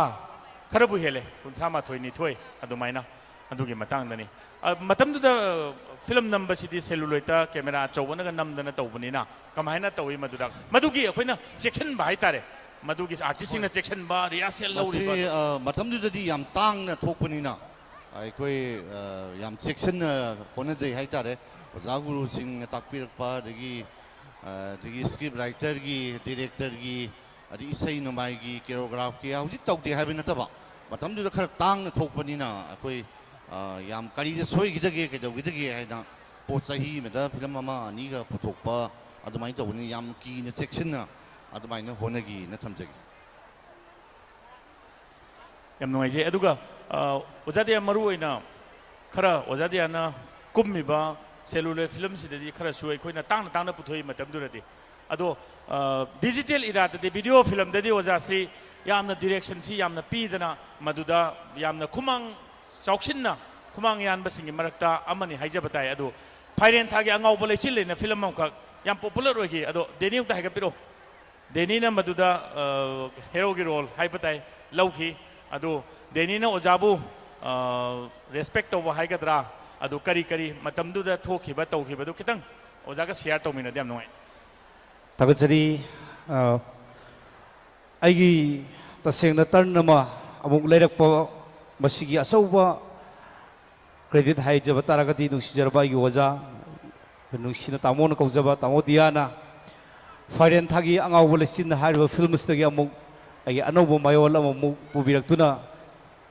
ꯈꯔꯕꯨ ꯍꯦꯜꯂꯦ, ꯀꯨꯟꯊ꯭ꯔꯥ ꯃꯥꯊꯣꯏ, ꯅꯤꯊꯣꯏ ꯑꯗꯨꯃꯥꯏꯅ, ꯑꯗꯨꯒꯤ ꯃꯇꯥꯡꯗꯅꯤ꯫ ꯑ, ꯃꯇꯝꯗꯨꯗ, ꯑ, film ꯅꯝꯕꯁꯤꯗꯤ celluloidꯇ camera ꯑꯆꯧꯕꯅꯒ ꯅꯝꯗꯅ ꯇꯧꯕꯅꯤꯅ, ꯀꯃꯥꯏꯅ ꯇꯧꯏ ꯃꯗꯨꯗ? ꯃꯗꯨꯒꯤ ꯑꯩꯈꯣꯏꯅ ꯆꯦꯛꯁꯤꯟꯕ ꯍꯥꯏꯇꯥꯔꯦ, ꯃꯗꯨꯒꯤ artistꯁꯤꯡꯅ ꯍꯣꯏ꯫ ꯆꯦꯛꯁꯤꯟꯕ, rehearsal ꯃꯁꯤ, ꯂꯧꯔꯤꯕ꯫ ꯑ, ꯃꯇꯝꯗꯨꯗꯗꯤ ꯌꯥꯝ ꯇꯥꯡꯅ ꯊꯣꯛꯄꯅꯤꯅ, ꯑꯩꯈꯣꯏ, ꯑ, ꯌꯥꯝ ꯆꯦꯛꯁꯤꯟꯅ ꯍꯣꯠꯅꯖꯩ ꯍꯥꯏꯇꯥꯔꯦ꯫ ꯑꯣꯖꯥ ꯒꯨꯔꯨꯁꯤꯡꯅ ꯇꯥꯛꯄꯤꯔꯛꯄ, ꯑꯗꯒꯤ, ꯑ, ꯑꯗꯒꯤ script writerꯒꯤ, directorꯒꯤ, ꯑꯗꯒꯤ ꯏꯁꯩ ꯅꯣꯡꯃꯥꯏꯒꯤ, choreographꯀꯤ, ꯍꯧꯖꯤꯛ ꯇꯧꯗꯦ ꯍꯥꯏꯕ ꯅꯠꯇꯕ, ꯃꯇꯝꯗꯨꯗ ꯈꯔ ꯇꯥꯡꯅ ꯊꯣꯛꯄꯅꯤꯅ ꯑꯩꯈꯣꯏ, ꯑ, ꯌꯥꯝ ꯀꯔꯤꯗ ꯁꯣꯏꯈꯤꯗꯒꯦ, ꯀꯩꯗꯧꯈꯤꯗꯒꯦ ꯍꯥꯏꯅ ꯄꯣꯠ ꯆꯍꯤ ꯑꯃꯗ film ꯑꯃ ꯑꯅꯤꯒ ꯄꯨꯊꯣꯛꯄ, ꯑꯗꯨꯃꯥꯏꯅ ꯇꯧꯕꯅꯤꯅ ꯌꯥꯝ ꯀꯤꯅ ꯆꯦꯛꯁꯤꯟꯅ ꯑꯗꯨꯃꯥꯏꯅ ꯍꯣꯠꯅꯒꯦꯅ ꯊꯝꯖꯒꯦ꯫ ꯌꯥꯝ ꯅꯨꯡꯉꯥꯏꯖꯩ꯫ ꯑꯗꯨꯒ, ꯑ, ꯑꯣꯖꯥ ꯗꯤꯌꯥ, ꯃꯔꯨ ꯑꯣꯏꯅ ꯈꯔ ꯑꯣꯖꯥ ꯗꯤꯌꯥꯅ ꯀꯨꯝꯃꯤꯕ celluloid filmꯁꯤꯗꯗꯤ ꯈꯔꯁꯨ ꯑꯩꯈꯣꯏꯅ ꯇꯥꯡꯅ ꯇꯥꯡꯅ ꯄꯨꯊꯣꯛꯏ ꯃꯇꯝꯗꯨꯗꯗꯤ꯫ ꯑꯗꯣ, ꯑ, digital eraꯗꯗꯤ, video filmꯗꯗꯤ ꯑꯣꯖꯥꯁꯤ ꯌꯥꯝꯅ directionꯁꯤ ꯌꯥꯝꯅ ꯄꯤꯗꯅ, ꯃꯗꯨꯗ ꯌꯥꯝꯅ ꯈꯨꯃꯥꯡ ꯆꯥꯎꯁꯤꯟꯅ, ꯈꯨꯃꯥꯡ ꯌꯥꯟꯕꯁꯤꯡꯒꯤ ꯃꯔꯛꯇ ꯑꯃꯅꯤ ꯍꯥꯏꯖꯕ ꯇꯥꯏ꯫ ꯑꯗꯨ ꯐꯥꯏꯔꯦꯟ ꯊꯥꯒꯤ ꯑꯉꯥꯎꯕ ꯂꯩꯆꯤꯜ ꯍꯥꯏꯅ film ꯑꯃꯈꯛ ꯌꯥꯝ popular ꯑꯣꯏꯈꯤ꯫ ꯑꯗꯣ ꯗꯦꯅꯤ ꯑꯃꯨꯛꯇ ꯍꯥꯏꯒꯠꯄꯤꯔꯛꯑꯣ꯫ ꯗꯦꯅꯤꯅ ꯃꯗꯨꯗ, ꯑ, heroꯒꯤ role ꯍꯥꯏꯕ ꯇꯥꯏ, ꯂꯧꯈꯤ꯫ ꯑꯗꯨ ꯗꯦꯅꯤꯅ ꯑꯣꯖꯥꯕꯨ, ꯑ, respect ꯇꯧꯕ ꯍꯥꯏꯒꯗ꯭ꯔꯥ, ꯑꯗꯨ ꯀꯔꯤ ꯀꯔꯤ ꯃꯇꯝꯗꯨꯗ ꯊꯣꯛꯈꯤꯕ, ꯇꯧꯈꯤꯕꯗꯨ ꯈꯤꯇꯪ ꯑꯣꯖꯥꯒ share ꯇꯧꯃꯤꯟꯅꯗꯤ ꯌꯥꯝ ꯅꯨꯡꯉꯥꯏ꯫ ꯊꯥꯒꯠꯆꯔꯤ꯫ ꯑ, ꯑꯩꯒꯤ ꯇꯁꯦꯡꯅ turn ꯑꯃ ꯑꯃꯨꯛ ꯂꯩꯔꯛꯄ, ꯃꯁꯤꯒꯤ ꯑꯆꯧꯕ credit ꯍꯥꯏꯖꯕ ꯇꯥꯔꯒꯗꯤ ꯅꯨꯡꯁꯤꯖꯔꯕ ꯑꯩꯒꯤ ꯑꯣꯖꯥ, ꯅꯨꯡꯁꯤꯅ ꯇꯥꯃꯣꯅ ꯀꯧꯖꯕ ꯇꯥꯃꯣ ꯗꯤꯌꯥꯅ ꯐꯥꯏꯔꯦꯟ ꯊꯥꯒꯤ ꯑꯉꯥꯎꯕ ꯂꯩꯆꯤꯟ ꯍꯥꯏꯔꯤꯕ film ꯑꯁꯤꯗꯒꯤ ꯑꯃꯨꯛ ꯑꯩꯒꯤ ꯑꯅꯧꯕ ꯃꯌꯣꯜ ꯑꯃꯃꯨꯛ ꯄꯨꯕꯤꯔꯛꯇꯨꯅ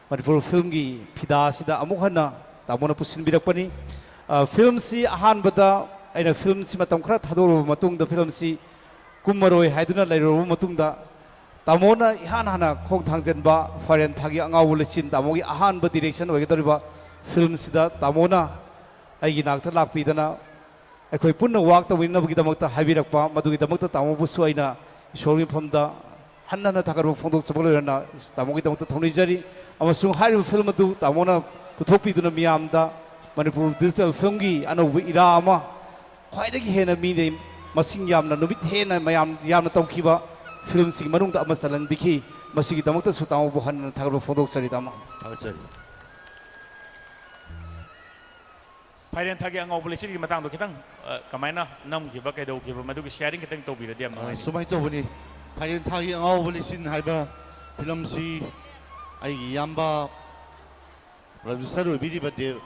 ꯃꯅꯤꯄꯨꯔ ꯐꯤꯂꯝꯒꯤ ꯐꯤꯗꯥꯁꯤꯗ ꯑꯃꯨꯛ ꯍꯟꯅ ꯇꯥꯃꯣꯅ ꯄꯨꯁꯤꯟꯕꯤꯔꯛꯄꯅꯤ꯫ ꯑ, ꯐꯤꯂꯝꯁꯤ ꯑꯍꯥꯟꯕꯗ ꯑꯩꯅ ꯐꯤꯂꯝꯁꯤ ꯃꯇꯝ ꯈꯔ ꯊꯥꯗꯣꯛꯂꯕ ꯃꯇꯨꯡꯗ ꯐꯤꯂꯝꯁꯤ ꯀꯨꯝꯃꯔꯣꯏ ꯍꯥꯏꯗꯨꯅ ꯂꯩꯔꯨꯔꯕ ꯃꯇꯨꯡꯗ ꯇꯥꯃꯣꯅ ꯏꯍꯥꯟ ꯍꯥꯟꯅ ꯈꯣꯡ ꯊꯥꯡꯖꯟꯕ ꯐꯥꯏꯔꯦꯟ ꯊꯥꯒꯤ ꯑꯉꯥꯎꯕ ꯂꯩꯆꯤꯟ, ꯇꯥꯃꯣꯒꯤ ꯑꯍꯥꯟꯕ ꯗꯤꯔꯦꯛꯁꯟ ꯑꯣꯏꯒꯗꯧꯔꯤꯕ ꯐꯤꯂꯝꯁꯤꯗ ꯇꯥꯃꯣꯅ ꯑꯩꯒꯤ ꯅꯥꯛꯇ ꯂꯥꯛꯄꯤꯗꯅ ꯑꯩꯈꯣꯏ ꯄꯨꯟꯅ ꯋꯥꯛ ꯇꯧꯃꯤꯟꯅꯕꯒꯤꯗꯃꯛꯇ ꯍꯥꯏꯕꯤꯔꯛꯄ, ꯃꯗꯨꯒꯤꯗꯃꯛꯇ ꯇꯥꯃꯣꯕꯨꯁꯨ ꯑꯩꯅ ꯏꯁꯣꯔꯒꯤ ꯃꯐꯝꯗ ꯍꯟꯅ ꯍꯟꯅ ꯊꯥꯒꯠꯄ ꯐꯣꯡꯗꯣꯛꯆꯕ ꯂꯣꯏꯔꯅ ꯇꯥꯃꯣꯒꯤꯗꯃꯛꯇ ꯊꯧꯅꯤꯖꯔꯤ꯫ ꯑꯃꯁꯨꯡ ꯍꯥꯏꯔꯤꯕ ꯐꯤꯂꯝ ꯑꯗꯨ ꯇꯥꯃꯣꯅ ꯄꯨꯊꯣꯛꯄꯤꯗꯨꯅ ꯃꯤꯌꯥꯝꯗ ꯃꯅꯤꯄꯨꯔ ꯗꯤꯖꯤꯇꯦꯜ ꯐꯤꯂꯝꯒꯤ ꯑꯅꯧꯕ ꯏꯔꯥ ꯑꯃ, ꯈ꯭ꯋꯥꯏꯗꯒꯤ ꯍꯦꯟꯅ ꯃꯤꯅ ꯃꯁꯤꯡ ꯌꯥꯝꯅ, ꯅꯨꯃꯤꯠ ꯍꯦꯟꯅ ꯃꯌꯥꯝ ꯌꯥꯝꯅ ꯇꯧꯈꯤꯕ ꯐꯤꯂꯝꯁꯤꯡꯒꯤ ꯃꯅꯨꯡꯗ ꯑꯃ ꯆꯜꯍꯟꯕꯤꯈꯤ꯫ ꯃꯁꯤꯒꯤꯗꯃꯛꯇꯁꯨ ꯇꯥꯃꯣꯕꯨ ꯍꯟꯅ ꯊꯥꯒꯠꯄ ꯐꯣꯡꯗꯣꯛꯆꯔꯤ, ꯇꯥꯃꯣ꯫ ꯊꯥꯒꯠꯆꯔꯤ꯫ ꯐꯥꯏꯔꯦꯟ ꯊꯥꯒꯤ ꯑꯉꯥꯎꯕ ꯂꯩꯆꯤꯟꯒꯤ ꯃꯇꯥꯡꯗꯣ ꯈꯤꯇꯪ, ꯑ, ꯀꯃꯥꯏꯅ ꯅꯝꯈꯤꯕ, ꯀꯩꯗꯧꯈꯤꯕ, ꯃꯗꯨꯒꯤ ꯁꯤꯌꯥꯔꯤꯡ ꯈꯤꯇꯪ ꯇꯧꯕꯤꯔꯗꯤ ꯌꯥꯝ ꯑ, ꯅꯨꯡꯉꯥꯏꯅꯤ꯫ ꯁꯨꯃꯥꯏꯅ ꯇꯧꯕꯅꯤ, ꯐꯥꯏꯔꯦꯟ ꯊꯥꯒꯤ ꯑꯉꯥꯎꯕ ꯂꯩꯆꯤꯟ ꯍꯥꯏꯕ ꯐꯤꯂꯝꯁꯤ ꯑꯩꯒꯤ ꯏꯌꯥꯝꯕ ꯄ꯭ꯔꯗ꯭ꯌꯨꯁꯔ ꯑꯣꯏꯕꯤꯔꯤꯕ ꯗꯦ-,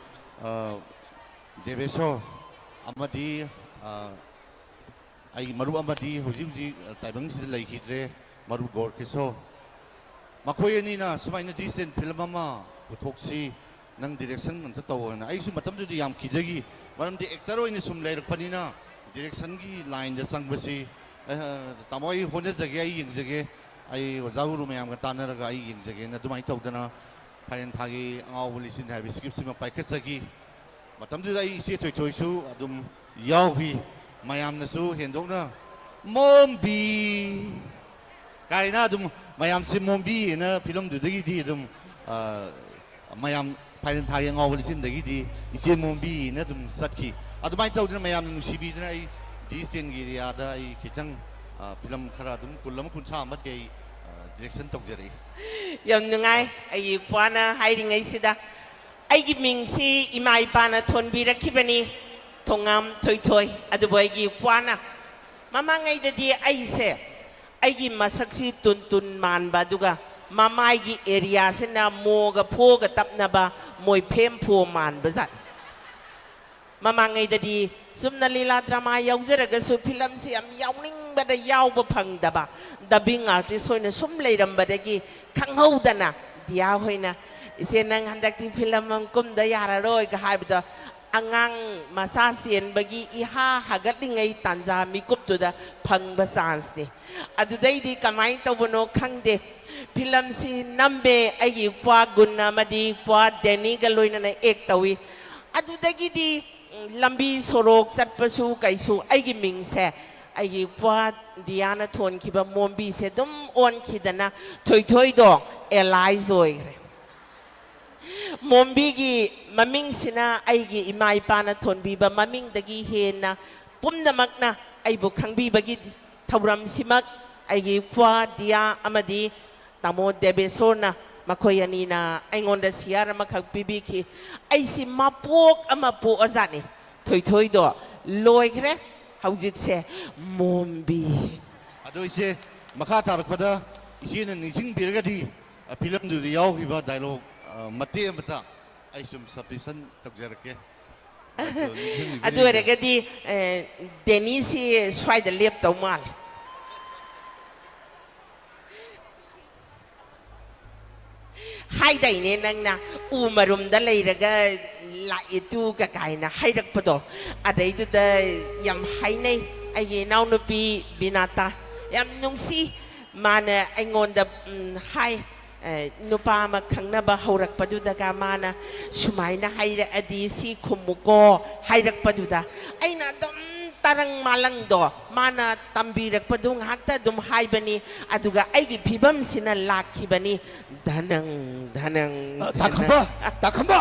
ꯑ, ꯗꯦꯕꯦꯁꯣꯔ ꯑꯃꯗꯤ, ꯑ, ꯑꯩꯒꯤ ꯃꯔꯨꯞ ꯑꯃꯗꯤ ꯍꯧꯖꯤꯛ ꯍꯧꯖꯤꯛ ꯇꯥꯏꯕꯪꯁꯤꯗ ꯂꯩꯈꯤꯗ꯭ꯔꯦ, ꯃꯔꯨꯞ ꯒꯣꯔꯀꯤꯁꯣꯔ, ꯃꯈꯣꯏ ꯑꯅꯤꯅ ꯁꯨꯃꯥꯏꯅ ꯗꯤꯖꯤꯇꯦꯜ ꯐꯤꯂꯝ ꯑꯃ ꯄꯨꯊꯣꯛꯁꯤ, ꯅꯪ ꯗꯤꯔꯦꯛꯁꯟ ꯑꯝꯇ ꯇꯧꯑꯣꯅ꯫ ꯑꯩꯁꯨ ꯃꯇꯝꯗꯨꯗꯤ ꯌꯥꯝ ꯀꯤꯖꯈꯤ, ꯃꯔꯝꯗꯤ ꯑꯦꯛꯇꯔ ꯑꯣꯏꯅ ꯁꯨꯝ ꯂꯩꯔꯛꯄꯅꯤꯅ ꯗꯤꯔꯦꯛꯁꯟꯒꯤ ꯂꯥꯏꯟꯗ ꯆꯪꯕꯁꯤ, "ꯑꯦ, ꯇꯥꯃꯣ, ꯑꯩ ꯍꯣꯠꯅꯖꯒꯦ, ꯑꯩ ꯌꯦꯡꯖꯒꯦ, ꯑꯩ ꯑꯣꯖꯥ ꯒꯨꯔꯨ ꯃꯌꯥꯝꯒ ꯇꯥꯟꯅꯔꯒ ꯑꯩ ꯌꯦꯡꯖꯒꯦꯅ" ꯑꯗꯨꯃꯥꯏꯅ ꯇꯧꯗꯅ ꯐꯥꯏꯔꯦꯟ ꯊꯥꯒꯤ ꯑꯉꯥꯎꯕ ꯂꯤꯁꯤꯟ ꯍꯥꯏꯕ ꯁ꯭ꯀ꯭ꯔꯤꯞꯁꯤꯃ ꯄꯥꯏꯈꯠꯆꯈꯤ꯫ ꯃꯇꯝꯗꯨꯗ ꯑꯩ ꯏꯆꯦ ꯊꯣꯏꯊꯣꯏꯁꯨ ꯑꯗꯨꯝ ꯌꯥꯎꯈꯤ꯫ ꯃꯌꯥꯝꯅꯁꯨ ꯍꯦꯟꯗꯣꯛꯅ "ꯃꯣꯝꯕꯤ" ꯀꯥꯏꯅ ꯑꯗꯨꯝ ꯃꯌꯥꯝꯁꯦ "ꯃꯣꯝꯕꯤ" ꯍꯥꯏꯅ ꯐꯤꯂꯝꯗꯨꯗꯒꯤꯗꯤ ꯑꯗꯨꯝ, ꯑ, ꯃꯌꯥꯝ ꯐꯥꯏꯔꯦꯟ ꯊꯥꯒꯤ ꯑꯉꯥꯎꯕ ꯂꯤꯁꯤꯟꯗꯒꯤꯗꯤ "ꯏꯆꯦ ꯃꯣꯝꯕꯤ" ꯍꯥꯏꯅ ꯑꯗꯨꯝ ꯆꯠꯈꯤ꯫ ꯑꯗꯨꯃꯥꯏꯅ ꯇꯧꯗꯅ ꯃꯌꯥꯝꯅ ꯅꯨꯡꯁꯤꯕꯤꯗꯅ ꯑꯩ ꯗꯤ ꯁ꯭ꯇꯦꯟꯒꯤ ꯑꯦꯔꯤꯌꯥꯗ ꯑꯩ ꯈꯤꯇꯪ, ꯑ, ꯐꯤꯂꯝ ꯈꯔ ꯑꯗꯨꯝ ꯀꯨꯟ ꯑꯃ ꯀꯨꯟꯊ꯭ꯔꯥ ꯑꯃꯗꯤ ꯑꯩ, ꯑ, ꯗꯤꯔꯦꯛꯁꯟ ꯇꯧꯖꯔꯛꯏ꯫ ꯌꯥꯝ ꯅꯨꯡꯉꯥꯏ꯫ ꯑꯩꯒꯤ ꯏꯄ꯭ꯋꯥꯅ ꯍꯥꯏꯔꯤꯉꯩꯁꯤꯗ ꯑꯩꯒꯤ ꯃꯤꯡꯁꯤ ꯏꯃꯥ ꯏꯄꯥꯅ ꯊꯣꯟꯕꯤꯔꯛꯈꯤꯕꯅꯤ, ꯊꯣꯉꯥꯝ ꯊꯣꯏꯊꯣꯏ꯫ ꯑꯗꯨꯕꯨ ꯑꯩꯒꯤ ꯏꯄ꯭ꯋꯥꯅ ꯃꯃꯥꯡꯉꯩꯗꯗꯤ ꯑꯩꯁꯦ ꯑꯩꯒꯤ ꯃꯁꯛꯁꯤ ꯇꯨꯟ ꯇꯨꯟ ꯃꯥꯟꯕ, ꯑꯗꯨꯒ ꯃꯃꯥꯏꯒꯤ ꯑꯦꯔꯤꯌꯥꯁꯤꯅ ꯃꯣꯒ ꯐꯣꯒ ꯇꯞꯅꯕ ꯃꯣꯏ ꯐꯦꯝ ꯐꯣ ꯃꯥꯟꯕ ꯖꯥꯠ꯫ ꯃꯃꯥꯡꯉꯩꯗꯗꯤ ꯆꯨꯝꯅ ꯂꯤꯂꯥ ꯗ꯭ꯔꯃꯥ ꯌꯥꯎꯖꯔꯒꯁꯨ ꯐꯤꯂꯝꯁꯤ ꯌꯥꯝ ꯌꯥꯎꯅꯤꯡꯕꯗ ꯌꯥꯎꯕ ꯐꯪꯗꯕ, ꯗꯕꯤꯡ ꯑꯥꯔꯇꯤꯁ ꯑꯣꯏꯅ ꯁꯨꯝ ꯂꯩꯔꯝꯕꯗꯒꯤ ꯈꯪꯍꯧꯗꯅ ꯗꯤꯌꯥ ꯍꯣꯏꯅ, "ꯏꯆꯦ, ꯅꯪ ꯍꯟꯗꯛꯇꯤ ꯐꯤꯂꯝ ꯑꯃ ꯀꯨꯝꯗ ꯌꯥꯔꯔꯣꯏꯒ" ꯍꯥꯏꯕꯗꯣ, ꯑꯉꯥꯡ ꯃꯆꯥ ꯆꯦꯟꯕꯒꯤ ꯏꯍꯥ ꯍꯥꯒꯠꯂꯤꯉꯩ ꯇꯥꯟꯖꯥ ꯃꯤꯀꯨꯞꯇꯨꯗ ꯐꯪꯕ ꯆꯥꯟꯁꯅꯤ꯫ ꯑꯗꯨꯗꯩꯗꯤ ꯀꯃꯥꯏꯅ ꯇꯧꯕꯅꯣ ꯈꯪꯗꯦ, ꯐꯤꯂꯝꯁꯤ ꯅꯝꯃꯦ, ꯑꯩꯒꯤ ꯏꯄ꯭ꯋꯥ ꯒꯨꯟ ꯑꯃꯗꯤ ꯏꯄ꯭ꯋꯥ ꯗꯦꯅꯤꯒ ꯂꯣꯏꯅꯅ ꯑꯦꯛ ꯇꯧꯏ꯫ ꯑꯗꯨꯗꯒꯤꯗꯤ, ꯎꯝ, ꯂꯝꯕꯤ ꯁꯣꯔꯣꯛ ꯆꯠꯄꯁꯨ ꯀꯩꯁꯨ ꯑꯩꯒꯤ ꯃꯤꯡꯁꯦ ꯑꯩꯒꯤ ꯏꯄ꯭ꯋꯥ ꯗꯤꯌꯥꯅ ꯊꯣꯟꯈꯤꯕ ꯃꯣꯝꯕꯤꯁꯦ ꯑꯗꯨꯝ ꯑꯣꯟꯈꯤꯗꯅ ꯊꯣꯏꯊꯣꯏꯗꯣ ꯑꯦꯂꯥꯏꯁ ꯑꯣꯏꯈ꯭ꯔꯦ꯫ ꯃꯣꯝꯕꯤꯒꯤ ꯃꯃꯤꯡꯁꯤꯅ ꯑꯩꯒꯤ ꯏꯃꯥ ꯏꯄꯥꯅ ꯊꯣꯟꯕꯤꯕ ꯃꯃꯤꯡꯗꯒꯤ ꯍꯦꯟꯅ ꯄꯨꯝꯅꯃꯛꯅ ꯑꯩꯕꯨ ꯈꯪꯕꯤꯕꯒꯤ ꯊꯧꯔꯝꯁꯤꯃꯛ ꯑꯩꯒꯤ ꯏꯄ꯭ꯋꯥ ꯗꯤꯌꯥ ꯑꯃꯗꯤ ꯇꯥꯃꯣ ꯗꯦꯕꯦꯁꯣꯔꯅ, ꯃꯈꯣꯏ ꯑꯅꯤꯅ ꯑꯩꯉꯣꯟꯗ ꯁꯤꯌꯥꯔ ꯑꯃꯈꯛ ꯄꯤꯕꯤꯈꯤ꯫ ꯑꯩꯁꯤ ꯃꯄꯣꯛ ꯑꯃ ꯄꯣꯛꯑꯖꯥꯠꯅꯤ꯫ ꯊꯣꯏꯊꯣꯏꯗꯣ ꯂꯣꯏꯈ꯭ꯔꯦ꯫ ꯍꯧꯖꯤꯛꯁꯦ ꯃꯣꯝꯕꯤ꯫ ꯑꯗꯣ ꯏꯆꯦ, ꯃꯈꯥ ꯇꯥꯔꯛꯄꯗ ꯏꯆꯦꯅ ꯅꯤꯡꯁꯤꯡꯕꯤꯔꯒꯗꯤ, ꯑ, ꯐꯤꯂꯝꯗꯨꯗ ꯌꯥꯎꯈꯤꯕ ꯗꯥꯏꯂꯣꯛ, ꯑ, ꯃꯇꯦꯛ ꯑꯃꯇ ꯑꯩ ꯁꯨꯝ ꯁꯕꯃꯤꯁꯟ ꯇꯧꯖꯔꯛꯀꯦ꯫ ꯑꯗꯨ ꯑꯣꯏꯔꯒꯗꯤ, ꯑꯦ, ꯗꯦꯅꯤꯁꯤ ꯁ꯭ꯋꯥꯏꯗ ꯂꯦꯞꯇꯧ ꯃꯥꯜꯂꯦ꯫ ꯍꯥꯏꯗꯥꯏꯅꯦ ꯅꯪꯅ, "ꯎ ꯃꯔꯨꯝꯗ ꯂꯩꯔꯒ ꯂꯥꯛꯑꯦ ꯇꯨꯒ" ꯀꯥꯏꯅ ꯍꯥꯏꯔꯛꯄꯗꯣ꯫ ꯑꯗꯩꯗꯨꯗ ꯌꯥꯝ ꯍꯥꯏꯅꯩ꯫ ꯑꯩꯒꯤ ꯏꯅꯥꯎꯅꯨꯄꯤ ꯕꯤꯅꯥꯇꯥ ꯌꯥꯝ ꯅꯨꯡꯁꯤ꯫ ꯃꯥꯅ ꯑꯩꯉꯣꯟꯗ, ꯎꯝ, ꯍꯥꯏ, ꯑꯦ, ꯅꯨꯄꯥ ꯑꯃ ꯈꯪꯅꯕ ꯍꯧꯔꯛꯄꯗꯨꯗꯒ ꯃꯥꯅ ꯁꯨꯃꯥꯏꯅ ꯍꯥꯏꯔꯛꯑꯗꯤ ꯁꯤ ꯈꯨꯝꯃꯨꯀꯣ ꯍꯥꯏꯔꯛꯄꯗꯨꯗ, ꯑꯩꯅ ꯑꯗꯨꯝ ꯇꯔꯪ ꯃꯥꯂꯪꯗꯣ ꯃꯥꯅ ꯇꯝꯕꯤꯔꯛꯄꯗꯨ ꯉꯥꯏꯍꯥꯛꯇ ꯑꯗꯨꯝ ꯍꯥꯏꯕꯅꯤ꯫ ꯑꯗꯨꯒ ꯑꯩꯒꯤ ꯐꯤꯕꯝꯁꯤꯅ ꯂꯥꯛꯈꯤꯕꯅꯤ꯫ ꯙꯅꯪ, ꯙꯅꯪ, ꯑ, ꯙꯅꯪ꯫ ꯇꯥꯈꯝꯕ, ꯇꯥꯈꯝꯕ,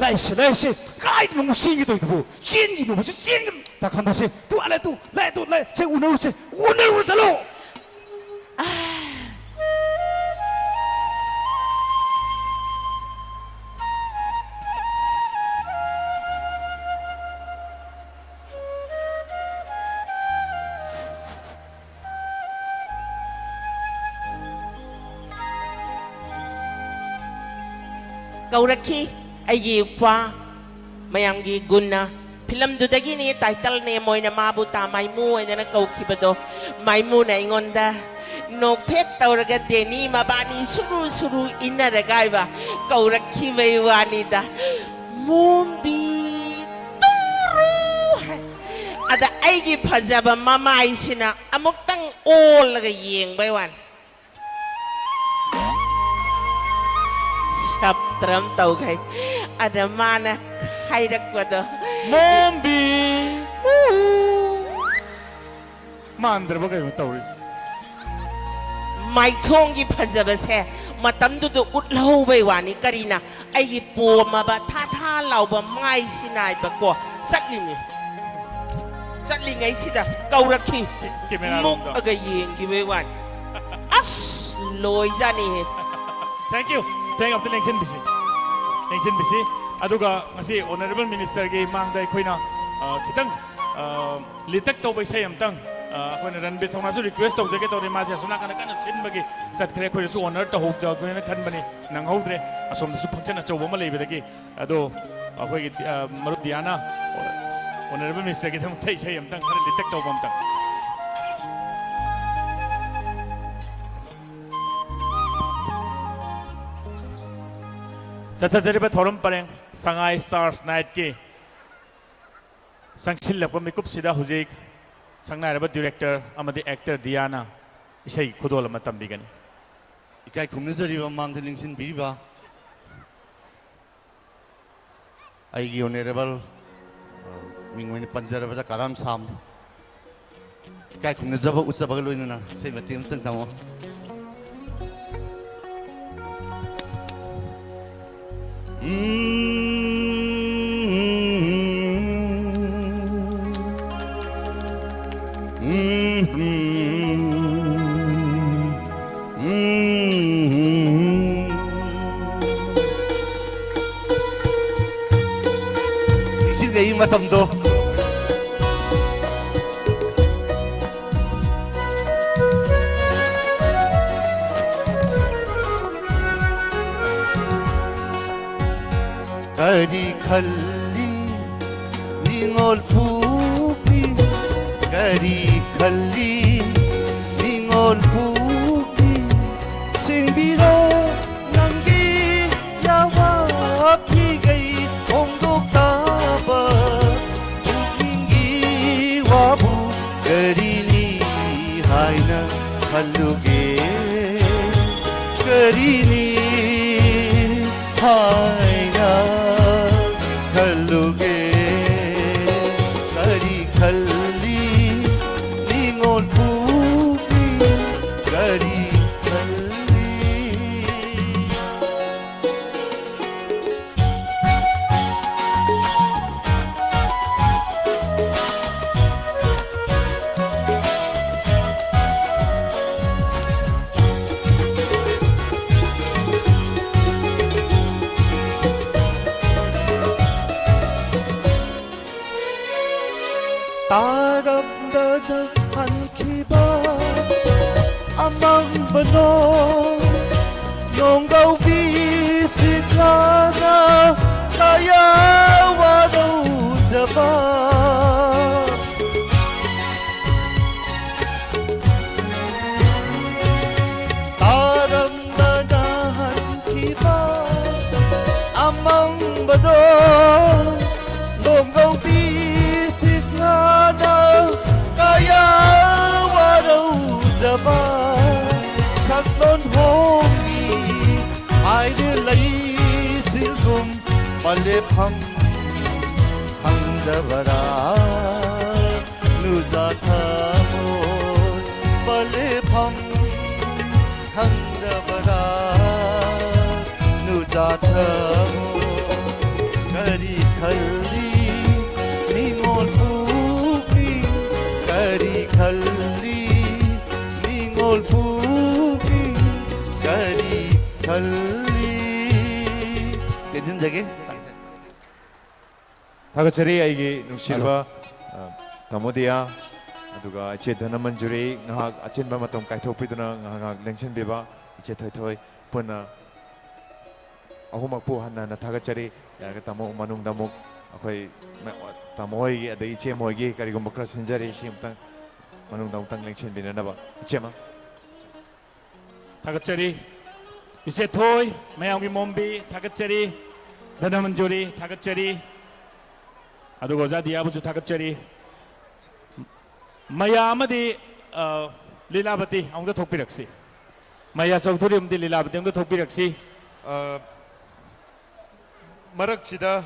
ꯂꯥꯛꯏꯁꯦ, ꯂꯥꯛꯏꯁꯦ, ꯀꯥꯏꯗꯅꯣ ꯑꯃꯨꯛ ꯆꯦꯟꯒꯦ ꯇꯧꯔꯤꯗꯨꯕꯨ? ꯆꯦꯟꯒꯤꯅꯣꯕ, ꯁꯤ ꯆꯦꯟꯒꯅꯨ꯫ ꯇꯥꯈꯝꯕꯁꯦ, ꯇꯨ, ꯑꯥ, ꯂꯥꯛꯑꯦ, ꯇꯨ, ꯂꯥꯛꯑꯦ, ꯇꯨ, ꯂꯥꯛꯑꯦ, ꯁꯦ ꯎꯅꯔꯨꯔꯣ, ꯆꯠꯂꯣ꯫ ꯀꯧꯔꯛꯈꯤ ꯑꯩꯒꯤ ꯏꯄ꯭ꯋꯥ ꯃꯌꯥꯝꯒꯤ ꯒꯨꯟꯅ꯫ ꯐꯤꯂꯝꯗꯨꯗꯒꯤꯅꯤ ꯇꯥꯏꯇꯜ ꯅꯦꯝ ꯑꯣꯏꯅ ꯃꯥꯕꯨ ꯇꯥ ꯃꯥꯏꯃꯨ ꯍꯥꯏꯗꯅ ꯀꯧꯈꯤꯕꯗꯣ꯫ ꯃꯥꯏꯃꯨꯅ ꯑꯩꯉꯣꯟꯗ ꯅꯣꯛꯐꯦꯠ ꯇꯧꯔꯒ ꯗꯦꯅꯤ ꯃꯕꯥꯅꯤ ꯁꯨꯔꯨ ꯁꯨꯔꯨ ꯏꯟꯅꯔꯒ ꯍꯥꯏꯕ ꯀꯧꯔꯛꯈꯤꯕꯩ ꯋꯥꯅꯤꯗ꯫ "ꯃꯣꯝꯕꯤ, ꯇꯨꯔꯨ!" ꯍꯥꯏ꯫ ꯑꯗ ꯑꯩꯒꯤ ꯐꯖꯕ ꯃꯃꯥꯏꯁꯤꯅ ꯑꯃꯨꯛꯇꯪ ꯑꯣꯜꯂꯒ ꯌꯦꯡꯕꯩ ꯋꯥꯅꯤ꯫ ꯁꯞꯇ꯭ꯔꯝ ꯇꯧꯈꯩ꯫ ꯑꯗ ꯃꯥꯅ ꯍꯥꯏꯔꯛꯄꯗꯣ, "ꯃꯣꯝꯕꯤ!" ꯎ꯫ ꯃꯥꯟꯗ꯭ꯔꯕ ꯀꯩꯅꯣ ꯇꯧꯔꯤꯁꯦ? ꯃꯥꯏꯊꯣꯡꯒꯤ ꯐꯖꯕꯁꯦ ꯃꯇꯝꯗꯨꯗ ꯎꯠꯍꯧꯕꯩ ꯋꯥꯅꯤ꯫ ꯀꯔꯤꯅ? ꯑꯩꯒꯤ ꯄꯣꯝꯃꯕ ꯊꯥ ꯊꯥ ꯂꯥꯎꯕ ꯃꯥꯏꯁꯤ ꯅꯥꯏꯕꯀꯣ꯫ ꯆꯠꯂꯤꯅꯤ꯫ ꯆꯠꯂꯤꯉꯩꯁꯤꯗ ꯀꯧꯔꯛꯈꯤ꯫ ꯀꯦ-, ꯀꯦꯃꯦꯔꯥ ꯔꯣꯝꯗ꯫ ꯃꯨꯛꯑꯒ ꯌꯦꯡꯈꯤꯕꯩ ꯋꯥꯅꯤ꯫ ꯑꯁ, ꯂꯣꯏꯖꯥꯅꯤꯍꯦ꯫ Thank you꯫ Thank you꯫ ꯑꯝꯇ ꯂꯦꯡꯁꯤꯟꯕꯤꯁꯤ꯫ ꯂꯦꯡꯁꯤꯟꯕꯤꯁꯤ꯫ ꯑꯗꯨꯒ ꯉꯁꯤ Honourable Minister ꯒꯤ ꯃꯥꯡꯗ ꯑꯩꯈꯣꯏꯅ, ꯑ, ꯈꯤꯇꯪ, ꯑ, ꯂꯤꯇꯛ ꯇꯧꯕ ꯏꯁꯩ ꯑꯝꯇꯪ, ꯑ, ꯑꯩꯈꯣꯏꯅ ꯔꯟꯕꯤꯔ ꯊꯧꯅꯥꯁꯨ request ꯇꯧꯖꯒꯦ ꯇꯧꯔꯤ꯫ ꯃꯥꯁꯦ ꯑꯁꯣꯝ ꯅꯥꯀꯟꯗ ꯀꯟꯅ ꯁꯤꯟꯕꯒꯤ ꯆꯠꯈ꯭ꯔꯦ꯫ ꯑꯩꯈꯣꯏꯅꯁꯨ honour ꯇꯧꯍꯧꯗꯕꯅ ꯈꯟꯕꯅꯤ, ꯅꯪꯍꯧꯗ꯭ꯔꯦ꯫ ꯑꯁꯣꯝꯗꯁꯨ function ꯑꯆꯧꯕ ꯑꯃ ꯂꯩꯕꯗꯒꯤ꯫ ꯑꯗꯣ ꯑꯩꯈꯣꯏꯒꯤ, ꯑ, ꯃꯔꯨꯞ ꯗꯤꯌꯥꯅ, Honourable Minister ꯒꯤꯗꯃꯛꯇ ꯏꯁꯩ ꯑꯝꯇꯪ ꯈꯔ ꯂꯤꯇꯛ ꯇꯧꯕ ꯑꯝꯇꯪ꯫ ꯆꯠꯊꯖꯔꯤꯕ ꯊꯧꯔꯝ ꯄꯔꯦꯡ ꯁꯉꯥꯏ Stars Night ꯀꯤ ꯆꯪꯁꯤꯜꯂꯛꯄ ꯃꯤꯀꯨꯞꯁꯤꯗ ꯍꯧꯖꯤꯛ ꯁꯛꯅꯥꯏꯔꯕ director ꯑꯃꯗꯤ actor ꯗꯤꯌꯥꯅ ꯏꯁꯩ ꯈꯨꯗꯣꯜ ꯑꯃ ꯇꯝꯕꯤꯒꯅꯤ꯫ ꯏꯀꯥꯏ ꯈꯨꯝꯅꯖꯔꯤꯕ ꯃꯃꯥꯡꯗ ꯅꯤꯡꯁꯤꯡꯕꯤꯔꯤꯕ ꯑꯩꯒꯤ Honourable, ꯑ, ꯃꯤꯡ ꯑꯣꯏꯅ ꯄꯟꯖꯔꯕꯗ ꯀꯔꯥꯝ ꯁꯥꯝ, ꯏꯀꯥꯏ ꯈꯨꯝꯅꯖꯕ ꯎꯠꯆꯕꯒ ꯂꯣꯏꯅꯅ ꯏꯁꯩ ꯃꯇꯦꯛ ꯑꯃꯇꯪ ꯇꯝꯃꯣ꯫ ꯅꯤꯡꯁꯤꯡꯖꯩ ꯃꯇꯝꯗꯣ꯫ ꯀꯔꯤ ꯈꯜꯂꯤ ꯅꯤꯡꯉꯣꯜ ꯄꯨꯄꯤ, ꯀꯔꯤ ꯈꯜꯂꯤ ꯅꯤꯡꯉꯣꯜ ꯄꯨ ꯀꯔꯤꯅꯤ ꯍꯥꯏꯅ ꯈꯜꯂꯨꯒꯦ? ꯀꯔꯤ ꯈꯜꯂꯤ ꯅꯤꯡꯉꯣꯜ ꯄꯨꯛꯅꯤꯡ? ꯀꯔꯤ ꯈꯜꯂꯤ? ꯇꯥꯔꯝꯗꯅ ꯍꯟꯈꯤꯕ ꯑꯃꯝꯕꯅꯣ, ꯅꯣꯡꯒꯧꯕꯤ ꯁꯤꯠꯂꯥꯅ ꯀꯌꯥ ꯋꯥꯔꯧꯖꯕ꯫ ꯇꯥꯔꯝꯗꯅ ꯍꯟꯈꯤꯕ ꯑꯃꯝꯕꯗꯣ, ꯅꯣꯡꯒꯧꯕꯤ ꯁꯤꯠꯂꯥꯅ ꯀꯌꯥ ꯋꯥꯔꯧꯖꯕ꯫ ꯁꯛꯂꯣꯟ ꯍꯣꯡꯉꯤ ꯍꯥꯏꯅ ꯂꯩꯁꯤꯜꯒꯨꯝ ꯄꯂꯦꯐꯝ ꯈꯪꯗꯕꯔꯥ? ꯅꯨꯖꯥ ꯊꯃꯣꯏ ꯄꯂꯦꯐꯝ ꯈꯪꯗꯕꯔꯥ? ꯅꯨꯖꯥ ꯊꯃꯣꯏ ꯀꯔꯤ ꯈꯜꯂꯤ ꯅꯤꯡꯉꯣꯜ ꯄꯨꯛꯅꯤꯡ? ꯀꯔꯤ ꯈꯜꯂꯤ ꯅꯤꯡꯉꯣꯜ ꯄꯨꯛꯅꯤꯡ? ꯀꯔꯤ ꯈꯜꯂꯤ? ꯇꯦꯟꯁꯤꯟꯖꯒꯦ꯫ ꯊꯥꯒꯠꯆꯔꯤ ꯑꯩꯒꯤ ꯅꯨꯡꯁꯤꯔꯕ, ꯍꯜꯂꯣ꯫ ꯑ, ꯇꯥꯃꯣ ꯗꯤꯌꯥ, ꯑꯗꯨꯒ ꯏꯆꯦ ꯙꯅꯃꯟꯖꯨꯔꯤ, ꯉꯥꯏꯍꯥꯛ ꯑꯆꯤꯟꯕ ꯃꯇꯝ ꯀꯥꯏꯊꯣꯛꯄꯤꯗꯨꯅ ꯉꯥꯏꯍꯥꯛ ꯉꯥꯏꯍꯥꯛ ꯂꯦꯡꯁꯤꯟꯕꯤꯕ ꯏꯆꯦ ꯊꯣꯏꯊꯣꯏ, ꯄꯨꯟꯅ ꯑꯍꯨꯝꯃꯛꯄꯨ ꯍꯟꯅ ꯍꯟꯅ ꯊꯥꯒꯠꯆꯔꯤ꯫ ꯌꯥꯔꯒ ꯇꯥꯃꯣ ꯃꯅꯨꯡꯗ ꯑꯃꯨꯛ ꯑꯩꯈꯣꯏ ꯃ-, ꯇꯥꯃꯣ ꯍꯣꯏꯒꯤ ꯑꯗꯩ ꯏꯆꯦ ꯃꯣꯏꯒꯤ ꯀꯔꯤꯒꯨꯝꯕ ꯈꯔ ꯁꯤꯟꯖꯔꯤ, ꯁꯤ ꯑꯃꯨꯛꯇꯪ ꯃꯅꯨꯡꯗ ꯑꯃꯨꯛꯇꯪ ꯂꯦꯡꯁꯤꯟꯕꯤꯅꯅꯕ꯫ ꯏꯆꯦꯃ꯫ ꯊꯥꯒꯠꯆꯔꯤ꯫ ꯏꯆꯦ ꯊꯣꯏ, ꯃꯌꯥꯝꯒꯤ ꯃꯣꯝꯕꯤ, ꯊꯥꯒꯠꯆꯔꯤ꯫ ꯙꯅꯃꯟꯖꯨꯔꯤ, ꯊꯥꯒꯠꯆꯔꯤ꯫ ꯑꯗꯨꯒ ꯑꯣꯖꯥ ꯗꯤꯌꯥꯕꯨꯁꯨ ꯊꯥꯒꯠꯆꯔꯤ꯫ ꯃꯌꯥ ꯑꯃꯗꯤ, ꯑ, ꯂꯤꯂꯥꯕꯇꯤ ꯑꯃꯨꯛꯇ ꯊꯣꯛꯄꯤꯔꯛꯁꯤ꯫ ꯃꯌꯥ ꯆꯧꯊꯨꯔꯤ ꯑꯃꯗꯤ ꯂꯤꯂꯥ ꯃꯇꯦꯡꯗ ꯊꯣꯛꯄꯤꯔꯛꯁꯤ꯫ ꯃꯔꯛꯁꯤꯗ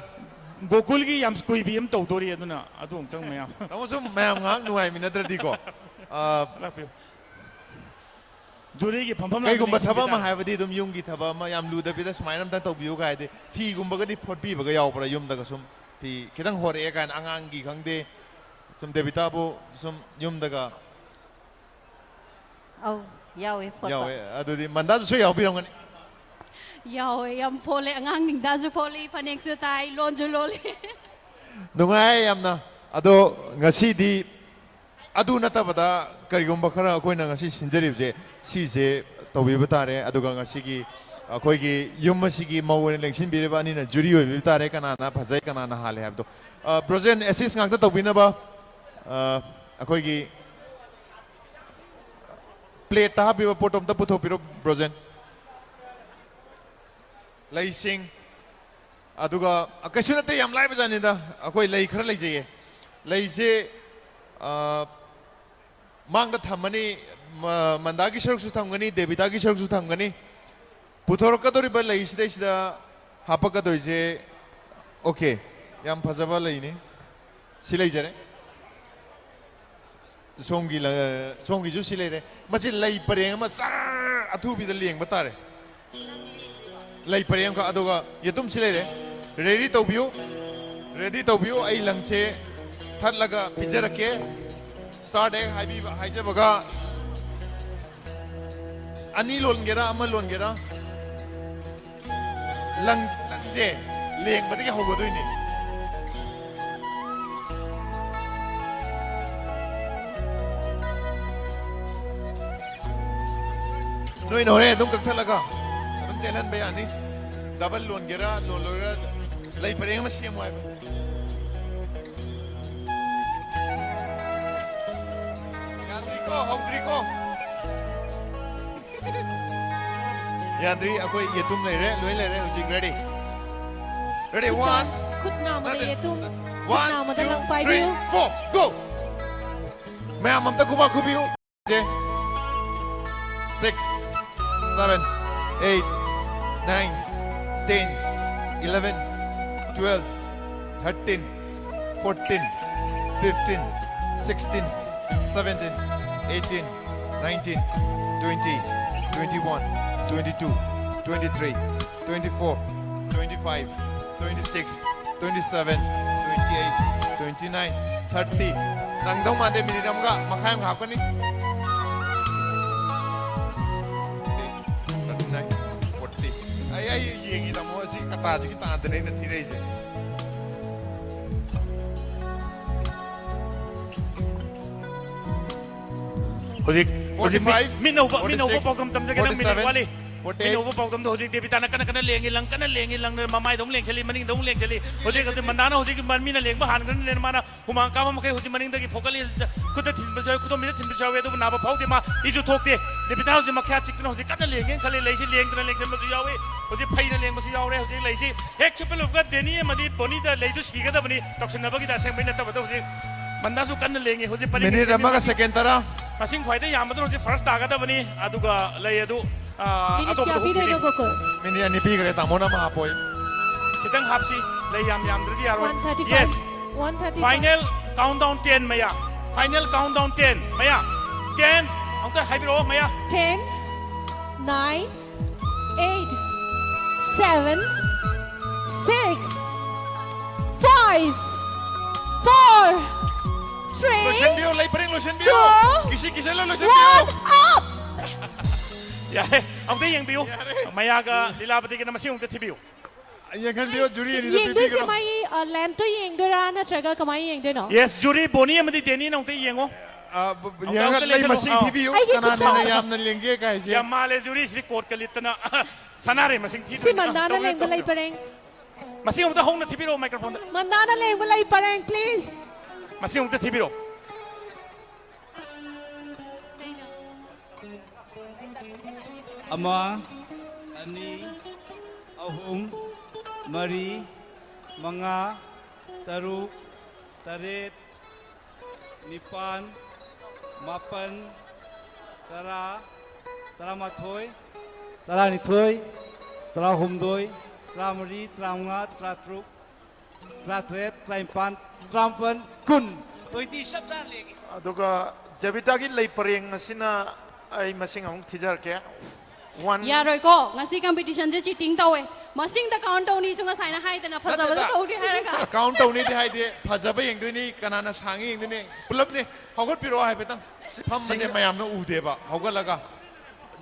ꯒꯣꯀꯨꯜꯒꯤ ꯌꯥꯝ ꯀꯨꯏꯕꯤ ꯑꯃ ꯇꯧꯗꯣꯔꯤ, ꯑꯗꯨꯅ ꯑꯗꯨ ꯑꯃꯨꯛꯇꯪ ꯃꯌꯥꯝ ꯇꯥꯃꯣ ꯁꯨꯝ ꯃꯌꯥꯝ ꯉꯥꯏꯍꯥꯛ ꯅꯨꯡꯉꯥꯏꯃꯤꯟꯅꯗ꯭ꯔꯗꯤꯀꯣ꯫ ꯑ, ꯂꯥꯛꯄꯤꯌꯨ꯫ ꯖꯨꯔꯤꯒꯤ ꯐꯝꯐꯝ ꯀꯩꯒꯨꯝꯕ ꯂꯥꯛꯄꯤ ꯊꯕꯛ ꯑꯃ ꯅꯤꯡꯁꯤꯡꯕꯤꯗ꯫ ꯍꯥꯏꯕꯗꯤ ꯑꯗꯨꯝ ꯌꯨꯝꯒꯤ ꯊꯕꯛ ꯑꯃ ꯌꯥꯝ ꯂꯨꯗꯕꯤꯗ ꯁꯨꯃꯥꯏꯅ ꯑꯝꯇ ꯇꯧꯕꯤꯌꯨ ꯀꯥꯏꯗꯤ ꯐꯤꯒꯨꯝꯕꯒꯗꯤ ꯐꯣꯠꯄꯤꯕꯒ ꯌꯥꯎꯕ꯭ꯔꯥ? ꯌꯨꯝꯗꯒ ꯁꯨꯝ ꯐꯤ ꯈꯤꯇꯪ ꯍꯣꯔꯛꯑꯦ ꯀꯥꯏꯅ ꯑꯉꯥꯡꯒꯤ ꯈꯪꯗꯦ, ꯁꯨꯝ ꯗꯦꯕꯤꯇꯥꯕꯨ ꯁꯨꯝ ꯌꯨꯝꯗꯒ ꯑꯧ, ꯌꯥꯎꯋꯦ ꯐꯣꯇꯣ꯫ ꯌꯥꯎꯋꯦ꯫ ꯑꯗꯨꯗꯤ ꯃꯟꯗꯥꯁꯨ ꯁꯣꯏ ꯌꯥꯎꯕꯤꯔꯝꯒꯅꯤ꯫ ꯌꯥꯎꯋꯦ, ꯌꯥꯝ ꯐꯣꯜꯂꯦ꯫ ꯑꯉꯥꯡ ꯅꯤꯡꯗꯥꯁꯨ ꯐꯣꯜꯂꯤ, ꯐꯅꯦꯛꯁꯨ ꯇꯥꯏ, ꯂꯣꯟꯁꯨ ꯂꯣꯜꯂꯤ꯫ ꯅꯨꯡꯉꯥꯏ ꯌꯥꯝꯅ꯫ ꯑꯗꯣ ꯉꯁꯤꯗꯤ ꯑꯗꯨ ꯅꯠꯇꯕꯗ ꯀꯔꯤꯒꯨꯝꯕ ꯈꯔ ꯑꯩꯈꯣꯏꯅ ꯉꯁꯤ ꯁꯤꯟꯖꯔꯤꯕꯁꯦ, ꯁꯤꯁꯦ ꯇꯧꯕꯤꯕ ꯇꯥꯔꯦ꯫ ꯑꯗꯨꯒ ꯉꯁꯤꯒꯤ ꯑꯩꯈꯣꯏꯒꯤ ꯌꯨꯝ ꯑꯁꯤꯒꯤ ꯃꯧ ꯑꯣꯏꯅ ꯂꯦꯡꯁꯤꯟꯕꯤꯔꯤꯕ ꯑꯅꯤꯅ ꯖꯨꯔꯤ ꯑꯣꯏꯕꯤꯕ ꯇꯥꯔꯦ, ꯀꯅꯥꯅ ꯐꯖꯩ, ꯀꯅꯥꯅ ꯍꯥꯜꯂꯦ ꯍꯥꯏꯕꯗꯣ꯫ ꯑ, ꯕ꯭ꯔꯣꯖꯦꯟ, ꯑꯦꯁꯤꯁ ꯉꯥꯛꯇ ꯇꯧꯕꯤꯅꯕ, ꯑ, ꯑꯩꯈꯣꯏꯒꯤ ꯄ꯭ꯂꯦꯠꯇ ꯍꯥꯞꯄꯤꯕ ꯄꯣꯠꯇꯣ ꯑꯝꯇ ꯄꯨꯊꯣꯛꯄꯤꯔꯣ, ꯕ꯭ꯔꯣꯖꯦꯟ꯫ ꯂꯩꯁꯤꯡ, ꯑꯗꯨꯒ ꯀꯩꯁꯨ ꯅꯠꯇꯦ, ꯌꯥꯝ ꯂꯥꯏꯕ ꯖꯥꯠꯅꯤꯗ꯫ ꯑꯩꯈꯣꯏ ꯂꯩ ꯈꯔ ꯂꯩꯖꯩꯌꯦ꯫ ꯂꯩꯁꯦ, ꯑ, ꯃꯥꯡꯗ ꯊꯝꯃꯅꯤ, ꯃ-, ꯃꯟꯗꯥꯒꯤ ꯁꯔꯨꯛꯁꯨ ꯊꯝꯒꯅꯤ, ꯗꯦꯕꯤꯇꯥꯒꯤ ꯁꯔꯨꯛꯁꯨ ꯊꯝꯒꯅꯤ꯫ ꯄꯨꯊꯣꯔꯛꯀꯗꯧꯔꯤꯕ ꯂꯩꯁꯤꯗꯩꯁꯤꯗ ꯍꯥꯞꯄꯛꯀꯗꯣꯏꯁꯦ, ꯑꯣꯀꯦ, ꯌꯥꯝ ꯐꯖꯕ ꯂꯩꯅꯤ꯫ ꯁꯤ ꯂꯩꯖꯔꯦ꯫ ꯁꯣꯝꯒꯤ ꯂ-, ꯁꯣꯝꯒꯤꯁꯨ ꯁꯤ ꯂꯩꯔꯦ꯫ ꯃꯁꯤ ꯂꯩ ꯄꯔꯦꯡ ꯑꯃ ꯖꯔ ꯑꯊꯨꯕꯤꯗ ꯂꯦꯡꯕ ꯇꯥꯔꯦ꯫ ꯂꯩ ꯄꯔꯦꯡ ꯑꯃꯈꯛ, ꯑꯗꯨꯒ ꯌꯦꯇꯨꯝꯁꯤ ꯂꯩꯔꯦ꯫ ꯔꯦꯗꯤ ꯇꯧꯕꯤꯌꯨ, ꯔꯦꯗꯤ ꯇꯧꯕꯤꯌꯨ꯫ ꯑꯩ ꯂꯪꯁꯦ ꯊꯠꯂꯒ ꯄꯤꯖꯔꯛꯀꯦ꯫ ꯁ꯭ꯇꯥꯔꯠ ꯍꯦꯛ ꯍꯥꯏꯕꯤꯕ, ꯍꯥꯏꯖꯕꯒ, ꯑꯅꯤ ꯂꯣꯟꯒꯦꯔꯥ, ꯑꯃ ꯂꯣꯟꯒꯦꯔꯥ, ꯂꯪ, ꯂꯪꯁꯦ ꯂꯦꯡꯕꯗꯒꯤ ꯍꯧꯒꯗꯣꯏꯅꯦ꯫ ꯅꯣꯏꯅ ꯍꯣꯔꯦꯟ ꯑꯗꯨꯝ ꯀꯛꯊꯠꯂꯒ ꯑꯗꯨꯝ ꯇꯦꯜꯍꯟꯕ ꯌꯥꯅꯤ꯫ ꯗꯕꯜ ꯂꯣꯟꯒꯦꯔꯥ, ꯂꯣꯟꯂꯣꯏꯔꯥ, ꯂꯩ ꯄꯔꯦꯡ ꯑꯃ ꯁꯦꯝꯃꯣ ꯍꯥꯏꯕ꯫ ꯌꯥꯗ꯭ꯔꯤꯀꯣ, ꯍꯧꯗ꯭ꯔꯤꯀꯣ꯫ ꯌꯥꯗ꯭ꯔꯤ, ꯑꯩꯈꯣꯏ ꯌꯦꯇꯨꯝ ꯂꯩꯔꯦ, ꯂꯣꯏ ꯂꯩꯔꯦ ꯍꯧꯖꯤꯛ꯫ ꯔꯦꯗꯤ? ꯔꯦꯗꯤ? ꯋꯥꯟ, ꯈꯨꯠ ꯅꯥꯝꯃꯗ ꯅꯠꯇꯦ, ꯌꯦꯇꯨꯝ, ꯈꯨꯠ ꯋꯥꯟ, ꯅꯥꯝꯃꯗ ꯇꯨ, ꯂꯪ ꯊ꯭ꯔꯤ, ꯄꯥꯏꯕꯤꯌꯨ꯫ Four, go! ꯃꯌꯥꯝ ꯑꯝꯇ ꯈꯨꯕꯥꯛ ꯈꯨꯕꯤꯌꯨ꯫ Six, seven, eight, nine, ten, eleven, twelve, thirteen, fourteen, fifteen, sixteen, seventeen, eighteen, nineteen, twenty, twenty-one, twenty-two, twenty-three, twenty-four, twenty-five, twenty-six, twenty-seven, twenty-eight, twenty-nine, thirty. ꯅꯪꯗꯧ ꯃꯥꯟꯗꯦ, ꯃꯤꯅꯤꯠ ꯑꯃꯒ ꯃꯈꯥꯏ ꯑꯃ ꯍꯥꯞꯀꯅꯤ꯫ Thirty-nine, forty. ꯑꯩ, ꯑꯩ ꯌꯦꯡꯉꯤ, ꯇꯥꯃꯣ, ꯑꯁꯤ ꯀꯇꯥꯁꯤꯒꯤ ꯇꯥꯟꯗꯅꯦ ꯑꯩꯅ ꯊꯤꯔꯛꯏꯁꯦ꯫ ꯍꯧꯖꯤꯛ, ꯍꯧꯖꯤꯛ ꯃꯤ-, forty-five, ꯃꯤꯠꯅ ꯎꯕ, ꯃꯤꯠꯅ ꯎꯕ forty-six, ꯄꯥꯎꯗꯝ ꯇꯝꯖꯒꯦ, ꯅꯪ ꯃꯤꯅꯤꯠ forty-seven, ꯋꯥꯠꯂꯤ꯫ ꯃꯤꯠꯅ forty-eight. ꯎꯕ ꯄꯥꯎꯗꯝꯗꯣ ꯍꯧꯖꯤꯛ ꯗꯦꯕꯤꯇꯥꯅ ꯀꯟꯅ ꯀꯟꯅ ꯂꯦꯡꯉꯤ, ꯂꯪ ꯀꯟꯅ ꯂꯦꯡꯉꯤ, ꯂꯪꯅ ꯃꯃꯥꯏꯗ ꯑꯃꯨꯛ ꯂꯦꯡꯁꯤꯜꯂꯤ, ꯃꯅꯤꯡꯗ ꯑꯃꯨꯛ ꯂꯦꯡꯁꯤꯜꯂꯤ꯫ ꯍꯧꯖꯤꯛ, ꯍꯧꯖꯤꯛ ꯃꯟꯗꯥꯅ ꯍꯧꯖꯤꯛ ꯃ-, ꯃꯤꯅ ꯂꯦꯡꯕ ꯍꯥꯟꯈ꯭ꯔꯅꯤꯅ ꯃꯥꯅ ꯍꯨꯃꯥꯡ ꯀꯥꯕ ꯃꯈꯩ ꯍꯧꯖꯤꯛ ꯃꯅꯤꯡꯗꯒꯤ ꯐꯣꯀꯜꯂꯤ, ꯈꯨꯠꯇ ꯊꯤꯟꯕꯁꯨ ꯌꯥꯎꯏ, ꯈꯨꯗꯣꯝꯕꯤꯗ ꯊꯤꯟꯕꯁꯨ ꯌꯥꯎꯏ, ꯑꯗꯨꯕꯨ ꯅꯥꯕ ꯐꯥꯎꯗꯦ, ꯃꯥ ꯏꯁꯨ ꯊꯣꯛꯇꯦ꯫ ꯗꯦꯕꯤꯇꯥ ꯍꯧꯖꯤꯛ ꯃꯈ꯭ꯌꯥꯠ ꯆꯤꯛꯇꯨꯅ ꯍꯧꯖꯤꯛ ꯀꯟꯅ ꯂꯦꯡꯉꯦꯅ ꯈꯜꯂꯤ꯫ ꯂꯩꯁꯤ ꯂꯦꯡꯗꯅ ꯂꯦꯡꯁꯤꯟꯕꯁꯨ ꯌꯥꯎꯏ, ꯍꯧꯖꯤꯛ ꯐꯩꯅ ꯂꯦꯡꯕꯁꯨ ꯌꯥꯎꯔꯦ꯫ ꯍꯧꯖꯤꯛ ꯂꯩꯁꯤ ꯍꯦꯛ ꯁꯨꯞꯄ ꯂꯨꯞꯄꯒ ꯗꯦꯅꯤ ꯑꯃꯗꯤ ꯕꯣꯅꯤꯗ ꯂꯩꯗꯨ ꯁꯤꯒꯗꯕꯅꯤ, ꯇꯧꯁꯤꯟꯅꯕꯒꯤꯗ ꯑꯁꯦꯡꯕꯩ ꯅꯠꯇꯕꯗ ꯍꯧꯖꯤꯛ ꯃꯟꯗꯥꯁꯨ ꯀꯟꯅ ꯂꯦꯡꯉꯤ꯫ ꯍꯧꯖꯤꯛ ꯄꯔꯤꯡ ꯃꯤꯅꯤꯠ ꯂꯦꯡꯁꯤꯟꯕ ꯑꯃꯒ ꯁꯦꯀꯦꯟ ꯇꯔꯥ꯫ ꯃꯁꯤꯡ ꯈ꯭ꯋꯥꯏꯗꯒꯤ ꯌꯥꯝꯕꯗꯨꯅ ꯍꯧꯖꯤꯛ ꯐꯥꯔꯁ ꯇꯥꯒꯗꯕꯅꯤ꯫ ꯑꯗꯨꯒ ꯂꯩ ꯑꯗꯨ, ꯑ, ꯃꯤꯅꯤꯠ ꯑꯇꯣꯞꯄꯗ ꯀꯌꯥ ꯎꯈꯤꯅꯤ꯫ ꯄꯤꯗꯣꯏꯅꯣ, ꯒꯣꯀꯨꯜ? ꯃꯤꯅꯤꯠ ꯑꯅꯤ ꯄꯤꯈ꯭ꯔꯦ, ꯇꯥꯃꯣꯅ ꯑꯃ ꯍꯥꯞꯄꯣꯏ꯫ ꯈꯤꯇꯪ ꯍꯥꯞꯁꯤ, ꯂꯩ ꯌꯥꯝ ꯌꯥꯝꯗ꯭ꯔꯗꯤ ꯌꯥꯔꯣꯏ꯫ One thirty-five. Yes. One thirty-five. Final countdown ten, ꯃꯌꯥ꯫ Final countdown ten, ꯃꯌꯥ꯫ Ten, ꯑꯃꯨꯛꯇ ꯍꯥꯏꯕꯤꯔꯛꯑꯣ, ꯃꯌꯥ꯫ Ten, nine, eight, seven, six, five, four, three, ꯂꯣꯏꯁꯤꯟꯕꯤꯌꯨ, ꯂꯩ ꯄꯔꯦꯡ ꯂꯣꯏꯁꯤꯟꯕꯤꯌꯨ꯫ Two, ꯀꯤꯁꯤ ꯀꯤꯁꯜꯂ ꯂꯣꯏꯁꯤꯟꯕꯤꯌꯨ꯫ One, up! ꯌꯥꯔꯦ, ꯑꯃꯨꯛꯇ ꯌꯦꯡꯕꯤꯌꯨ꯫ ꯌꯥꯔꯦ꯫ ꯃꯌꯥꯒ ꯂꯤꯂꯥꯕꯇꯤꯒꯅ ꯃꯁꯤꯡ ꯑꯃꯨꯛꯇ ꯊꯤꯕꯤꯌꯨ꯫ ꯌꯦꯡꯍꯟꯕꯤꯌꯨ, ꯖꯨꯔꯤ ꯑꯅꯤꯗꯨ ꯌꯦꯡꯗꯣꯏꯁꯦ ꯄꯤꯕꯤꯈ꯭ꯔꯣ꯫ ꯃꯥꯒꯤ, ꯑ, lengthꯇꯣ ꯌꯦꯡꯗꯣꯏꯔꯥ ꯅꯠꯇ꯭ꯔꯒ ꯀꯃꯥꯏꯅ ꯌꯦꯡꯗꯣꯏꯅꯣ? Yes, ꯖꯨꯔꯤ ꯕꯣꯅꯤ ꯑꯃꯗꯤ ꯗꯦꯅꯤꯅ ꯑꯃꯨꯛꯇ ꯌꯦꯡꯉꯣ꯫ ꯑ, ꯕ-, ꯕ-, ꯑꯃꯨꯛꯇ ꯌꯦꯡꯉꯒ ꯑꯃꯨꯛꯇ ꯂꯩ ꯂꯦꯡꯁꯜꯂꯣ꯫ ꯃꯁꯤꯡ ꯑꯥꯎ꯫ ꯊꯤꯕꯤꯌꯨ, ꯑꯩꯒꯤ ꯀꯅꯥꯅ ꯈꯨꯠ ꯍꯦꯟꯅ ꯐꯥꯎ꯫ ꯌꯥꯝꯅ ꯂꯦꯡꯒꯦ ꯀꯥꯏꯁꯦ꯫ ꯌꯥꯝ ꯃꯥꯜꯂꯦ, ꯖꯨꯔꯤꯁꯤꯗꯤ ꯀꯣꯠꯀ ꯂꯤꯠꯇꯅ ꯁꯅꯥꯔꯦ ꯃꯁꯤꯡ ꯊꯤꯗꯣꯏꯅꯤ꯫ ꯁꯤ ꯃꯟꯗꯥꯅ ꯇꯧꯕꯤꯔꯣ, ꯂꯦꯡꯕ ꯂꯩ ꯇꯧꯕꯤꯔꯣ꯫ ꯄꯔꯦꯡ꯫ ꯃꯁꯤꯡ ꯑꯃꯨꯛꯇ ꯍꯧꯅ ꯊꯤꯕꯤꯔꯛꯑꯣ ꯃꯥꯏꯀ꯭ꯔꯣꯐꯣꯟꯗ꯫ ꯃꯟꯗꯥꯅ ꯂꯦꯡꯕ ꯂꯩ ꯄꯔꯦꯡ, please꯫ ꯃꯁꯤꯡ ꯑꯃꯨꯛꯇ ꯊꯤꯕꯤꯔꯛꯑꯣ꯫ ꯑꯃ, ꯑꯅꯤ, ꯑꯍꯨꯝ, ꯃꯔꯤ, ꯃꯉꯥ, ꯇꯔꯨꯛ, ꯇꯔꯦꯠ, ꯅꯤꯄꯥꯟ, ꯃꯥꯄꯟ, ꯇꯔꯥ, ꯇꯔꯥꯃꯥꯊꯣꯏ, ꯇꯔꯥꯅꯤꯊꯣꯏ, ꯇꯔꯥꯍꯨꯝꯗꯣꯏ, ꯇꯔꯥꯃꯔꯤ, ꯇꯔꯥꯃꯉꯥ, ꯇꯔꯥꯇꯔꯨꯛ, ꯇꯔꯥꯇꯔꯦꯠ, ꯇꯔꯥꯅꯤꯄꯥꯟ, ꯇꯔꯥꯃꯥꯄꯟ, ꯀꯨꯟ꯫ Twenty ꯆꯞ ꯆꯥꯅ ꯂꯦꯡꯉꯤ꯫ ꯑꯗꯨꯒ ꯗꯦꯕꯤꯇꯥꯒꯤ ꯂꯩ ꯄꯔꯦꯡ ꯑꯁꯤꯅ ꯑꯩ ꯃꯁꯤꯡ ꯑꯃꯨꯛ ꯊꯤꯖꯔꯛꯀꯦ꯫ One. ꯌꯥꯔꯣꯏꯀꯣ, ꯉꯁꯤ competition ꯁꯦ cheating ꯇꯧꯋꯦ꯫ ꯃꯁꯤꯡꯗ count ꯇꯧꯅꯤꯁꯨ ꯉꯁꯥꯏꯅ ꯍꯥꯏꯗꯅ ꯐꯖꯕꯗ ꯅꯠꯇꯦꯗ꯫ Count ꯇꯧꯅꯤꯗꯤ ꯍꯥꯏꯗꯦ, ꯐꯖꯕ ꯌꯦꯡꯗꯣꯏꯅꯤ, ꯀꯅꯥꯅ ꯁꯥꯡꯉꯤ ꯌꯦꯡꯗꯣꯏꯅꯤ꯫ ꯄꯨꯂꯞꯅꯤ꯫ ꯍꯧꯒꯠꯄꯤꯔꯛꯑꯣ ꯍꯥꯏꯐꯦꯠꯇꯪ꯫ ꯐꯝꯕꯁꯦ ꯁꯤꯡ- ꯃꯌꯥꯝꯅ ꯎꯗꯦꯕ꯫ ꯍꯧꯒꯠꯂꯒ꯫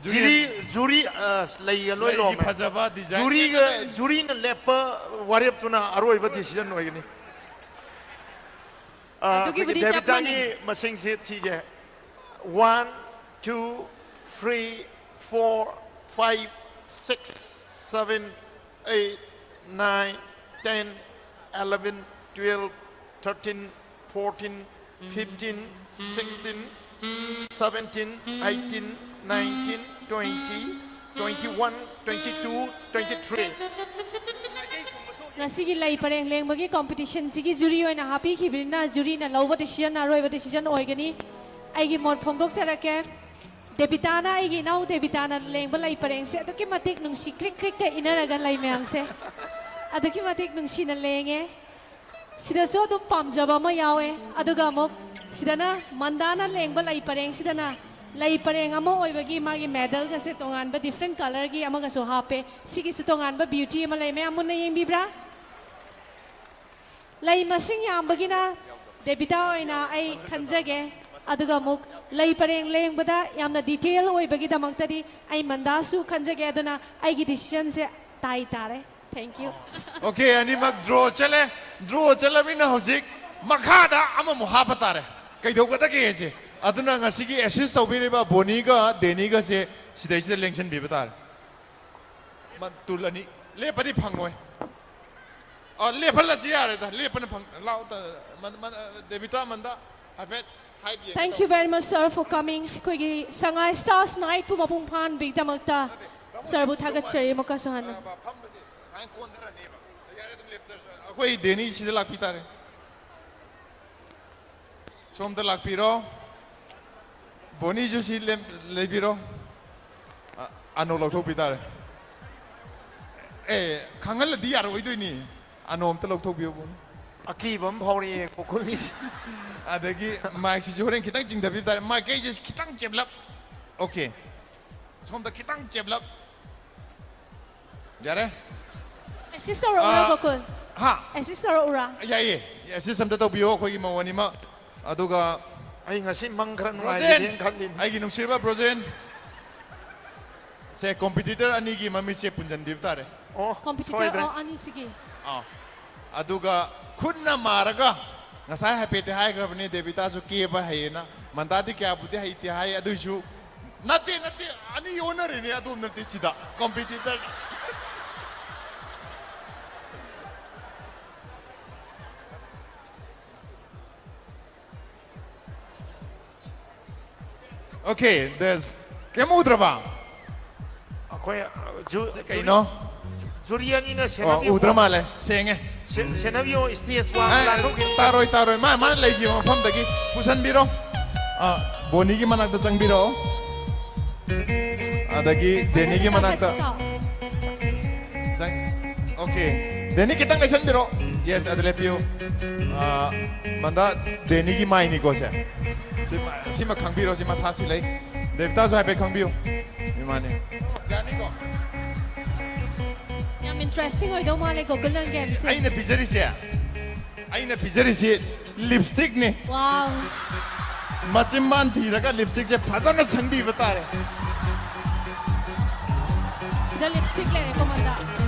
ꯖꯨꯔꯤ, ꯖꯨꯔꯤ, ꯑ, ꯂꯩꯒ ꯂꯣꯏ ꯂꯩꯒꯤ ꯂꯣꯝꯃꯦ꯫ ꯐꯖꯕ design ꯖꯨꯔꯤꯒ, ꯂꯣꯏ ꯂꯩ꯫ ꯖꯨꯔꯤꯅ ꯂꯦꯞꯄ ꯋꯥꯔꯦꯞꯇꯨꯅ ꯑꯔꯣꯏꯕ decision ꯑꯣꯏꯒꯅꯤ꯫ ꯑ, ꯑꯗꯨꯒꯤꯕꯨꯗꯤ ꯑꯩꯈꯣꯏꯒꯤ ꯆꯞ ꯗꯦꯕꯤꯇꯥꯒꯤ ꯃꯥꯟꯅꯩ꯫ ꯃꯁꯤꯡꯁꯤ ꯊꯤꯒꯦ꯫ One, two, three, four, five, six, seven, eight, nine, ten, eleven, twelve, thirteen, fourteen, fifteen, sixteen, seventeen, eighteen, nineteen, twenty, twenty-one, twenty-two, twenty-three. ꯉꯁꯤꯒꯤ ꯂꯩ ꯄꯔꯦꯡ ꯂꯦꯡꯕꯒꯤ competition ꯁꯤꯒꯤ ꯖꯨꯔꯤ ꯑꯣꯏꯅ ꯍꯥꯞꯄꯤꯈꯤꯕꯅꯤꯅ, ꯖꯨꯔꯤꯅ ꯂꯧꯕ decision, ꯑꯔꯣꯏꯕ decision ꯑꯣꯏꯒꯅꯤ꯫ ꯑꯩꯒꯤ ꯃꯣꯠ ꯐꯣꯡꯗꯣꯛꯆꯔꯛꯀꯦ꯫ ꯗꯦꯕꯤꯇꯥꯅ, ꯑꯩꯒꯤ ꯏꯅꯥꯎ ꯗꯦꯕꯤꯇꯥꯅ ꯂꯦꯡꯕ ꯂꯩ ꯄꯔꯦꯡꯁꯦ ꯑꯗꯨꯛꯀꯤ ꯃꯇꯤꯛ ꯅꯨꯡꯁꯤ, ꯀ꯭ꯔꯤꯛ ꯀ꯭ꯔꯤꯛꯀ ꯏꯟꯅꯔꯒ ꯂꯩ ꯃꯌꯥꯝꯁꯦ꯫ ꯑꯗꯨꯛꯀꯤ ꯃꯇꯤꯛ ꯅꯨꯡꯁꯤꯅ ꯂꯦꯡꯉꯦ꯫ ꯁꯤꯗꯁꯨ ꯑꯗꯨꯝ ꯄꯥꯝꯖꯕ ꯑꯃ ꯌꯥꯎꯋꯦ꯫ ꯑꯗꯨꯒ ꯑꯃꯨꯛ ꯁꯤꯗꯅ ꯃꯟꯗꯥꯅ ꯂꯦꯡꯕ ꯂꯩ ꯄꯔꯦꯡꯁꯤꯗꯅ ꯂꯩ ꯄꯔꯦꯡ ꯑꯃ ꯑꯣꯏꯕꯒꯤ ꯃꯥꯒꯤ medal ꯒꯁꯦ ꯇꯣꯉꯥꯟꯕ different colour ꯒꯤ ꯑꯃꯒꯁꯨ ꯍꯥꯞꯄꯦ꯫ ꯁꯤꯒꯤꯁꯨ ꯇꯣꯉꯥꯟꯕ beauty ꯑꯃ ꯂꯩ꯫ ꯃꯌꯥꯝ ꯃꯨꯟꯅ ꯌꯦꯡꯕꯤꯕ꯭ꯔꯥ? ꯂꯩ ꯃꯁꯤꯡ ꯌꯥꯝꯕꯒꯤꯅ ꯗꯦꯕꯤꯇꯥ ꯑꯣꯏꯅ ꯑꯩ ꯈꯟꯖꯒꯦ꯫ ꯑꯗꯨꯒ ꯑꯃꯨꯛ ꯂꯩ ꯄꯔꯦꯡ ꯂꯦꯡꯕꯗ ꯌꯥꯝꯅ detail ꯑꯣꯏꯕꯒꯤꯗꯃꯛꯇꯗꯤ ꯑꯩ ꯃꯟꯗꯥꯁꯨ ꯈꯟꯖꯒꯦ꯫ ꯑꯗꯨꯅ ꯑꯩꯒꯤ decision ꯁꯦ tie ꯇꯥꯔꯦ꯫ Thank you. Okay, ꯑꯅꯤꯃꯛ draw ꯆꯠꯂꯦ꯫ Draw ꯆꯠꯂꯕꯅꯤꯅ ꯍꯧꯖꯤꯛ ꯃꯈꯥꯗ ꯑꯃꯃꯨꯛ ꯍꯥꯞꯄ ꯇꯥꯔꯦ꯫ ꯀꯩꯗꯧꯒꯗꯒꯦꯁꯦ꯫ ꯑꯗꯨꯅ ꯉꯁꯤꯒꯤ assist ꯇꯧꯕꯤꯔꯤꯕ ꯕꯣꯅꯤꯒ ꯗꯦꯅꯤꯒꯁꯦ ꯁꯤꯗꯩꯁꯤꯗ ꯂꯦꯡꯁꯤꯟꯕꯤꯕ ꯇꯥꯔꯦ꯫ ꯃ-, ꯇꯨꯜ ꯑꯅꯤ꯫ ꯂꯦꯞꯄꯗꯤ ꯐꯪꯉꯣꯏ꯫ ꯑ, ꯂꯦꯞꯍꯜꯂꯁꯤ ꯌꯥꯔꯦꯗ꯫ ꯂꯦꯞꯄꯅ ꯐꯪ-, ꯂꯥꯛꯑꯣ ꯇ-, ꯃꯟ-, ꯃꯟ-, ꯑ, ꯗꯦꯕꯤꯇꯥ, ꯃꯟꯗꯥ, ꯍꯥꯏꯐꯦꯠ ꯍꯥꯏꯕ ꯌꯦꯡꯒꯦ Thank you ꯇꯧꯕꯅꯦ꯫ Very much, sir, for coming. ꯑꯩꯈꯣꯏꯒꯤ ꯁꯉꯥꯏ Stars night ꯄꯨ ꯃꯄꯨꯡ ꯐꯥꯍꯟꯕꯤꯒꯤꯗꯃꯛꯇ ꯅꯠꯇꯦ, ꯇꯥꯃꯣ, sir ꯕꯨ ꯊꯥꯒꯠꯆꯔꯤ ꯑꯃꯨꯛꯀꯁꯨ ꯍꯟꯅ꯫ ꯑ, ꯐꯝꯕꯁꯦ ꯁꯨꯃꯥꯏꯅ ꯀꯣꯟꯊꯔꯅꯦꯕ꯫ ꯌꯥꯔꯦ, ꯑꯗꯨꯝ ꯂꯦꯞꯆꯔꯁꯨ꯫ ꯑꯩꯈꯣꯏ ꯗꯦꯅꯤ ꯁꯤꯗ ꯂꯥꯛꯄꯤ ꯇꯥꯔꯦ꯫ ꯁꯣꯝꯗ ꯂꯥꯛꯄꯤꯔꯣ꯫ ꯕꯣꯅꯤꯁꯨ ꯁꯤ ꯂꯦꯝ-, ꯂꯩꯕꯤꯔꯣ꯫ ꯑ, ꯑꯅꯣ ꯂꯧꯊꯣꯛꯄꯤ ꯇꯥꯔꯦ꯫ ꯑꯦ, ꯈꯪꯍꯜꯂꯗꯤ ꯌꯥꯔꯣꯏꯗꯣꯏꯅꯤ꯫ ꯑꯅꯣ ꯑꯝꯇ ꯂꯧꯊꯣꯛꯄꯤꯌꯨ꯫ ꯑꯀꯤꯕ ꯑꯃ ꯐꯥꯎꯔꯛꯑꯦ ꯒꯣꯀꯨꯜꯒꯤꯁꯦ꯫ ꯑꯗꯒꯤ ꯃꯥꯏꯛꯁꯤꯁꯨ ꯍꯣꯔꯦꯟ ꯈꯤꯇꯪ ꯆꯤꯡꯊꯕꯤꯕ ꯇꯥꯔꯦ꯫ ꯃꯥꯏꯀꯩꯁꯦ ꯈꯤꯇꯪ ꯆꯦꯞꯂꯞ꯫ ꯑꯣꯀꯦ꯫ ꯁꯣꯝꯗ ꯈꯤꯇꯪ ꯆꯦꯞꯂꯞ꯫ ꯌꯥꯔꯦ? ꯑꯦꯁꯤꯁ ꯇꯧꯔꯛꯎꯔꯥ, ꯑꯥ, ꯒꯣꯀꯨꯜ? ꯍꯥ? ꯑꯦꯁꯤꯁ ꯇꯧꯔꯛꯎꯔꯥ? ꯌꯥꯏꯌꯦ꯫ ꯑꯦꯁꯤꯁ ꯑꯝꯇ ꯇꯧꯕꯤꯌꯣ ꯑꯩꯈꯣꯏꯒꯤ ꯃꯧ ꯑꯅꯤꯃꯛ꯫ ꯑꯗꯨꯒ ꯑꯩ ꯉꯁꯤ ꯃꯪ ꯈꯔ ꯕ꯭ꯔꯣꯖꯦꯟ! ꯅꯨꯡꯉꯥꯏꯈꯤꯗꯦꯅ ꯈꯜꯂꯤꯅꯤ꯫ ꯑꯩꯒꯤ ꯅꯨꯡꯁꯤꯔꯕ ꯕ꯭ꯔꯣꯖꯦꯟ꯫ ꯁꯦ, ꯀꯣꯝꯄꯤꯇꯤꯇꯔ ꯑꯅꯤꯒꯤ ꯃꯃꯤꯠꯁꯦ ꯄꯨꯟꯁꯤꯟꯕꯤꯕ ꯇꯥꯔꯦ꯫ ꯑꯣ, ꯀꯣꯝꯄꯤꯇꯤꯇꯔ ꯁꯣꯏꯗ꯭ꯔꯦ꯫ ꯑꯣ, ꯑꯅꯤꯁꯤꯒꯤ꯫ ꯑꯥ꯫ ꯑꯗꯨꯒ ꯈꯨꯠꯅ ꯃꯥꯔꯒ, ꯉꯁꯥꯏ ꯍꯥꯏꯐꯦꯠꯇꯤ ꯍꯥꯏꯈ꯭ꯔꯕꯅꯤ, ꯗꯦꯕꯤꯇꯥꯁꯨ ꯀꯦꯕ ꯍꯩꯌꯦꯅ꯫ ꯃꯟꯗꯥꯗꯤ ꯀꯌꯥꯕꯨꯗꯤ ꯍꯩꯇꯦ ꯍꯥꯏ, ꯑꯗꯨꯏꯁꯨ ꯅꯠꯇꯦ, ꯅꯠꯇꯦ, ꯑꯅꯤ ꯑꯣꯟꯅꯔꯤꯅꯦ, ꯑꯗꯣꯝ ꯅꯠꯇꯦ, ꯁꯤꯗ ꯀꯣꯝꯄꯤꯇꯤꯇꯔ꯫ Okay, there's, ꯀꯩꯝ ꯎꯗ꯭ꯔꯕ? ꯑꯩꯈꯣꯏ ꯖꯨ- ꯁꯤ ꯀꯩꯅꯣ? ꯖꯨꯔꯤ ꯑꯅꯤꯅ ꯑꯣ, ꯁꯦꯟꯅꯕꯤꯌꯨ꯫ ꯎꯗ꯭ꯔ ꯃꯥꯜꯂꯦ, ꯁꯦꯡꯉꯦ꯫ ꯁꯦ- ꯁꯦꯟꯅꯕꯤꯌꯣ, ꯁ꯭ꯇꯦꯖ ꯋꯥꯡ ꯑꯦ, ꯂꯥꯟꯊꯣꯛꯈꯤꯅꯤ꯫ ꯇꯥꯔꯣꯏ, ꯇꯥꯔꯣꯏ꯫ ꯃꯥ, ꯃꯥꯅ ꯂꯩꯈꯤꯕ ꯃꯐꯝꯗꯒꯤ ꯄꯨꯁꯟꯕꯤꯔꯣ꯫ ꯑꯥ, ꯕꯣꯅꯤꯒꯤ ꯃꯅꯥꯛꯇ ꯆꯪꯕꯤꯔꯛꯑꯣ꯫ ꯑꯗꯒꯤ ꯗꯦꯅꯤꯒꯤ ꯃꯅꯥꯛꯇ꯫ ꯆꯪ-, okay꯫ ꯗꯦꯅꯤ ꯈꯤꯇꯪ ꯂꯩꯁꯟꯕꯤꯔꯣ꯫ Yes, ꯑꯗ ꯂꯦꯞꯄꯤꯌꯨ꯫ ꯑꯥ, ꯃꯟꯗꯥ, ꯗꯦꯅꯤꯒꯤ ꯃꯥꯏꯅꯤꯀꯣ ꯁꯦ꯫ ꯁꯤꯃ, ꯁꯤꯃ ꯈꯪꯕꯤꯔꯣ, ꯁꯤ ꯃꯁꯥꯁꯤ ꯂꯩ꯫ ꯗꯦꯕꯤꯇꯥꯁꯨ ꯍꯥꯏꯐꯦꯠ ꯈꯪꯕꯤꯌꯨ꯫ ꯏꯃꯥꯅꯤ꯫ ꯌꯥꯅꯤꯀꯣ? ꯌꯥꯝ ꯏꯟꯇꯔꯦꯁꯇꯤꯡ ꯑꯣꯏꯗꯧ ꯃꯥꯜꯂꯦ ꯒꯣꯀꯨꯜ, ꯅꯪ ꯒꯦꯝꯁꯦ꯫ ꯑꯩꯅ ꯄꯤꯖꯔꯤꯁꯦ, ꯑꯩꯅ ꯄꯤꯖꯔꯤꯁꯦ ꯂꯤꯞꯁꯇꯤꯛꯅꯤ꯫ ꯋꯥꯎ꯫ ꯃꯆꯤꯟꯕꯥꯟ ꯊꯤꯔꯒ ꯂꯤꯞꯁꯇꯤꯛꯁꯦ ꯐꯖꯅ ꯁꯪꯕꯤꯕ ꯇꯥꯔꯦ꯫ ꯁꯤꯗ ꯂꯤꯞꯁꯇꯤꯛ ꯂꯩꯔꯦꯀꯣ, ꯃꯟꯗꯥ꯫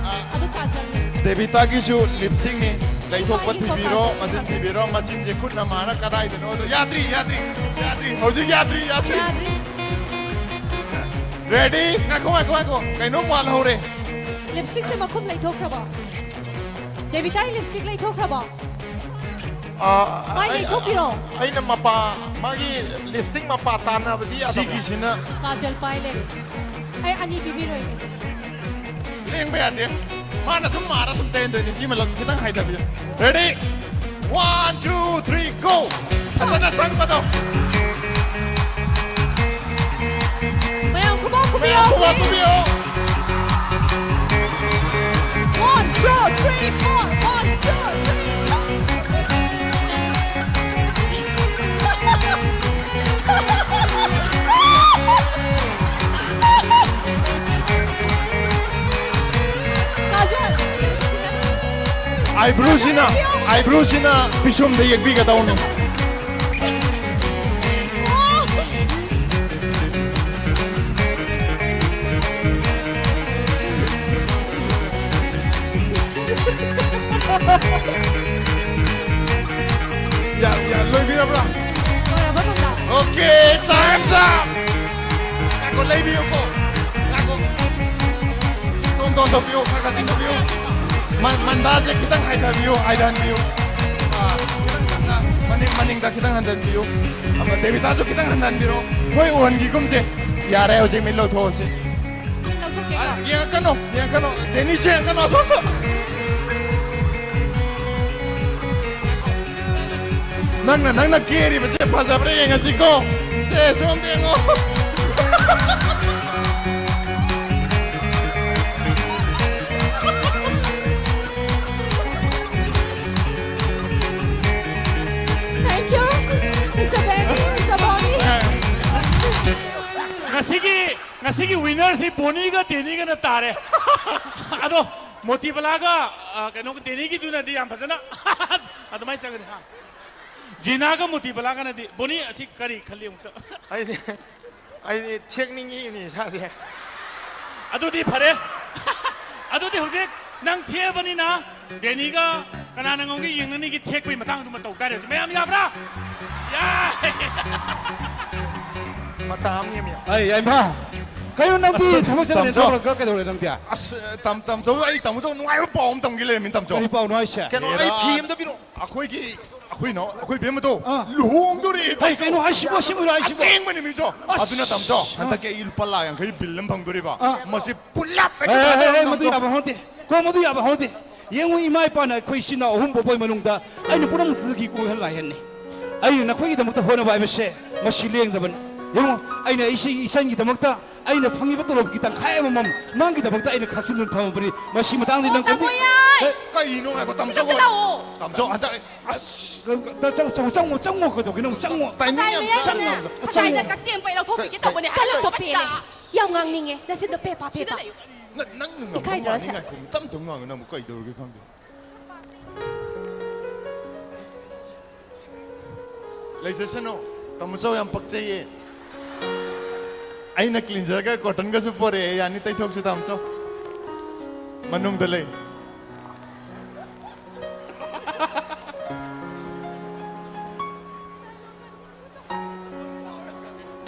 ꯑꯗꯨ ꯀꯥꯖꯜꯅꯦ꯫ ꯗꯦꯕꯤꯇꯥꯒꯤꯁꯨ ꯂꯤꯞꯁꯇꯤꯛꯅꯤ꯫ ꯂꯩꯊꯣꯛꯄ ꯃꯥꯒꯤ ꯊꯤꯕꯤꯔꯣ, ꯀꯣꯀꯥꯁꯦ ꯃꯆꯤꯟ ꯁꯤꯗ꯫ ꯊꯤꯕꯤꯔꯣ, ꯃꯆꯤꯟꯁꯦ ꯈꯨꯠꯅ ꯃꯥꯅ ꯀꯗꯥꯏꯗꯅꯣ ꯑꯗꯣ꯫ ꯌꯥꯗ꯭ꯔꯤ, ꯌꯥꯗ꯭ꯔꯤ, ꯌꯥꯗ꯭ꯔꯤ꯫ ꯍꯧꯖꯤꯛ ꯌꯥꯗ꯭ꯔꯤ, ꯌꯥꯗ꯭ꯔꯤ꯫ ꯌꯥꯗ꯭ꯔꯤ꯫ ꯔꯦꯗꯤ? ꯉꯥꯏꯈꯣ, ꯉꯥꯏꯈꯣ, ꯉꯥꯏꯈꯣ꯫ ꯀꯩꯅꯣꯝ ꯋꯥꯠꯍꯧꯔꯦ꯫ ꯂꯤꯞꯁꯇꯤꯛꯁꯦ ꯃꯈꯨꯝ ꯂꯩꯊꯣꯛꯈ꯭ꯔꯕꯣ? ꯗꯦꯕꯤꯇꯥꯒꯤ ꯂꯤꯞꯁꯇꯤꯛ ꯂꯩꯊꯣꯛꯈ꯭ꯔꯕꯣ? ꯑꯥ, ꯃꯥꯏ ꯑꯩ- ꯂꯩꯊꯣꯛꯄꯤꯔꯣ꯫ ꯑꯩꯅ ꯃꯄꯥ, ꯃꯥꯒꯤ ꯂꯤꯞꯁꯇꯤꯛ ꯃꯄꯥ ꯇꯥꯟꯅꯕꯗꯤ ꯌꯥꯗꯕ꯭ꯔꯥ? ꯁꯤꯒꯤꯁꯤꯅ ꯀꯥꯖꯜ ꯄꯥꯏ ꯂꯩꯔꯦ꯫ ꯑꯩ ꯑꯅꯤ ꯄꯤꯕꯤꯔꯣꯏꯒꯦ꯫ ꯂꯦꯡꯕ ꯌꯥꯗꯦ꯫ ꯃꯥꯅ ꯁꯨꯝ ꯃꯥꯔ ꯁꯨꯝ ꯇꯩꯍꯟꯗꯣꯏꯅꯦ꯫ ꯁꯤ ꯃꯂꯪ ꯈꯤꯇꯪ ꯍꯥꯏꯊꯕꯤꯌꯨ꯫ Ready? One, two, three, go! ꯐꯖꯅ ꯁꯪꯕꯗꯣ꯫ ꯃꯌꯥꯝ ꯈꯨꯕꯥꯛ ꯀꯨꯝꯕꯤꯌꯣ, ꯀꯨꯝꯕꯤꯌꯣ꯫ One, two, three, four. One, two, three, four. Kajal. Eyebrowꯁꯤꯅ, eyebrowꯁꯤꯅ ꯄꯤꯁꯨꯝꯗ ꯌꯦꯛꯄꯤꯒꯗꯧꯅꯤ꯫ ꯌꯥ, ꯌꯥ, ꯂꯣꯏꯕꯤꯔꯕ꯭ꯔꯥ? ꯂꯣꯏꯔꯕ ꯃꯇꯝꯗ꯫ Okay, time's up! ꯉꯥꯏꯈꯣ, ꯂꯩꯕꯤꯌꯨꯀꯣ꯫ ꯉꯥꯏꯈꯣ꯫ ꯁꯣꯝꯗ ꯑꯣꯟꯊꯣꯛꯄꯤꯌꯨ, ꯈꯔ ꯈꯔ ꯇꯤꯡꯊꯣꯛꯄꯤꯌꯨ꯫ ꯃ-, ꯃꯟꯗꯥꯁꯦ ꯈꯤꯇꯪ ꯍꯥꯏꯊꯕꯤꯌꯨ, ꯍꯥꯏꯊꯍꯟꯕꯤꯌꯨ꯫ ꯑꯥ, ꯈꯤꯇꯪ ꯆꯝꯅ ꯃꯅꯤꯡ, ꯃꯅꯤꯡꯗ ꯈꯤꯇꯪ ꯍꯟꯊꯍꯟꯕꯤꯌꯨ꯫ ꯑꯃ ꯗꯦꯕꯤꯇꯥꯁꯨ ꯈꯤꯇꯪ ꯍꯟꯊꯍꯟꯕꯤꯔꯣ꯫ ꯃꯣꯏ ꯎꯍꯟꯈꯤꯒꯨꯝꯁꯦ꯫ ꯌꯥꯔꯦ, ꯍꯧꯖꯤꯛ ꯃꯤꯠ ꯂꯧꯊꯣꯛꯑꯁꯤ꯫ ꯃꯤꯠ ꯂꯧꯊꯣꯛꯀꯦꯀꯣ꯫ ꯑꯥ, ꯌꯦꯡꯉꯛꯀꯅꯨ, ꯌꯦꯡꯉꯛꯀꯅꯨ꯫ ꯗꯦꯅꯤꯁꯁꯨ ꯌꯦꯡꯉꯛꯀꯅꯨ, ꯑꯁꯣꯝꯗ꯫ ꯅꯪꯅ, ꯅꯪꯅ ꯀꯦꯔꯤꯕꯁꯦ ꯐꯖꯕ꯭ꯔꯥ ꯌꯦꯡꯉꯁꯤꯀꯣ꯫ ꯁꯦ, ꯁꯣꯝꯗ ꯌꯦꯡꯉꯣ꯫ Thank you, Mister Benny, Mister Bonnie. ꯉꯁꯤꯒꯤ, ꯉꯁꯤꯒꯤ winnerꯁꯤ ꯕꯣꯅꯤꯒ ꯗꯦꯅꯤꯒꯅ ꯇꯥꯔꯦ꯫ ꯑꯗꯣ ꯃꯣꯇꯤꯕꯂꯥꯒ, ꯑ, ꯀꯩꯅꯣ, ꯗꯦꯅꯤꯒꯤꯗꯨꯅꯗꯤ ꯌꯥꯝ ꯐꯖꯅ ꯑꯗꯨꯃꯥꯏꯅ ꯆꯪꯒꯅꯤ, ꯍꯥ? ꯖꯤꯅꯥꯒ ꯃꯣꯇꯤꯕꯂꯥꯒꯅꯗꯤ, ꯕꯣꯅꯤ, ꯑꯁꯤ ꯀꯔꯤ ꯈꯜꯂꯤ ꯑꯃꯨꯛꯇ? ꯑꯩꯗꯤ, ꯑꯩꯗꯤ ꯊꯦꯛꯅꯤꯡꯉꯤꯅꯦ ꯏꯁꯥꯁꯦ꯫ ꯑꯗꯨꯗꯤ ꯐꯔꯦ꯫ ꯑꯗꯨꯗꯤ ꯍꯧꯖꯤꯛ ꯅꯪ ꯊꯦꯛꯑꯕꯅꯤꯅ ꯗꯦꯅꯤꯒ ꯀꯅꯥꯅ ꯉꯝꯒꯦ ꯌꯦꯡꯅꯅꯤꯒꯤ ꯊꯦꯛꯄꯒꯤ ꯃꯇꯥꯡꯗꯨꯃ ꯇꯧ ꯇꯥꯔꯦ꯫ ꯍꯧꯖꯤꯛ ꯃꯌꯥꯝ ꯌꯥꯕ꯭ꯔꯥ? ꯌꯥꯏ! ꯃꯇꯥ ꯑꯃꯅꯤ, ꯑꯃ꯫ ꯑꯩ, ꯌꯥꯏꯃ, ꯀꯩꯅꯣ ꯅꯪꯗꯤ ꯊꯕꯛ ꯆꯠꯀꯅꯤ ꯇꯥꯃꯣꯆꯧ꯫ ꯇꯧꯔꯒ ꯀꯩꯗꯧꯔꯦ ꯅꯪꯗꯤ? ꯑꯁ, ꯇꯥꯝ-, ꯇꯥꯃꯣꯆꯧ, ꯑꯩ ꯇꯥꯃꯣꯆꯧ ꯅꯨꯡꯉꯥꯏꯕ ꯄꯥꯎ ꯑꯃ ꯇꯝꯒꯦ ꯂꯩꯔꯝꯃꯤ, ꯇꯥꯃꯣꯆꯧ꯫ ꯀꯔꯤ ꯄꯥꯎꯅꯣ ꯍꯥꯏꯁꯦ? ꯀꯩꯅꯣ, ꯑꯩ ꯍꯦꯔꯥ, ꯐꯤ ꯑꯝꯇ ꯄꯤꯔꯛꯑꯣ꯫ ꯑꯩꯈꯣꯏꯒꯤ, ꯑꯩꯈꯣꯏ ꯅꯥꯎ-, ꯑꯩꯈꯣꯏ ꯕꯦꯝꯃꯗꯣ ꯑꯥ꯫ ꯂꯨꯍꯣꯡꯗꯣꯔꯦ, ꯍꯩ, ꯇꯥꯃꯣꯆꯧ꯫ ꯀꯩꯅꯣ ꯍꯥꯏꯁꯤꯕꯣ, ꯑꯁꯦꯡꯕꯩꯔꯣ ꯍꯥꯏꯁꯤꯕꯣ? ꯑꯁꯦꯡꯕꯅꯤ, ꯃꯤꯆꯧ꯫ ꯑꯁ꯫ ꯑꯗꯨꯅ, ꯇꯥꯃꯣꯆꯧ, ꯑꯥ꯫ ꯍꯟꯗꯛꯀꯤ ꯑꯩ ꯂꯨꯄꯥ ꯂꯥꯈ ꯌꯥꯡꯈꯩ ꯕꯤꯜ ꯑꯃ ꯐꯪꯗꯣꯔꯤꯕ꯫ ꯑꯥ꯫ ꯃꯁꯤ ꯄꯨꯂꯞ ꯍꯦꯛꯇ ꯑꯦ, ꯑꯦ, ꯑꯦ, ꯊꯥꯗꯔꯣ, ꯃꯗꯨ ꯇꯥꯃꯣꯆꯧ꯫ ꯌꯥꯕ ꯍꯧꯅꯗꯦ꯫ ꯀꯣ, ꯃꯗꯨ ꯌꯥꯕ ꯍꯧꯅꯗꯦ꯫ ꯌꯦꯡꯉꯨ, ꯏꯃꯥ ꯏꯄꯥꯅ ꯑꯩꯈꯣꯏ ꯏꯆꯤꯟ ꯏꯅꯥꯎ ꯑꯍꯨꯝ ꯄꯣꯛꯄꯒꯤ ꯃꯅꯨꯡꯗ ꯑꯩꯅ ꯄꯨꯝꯅꯃꯛꯇꯒꯤ ꯀꯣꯏꯍꯟ ꯂꯥꯏꯍꯟꯅꯤ꯫ ꯑꯩꯅ ꯅꯈꯣꯏꯒꯤꯗꯃꯛꯇ ꯍꯣꯠꯅꯕ ꯍꯥꯏꯕꯁꯦ ꯃꯁꯤ ꯂꯦꯡꯗꯕꯅꯤ꯫ ꯌꯦꯡꯉꯣ, ꯑꯩꯅ ꯑꯩꯁꯤ ꯏꯆꯟꯒꯤꯗꯃꯛꯇ ꯑꯩꯅ ꯐꯪꯉꯤꯕ ꯇꯣꯂꯣꯞꯀꯤ ꯇꯪꯈꯥꯏ ꯑꯃꯃꯝ ꯅꯪꯒꯤꯗꯃꯛꯇ ꯑꯩꯅ ꯈꯥꯛꯆꯤꯟꯗꯨꯅ ꯊꯝꯃꯕꯅꯤ꯫ ꯃꯁꯤ ꯃꯇꯥꯡꯗ ꯑꯣ, ꯅꯪ ꯀꯔꯤꯝꯇ ꯇꯥꯃꯣ ꯌꯥꯏ! ꯍꯦ, ꯀꯔꯤꯅꯣ? ꯉꯥꯏꯈꯣ, ꯇꯥꯃꯣ ꯁꯤꯗ ꯆꯧ꯫ ꯂꯥꯛꯑꯣ꯫ ꯇꯥꯃꯣ ꯆꯧ, ꯍꯟꯗꯛ ꯑꯩ, ꯑꯁ꯫ ꯆꯪꯉꯣ, ꯆꯪꯉꯣ, ꯆꯪꯉꯣ, ꯆꯪꯉꯣ, ꯀꯩꯗꯧꯒꯦ ꯅꯪ? ꯆꯪꯉꯣ꯫ ꯇꯥꯏꯃꯤꯡ ꯌꯥꯝ ꯀꯗꯥꯏꯗ ꯆꯪꯉꯣ꯫ ꯌꯥꯏꯅꯣ? ꯆꯪꯉꯣ꯫ ꯀꯗꯥꯏꯗ ꯀꯛꯆꯦꯡ ꯄꯩ ꯂꯧꯊꯣꯛꯄꯤꯒꯦ ꯀꯩ, ꯇꯧꯕꯅꯦ? ꯀꯂꯛꯇꯣ ꯍꯜꯂꯛꯑꯣ, ꯄꯦꯜꯂꯦ꯫ ꯁꯤꯗ꯫ ꯌꯥꯝ ꯉꯥꯡꯅꯤꯡꯉꯦ꯫ ꯅꯆꯤꯟꯗꯣ ꯄꯦꯄꯥ, ꯁꯤꯗ ꯄꯦꯄꯥ꯫ ꯂꯩꯌꯨ꯫ ꯅ-, ꯅꯪ ꯅꯨꯡꯉꯥꯏꯕ ꯏꯀꯥꯏꯗ꯭ꯔꯣ, ꯃꯥꯜꯂꯤ, ꯁꯦ? ꯉꯥꯏꯈꯣ, ꯇꯞ ꯇꯞ ꯉꯥꯡꯉꯨ, ꯅꯪꯕꯨ ꯀꯩꯗꯧꯔꯒꯦ ꯈꯪꯗꯦ꯫ ꯂꯩꯖꯁꯅꯨ, ꯇꯥꯃꯣ ꯆꯧ ꯌꯥꯝ ꯄꯛꯆꯩꯌꯦ꯫ ꯑꯩꯅ ꯀ꯭ꯂꯤꯟꯖꯔꯒ ꯀꯣꯇꯟꯒꯁꯨ ꯄꯣꯔꯛꯑꯦ, ꯌꯥꯅꯤ, ꯇꯩꯊꯣꯛꯁꯤ, ꯇꯥꯃꯣ ꯆꯧ꯫ ꯃꯅꯨꯡꯗ ꯂꯩ꯫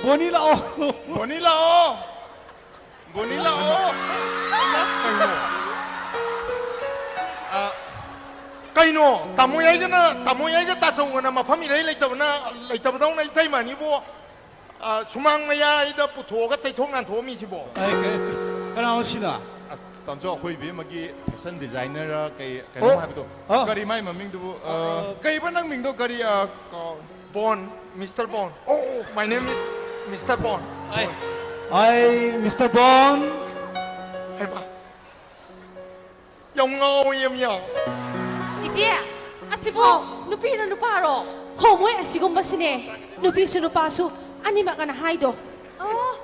ꯕꯣꯅꯤ ꯂꯥꯛꯑꯣ꯫ ꯕꯣꯅꯤ ꯂꯥꯛꯑꯣ꯫ ꯕꯣꯅꯤ ꯂꯥꯛꯑꯣ꯫ ꯀꯩꯅꯣ? ꯑ, ꯀꯩꯅꯣ? ꯇꯥꯃꯣ ꯌꯥꯏꯒꯅ, ꯇꯥꯃꯣ ꯌꯥꯏꯒ ꯇꯥꯆꯧꯒꯅ ꯃꯐꯝ ꯏꯔꯩ ꯂꯩꯇꯕꯅ, ꯂꯩꯇꯕꯗꯧꯅ ꯏꯇꯩꯃ ꯑꯅꯤꯕꯨ, ꯑ, ꯁꯨꯃꯥꯡ ꯃꯌꯥꯏꯗ ꯄꯨꯊꯣꯛꯑꯒ ꯇꯩꯊꯣꯛ ꯅꯥꯟꯊꯣꯛꯑꯝꯃꯤꯁꯤꯕꯣ? ꯑꯩ ꯀ-, ꯀꯅꯥꯅꯣ ꯁꯤꯅ? ꯑꯁ, ꯇꯥꯃꯣ ꯆꯧ, ꯑꯩꯈꯣꯏ ꯏꯕꯦꯝꯃꯒꯤ ꯐꯦꯁꯟ ꯗꯤꯖꯥꯏꯅꯔ ꯀꯩ, ꯀꯩꯅꯣꯝ ꯑꯣ, ꯍꯥꯏꯕꯗꯣ꯫ ꯑ꯫ ꯀꯔꯤ ꯃꯥꯏ ꯃꯃꯤꯡꯗꯨꯕꯨ? ꯑ, ꯑ꯫ ꯀꯩꯕ ꯅꯪ ꯃꯤꯡꯗꯣ? ꯀꯔꯤ, ꯑ, ꯀꯥꯎ-, ꯕꯣꯟ, ꯃꯤꯁꯇꯔ ꯕꯣꯟ꯫ ꯑꯣ, ꯑꯣ꯫ My name is ꯃꯤꯁꯇꯔ ꯕꯣꯟ꯫ ꯑꯩ, ꯑꯩ ꯃꯤꯁꯇꯔ ꯕꯣꯟ꯫ ꯍꯩꯃꯥ꯫ ꯌꯥꯝ ꯉꯥꯎꯋꯦ, ꯌꯥꯝ ꯌꯥꯎ꯫ ꯏꯆꯦ, ꯑꯁꯤꯕꯨ ꯍꯥꯎ꯫ ꯅꯨꯄꯤꯔꯣ ꯅꯨꯄꯥꯔꯣ? ꯍꯣ, ꯃꯣꯏ ꯑꯁꯤꯒꯨꯝꯕꯁꯤꯅꯦ꯫ ꯅꯨꯄꯤꯁꯨ ꯅꯨꯄꯥꯁꯨ ꯑꯅꯤꯃꯛ ꯑꯅ ꯍꯥꯏꯗꯣ꯫ ꯑꯣ꯫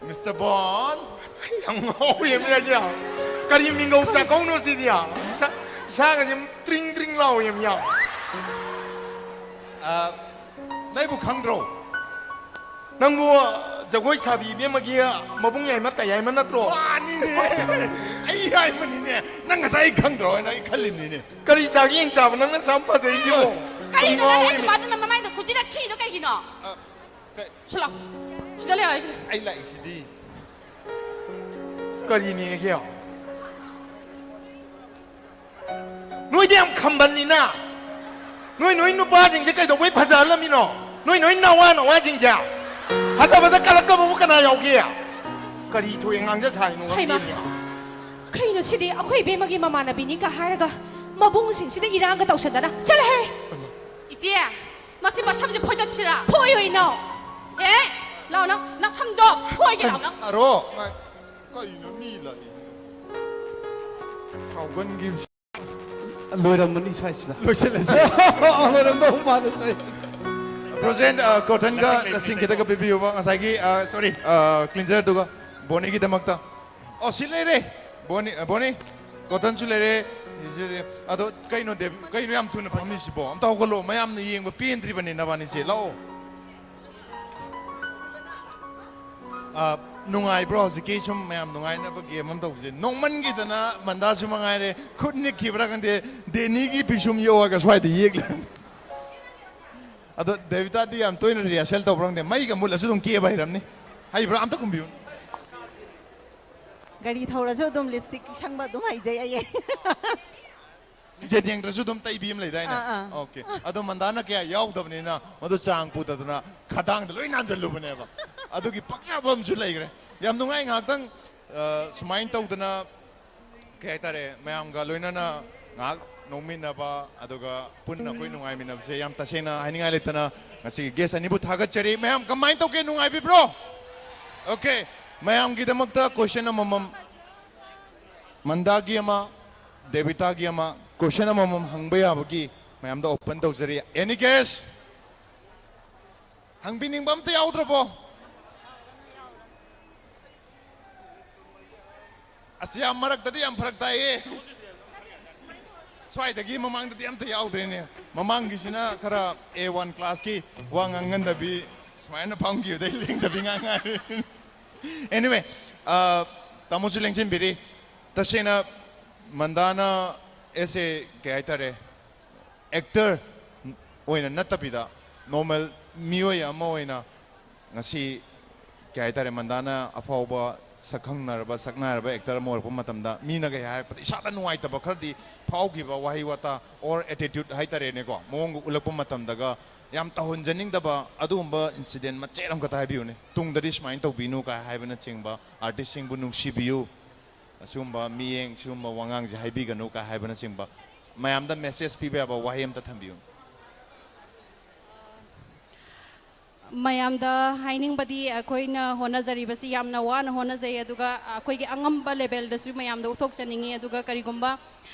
ꯃꯤꯁꯇꯔ ꯕꯣꯟ꯫ ꯌꯥꯝ ꯉꯥꯎꯋꯦ, ꯌꯥꯝ ꯌꯥꯎ꯫ ꯀꯔꯤ ꯃꯤꯡꯒꯧ ꯈꯪ- ꯆꯥꯛꯀꯧꯅꯣ ꯁꯤꯗꯤ? ꯏꯁꯥ, ꯏꯁꯥꯒꯁꯦ ꯇ꯭ꯔꯤꯡ ꯇ꯭ꯔꯤꯡ ꯂꯥꯎꯋꯦ, ꯌꯥꯝ ꯌꯥꯎ꯫ ꯑ, ꯅꯩꯕꯨ ꯈꯪꯗ꯭ꯔꯣ? ꯅꯪꯕꯨ ꯖꯒꯣꯏ ꯁꯥꯕꯤ ꯏꯕꯦꯝꯃꯒꯤ ꯃꯕꯨꯡ ꯌꯥꯏꯃ ꯇꯌꯥꯏꯃ ꯅꯠꯇ꯭ꯔꯣ? ꯃꯥꯅꯤꯅꯦ꯫ ꯑꯩ ꯌꯥꯏꯃꯅꯤꯅꯦ꯫ ꯅꯪ ꯉꯁꯥꯏ ꯑꯩ ꯈꯪꯗ꯭ꯔꯣ ꯍꯥꯏꯅ ꯑꯩ ꯈꯜꯂꯤꯅꯤꯅꯦ꯫ ꯀꯔꯤ ꯆꯥꯛ ꯌꯦꯟ ꯆꯥꯕ ꯅꯪꯅ ꯑꯁꯨꯛ ꯌꯥꯝ ꯐꯖꯩꯁꯤꯕꯣ? ꯀꯔꯤꯅꯣ ꯅꯪ ꯉꯥꯎꯔꯦꯅꯦ꯫ ꯅꯨꯄꯥꯗꯨꯅ ꯃꯃꯥꯏꯗꯣ ꯈꯨꯖꯤꯟꯅ ꯁꯤꯗꯣ ꯀꯩꯒꯤꯅꯣ? ꯑ, ꯀꯩ-, ꯁꯤꯂꯥꯎ꯫ ꯁꯤꯗ ꯂꯩꯌꯣ ꯍꯥꯏꯁꯤꯅꯦ꯫ ꯑꯩ ꯂꯥꯛꯏꯁꯤꯗꯤ꯫ ꯀꯔꯤꯅꯦꯒꯦ? ꯅꯣꯏꯗꯤ ꯌꯥꯝ ꯈꯝꯕꯜꯅꯤꯅ꯫ ꯅꯣꯏ, ꯅꯣꯏ ꯅꯨꯄꯥꯁꯤꯡꯁꯦ ꯀꯩꯗꯧꯕꯩ ꯐꯖꯍꯜꯂꯝꯃꯤꯅꯣ? ꯅꯣꯏ, ꯅꯣꯏ ꯅꯋꯥ, ꯅꯋꯥꯁꯤꯡꯁꯦ ꯐꯖꯕꯗ ꯀꯜꯂꯛꯇꯕꯕꯨ ꯀꯅꯥ ꯌꯥꯎꯒꯦ? ꯀꯔꯤ ꯊꯣꯛꯑꯦ ꯉꯥꯡꯖ ꯁꯥꯏꯅꯣ ꯍꯩꯃꯥ, ꯈꯪꯗꯦꯅꯦ꯫ ꯀꯩꯅꯣ ꯁꯤꯗꯤ? ꯑꯩꯈꯣꯏ ꯏꯕꯦꯝꯃꯒꯤ ꯃꯃꯥꯟꯅꯕꯤꯅꯤꯒ ꯍꯥꯏꯔꯒ ꯃꯕꯨꯡꯁꯤꯡꯁꯤꯗ ꯏꯔꯥꯡꯒ ꯇꯧꯁꯟꯗꯅ꯫ ꯆꯠꯂꯍꯦ! ꯏꯆꯦ, ꯃꯁꯤ ꯃꯁꯝꯁꯦ ꯐꯣꯏꯗꯠꯁꯤꯔꯥ? ꯐꯣꯏꯌꯣ, ꯏꯅꯥꯎ꯫ ꯍꯦ, ꯂꯥꯎ ꯅꯪ, ꯅꯁꯝꯗꯣ ꯐꯣꯏꯒꯦ ꯂꯥꯎ ꯅꯪ꯫ ꯑꯔꯣ, ꯉꯥꯏ-, ꯀꯩꯅꯣ ꯃꯤ ꯂꯥꯛꯏ? ꯁꯥꯎꯒꯟꯈꯤꯕꯁꯤ꯫ ꯂꯣꯏꯔꯝꯃꯅꯤ ꯁ꯭ꯋꯥꯏꯁꯤꯗ꯫ ꯂꯣꯏꯁꯤꯜꯂꯁꯤ꯫ ꯂꯣꯏꯔꯝꯗꯧ ꯃꯥꯜꯂꯦ ꯁ꯭ꯋꯥꯏꯁꯤꯗ꯫ ꯄ꯭ꯔꯣꯖꯦꯟ, ꯑ, ꯀꯣꯇꯟꯒ ꯅꯁꯤꯡ ꯂꯩꯕꯤꯒꯦ꯫ ꯅꯁꯤꯡ ꯈꯤꯇꯒ ꯄꯤꯕꯤꯌꯨꯕ, ꯉꯁꯥꯏꯒꯤ, ꯑ, ꯁꯣꯔꯤ, ꯑ, ꯀ꯭ꯂꯤꯟꯖꯔꯗꯨꯒ ꯕꯣꯅꯤꯒꯤꯗꯃꯛꯇ꯫ ꯑꯣ, ꯁꯤ ꯂꯩꯔꯦ꯫ ꯕꯣꯅꯤ, ꯑ, ꯕꯣꯅꯤ, ꯀꯣꯇꯟꯁꯨ ꯂꯩꯔꯦ꯫ ꯁꯤꯁꯦ, ꯑꯗꯣ ꯀꯩꯅꯣ ꯗꯦꯕ-, ꯀꯩꯅꯣ ꯌꯥꯝ ꯊꯨꯅ ꯐꯝꯃꯤꯁꯤꯕꯣ? ꯑꯝꯇ ꯍꯧꯒꯠꯂꯣ, ꯃꯌꯥꯝꯅ ꯌꯦꯡꯕ ꯄꯦꯟꯗ꯭ꯔꯤꯕꯅꯤ ꯅꯕꯥꯅꯤꯁꯦ꯫ ꯂꯥꯛꯑꯣ꯫ ꯑ, ꯅꯨꯡꯉꯥꯏꯕ꯭ꯔꯣ ꯍꯧꯖꯤꯛꯀꯤ ꯁꯨꯝ ꯃꯌꯥꯝ ꯅꯨꯡꯉꯥꯏꯅꯕ ꯒꯦꯝ ꯑꯃ ꯇꯧꯕꯁꯦ? ꯅꯣꯡꯃꯟꯈꯤꯗꯅ ꯃꯟꯗꯥꯁꯨ ꯃꯉꯥꯏꯔꯦ, ꯈꯨꯠ ꯅꯤꯛꯈꯤꯕ꯭ꯔꯥ ꯈꯪꯗꯦ, ꯗꯦꯅꯤꯒꯤ ꯄꯤꯁꯨꯝ ꯌꯣꯛꯑꯒ ꯁ꯭ꯋꯥꯏꯗ ꯌꯦꯛꯂꯦ꯫ ꯑꯗꯣ ꯗꯦꯕꯤꯇꯥꯗꯤ ꯌꯥꯝ ꯇꯣꯏꯅ ꯔꯤꯍꯔꯁꯦꯜ ꯇꯧꯕ꯭ꯔꯥ ꯈꯪꯗꯦ, ꯃꯩꯒ ꯃꯨꯠꯂꯁꯨ ꯑꯗꯨꯝ ꯀꯦꯕ ꯍꯩꯔꯝꯅꯤ꯫ ꯍꯩꯕ꯭ꯔꯥ? ꯑꯝꯇ ꯈꯨꯝꯕꯤꯌꯨ꯫ ꯒꯥꯔꯤ ꯊꯧꯔꯁꯨ ꯑꯗꯨꯝ ꯂꯤꯞꯁꯇꯤꯛ ꯁꯪꯕ ꯑꯗꯨꯝ ꯍꯩꯖꯩ ꯑꯩ꯫ ꯃꯤꯡꯁꯦꯜ ꯌꯦꯡꯗ꯭ꯔꯁꯨ ꯑꯗꯨꯝ ꯇꯩꯕꯤ ꯑꯃ ꯂꯩꯗꯥꯏꯅꯦ? ꯑꯥ, ꯑꯥ꯫ ꯑꯣꯀꯦ꯫ ꯑꯗꯣ ꯃꯟꯗꯥꯅ ꯀꯌꯥ ꯌꯥꯎꯗꯕꯅꯤꯅ ꯃꯗꯨ ꯆꯥꯡ ꯄꯨꯗꯗꯅ ꯈꯗꯥꯡꯗ ꯂꯣꯏ ꯅꯥꯟꯁꯤꯜꯂꯨꯕꯅꯦꯕ꯫ ꯑꯗꯨꯒꯤ ꯄꯛꯆꯕ ꯑꯃꯁꯨ ꯂꯩꯈ꯭ꯔꯦ꯫ ꯌꯥꯝ ꯅꯨꯡꯉꯥꯏ ꯉꯥꯏꯍꯥꯛꯇꯪ, ꯑ, ꯁꯨꯃꯥꯏꯅ ꯇꯧꯗꯅ, ꯀꯩ ꯍꯥꯏꯇꯥꯔꯦ, ꯃꯌꯥꯝꯒ ꯂꯣꯏꯅꯅ ꯉꯥꯏꯍꯥꯛ ꯅꯣꯛꯃꯤꯟꯅꯕ, ꯑꯗꯨꯒ ꯄꯨꯟꯅ ꯑꯩꯈꯣꯏ ꯅꯨꯡꯉꯥꯏꯃꯤꯟꯅꯕꯁꯦ ꯌꯥꯝ ꯇꯁꯦꯡꯅ ꯍꯥꯏꯅꯤꯡꯉꯥꯏ ꯂꯩꯇꯅ ꯉꯁꯤꯒꯤ ꯒꯦꯁ ꯑꯅꯤꯕꯨ ꯊꯥꯒꯠꯆꯔꯤ꯫ ꯃꯌꯥꯝ ꯀꯃꯥꯏꯅ ꯇꯧꯒꯦ? ꯅꯨꯡꯉꯥꯏꯕꯤꯕ꯭ꯔꯣ? ꯑꯣꯀꯦ꯫ ꯃꯌꯥꯝꯒꯤꯗꯃꯛꯇ ꯀꯣꯏꯁꯟ ꯑꯃꯃꯝ, ꯃꯟꯗꯥꯒꯤ ꯑꯃ, ꯗꯦꯕꯤꯇꯥꯒꯤ ꯑꯃ, ꯀꯣꯏꯁꯟ ꯑꯃꯃꯝ ꯍꯪꯕ ꯌꯥꯕꯒꯤ ꯃꯌꯥꯝꯗ ꯑꯣꯄꯟ ꯇꯧꯖꯔꯤ꯫ Any guess? ꯍꯪꯕꯤꯅꯤꯡꯕ ꯑꯝꯇ ꯌꯥꯎꯗ꯭ꯔꯕꯣ? ꯑꯁ, ꯌꯥꯝ ꯃꯔꯛꯇꯗꯤ ꯌꯥꯝ ꯐꯔꯛ ꯇꯥꯏꯌꯦ꯫ ꯁ꯭ꯋꯥꯏꯗꯒꯤ ꯃꯃꯥꯡꯗꯗꯤ ꯑꯝꯇ ꯌꯥꯎꯗ꯭ꯔꯦꯅꯦ꯫ ꯃꯃꯥꯡꯒꯤꯁꯤꯅ ꯈꯔ ꯑꯦ ꯋꯥꯟ ꯀ꯭ꯂꯥꯁꯀꯤ ꯋꯥ ꯉꯥꯡꯍꯟꯗꯕꯤ, ꯁꯨꯃꯥꯏꯅ ꯐꯝꯈꯤꯕꯗꯩ ꯂꯦꯡꯗꯕꯤ ꯉꯥꯡ ꯉꯥꯏꯔꯦ꯫ Anyway, ꯑ, ꯇꯥꯃꯣꯁꯨ ꯂꯦꯡꯁꯤꯟꯕꯤꯔꯤ꯫ ꯇꯁꯦꯡꯅ ꯃꯟꯗꯥꯅ ꯑꯦꯁ ꯑꯦ, ꯀꯩ ꯍꯥꯏꯇꯥꯔꯦ, ꯑꯦꯛꯇꯔ ꯑꯣꯏꯅ ꯅꯠꯇꯕꯤꯗ ꯅꯣꯔꯃꯦꯜ ꯃꯤꯑꯣꯏ ꯑꯃ ꯑꯣꯏꯅ ꯉꯁꯤ, ꯀꯩ ꯍꯥꯏꯇꯥꯔꯦ, ꯃꯟꯗꯥꯅ ꯑꯐꯥꯎꯕ ꯁꯛꯈꯪꯅꯔꯕ, ꯁꯛꯅꯥꯏꯔꯕ ꯑꯦꯛꯇꯔ ꯑꯃ ꯑꯣꯏꯔꯛꯄ ꯃꯇꯝꯗ ꯃꯤꯅ ꯀꯩ ꯍꯥꯏꯔꯛꯄꯗ ꯏꯁꯥꯗ ꯅꯨꯡꯉꯥꯏꯇꯕ ꯈꯔꯗꯤ ꯐꯥꯎꯈꯤꯕ, ꯋꯥꯍꯩ ꯋꯥꯇꯥ ꯑꯣꯔ ꯑꯦꯇꯤꯇ꯭ꯌꯨꯠ ꯍꯥꯏꯇꯥꯔꯦꯅꯦꯀꯣ, ꯃꯑꯣꯡꯒ ꯎꯠꯂꯛꯄ ꯃꯇꯝꯗꯒ ꯌꯥꯝ ꯇꯧꯍꯟꯖꯅꯤꯡꯗꯕ ꯑꯗꯨꯒꯨꯝꯕ ꯏꯟꯁꯤꯗꯦꯟ ꯃꯆꯦꯠ ꯑꯃꯈꯛꯇ ꯍꯥꯏꯕꯤꯌꯨꯅꯦ꯫ ꯇꯨꯡꯗꯗꯤ ꯁꯨꯃꯥꯏꯅ ꯇꯧꯕꯤꯅꯨ ꯀꯥꯏ ꯍꯥꯏꯕꯅꯆꯤꯡꯕ, ꯑꯥꯔꯇꯤꯁꯁꯤꯡꯕꯨ ꯅꯨꯡꯁꯤꯕꯤꯌꯨ, ꯑꯁꯤꯒꯨꯝꯕ ꯃꯤꯠꯌꯦꯡ, ꯁꯤꯒꯨꯝꯕ ꯋꯥꯉꯥꯡꯁꯦ ꯍꯥꯏꯕꯤꯒꯅꯨ ꯀꯥꯏ ꯍꯥꯏꯕꯅꯆꯤꯡꯕ ꯃꯌꯥꯝꯗ ꯃꯦꯁꯦꯖ ꯄꯤꯕ ꯌꯥꯕ ꯋꯥꯍꯩ ꯑꯝꯇ ꯊꯝꯕꯤꯌꯨ꯫ ꯃꯌꯥꯝꯗ ꯍꯥꯏꯅꯤꯡꯕꯗꯤ, ꯑꯩꯈꯣꯏꯅ ꯍꯣꯠꯅꯖꯔꯤꯕꯁꯤ ꯌꯥꯝꯅ ꯋꯥꯅ ꯍꯣꯠꯅꯖꯩ, ꯑꯗꯨꯒ ꯑꯩꯈꯣꯏꯒꯤ ꯑꯉꯝꯕ ꯂꯦꯚꯦꯜꯗꯁꯨ ꯃꯌꯥꯝꯗ ꯎꯠꯊꯣꯛꯆꯅꯤꯡꯉꯤ꯫ ꯑꯗꯨꯒ ꯀꯔꯤꯒꯨꯝꯕ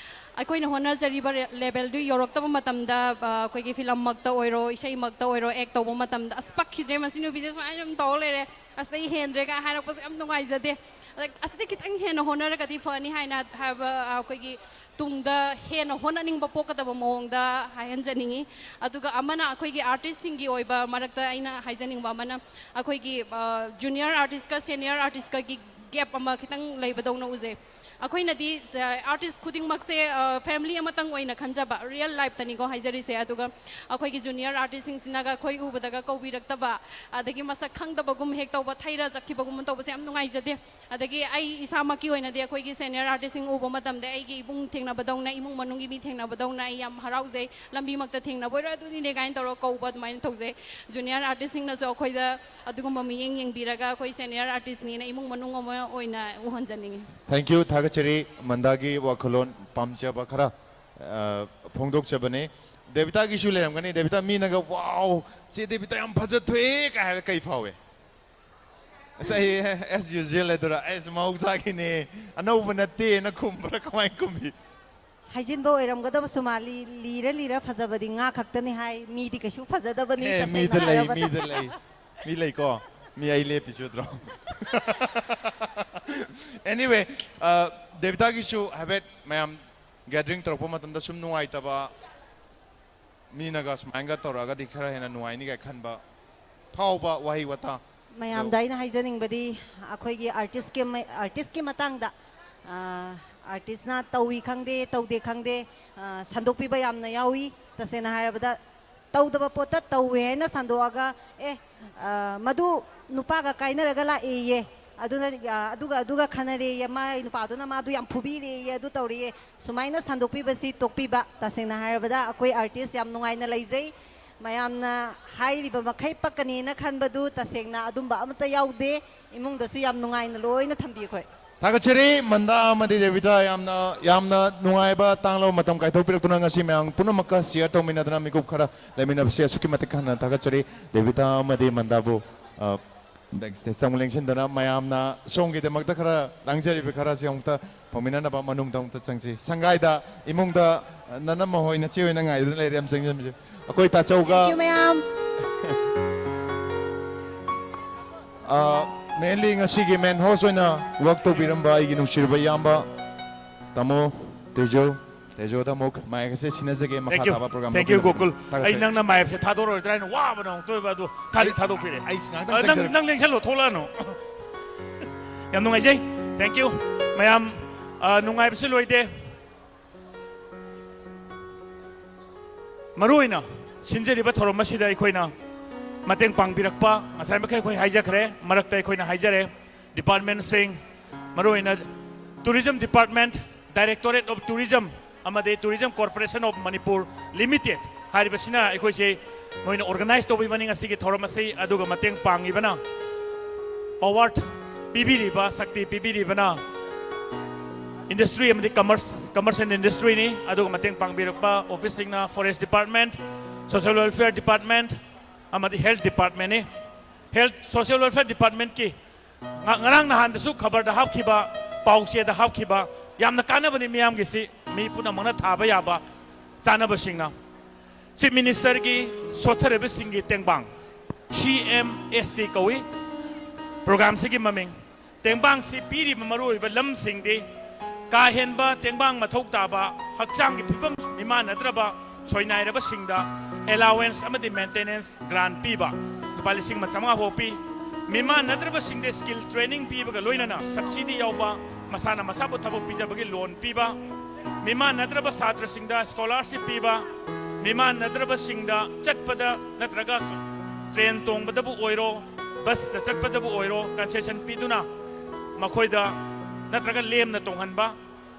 ꯑꯩꯈꯣꯏꯅ ꯍꯣꯠꯅꯖꯔꯤꯕ ꯔꯦ-, ꯂꯦꯚꯦꯜꯗꯨ ꯌꯧꯔꯛꯇꯕ ꯃꯇꯝꯗ, ꯑ, ꯑꯩꯈꯣꯏꯒꯤ ꯐꯤꯂꯝꯃꯛꯇ ꯑꯣꯏꯔꯣ, ꯏꯁꯩꯃꯛꯇ ꯑꯣꯏꯔꯣ, ꯑꯦꯛ ꯇꯧꯕ ꯃꯇꯝꯗ, "ꯑꯁ, ꯄꯛꯈꯤꯗ꯭ꯔꯦ, ꯃꯁꯤ ꯅꯨꯄꯤꯁꯦ ꯁꯨꯃꯥꯏꯅ ꯁꯨꯝ ꯇꯧꯔ ꯂꯩꯔꯦ, ꯑꯁꯤꯗꯒꯤ ꯍꯦꯟꯗ꯭ꯔꯦꯒ" ꯍꯥꯏꯔꯛꯄꯁꯦ ꯌꯥꯝ ꯅꯨꯡꯉꯥꯏꯖꯗꯦ꯫ ꯑꯗ, "ꯑꯁꯤꯗꯒꯤ ꯈꯤꯇꯪ ꯍꯦꯟꯅ ꯍꯣꯠꯅꯔꯒꯗꯤ ꯐꯅꯤ" ꯍꯥꯏꯅ ꯍꯥꯏꯕ, ꯑ, ꯑꯩꯈꯣꯏꯒꯤ ꯇꯨꯡꯗ ꯍꯦꯟꯅ ꯍꯣꯠꯅꯅꯤꯡꯕ ꯄꯣꯛꯀꯗꯕ ꯃꯑꯣꯡꯗ ꯍꯥꯏꯍꯟꯖꯅꯤꯡꯉꯤ꯫ ꯑꯗꯨꯒ ꯑꯃꯅ ꯑꯩꯈꯣꯏꯒꯤ ꯑꯥꯔꯇꯤꯁꯁꯤꯡꯒꯤ ꯑꯣꯏꯕ ꯃꯔꯛꯇ ꯑꯩꯅ ꯍꯥꯏꯖꯅꯤꯡꯕ ꯑꯃꯅ, ꯑꯩꯈꯣꯏꯒꯤ, ꯑ, ꯖꯨꯅꯤꯌꯔ ꯑꯥꯔꯇꯤꯁꯀ ꯁꯦꯅꯤꯌꯔ ꯑꯥꯔꯇꯤꯁꯀꯒꯤ ꯒꯦꯞ ꯑꯃ ꯈꯤꯇꯪ ꯂꯩꯕꯗꯧꯅ ꯎꯖꯩ꯫ ꯑꯩꯈꯣꯏꯅꯗꯤ, ꯑ, ꯑꯥꯔꯇꯤꯁ ꯈꯨꯗꯤꯡꯃꯛꯁꯦ, ꯑ, ꯐꯦꯃꯤꯂꯤ ꯑꯃꯇꯪ ꯑꯣꯏꯅ ꯈꯟꯖꯕ, ꯔꯤꯌꯦꯜ ꯂꯥꯏꯐꯇꯅꯤꯀꯣ ꯍꯥꯏꯖꯔꯤꯁꯦ꯫ ꯑꯗꯨꯒ ꯑꯩꯈꯣꯏꯒꯤ ꯖꯨꯅꯤꯌꯔ ꯑꯥꯔꯇꯤꯁꯁꯤꯡꯁꯤꯅꯒ ꯑꯩꯈꯣꯏ ꯎꯕꯗꯒ ꯀꯧꯕꯤꯔꯛꯇꯕ, ꯑꯗꯒꯤ ꯃꯁꯛ ꯈꯪꯗꯕꯒꯨꯝ ꯍꯦꯛ ꯇꯧꯕ, ꯊꯩꯔ ꯆꯠꯈꯤꯕꯒꯨꯝꯕ ꯇꯧꯕꯁꯦ ꯌꯥꯝ ꯅꯨꯡꯉꯥꯏꯖꯗꯦ꯫ ꯑꯗꯒꯤ ꯑꯩ ꯏꯁꯥꯃꯛꯀꯤ ꯑꯣꯏꯅꯗꯤ ꯑꯩꯈꯣꯏꯒꯤ ꯁꯦꯅꯤꯌꯔ ꯑꯥꯔꯇꯤꯁꯁꯤꯡ ꯎꯕ ꯃꯇꯝꯗ ꯑꯩꯒꯤ ꯏꯃꯨꯡ ꯊꯦꯡꯅꯕꯗꯧꯅ, ꯏꯃꯨꯡ ꯃꯅꯨꯡꯒꯤ ꯃꯤ ꯊꯦꯡꯅꯕꯗꯧꯅ ꯑꯩ ꯌꯥꯝ ꯍꯔꯥꯎꯖꯩ꯫ ꯂꯝꯕꯤꯃꯛꯇ ꯊꯦꯡꯅꯕ ꯑꯣꯏꯔꯣ, "ꯑꯗꯨꯅꯤꯅꯦ" ꯀꯥꯏꯅ ꯇꯧꯔꯒ ꯀꯧꯕ ꯑꯗꯨꯃꯥꯏꯅ ꯇꯧꯖꯩ꯫ ꯖꯨꯅꯤꯌꯔ ꯑꯥꯔꯇꯤꯁꯁꯤꯡꯅꯁꯨ ꯑꯩꯈꯣꯏꯗ ꯑꯗꯨꯒꯨꯝꯕ ꯃꯤꯠꯌꯦꯡ ꯌꯦꯡꯕꯤꯔꯒ ꯑꯩꯈꯣꯏ ꯁꯦꯅꯤꯌꯔ ꯑꯥꯔꯇꯤꯁꯅꯤꯅ ꯏꯃꯨꯡ ꯃꯅꯨꯡ ꯑꯃ ꯑꯣꯏꯅ ꯎꯍꯟꯖꯅꯤꯡꯉꯤ꯫ Thank you, ꯊꯥꯒꯠꯆꯔꯤ꯫ ꯃꯟꯗꯥꯒꯤ ꯋꯥꯈꯜꯂꯣꯟ ꯄꯥꯝꯖꯕ ꯈꯔ, ꯑ, ꯐꯣꯡꯗꯣꯛꯆꯕꯅꯦ꯫ ꯗꯦꯕꯤꯇꯥꯒꯤꯁꯨ ꯂꯩꯔꯝꯒꯅꯤ꯫ ꯗꯦꯕꯤꯇꯥ, ꯃꯤꯅꯒ "ꯋꯥꯎ, ꯆꯦ ꯗꯦꯕꯤꯇꯥ ꯌꯥꯝ ꯐꯖꯊꯣꯛꯑꯦ" ꯀꯥꯏ ꯍꯥꯏꯔꯒ ꯀꯩ ꯐꯥꯎꯏ? ꯑꯁ, ꯑꯩ as usual ꯍꯥꯏꯗꯣꯏꯔꯥ? ꯑꯩꯁ, ꯃꯍꯧꯁꯥꯒꯤꯅꯦ, ꯑꯅꯧꯕ ꯅꯠꯇꯦꯅ ꯈꯨꯝꯕ꯭ꯔꯥ, ꯀꯃꯥꯏꯅ ꯈꯨꯝꯕꯤ? ꯍꯥꯏꯖꯤꯟꯕ ꯑꯣꯏꯔꯝꯒꯗꯕꯁꯨ ꯃꯥꯜꯂꯤ, "ꯂꯤꯔ ꯂꯤꯔ ꯐꯖꯕꯗꯤ ꯉꯥ ꯈꯛꯇꯅꯤ" ꯍꯥꯏ꯫ ꯃꯤꯗꯤ ꯀꯩꯁꯨ ꯐꯖꯗꯕꯅꯤ, ꯑꯦ, ꯇꯁꯦꯡꯅ ꯃꯤꯗ ꯂꯩ, ꯍꯥꯏꯔꯕꯗ꯫ ꯃꯤꯗ ꯂꯩ꯫ ꯃꯤ ꯂꯩꯀꯣ? ꯃꯤ ꯑꯩ ꯂꯦꯞꯄꯤꯁꯨ ꯅꯠꯇ꯭ꯔꯣ? Anyway, ꯑ, ꯗꯦꯕꯤꯇꯥꯒꯤꯁꯨ ꯍꯥꯏꯐꯦꯠ ꯃꯌꯥꯝ ꯒꯦꯗꯔꯤꯡ ꯇꯧꯔꯛꯄ ꯃꯇꯝꯗ ꯁꯨꯝ ꯅꯨꯡꯉꯥꯏꯇꯕ, ꯃꯤꯅꯒ ꯁꯨꯃꯥꯏꯅꯒ ꯇꯧꯔꯛꯑꯒꯗꯤ ꯈꯔ ꯍꯦꯟꯅ ꯅꯨꯡꯉꯥꯏꯅꯤꯒꯥꯏ ꯈꯟꯕ ꯐꯥꯎꯕ ꯋꯥꯍꯩ ꯋꯥꯇꯥ꯫ ꯃꯌꯥꯝꯗ ꯑꯩꯅ ꯍꯥꯏꯖꯅꯤꯡꯕꯗꯤ, ꯑꯩꯈꯣꯏꯒꯤ ꯑꯥꯔꯇꯤꯁꯀꯤ ꯃ-, ꯑꯥꯔꯇꯤꯁꯀꯤ ꯃꯇꯥꯡꯗ, ꯑ, ꯑꯥꯔꯇꯤꯁꯅ ꯇꯧꯏ ꯈꯪꯗꯦ, ꯇꯧꯗꯦ ꯈꯪꯗꯦ, ꯑ, ꯁꯟꯗꯣꯛꯄꯤꯕ ꯌꯥꯝꯅ ꯌꯥꯎꯏ꯫ ꯇꯁꯦꯡꯅ ꯍꯥꯏꯔꯕꯗ, ꯇꯧꯗꯕ ꯄꯣꯠꯇ "ꯇꯧꯋꯦ" ꯍꯥꯏꯅ ꯁꯟꯗꯣꯛꯑꯒ, "ꯑꯦ, ꯑ, ꯃꯗꯨ ꯅꯨꯄꯥꯒ ꯀꯥꯏꯅꯔꯒ ꯂꯥꯛꯑꯦꯌꯦ, ꯑꯗꯨꯅ, ꯑ, ꯑꯗꯨꯒ, ꯑꯗꯨꯒ ꯈꯟꯅꯔꯦꯌꯦ, ꯃꯥꯏ ꯅꯨꯄꯥꯗꯨꯅ ꯃꯥꯗꯨ ꯌꯥꯝ ꯐꯨꯕꯤꯔꯦꯌꯦ, ꯑꯗꯨ ꯇꯧꯔꯦꯌꯦ", ꯁꯨꯃꯥꯏꯅ ꯁꯟꯗꯣꯛꯄꯤꯕꯁꯤ ꯇꯣꯛꯄꯤꯕ꯫ ꯇꯁꯦꯡꯅ ꯍꯥꯏꯔꯕꯗ, ꯑꯩꯈꯣꯏ ꯑꯥꯔꯇꯤꯁ ꯌꯥꯝ ꯅꯨꯡꯉꯥꯏꯅ ꯂꯩꯖꯩ꯫ ꯃꯌꯥꯝꯅ ꯍꯥꯏꯔꯤꯕ ꯃꯈꯩ ꯄꯛꯀꯅꯤꯅ ꯈꯟꯕꯗꯨ ꯇꯁꯦꯡꯅ ꯑꯗꯨꯝꯕ ꯑꯃꯠꯇ ꯌꯥꯎꯗꯦ꯫ ꯏꯃꯨꯡꯗꯁꯨ ꯌꯥꯝ ꯅꯨꯡꯉꯥꯏꯅ ꯂꯣꯏꯅ ꯊꯝꯕꯤ ꯑꯩꯈꯣꯏ꯫ ꯊꯥꯒꯠꯆꯔꯤ ꯃꯟꯗꯥ ꯑꯃꯗꯤ ꯗꯦꯕꯤꯇꯥ, ꯌꯥꯝꯅ, ꯌꯥꯝꯅ ꯅꯨꯡꯉꯥꯏꯕ ꯇꯥꯡꯂꯕ ꯃꯇꯝ ꯀꯥꯏꯊꯣꯛꯄꯤꯔꯛꯇꯨꯅ ꯉꯁꯤ ꯃꯌꯥꯝ ꯄꯨꯝꯅꯃꯛꯀ share ꯇꯧꯃꯤꯟꯅꯗꯅ ꯃꯤꯀꯨꯞ ꯈꯔ ꯂꯩꯃꯤꯟꯅꯕꯁꯦ ꯑꯁꯨꯛꯀꯤ ꯃꯇꯤꯛ ꯍꯟꯅ ꯊꯥꯒꯠꯆꯔꯤ꯫ ꯗꯦꯕꯤꯇꯥ ꯑꯃꯗꯤ ꯃꯟꯗꯥꯕꯨ, ꯑ, backstage ꯑꯃꯨꯛ ꯂꯦꯡꯁꯤꯟꯗꯨꯅ ꯃꯌꯥꯝꯅ ꯁꯣꯝꯒꯤꯗꯃꯛꯇ ꯈꯔ ꯂꯥꯡꯖꯔꯤꯕ ꯈꯔꯁꯤ ꯑꯃꯨꯛꯇ ꯐꯝꯃꯤꯟꯅꯅꯕ ꯃꯅꯨꯡꯗ ꯑꯃꯨꯛꯇ ꯆꯪꯁꯤ꯫ ꯁꯪꯒꯥꯏꯗ ꯏꯃꯨꯡꯗ ꯅꯅꯝꯃ ꯍꯣꯏ, ꯅꯆꯦ ꯍꯣꯏꯅ ꯉꯥꯏꯗꯨꯅ ꯂꯩꯔꯦ, ꯌꯥꯝ ꯆꯪꯁꯤꯟꯕꯤꯁꯦ꯫ ꯑꯩꯈꯣꯏ ꯇꯥꯆꯧꯒ, Thank you, ꯃꯌꯥꯝ꯫ ꯑ, mainly ꯉꯁꯤꯒꯤ main host ꯑꯣꯏꯅ work ꯇꯧꯕꯤꯔꯝꯕ ꯑꯩꯒꯤ ꯅꯨꯡꯁꯤꯔꯕ ꯏꯌꯥꯝꯕ ꯇꯥꯃꯣ ꯇꯦꯖꯣ, ꯇꯦꯖꯣꯗ ꯑꯃꯨꯛ mic ꯑꯁꯦ ꯁꯤꯟꯅꯖꯒꯦ꯫ ꯃꯈꯥ Thank you. ꯇꯥꯕ program Thank you, ꯇꯧꯖꯔꯛꯀꯦ꯫ ꯒꯣꯀꯨꯜ꯫ ꯊꯥꯒꯠꯆꯔꯤ꯫ ꯑꯩ ꯅꯪꯅ mic ꯁꯦ ꯊꯥꯗꯣꯔꯛꯑꯣꯏꯗ꯭ꯔꯥ ꯍꯥꯏꯅ ꯋꯥꯕꯅ ꯑꯃꯨꯛꯇ ꯑꯣꯏꯕ, ꯑꯗꯨ ꯊꯥꯗꯤ ꯑꯩ, ꯊꯥꯗꯣꯛꯄꯤꯔꯦ꯫ ꯑꯩ ꯉꯥꯛꯇꯪ ꯑ, ꯅꯪ, ꯆꯪꯖꯔꯛꯀꯦ꯫ ꯅꯪ ꯂꯦꯡꯁꯜꯂꯣ, ꯊꯣꯛꯂꯛꯑꯅꯨ꯫ ꯌꯥꯝ ꯅꯨꯡꯉꯥꯏꯖꯩ꯫ Thank you꯫ ꯃꯌꯥꯝ, ꯑ, ꯅꯨꯡꯉꯥꯏꯕꯁꯤ ꯂꯣꯏꯗꯦ꯫ ꯃꯔꯨꯑꯣꯏꯅ ꯁꯤꯟꯖꯔꯤꯕ ꯊꯧꯔꯝ ꯑꯁꯤꯗ ꯑꯩꯈꯣꯏꯅ ꯃꯇꯦꯡ ꯄꯥꯡꯕꯤꯔꯛꯄ, ꯉꯁꯥꯏ ꯃꯈꯩ ꯑꯩꯈꯣꯏ ꯍꯥꯏꯖꯈ꯭ꯔꯦ, ꯃꯔꯛꯇ ꯑꯩꯈꯣꯏꯅ ꯍꯥꯏꯖꯔꯦ, department ꯁꯤꯡ, ꯃꯔꯨꯑꯣꯏꯅ Tourism Department, Directorate of Tourism ꯑꯃꯗꯤ Tourism Corporation of Manipur Limited ꯍꯥꯏꯔꯤꯕꯁꯤꯅ ꯑꯩꯈꯣꯏꯁꯦ ꯃꯣꯏꯅ organize ꯇꯧꯕꯤꯕꯅꯤ ꯉꯁꯤꯒꯤ ꯊꯧꯔꯝ ꯑꯁꯤ꯫ ꯑꯗꯨꯒ ꯃꯇꯦꯡ ꯄꯥꯡꯉꯤꯕꯅ, power ꯄꯤꯕꯤꯔꯤꯕ, ꯁꯛꯇꯤ ꯄꯤꯕꯤꯔꯤꯕꯅ industry ꯑꯃꯗꯤ commerce, commerce and industry ꯅꯤ꯫ ꯑꯗꯨꯒ ꯃꯇꯦꯡ ꯄꯥꯡꯕꯤꯔꯛꯄ office ꯁꯤꯡꯅ Forest Department, Social Welfare Department ꯑꯃꯗꯤ Health Department ꯅꯤ꯫ Health, Social Welfare Department ꯀꯤ ꯉ-, ꯉꯔꯥꯡ ꯅꯍꯥꯟꯗꯁꯨ ꯈꯕꯔꯗ ꯍꯥꯞꯈꯤꯕ, ꯄꯥꯎꯆꯦꯗ ꯍꯥꯞꯈꯤꯕ, ꯌꯥꯝꯅ ꯀꯥꯟꯅꯕꯅꯤ ꯃꯤꯌꯥꯝꯒꯤꯁꯤ, ꯃꯤ ꯄꯨꯝꯅꯃꯛꯅ ꯊꯥꯕ ꯌꯥꯕ ꯆꯥꯅꯕꯁꯤꯡꯅ꯫ Chief Minister ꯒꯤ ꯁꯣꯠꯊꯔꯤꯕꯁꯤꯡꯒꯤ ꯇꯦꯡꯕꯥꯡ, C M S T ꯀꯧꯏ program ꯁꯤꯒꯤ ꯃꯃꯤꯡ꯫ ꯇꯦꯡꯕꯥꯡꯁꯤ ꯄꯤꯔꯤꯕ ꯃꯔꯨꯑꯣꯏꯕ ꯂꯝꯁꯤꯡꯗꯤ ꯀꯥ ꯍꯦꯟꯕ ꯇꯦꯡꯕꯥꯡ ꯃꯊꯧ ꯇꯥꯕ, ꯍꯛꯆꯥꯡꯒꯤ ꯐꯤꯕꯝ ꯃꯤꯃꯥꯟꯅꯗ꯭ꯔꯕ ꯁꯣꯏꯅꯥꯏꯔꯕꯁꯤꯡꯗ allowance ꯑꯃꯗꯤ maintenance grant ꯄꯤꯕ, ꯂꯨꯄꯥ ꯂꯤꯁꯤꯡ ꯑꯃ ꯆꯥꯝꯃꯉꯥ ꯐꯥꯎ ꯄꯤ꯫ ꯃꯤꯃꯥꯟꯅꯗ꯭ꯔꯕꯁꯤꯡꯗ skill training ꯄꯤꯕꯒ ꯂꯣꯏꯅꯅ subsidy ꯌꯥꯎꯕ ꯃꯁꯥꯅ ꯃꯁꯥꯕꯨ ꯊꯕꯛ ꯄꯤꯖꯕꯒꯤ loan ꯄꯤꯕ, ꯃꯤꯃꯥꯟꯅꯗ꯭ꯔꯕ ꯁꯥꯇ꯭ꯔꯁꯤꯡꯗ scholarship ꯄꯤꯕ, ꯃꯤꯃꯥꯟꯅꯗ꯭ꯔꯕꯁꯤꯡꯗ ꯆꯠꯄꯗ ꯅꯠꯇ꯭ꯔꯒ train ꯇꯣꯡꯕꯗꯕꯨ ꯑꯣꯏꯔꯣ, bus ꯇ ꯆꯠꯄꯗꯕꯨ ꯑꯣꯏꯔꯣ, concession ꯄꯤꯗꯨꯅ ꯃꯈꯣꯏꯗ ꯅꯠꯇ꯭ꯔꯒ ꯂꯦꯝꯅ ꯇꯣꯡꯍꯟꯕ,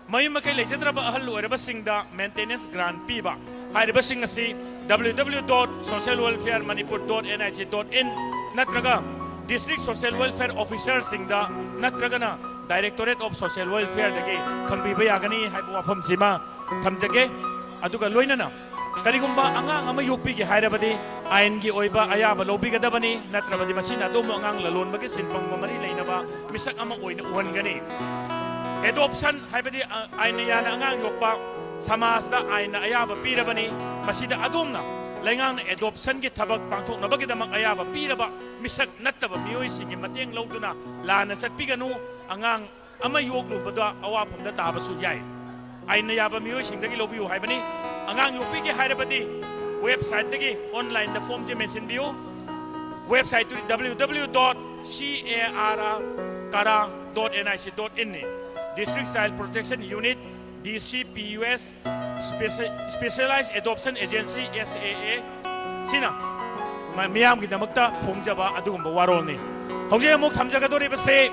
ꯃꯌꯨꯝ ꯃꯀꯩ ꯂꯩꯖꯗ꯭ꯔꯕ ꯑꯍꯜ ꯑꯣꯏꯔꯕꯁꯤꯡꯗ maintenance grant ꯄꯤꯕ꯫ ꯍꯥꯏꯔꯤꯕꯁꯤꯡ ꯑꯁꯤ W W W dot social welfare manipur dot N I C dot in ꯅꯠꯇ꯭ꯔꯒ district social welfare officer ꯁꯤꯡꯗ ꯅꯠꯇ꯭ꯔꯒꯅ Directorate of Social Welfare ꯗꯒꯤ ꯈꯪꯕꯤꯕ ꯌꯥꯒꯅꯤ ꯍꯥꯏꯕ ꯋꯥꯐꯝꯁꯤꯃ ꯊꯝꯖꯒꯦ꯫ ꯑꯗꯨꯒ ꯂꯣꯏꯅꯅ ꯀꯔꯤꯒꯨꯝꯕ ꯑꯉꯥꯡ ꯑꯃ ꯌꯣꯛꯄꯤꯒꯦ ꯍꯥꯏꯔꯕꯗꯤ ꯑꯥꯏꯟꯒꯤ ꯑꯣꯏꯕ ꯑꯌꯥꯕ ꯂꯧꯕꯤꯒꯗꯕꯅꯤ, ꯅꯠꯇ꯭ꯔꯕꯗꯤ ꯃꯁꯤꯅ ꯑꯗꯣꯝꯕꯨ ꯑꯉꯥꯡ ꯂꯂꯣꯟꯕꯒꯤ ꯁꯤꯟꯐꯝꯒ ꯃꯔꯤ ꯂꯩꯅꯕ ꯃꯤꯁꯛ ꯑꯃ ꯑꯣꯏꯅ ꯎꯍꯟꯒꯅꯤ꯫ Adoption ꯍꯥꯏꯕꯗꯤ, ꯑ, ꯑꯥꯏꯟꯅ ꯌꯥꯅ ꯑꯉꯥꯡ ꯌꯣꯛꯄ, ꯁꯃꯥꯖꯇ ꯑꯥꯏꯟꯅ ꯑꯌꯥꯕ ꯄꯤꯔꯕꯅꯤ꯫ ꯃꯁꯤꯗ ꯑꯗꯣꯝꯅ ꯂꯩꯉꯥꯛꯅ adoption ꯒꯤ ꯊꯕꯛ ꯄꯥꯡꯊꯣꯛꯅꯕꯒꯤꯗꯃꯛ ꯑꯌꯥꯕ ꯄꯤꯔꯕ ꯃꯤꯁꯛ ꯅꯠꯇꯕ ꯃꯤꯑꯣꯏꯁꯤꯡꯒꯤ ꯃꯇꯦꯡ ꯂꯧꯗꯨꯅ ꯂꯥꯟꯅ ꯆꯠꯄꯤꯒꯅꯨ꯫ ꯑꯉꯥꯡ ꯑꯃ ꯌꯣꯛꯂꯨꯕꯗ ꯑꯋꯥꯐꯝꯗ ꯇꯥꯕꯁꯨ ꯌꯥꯏ꯫ ꯑꯥꯏꯟꯅ ꯌꯥꯕ ꯃꯤꯑꯣꯏꯁꯤꯡꯗꯒꯤ ꯂꯧꯕꯤꯌꯨ ꯍꯥꯏꯕꯅꯤ꯫ ꯑꯉꯥꯡ ꯌꯣꯛꯄꯤꯒꯦ ꯍꯥꯏꯔꯕꯗꯤ website ꯇꯒꯤ online ꯗ form ꯁꯦ ꯃꯦꯟꯁꯤꯟꯕꯤꯌꯨ꯫ Website ꯇꯨꯗꯤ W W W dot C A R R kara dot N I C dot in ꯅꯤ꯫ District Child Protection Unit, D C P U S, Special-, Specialized Adoption Agency, S A A, ꯁꯤꯅ ꯃ-, ꯃꯤꯌꯥꯝꯒꯤꯗꯃꯛꯇ ꯐꯣꯡꯖꯕ ꯑꯗꯨꯒꯨꯝꯕ ꯋꯥꯔꯣꯜꯅꯤ꯫ ꯍꯧꯖꯤꯛ ꯑꯃꯨꯛ ꯊꯝꯖꯒꯗꯧꯔꯤꯕꯁꯤ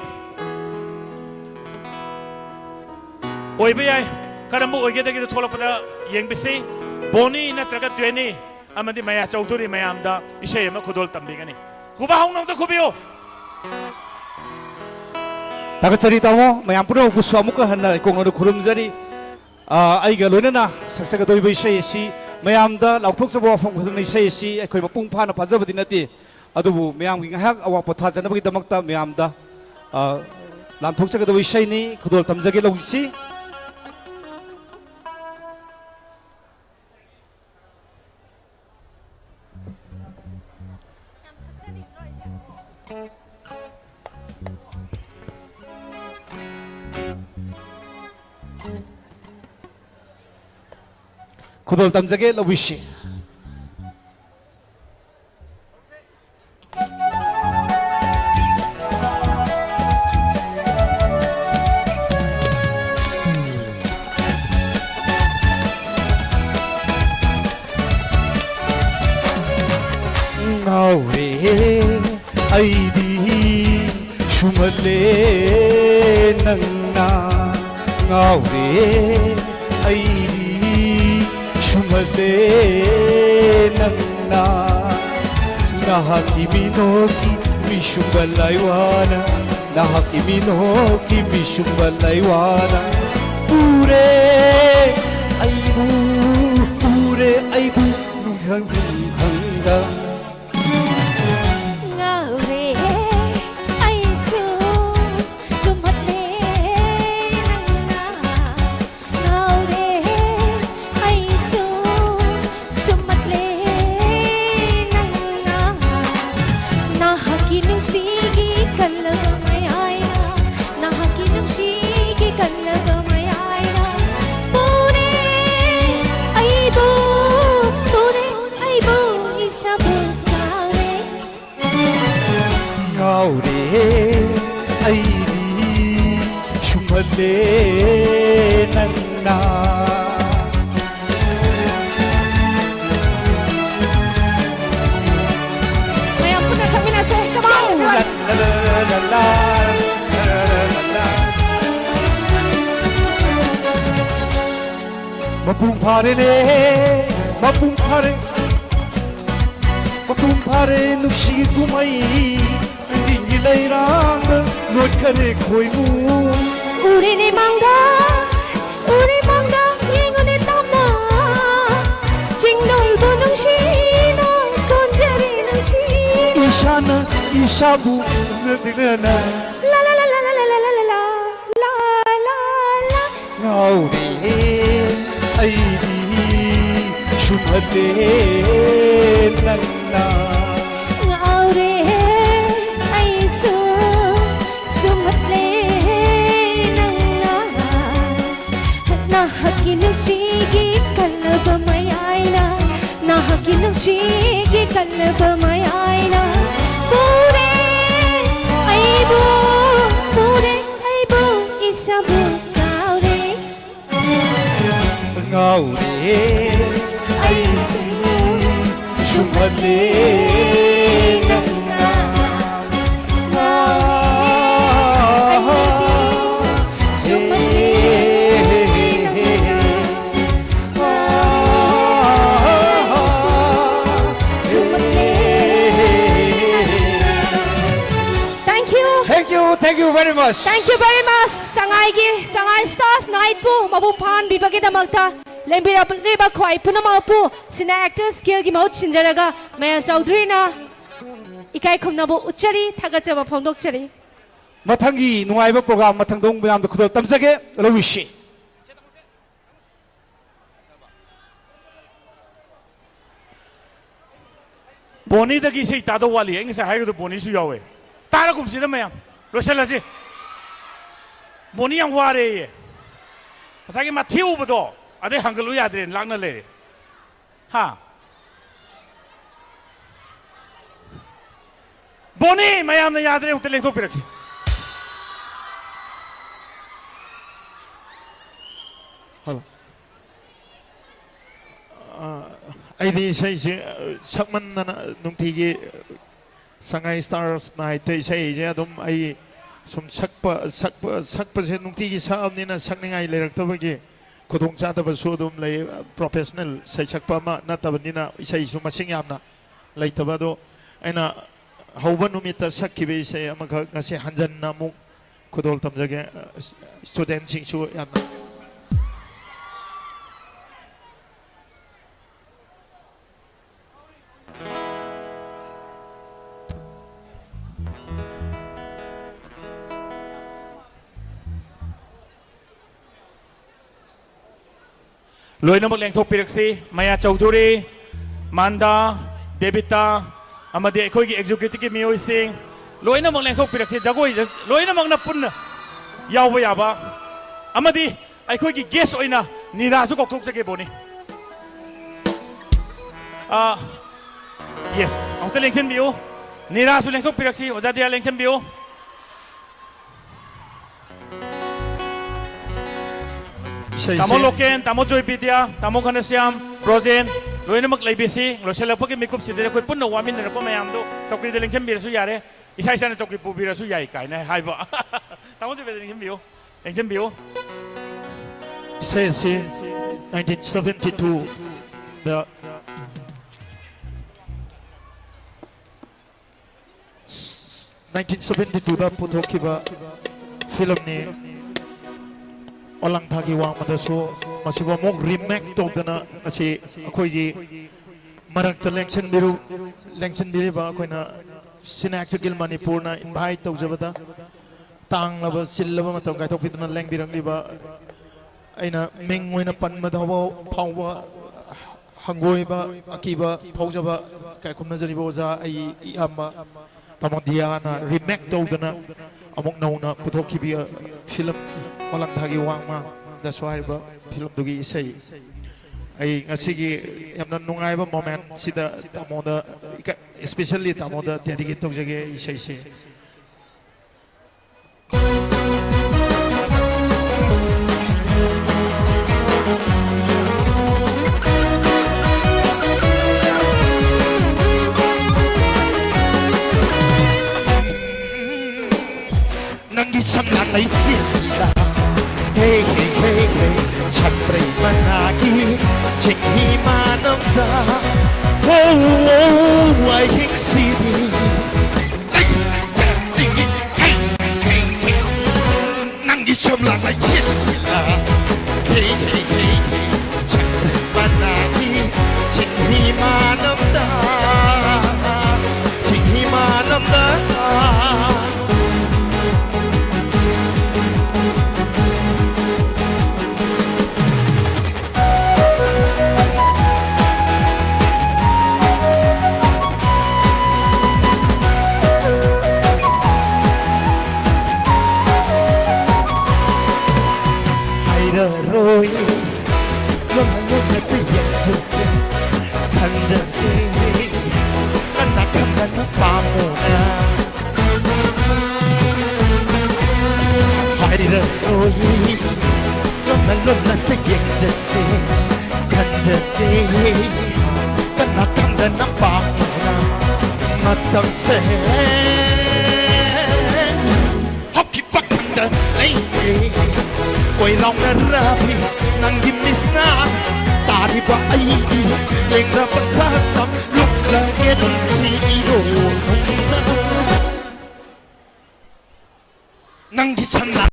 ꯑꯣꯏꯕ ꯌꯥꯏ꯫ ꯀꯔꯝꯕ ꯑꯣꯏꯒꯗꯒꯦꯗꯣ ꯊꯣꯛꯂꯛꯄꯗ ꯌꯦꯡꯕꯤꯁꯤ꯫ ꯕꯣꯅꯤ ꯅꯠꯇ꯭ꯔꯒ ꯗ꯭ꯋꯦꯅꯤ ꯑꯃꯗꯤ ꯃꯌꯥ ꯆꯧꯙꯨꯔꯤ ꯃꯌꯥꯝꯗ ꯏꯁꯩ ꯑꯃ ꯈꯨꯗꯣꯜ ꯇꯝꯕꯤꯒꯅꯤ꯫ ꯈꯨꯕꯥꯛ ꯍꯧꯅ ꯑꯝꯇ ꯈꯨꯕꯤꯌꯨ꯫ ꯊꯥꯒꯠꯆꯔꯤ ꯇꯥꯃꯣ, ꯃꯌꯥꯝ ꯄꯨꯝꯅꯃꯛꯄꯨꯁꯨ ꯑꯃꯨꯛꯀ ꯍꯟꯅ ꯏꯀꯣꯛꯅꯧꯅ ꯈꯨꯔꯨꯝꯖꯔꯤ꯫ ꯑ, ꯑꯩꯒ ꯂꯣꯏꯅꯅ ꯁꯛꯆꯒꯗꯧꯔꯤꯕ ꯏꯁꯩ ꯑꯁꯤ ꯃꯌꯥꯝꯗ ꯂꯥꯎꯊꯣꯛꯆꯕ ꯋꯥꯐꯝ ꯈꯛꯇꯅ ꯏꯁꯩ ꯑꯁꯤ ꯑꯩꯈꯣꯏ ꯃꯄꯨꯡ ꯐꯥꯅ ꯐꯥꯖꯕꯗꯤ ꯅꯠꯇꯦ, ꯑꯗꯨꯕꯨ ꯃꯌꯥꯝꯒꯤ ꯉꯥꯏꯍꯥꯛ ꯑꯋꯥ ꯄꯣꯊꯥꯖꯅꯕꯒꯤꯗꯃꯛꯇ ꯃꯌꯥꯝꯗ, ꯑ, ꯂꯥꯟꯊꯣꯛꯆꯒꯗꯕ ꯏꯁꯩꯅꯤ꯫ ꯈꯨꯗꯣꯜ ꯇꯝꯖꯒꯦ ꯂꯧꯁꯤ꯫ ꯈꯨꯗꯣꯜ ꯇꯝꯖꯒꯦ ꯂꯧꯕꯤꯁꯤ꯫ ꯉꯥꯎꯔꯦ ꯑꯩꯗꯤ ꯁꯨꯝꯍꯜꯂꯦ ꯅꯪꯅ꯫ ꯉꯥꯎꯔꯦ ꯑꯩꯗꯤ ꯁꯨꯝꯍꯜꯂꯦ ꯅꯪꯅ꯫ ꯅꯍꯥꯛꯀꯤ ꯃꯤꯅꯣꯛꯀꯤ ꯃꯤꯁꯨꯝꯕ ꯂꯥꯏꯋꯥꯅ꯫ ꯅꯍꯥꯛꯀꯤ ꯃꯤꯅꯣꯛꯀꯤ ꯃꯤꯁꯨꯝꯕ ꯂꯩꯋꯥꯅ ꯎꯔꯦ ꯑꯩꯕꯨ, ꯎꯔꯦ ꯑꯩꯕꯨ ꯅꯨꯡꯁꯪ ꯅꯨꯡꯁꯪꯗ꯫ ꯉꯥꯎꯔꯦ ꯑꯩꯁꯨ ꯆꯨꯝꯃꯛꯂꯦ ꯅꯪꯅ꯫ ꯉꯥꯎꯔꯦ ꯑꯩꯁꯨ ꯆꯨꯝꯃꯛꯂꯦ ꯅꯪꯅ꯫ ꯅꯍꯥꯛꯀꯤ ꯅꯨꯡꯁꯤꯒꯤ ꯀꯜꯂꯕ ꯃꯌꯥꯏꯗ, ꯅꯍꯥꯛꯀꯤ ꯅꯨꯡꯁꯤꯒꯤ ꯀꯜꯂꯕ ꯃꯌꯥꯏꯗ ꯄꯨꯔꯦ ꯑꯩꯕꯨ, ꯄꯨꯔꯦ ꯑꯩꯕꯨ ꯏꯁꯥꯕꯨ ꯀꯥꯎꯔꯦ꯫ ꯉꯥꯎꯔꯦ ꯑꯩꯗꯤ ꯁꯨꯝꯍꯜꯂꯦ ꯅꯪꯅ꯫ ꯃꯌꯥꯝ ꯄꯨꯟꯅ ꯁꯛꯃꯤꯟꯅꯁꯦ꯫ Come on, everyone. ꯃꯄꯨꯡ ꯐꯥꯔꯦꯅꯦ, ꯃꯄꯨꯡ ꯐꯥꯔꯦ, ꯃꯄꯨꯡ ꯐꯥꯔꯦ ꯅꯨꯡꯁꯤ ꯀꯨꯝꯍꯩ꯫ ꯅꯪꯒꯤ ꯂꯩꯔꯥꯡꯗ ꯅꯣꯠꯈꯔꯦ ꯈꯣꯏꯃꯨ꯫ ꯎꯔꯦꯅꯦ ꯃꯥꯡꯗ, ꯎꯔꯦ ꯃꯥꯡꯗ, ꯌꯦꯡꯉꯨꯅꯦ ꯇꯞꯅ꯫ ꯆꯤꯡꯗꯣꯜꯕꯨ ꯅꯨꯡꯁꯤꯅ ꯀꯣꯟꯖꯔꯦ ꯅꯨꯡꯁꯤ꯫ ꯏꯁꯥꯅ ꯏꯁꯥꯕꯨ ꯎꯅꯗꯨꯅ꯫ ꯂꯥ, ꯂꯥ, ꯂꯥ꯫ ꯉꯥꯎꯔꯦ ꯑꯩꯗꯤ ꯁꯨꯝꯍꯜꯂꯦ ꯅꯪꯅ꯫ ꯉꯥꯎꯔꯦ ꯑꯩꯁꯨ ꯁꯨꯝꯍꯠꯂꯦ ꯅꯪꯅ꯫ ꯅꯍꯥꯛꯀꯤ ꯅꯨꯡꯁꯤꯒꯤ ꯀꯜꯂꯕ ꯃꯌꯥꯏꯅ, ꯅꯍꯥꯛꯀꯤ ꯅꯨꯡꯁꯤꯒꯤ ꯀꯜꯂꯕ ꯃꯌꯥꯏꯅ ꯄꯨꯔꯦ ꯑꯩꯕꯨ, ꯄꯨꯔꯦ ꯑꯩꯕꯨ ꯏꯁꯥꯕꯨ ꯀꯥꯎꯔꯦ꯫ ꯉꯥꯎꯔꯦ ꯑꯩꯁꯦ ꯁꯨꯝꯍꯜꯂꯦ ꯅꯪꯅ꯫ ꯉꯥꯎꯔꯦ ꯑꯩꯗꯤ ꯁꯨꯝꯍꯜꯂꯦ ꯅꯪꯅ꯫ ꯉꯥꯎꯔꯦ ꯑꯩꯁꯦ ꯁꯨꯝꯍꯜꯂꯦ ꯅꯪꯅ꯫ Thank you. Thank you. Thank you very much. Thank you very much. ꯁꯉꯥꯏꯒꯤ, Sangai Stars Night ꯄꯨ ꯃꯄꯨꯡ ꯐꯥꯍꯟꯕꯤꯕꯒꯤꯗꯃꯛꯇ ꯂꯦꯡꯕꯤꯔꯛꯂꯤꯕ ꯈ꯭ꯋꯥꯏ ꯄꯨꯝꯅꯃꯛꯄꯨ Cine Actors Guild ꯒꯤ ꯃꯍꯨꯠ ꯁꯤꯟꯖꯔꯒ ꯃꯌꯥ ꯆꯧꯙꯔꯤꯅ ꯏꯀꯥꯏ ꯈꯨꯝꯅꯕ ꯎꯠꯆꯔꯤ, ꯊꯥꯒꯠꯆꯕ ꯐꯣꯡꯗꯣꯛꯆꯔꯤ꯫ ꯃꯊꯪꯒꯤ ꯅꯨꯡꯉꯥꯏꯕ program ꯃꯊꯪꯗ ꯑꯃꯨꯛ ꯃꯌꯥꯝꯗ ꯈꯨꯗꯣꯜ ꯇꯝꯖꯒꯦ꯫ ꯂꯧꯏꯁꯤ꯫ ꯕꯣꯅꯤꯗꯒꯤ ꯏꯁꯩ ꯇꯥꯗꯧ ꯋꯥꯠꯂꯤ꯫ ꯑꯩ ꯉꯁꯥꯏ ꯍꯥꯏꯕꯗꯣ ꯕꯣꯅꯤꯁꯨ ꯌꯥꯎꯋꯦ꯫ ꯇꯥꯔꯒꯨꯝꯁꯤꯗ ꯃꯌꯥꯝ꯫ ꯂꯣꯏꯁꯤꯜꯂꯁꯤ꯫ ꯕꯣꯅꯤ ꯌꯥꯝ ꯋꯥꯔꯦꯌꯦ꯫ ꯉꯁꯥꯏꯒꯤ ꯃꯊꯤ ꯎꯕꯗꯣ ꯑꯗꯩ ꯍꯪꯒꯠꯂꯨ ꯌꯥꯗ꯭ꯔꯦꯅ ꯂꯥꯛꯅ ꯂꯩꯔꯦ꯫ ꯍꯥ? ꯕꯣꯅꯤ, ꯃꯌꯥꯝꯅ ꯌꯥꯗ꯭ꯔꯦ, ꯑꯃꯨꯛꯇ ꯂꯦꯡꯊꯣꯛꯄꯤꯔꯛꯁꯤ꯫ ꯍꯜꯂꯣ꯫ ꯑ, ꯑꯩꯗꯤ ꯏꯁꯩꯁꯦ, ꯑ, ꯁꯛꯃꯟꯗꯅ ꯅꯨꯡꯇꯤꯒꯤ ꯁꯉꯥꯏ Stars Night ꯇ ꯏꯁꯩꯁꯦ ꯑꯗꯨꯝ ꯑꯩ ꯁꯨꯝ ꯁꯛꯄ, ꯁꯛꯄ, ꯁꯛꯄꯁꯦ ꯅꯨꯡꯇꯤꯒꯤ ꯁꯛꯑꯕꯅꯤꯅ ꯁꯛꯅꯤꯡꯉꯥꯏ ꯂꯩꯔꯛꯇꯕꯒꯤ ꯈꯨꯗꯣꯡꯆꯥꯗꯕꯁꯨ ꯑꯗꯨꯝ ꯂꯩ꯫ Professional ꯁꯩꯁꯛꯄ ꯑꯃ ꯅꯠꯇꯕꯅꯤꯅ ꯏꯁꯩꯁꯨ ꯃꯁꯤꯡ ꯌꯥꯝꯅ ꯂꯩꯇꯕ꯫ ꯑꯗꯣ ꯑꯩꯅ ꯍꯧꯕ ꯅꯨꯃꯤꯠꯇ ꯁꯛꯈꯤꯕ ꯏꯁꯩ ꯑꯃꯈꯛ ꯉꯁꯤ ꯍꯟꯖꯟꯅ ꯑꯃꯨꯛ ꯈꯨꯗꯣꯜ ꯇꯝꯖꯒꯦ꯫ Student ꯁꯤꯡꯁꯨ ꯌꯥꯝꯅ ꯂꯣꯏꯅꯃꯛ ꯂꯦꯡꯊꯣꯛꯄꯤꯔꯛꯁꯤ꯫ ꯃꯌꯥ ꯆꯧꯙꯨꯔꯤ, ꯃꯥꯟꯗꯥ, ꯗꯦꯕꯤꯇꯥ, ꯑꯃꯗꯤ ꯑꯩꯈꯣꯏꯒꯤ executive ꯀꯤ ꯃꯤꯑꯣꯏꯁꯤꯡ ꯂꯣꯏꯅꯃꯛ ꯂꯦꯡꯊꯣꯛꯄꯤꯔꯛꯁꯤ꯫ ꯖꯒꯣꯏꯗ ꯂꯣꯏꯅꯃꯛꯅ ꯄꯨꯟꯅ ꯌꯥꯎꯕ ꯌꯥꯕ꯫ ꯑꯃꯗꯤ ꯑꯩꯈꯣꯏꯒꯤ guest ꯑꯣꯏꯅ ꯅꯤꯔꯥꯁꯨ ꯀꯧꯊꯣꯛꯆꯒꯦ, ꯕꯣꯅꯤ꯫ ꯑꯥ, yes, ꯑꯃꯨꯛꯇ ꯂꯦꯡꯁꯤꯟꯕꯤꯌꯨ꯫ ꯅꯤꯔꯥꯁꯨ ꯂꯦꯡꯊꯣꯛꯄꯤꯔꯛꯁꯤ꯫ ꯑꯣꯖꯥ ꯗꯤꯌꯥ, ꯂꯦꯡꯁꯤꯟꯕꯤꯌꯨ꯫ ꯏꯁꯩꯁꯦ ꯇꯥꯃꯣ ꯂꯣꯀꯦꯟ, ꯇꯥꯃꯣ ꯖꯣꯏ ꯕꯤꯗ꯭ꯌꯥ, ꯇꯥꯃꯣ ꯘꯅꯁ꯭ꯌꯥꯝ, ꯕ꯭ꯔꯣꯖꯦꯟ, ꯂꯣꯏꯅꯃꯛ ꯂꯩꯕꯤꯁꯤ꯫ ꯂꯣꯏꯁꯤꯜꯂꯛꯄꯒꯤ ꯃꯤꯀꯨꯞꯁꯤꯗ ꯑꯩꯈꯣꯏ ꯄꯨꯟꯅ ꯋꯥꯃꯤꯟꯅꯔꯛꯄ ꯃꯌꯥꯝꯗꯣ ꯆꯧꯀ꯭ꯔꯤꯗ ꯂꯦꯡꯁꯤꯟꯕꯤꯔꯁꯨ ꯌꯥꯔꯦ, ꯏꯁꯥ ꯏꯁꯥꯅ ꯆꯧꯀ꯭ꯔꯤ ꯄꯨꯕꯤꯔꯁꯨ ꯌꯥꯏ ꯀꯥꯏꯅ ꯍꯥꯏꯕ꯫ ꯇꯥꯃꯣ ꯖꯣꯏ ꯕꯤꯗ꯭ꯌꯥ, ꯂꯦꯡꯁꯤꯟꯕꯤꯌꯨ, ꯂꯦꯡꯁꯤꯟꯕꯤꯌꯨ꯫ ꯏꯁꯩ ꯑꯁꯤ nineteen seventy two ꯗ ꯅꯥꯏꯟꯇꯤꯟ ꯁꯚꯦꯟꯇꯤ ꯇꯨꯗ ꯄꯨꯊꯣꯛꯈꯤꯕ ꯐꯤꯂꯝꯅꯤ꯫ ꯑꯣꯂꯥꯡꯊꯥꯒꯤ ꯋꯥꯡꯃꯗꯁꯨ ꯃꯁꯤꯕꯨ ꯑꯃꯨꯛ ꯔꯤꯃꯦꯛ ꯇꯧꯗꯅ ꯉꯁꯤ ꯑꯩꯈꯣꯏꯒꯤ ꯃꯔꯛꯇ ꯂꯦꯡꯁꯤꯟꯕꯤꯔꯨ-, ꯂꯦꯡꯁꯤꯟꯕꯤꯔꯤꯕ ꯑꯩꯈꯣꯏꯅ ꯁꯤꯅꯦ ꯑꯦꯛꯁꯟ ꯒꯤꯜ ꯃꯅꯤꯄꯨꯔꯅ ꯏꯟꯚꯥꯏꯠ ꯇꯧꯖꯕꯗ ꯇꯥꯡꯂꯕ ꯆꯤꯜꯂꯕ ꯃꯇꯝ ꯀꯥꯏꯊꯣꯛꯄꯤꯗꯨꯅ ꯂꯦꯡꯕꯤꯔꯛꯂꯤꯕ ꯑꯩꯅ ꯃꯤꯡ ꯑꯣꯏꯅ ꯄꯟꯕꯗ ꯐꯥꯎꯕ ꯍꯪꯒꯣꯏꯕ, ꯑꯀꯤꯕ ꯐꯥꯎꯖꯕ ꯀꯌꯥ ꯈꯨꯝꯅꯖꯔꯤꯕ ꯑꯣꯖꯥ, ꯑꯩ ꯏꯌꯥꯝꯕ ꯇꯥꯃꯣ ꯗꯤꯌꯥꯅ ꯔꯤꯃꯦꯛ ꯇꯧꯗꯅ ꯑꯃꯨꯛ ꯅꯧꯅ ꯄꯨꯊꯣꯛꯈꯤꯕ ꯐꯤꯂꯝ ꯑꯣꯂꯥꯡꯊꯥꯒꯤ ꯋꯥꯡꯃꯗꯁꯨ ꯍꯥꯏꯔꯤꯕ ꯐꯤꯂꯝꯗꯨꯒꯤ ꯏꯁꯩ꯫ ꯑꯩ ꯉꯁꯤꯒꯤ ꯌꯥꯝꯅ ꯅꯨꯡꯉꯥꯏꯕ ꯃꯣꯃꯦꯟꯁꯤꯗ ꯇꯥꯃꯣꯗ, ꯏꯁꯄꯤꯁꯦꯜꯂꯤ ꯇꯥꯃꯣꯗ ꯗꯦꯗꯤꯀꯦꯠ ꯇꯧꯖꯒꯦ ꯑꯩ ꯏꯁꯩꯁꯦ꯫ ꯅꯪꯒꯤ ꯁꯝꯂꯥꯡ ꯂꯩꯆꯤꯜꯗ, ꯍꯦ, ꯍꯦ, ꯍꯦ, ꯍꯦ, ꯁꯛꯄ꯭ꯔꯩ ꯃꯅꯥꯒꯤ ꯆꯤꯡꯍꯤ ꯃꯥꯅꯝꯗ, ꯑꯣ, ꯑꯣ, ꯑꯍꯤꯡꯁꯤꯗꯤ꯫ ꯅꯪꯒꯤ ꯁꯝꯂꯥꯡ ꯂꯩꯆꯤꯜꯗ, ꯍꯦ, ꯍꯦ, ꯍꯦ, ꯍꯦ, ꯁꯛꯄ꯭ꯔꯩ ꯃꯅꯥꯒꯤ ꯆꯤꯡꯍꯤ ꯃꯥꯅꯝꯗ, ꯆꯤꯡꯍꯤ ꯃꯥꯅꯝꯗ꯫ ꯍꯥꯏꯔꯔꯣꯏ, ꯂꯣꯟꯅ ꯂꯣꯟꯅ ꯌꯦꯡꯖꯒꯦ, ꯈꯟꯖꯒꯦ, ꯀꯅꯥ ꯈꯪꯕ ꯅꯨꯄꯥ ꯑꯃꯅ꯫ ꯍꯥꯏꯔꯔꯣꯏ, ꯂꯣꯟꯅ ꯂꯣꯟꯅ ꯌꯦꯡꯖꯒꯦ, ꯈꯟꯖꯒꯦ, ꯀꯅꯥ ꯈꯪꯗꯅ ꯄꯥꯝꯅ ꯃꯇꯝꯁꯦ ꯍꯧꯈꯤꯕ ꯈꯪꯗ ꯂꯩꯔꯦ꯫ ꯀꯣꯏꯔꯥꯎꯅꯔꯕꯤ ꯅꯪꯒꯤ ꯃꯤꯠꯁꯅ ꯇꯥꯔꯤꯕ ꯑꯩꯒꯤ ꯂꯦꯡꯗꯕ ꯁꯛꯇꯝ ꯂꯨꯞꯂꯒꯦ ꯅꯨꯡꯁꯤꯔꯣ ꯅꯨꯡꯗ꯫ ꯅꯪꯒꯤ ꯁꯝꯅ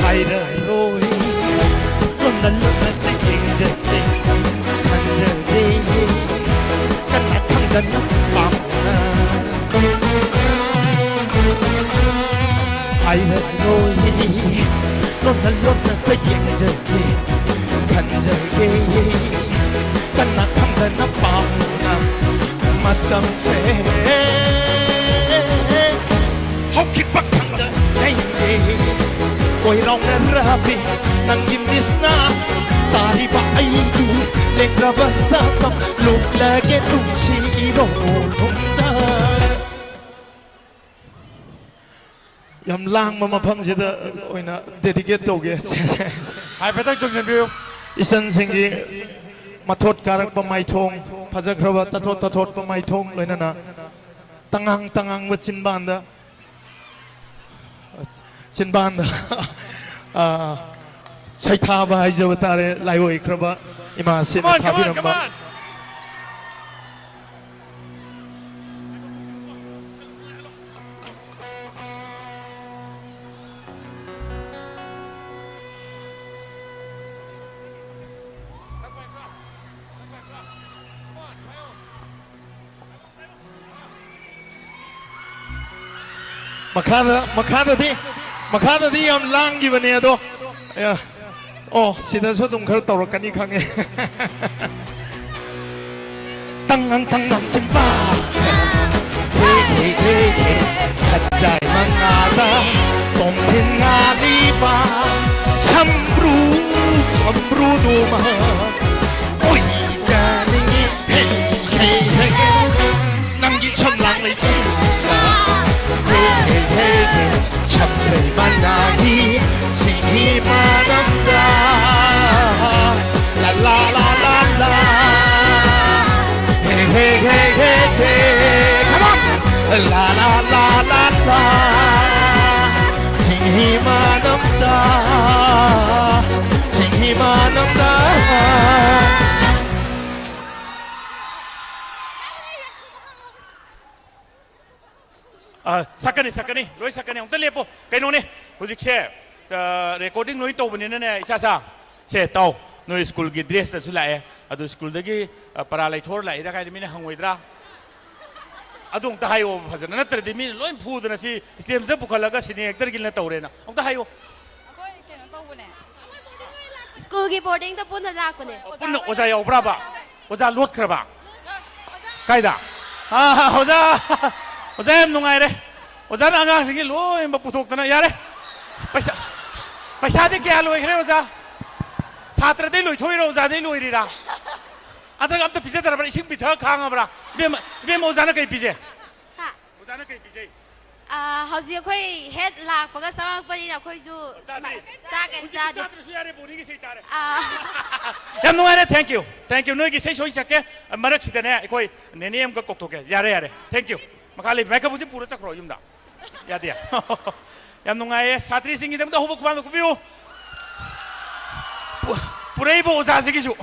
ꯍꯥꯏꯔꯔꯣꯏ, ꯂꯣꯟꯅ ꯂꯣꯟꯅ ꯌꯦꯡꯖꯒꯦ, ꯈꯟꯖꯒꯦ, ꯀꯟꯅ ꯈꯪꯗꯅ ꯄꯥꯝꯅ꯫ ꯍꯥꯏꯔꯔꯣꯏ, ꯂꯣꯟꯅ ꯂꯣꯟꯅ ꯌꯦꯡꯖꯒꯦ, ꯈꯟꯖꯒꯦ, ꯀꯟꯅ ꯈꯪꯗꯅ ꯄꯥꯝꯅ꯫ ꯃꯇꯝꯁꯦ ꯍꯧꯈꯤꯕ ꯈꯪꯗ ꯂꯩꯔꯦ꯫ ꯀꯣꯏꯔꯥꯎꯅꯔꯕꯤ ꯅꯪꯒꯤ ꯃꯤꯁꯅ ꯇꯥꯔꯤꯕ ꯑꯩꯒꯤ ꯂꯦꯡꯗ꯭ꯔꯕ ꯁꯛꯇꯝ ꯂꯨꯞꯂꯒꯦ ꯅꯨꯡꯁꯤꯔꯣꯝꯗ꯫ ꯌꯥꯝ ꯂꯥꯡꯕ ꯃꯐꯝꯁꯤꯗ ꯑꯣꯏꯅ dedicate ꯇꯧꯒꯦ꯫ ꯍꯥꯏꯐꯦꯠꯇꯪ ꯆꯣꯡꯁꯤꯟꯕꯤꯌꯨ꯫ ꯏꯆꯟꯁꯤꯡꯒꯤ ꯃꯊꯣꯠ ꯀꯥꯔꯛꯄ ꯃꯥꯏꯊꯣꯡ, ꯐꯖꯈ꯭ꯔꯕ ꯇꯥꯊꯣꯠ ꯇꯥꯊꯣꯠꯄ ꯃꯥꯏꯊꯣꯡ, ꯂꯣꯏꯅꯅ ꯇꯉꯥꯡ ꯇꯉꯥꯡꯕ ꯆꯤꯟꯕꯥꯟꯗ, ꯆꯤꯟꯕꯥꯟꯗ, ꯑ, ꯁꯩꯊꯥꯕ ꯍꯥꯏꯖꯕ ꯇꯥꯔꯦ, ꯂꯥꯏꯑꯣꯏꯈ꯭ꯔꯕ ꯏꯃꯥꯁꯤꯅ Come on, come on, ꯊꯥꯕꯤꯔꯝꯕ꯫ Come on. ꯃꯈꯥꯗ, ꯃꯈꯥꯗꯗꯤ, ꯃꯈꯥꯗꯗꯤ ꯌꯥꯝ ꯂꯥꯡꯈꯤꯕꯅꯦ ꯑꯗꯣ, ꯑ, ꯑꯣ, ꯁꯤꯗꯁꯨ ꯑꯗꯨꯝ ꯈꯔ ꯇꯧꯔꯛꯀꯅꯤ ꯈꯪꯉꯦ꯫ ꯇꯪꯉꯪ ꯇꯪꯉꯪ ꯆꯤꯝꯕꯥ꯫ ꯍꯦ, ꯍꯦ, ꯍꯦ, ꯍꯦ꯫ ꯈꯠꯆꯥꯏ ꯃꯉꯥꯗ ꯇꯣꯝꯊꯤꯟ ꯉꯥꯂꯤꯕ꯫ ꯁꯝꯕ꯭ꯔꯨ, ꯁꯝꯕ꯭ꯔꯨꯗꯨ ꯃꯍꯩ La la la la, ꯁꯤꯡꯍꯤ ꯃꯅꯝꯗ, ꯁꯤꯡꯍꯤ ꯃꯅꯝꯗ꯫ ꯑ, ꯁꯛꯀꯅꯤ, ꯁꯛꯀꯅꯤ, ꯂꯣꯏ ꯁꯛꯀꯅꯤ꯫ ꯑꯃꯨꯛꯇ ꯂꯦꯞꯄꯣ꯫ ꯀꯩꯅꯣꯅꯦ, ꯍꯧꯖꯤꯛꯁꯦ, ꯑ, recording ꯂꯣꯏ ꯇꯧꯕꯅꯤꯅꯅꯦ, ꯏꯆꯥꯁꯥ꯫ ꯁꯦ, ꯇꯥꯎ꯫ ꯅꯣꯏ ꯁ꯭ꯀꯨꯜꯒꯤ dress ꯇꯁꯨ ꯂꯥꯛꯑꯦ꯫ ꯑꯗꯨ ꯁ꯭ꯀꯨꯜꯗꯒꯤ, ꯑ, ꯄꯔꯥ ꯂꯩꯊꯣꯛꯑ ꯂꯥꯛꯏꯔꯥ ꯀꯥꯏꯅ ꯃꯤꯅ ꯍꯪꯉꯣꯏꯗ꯭ꯔꯥ? ꯑꯗꯨ ꯑꯃꯨꯛꯇ ꯍꯥꯏꯌꯣ ꯐꯖꯅ, ꯅꯠꯇ꯭ꯔꯗꯤ ꯃꯤꯅ ꯂꯣꯏ ꯐꯨꯗꯅ ꯁꯤ stage ꯇ ꯄꯨꯈꯠꯂꯒ senior actor ꯒꯤꯅ ꯇꯧꯔꯦꯅ꯫ ꯑꯃꯨꯛꯇ ꯍꯥꯏꯌꯣ꯫ ꯑꯩꯈꯣꯏ ꯀꯩꯅꯣ ꯇꯧꯕꯅꯦ꯫ ꯁ꯭ꯀꯨꯜꯒꯤ boarding ꯇ ꯄꯨꯟꯅ ꯂꯥꯛꯄꯅꯦ꯫ ꯑꯣ, ꯄꯨꯟꯅ ꯑꯣꯖꯥ ꯌꯥꯎꯕ꯭ꯔꯥꯕ? ꯑꯣꯖꯥ ꯂꯣꯠꯈ꯭ꯔꯕ? ꯀꯥꯏꯗ? ꯑꯥ, ꯑꯣꯖꯥ, ꯑꯣꯖꯥ ꯌꯥꯝ ꯅꯨꯡꯉꯥꯏꯔꯦ꯫ ꯑꯣꯖꯥꯅ ꯑꯉꯥꯡꯁꯤꯡꯒꯤ ꯂꯣꯏꯅꯃꯛ ꯄꯨꯊꯣꯛꯇꯅ, ꯌꯥꯔꯦ꯫ ꯄꯩꯁꯥ, ꯄꯩꯁꯥꯗꯤ ꯀꯌꯥ ꯂꯣꯏꯈ꯭ꯔꯦ ꯑꯣꯖꯥ? ꯁꯥꯇ꯭ꯔꯗꯩ ꯂꯣꯏꯊꯣꯛꯏꯔꯣ, ꯑꯣꯖꯥꯗꯩ ꯂꯣꯏꯔꯤꯔꯥ? ꯑꯗꯨꯒ ꯑꯝꯇ ꯄꯤꯖꯗ꯭ꯔꯕ꯭ꯔꯥ? ꯏꯁꯤꯡ ꯄꯤꯊꯛꯑ ꯈꯥꯡꯉꯕ꯭ꯔꯥ? ꯏꯕꯦꯝꯃ, ꯏꯕꯦꯝꯃ, ꯑꯣꯖꯥꯅ ꯀꯩ ꯄꯤꯖꯩ? ꯍꯥ? ꯑꯣꯖꯥꯅ ꯀꯩ ꯄꯤꯖꯩ? ꯑꯥ, ꯍꯧꯖꯤꯛ ꯑꯩꯈꯣꯏ head ꯂꯥꯛꯄꯒ ꯆꯪꯉꯛꯄꯅꯤꯅ ꯑꯩꯈꯣꯏꯁꯨ ꯆꯥꯗ꯭ꯔꯤ? ꯁꯨꯃꯥꯏ-, ꯆꯥꯛ ꯀꯩꯝ ꯍꯧꯖꯤꯛꯇꯤ ꯆꯥꯗ꯭ꯔꯤ꯫ ꯆꯥꯗ꯭ꯔꯁꯨ ꯌꯥꯔꯦ, ꯕꯣꯅꯤꯒꯤ ꯏꯁꯩ ꯇꯥꯔꯦ꯫ ꯑꯥ꯫ ꯌꯥꯝ ꯅꯨꯡꯉꯥꯏꯔꯦ, thank you, thank you꯫ ꯅꯣꯏꯒꯤ ꯏꯁꯩ ꯁꯣꯏ ꯆꯠꯀꯦ, ꯃꯔꯛꯁꯤꯗꯅꯦ ꯑꯩꯈꯣꯏ ꯅꯦꯅꯦ ꯑꯃꯒ ꯀꯧꯊꯣꯛꯀꯦ꯫ ꯌꯥꯔꯦ, ꯌꯥꯔꯦ, thank you꯫ ꯃꯈꯥ ꯂꯩꯕ ꯃꯥꯏꯛ ꯀꯕꯨꯁꯤ ꯄꯨꯔ ꯆꯠꯈ꯭ꯔꯣ ꯌꯨꯝꯗ꯫ ꯌꯥꯗꯦ꯫ ꯌꯥꯝ ꯅꯨꯡꯉꯥꯏꯌꯦ꯫ ꯁꯥꯇ꯭ꯔꯤꯁꯤꯡꯒꯤꯗꯃꯛꯇ ꯍꯧꯕ ꯈꯨꯕꯥꯛꯅ ꯀꯨꯞꯄꯤꯌꯨ꯫ ꯄꯨ-, ꯄꯨꯔꯛꯏꯕ ꯑꯣꯖꯥꯁꯤꯒꯤꯁꯨ꯫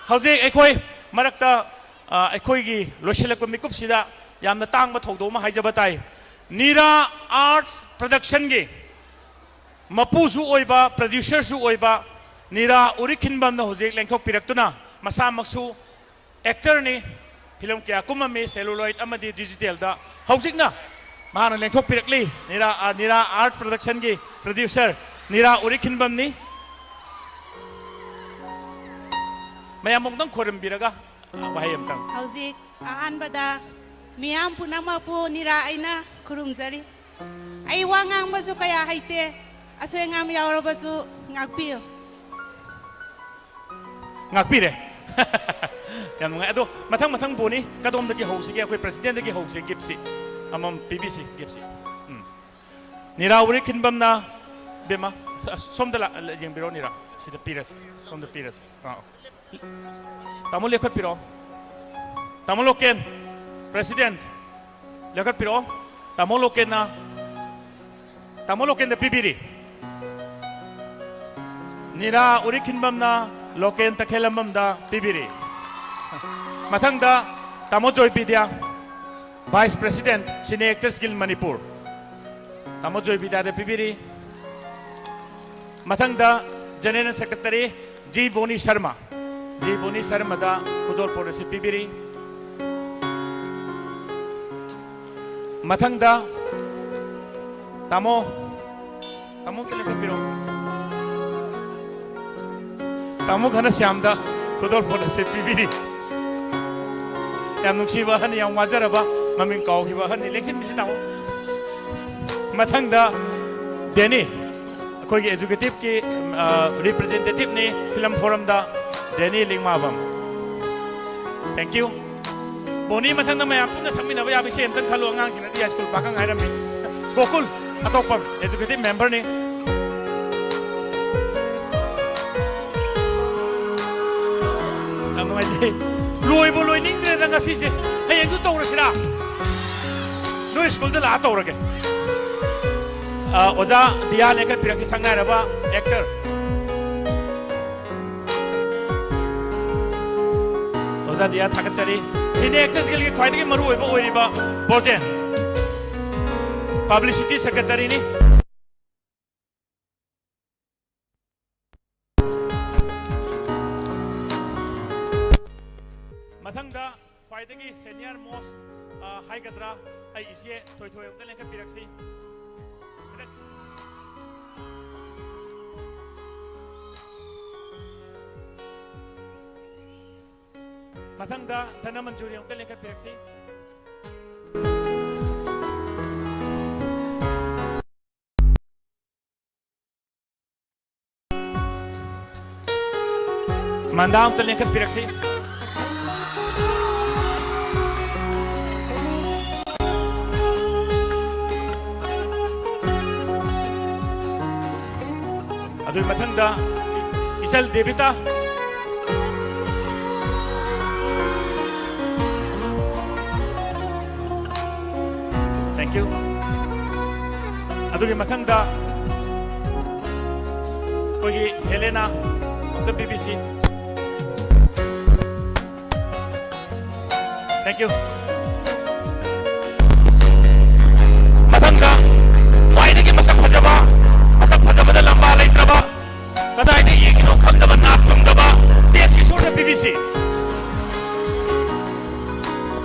ꯍꯧꯖꯤꯛ ꯑꯩꯈꯣꯏ ꯃꯔꯛꯇ, ꯑ, ꯑꯩꯈꯣꯏꯒꯤ ꯂꯣꯏꯁꯤꯜꯂꯛꯄ ꯃꯤꯀꯨꯞꯁꯤꯗ ꯌꯥꯝꯅ ꯇꯥꯡꯕ ꯊꯧꯗꯣꯛ ꯑꯃ ꯍꯥꯏꯖꯕ ꯇꯥꯏ꯫ ꯅꯤꯔꯥ Arts Production ꯒꯤ ꯃꯄꯨꯁꯨ ꯑꯣꯏꯕ, producer ꯁꯨ ꯑꯣꯏꯕ ꯅꯤꯔꯥ ꯎꯔꯤꯈꯤꯟꯕꯝꯅ ꯍꯧꯖꯤꯛ ꯂꯦꯡꯊꯣꯛꯄꯤꯔꯛꯇꯨꯅ ꯃꯁꯥꯃꯛꯁꯨ actor ꯅꯤ, film ꯀꯌꯥ ꯀꯨꯝꯃꯝꯃꯤ, celluloid ꯑꯃꯗꯤ digital ꯗ꯫ ꯍꯧꯖꯤꯛꯅ ꯃꯍꯥꯛꯅ ꯂꯦꯡꯊꯣꯛꯄꯤꯔꯛꯂꯤ, ꯅꯤꯔꯥ, ꯑ, ꯅꯤꯔꯥ Art Production ꯒꯤ producer ꯅꯤꯔꯥ ꯎꯔꯤꯈꯤꯟꯕꯝꯅꯤ꯫ ꯃꯌꯥꯝ ꯑꯃꯨꯛꯇꯪ ꯈꯣꯏꯔꯝꯕꯤꯔꯒ, ꯑ, ꯋꯥꯍꯩ ꯑꯃꯇꯪ꯫ ꯍꯧꯖꯤꯛ ꯑꯍꯥꯟꯕꯗ ꯃꯤꯌꯥꯝ ꯄꯨꯝꯅꯃꯛꯄꯨ ꯅꯤꯔꯥ ꯑꯩꯅ ꯈꯨꯔꯨꯝꯖꯔꯤ꯫ ꯑꯩ ꯋꯥ ꯉꯥꯡꯕꯁꯨ ꯀꯌꯥ ꯍꯩꯇꯦ, ꯑꯁꯣꯏ ꯑꯉꯥꯝ ꯌꯥꯎꯔꯕꯁꯨ ꯉꯥꯛꯄꯤꯌꯨ꯫ ꯉꯥꯛꯄꯤꯔꯦ꯫ ꯌꯥꯝ ꯅꯨꯡꯉꯥꯏ꯫ ꯑꯗꯣ ꯃꯊꯪ ꯃꯊꯪ ꯕꯣꯅꯤ, ꯀꯗꯣꯝꯗꯒꯤ ꯍꯧꯁꯤꯒꯦ? ꯑꯩꯈꯣꯏ president ꯇꯒꯤ ꯍꯧꯁꯦ, gift ꯁꯤ꯫ ꯑꯃꯃꯝ ꯄꯤꯕꯤꯁꯤ, gift ꯁꯤ꯫ ꯎꯝ꯫ ꯅꯤꯔꯥ ꯎꯔꯤꯈꯤꯟꯕꯝꯅ, ꯕꯦꯝꯃ, ꯑꯁ, ꯁꯣꯝꯗ ꯂꯥ-, ꯌꯦꯡꯕꯤꯔꯣ ꯅꯤꯔꯥ꯫ ꯁꯤꯗ ꯄꯤꯔꯁꯤ, ꯁꯣꯝꯗ ꯄꯤꯔꯁꯤ꯫ ꯑꯥ, ꯑꯥ꯫ ꯇꯥꯃꯣ ꯂꯦꯞꯈꯠꯄꯤꯔꯣ꯫ ꯇꯥꯃꯣ ꯂꯣꯀꯦꯟ, president꯫ ꯂꯦꯞꯈꯠꯄꯤꯔꯛꯑꯣ꯫ ꯇꯥꯃꯣ ꯂꯣꯀꯦꯟꯅ, ꯇꯥꯃꯣ ꯂꯣꯀꯦꯟꯗ ꯄꯤꯕꯤꯔꯤ꯫ ꯅꯤꯔꯥ ꯎꯔꯤꯈꯤꯟꯕꯝꯅ ꯂꯣꯀꯦꯟ ꯇꯈꯦꯜꯂꯝꯕꯝꯗ ꯄꯤꯕꯤꯔꯤ꯫ ꯃꯊꯪꯗ ꯇꯥꯃꯣ ꯖꯣꯏ ꯕꯤꯗ꯭ꯌꯥ, Vice President, Cine Actors Guild Manipur. ꯇꯥꯃꯣ ꯖꯣꯏ ꯕꯤꯗ꯭ꯌꯥꯗ ꯄꯤꯕꯤꯔꯤ꯫ ꯃꯊꯪꯗ General Secretary G Boni Sharma, G Boni ꯁꯔꯃꯗ ꯈꯨꯗꯣꯜꯄꯣꯠ ꯑꯁꯤ ꯄꯤꯕꯤꯔꯤ꯫ ꯃꯊꯪꯗ ꯇꯥꯃꯣ, ꯇꯥꯃꯣ ꯑꯝꯇ ꯂꯦꯞꯈꯠꯄꯤꯔꯣ꯫ ꯇꯥꯃꯣ ꯘꯅꯁ꯭ꯌꯥꯝꯗ ꯈꯨꯗꯣꯜꯄꯣꯠ ꯑꯁꯤ ꯄꯤꯕꯤꯔꯤ꯫ ꯌꯥꯝ ꯅꯨꯡꯁꯤꯕ ꯑꯍꯟꯅꯤ, ꯌꯥꯝ ꯋꯥꯖꯔꯕ, ꯃꯃꯤꯡ ꯀꯥꯎꯈꯤꯕ ꯑꯍꯟꯅꯤ꯫ ꯂꯦꯡꯁꯤꯟꯕꯤꯁꯤ ꯇꯥꯃꯣ꯫ ꯃꯊꯪꯗ ꯗꯦꯅꯤ, ꯑꯩꯈꯣꯏꯒꯤ ꯑꯦꯖꯨꯀꯦꯇꯤꯚꯀꯤ, ꯑ, ꯔꯤꯄ꯭ꯔꯖꯦꯟꯇꯦꯇꯤꯚꯅꯤ ꯐꯤꯂꯝ ꯐꯣꯔꯝꯗ, ꯗꯦꯅꯤ ꯂꯤꯡꯃꯥꯕꯝ꯫ Thank you꯫ ꯕꯣꯅꯤ, ꯃꯊꯪꯗ ꯃꯌꯥꯝ ꯄꯨꯟꯅ ꯁꯛꯃꯤꯟꯅꯕ ꯌꯥꯕ ꯏꯁꯩ ꯑꯝꯇꯪ ꯈꯜꯂꯨ, ꯑꯉꯥꯡꯁꯤꯡꯅꯗꯤ ꯍꯥꯏ ꯁ꯭ꯀꯨꯜ ꯄꯥꯈꯪ ꯍꯥꯏꯔꯝꯃꯤ꯫ ꯒꯣꯀꯨꯜ, ꯑꯇꯣꯞꯄ ꯑꯦꯖꯨꯀꯦꯇꯤꯚ ꯃꯦꯝꯕꯔꯅꯤ꯫ ꯌꯥꯝ ꯅꯨꯡꯉꯥꯏꯖꯩ꯫ ꯂꯣꯏꯕꯨ ꯂꯣꯏꯅꯤꯡꯗ꯭ꯔꯦꯗ ꯉꯁꯤꯁꯦ꯫ ꯍꯌꯦꯡꯁꯨ ꯇꯧꯔꯁꯤꯔꯥ? ꯅꯣꯏ ꯁ꯭ꯀꯨꯜꯗ ꯂꯥꯛꯑ ꯇꯧꯔꯒꯦ꯫ ꯑ, ꯑꯣꯖꯥ ꯗꯤꯌꯥ ꯂꯦꯡꯈꯠꯄꯤꯔꯛꯁꯤ, ꯁꯛꯅꯥꯏꯔꯕ ꯑꯦꯛꯇꯔ꯫ ꯑꯣꯖꯥ ꯗꯤꯌꯥ ꯊꯥꯒꯠꯆꯔꯤ꯫ ꯁꯤꯅꯤ ꯑꯦꯛꯇꯔꯁ ꯒꯤꯜꯒꯤ ꯈ꯭ꯋꯥꯏꯗꯒꯤ ꯃꯔꯨꯑꯣꯏꯕ ꯑꯣꯏꯔꯤꯕ ꯕ꯭ꯔꯣꯖꯦꯟ, ꯄꯕ꯭ꯂꯤꯁꯤꯇꯤ ꯁꯦꯀ꯭ꯔꯦꯇꯔꯤꯅꯤ꯫ ꯃꯊꯪꯗ ꯈ꯭ꯋꯥꯏꯗꯒꯤ ꯁꯦꯅꯤꯌꯔ ꯃꯣꯁ, ꯑ, ꯍꯥꯏꯒꯗ꯭ꯔꯥ, ꯑꯩ ꯏꯆꯦ ꯊꯣꯏꯊꯣꯏ ꯑꯃꯨꯛꯇ ꯂꯦꯡꯈꯠꯄꯤꯔꯛꯁꯤ꯫ ꯈꯤꯇꯪ꯫ ꯃꯊꯪꯗ ꯙꯅꯃꯟꯖꯨꯔꯤ ꯑꯃꯨꯛꯇ ꯂꯦꯡꯈꯠꯄꯤꯔꯛꯁꯤ꯫ ꯃꯟꯗꯥ ꯑꯃꯨꯛꯇ ꯂꯦꯡꯈꯠꯄꯤꯔꯛꯁꯤ꯫ ꯑꯗꯨꯒꯤ ꯃꯊꯪꯗ ꯏꯆꯜ ꯗꯦꯕꯤꯇꯥ꯫ Thank you. ꯑꯗꯨꯒꯤ ꯃꯊꯪꯗ ꯑꯩꯈꯣꯏꯒꯤ ꯍꯦꯂꯦꯅꯥ ꯑꯝꯇ ꯄꯤꯕꯤꯁꯤ꯫ Thank you. ꯃꯊꯪꯗ ꯈ꯭ꯋꯥꯏꯗꯒꯤ ꯃꯁꯛ ꯐꯖꯕ, ꯃꯁꯛ ꯐꯖꯕꯗ ꯂꯝꯕꯥ ꯂꯩꯇ꯭ꯔꯕ, ꯀꯗꯥꯏꯗ ꯌꯦꯡꯉꯤꯅꯣ ꯈꯪꯗꯕ, ꯅꯥ ꯆꯨꯝꯗꯕ ꯇꯦꯖ ꯀꯤꯁꯣꯔꯗ ꯄꯤꯕꯤꯁꯤ꯫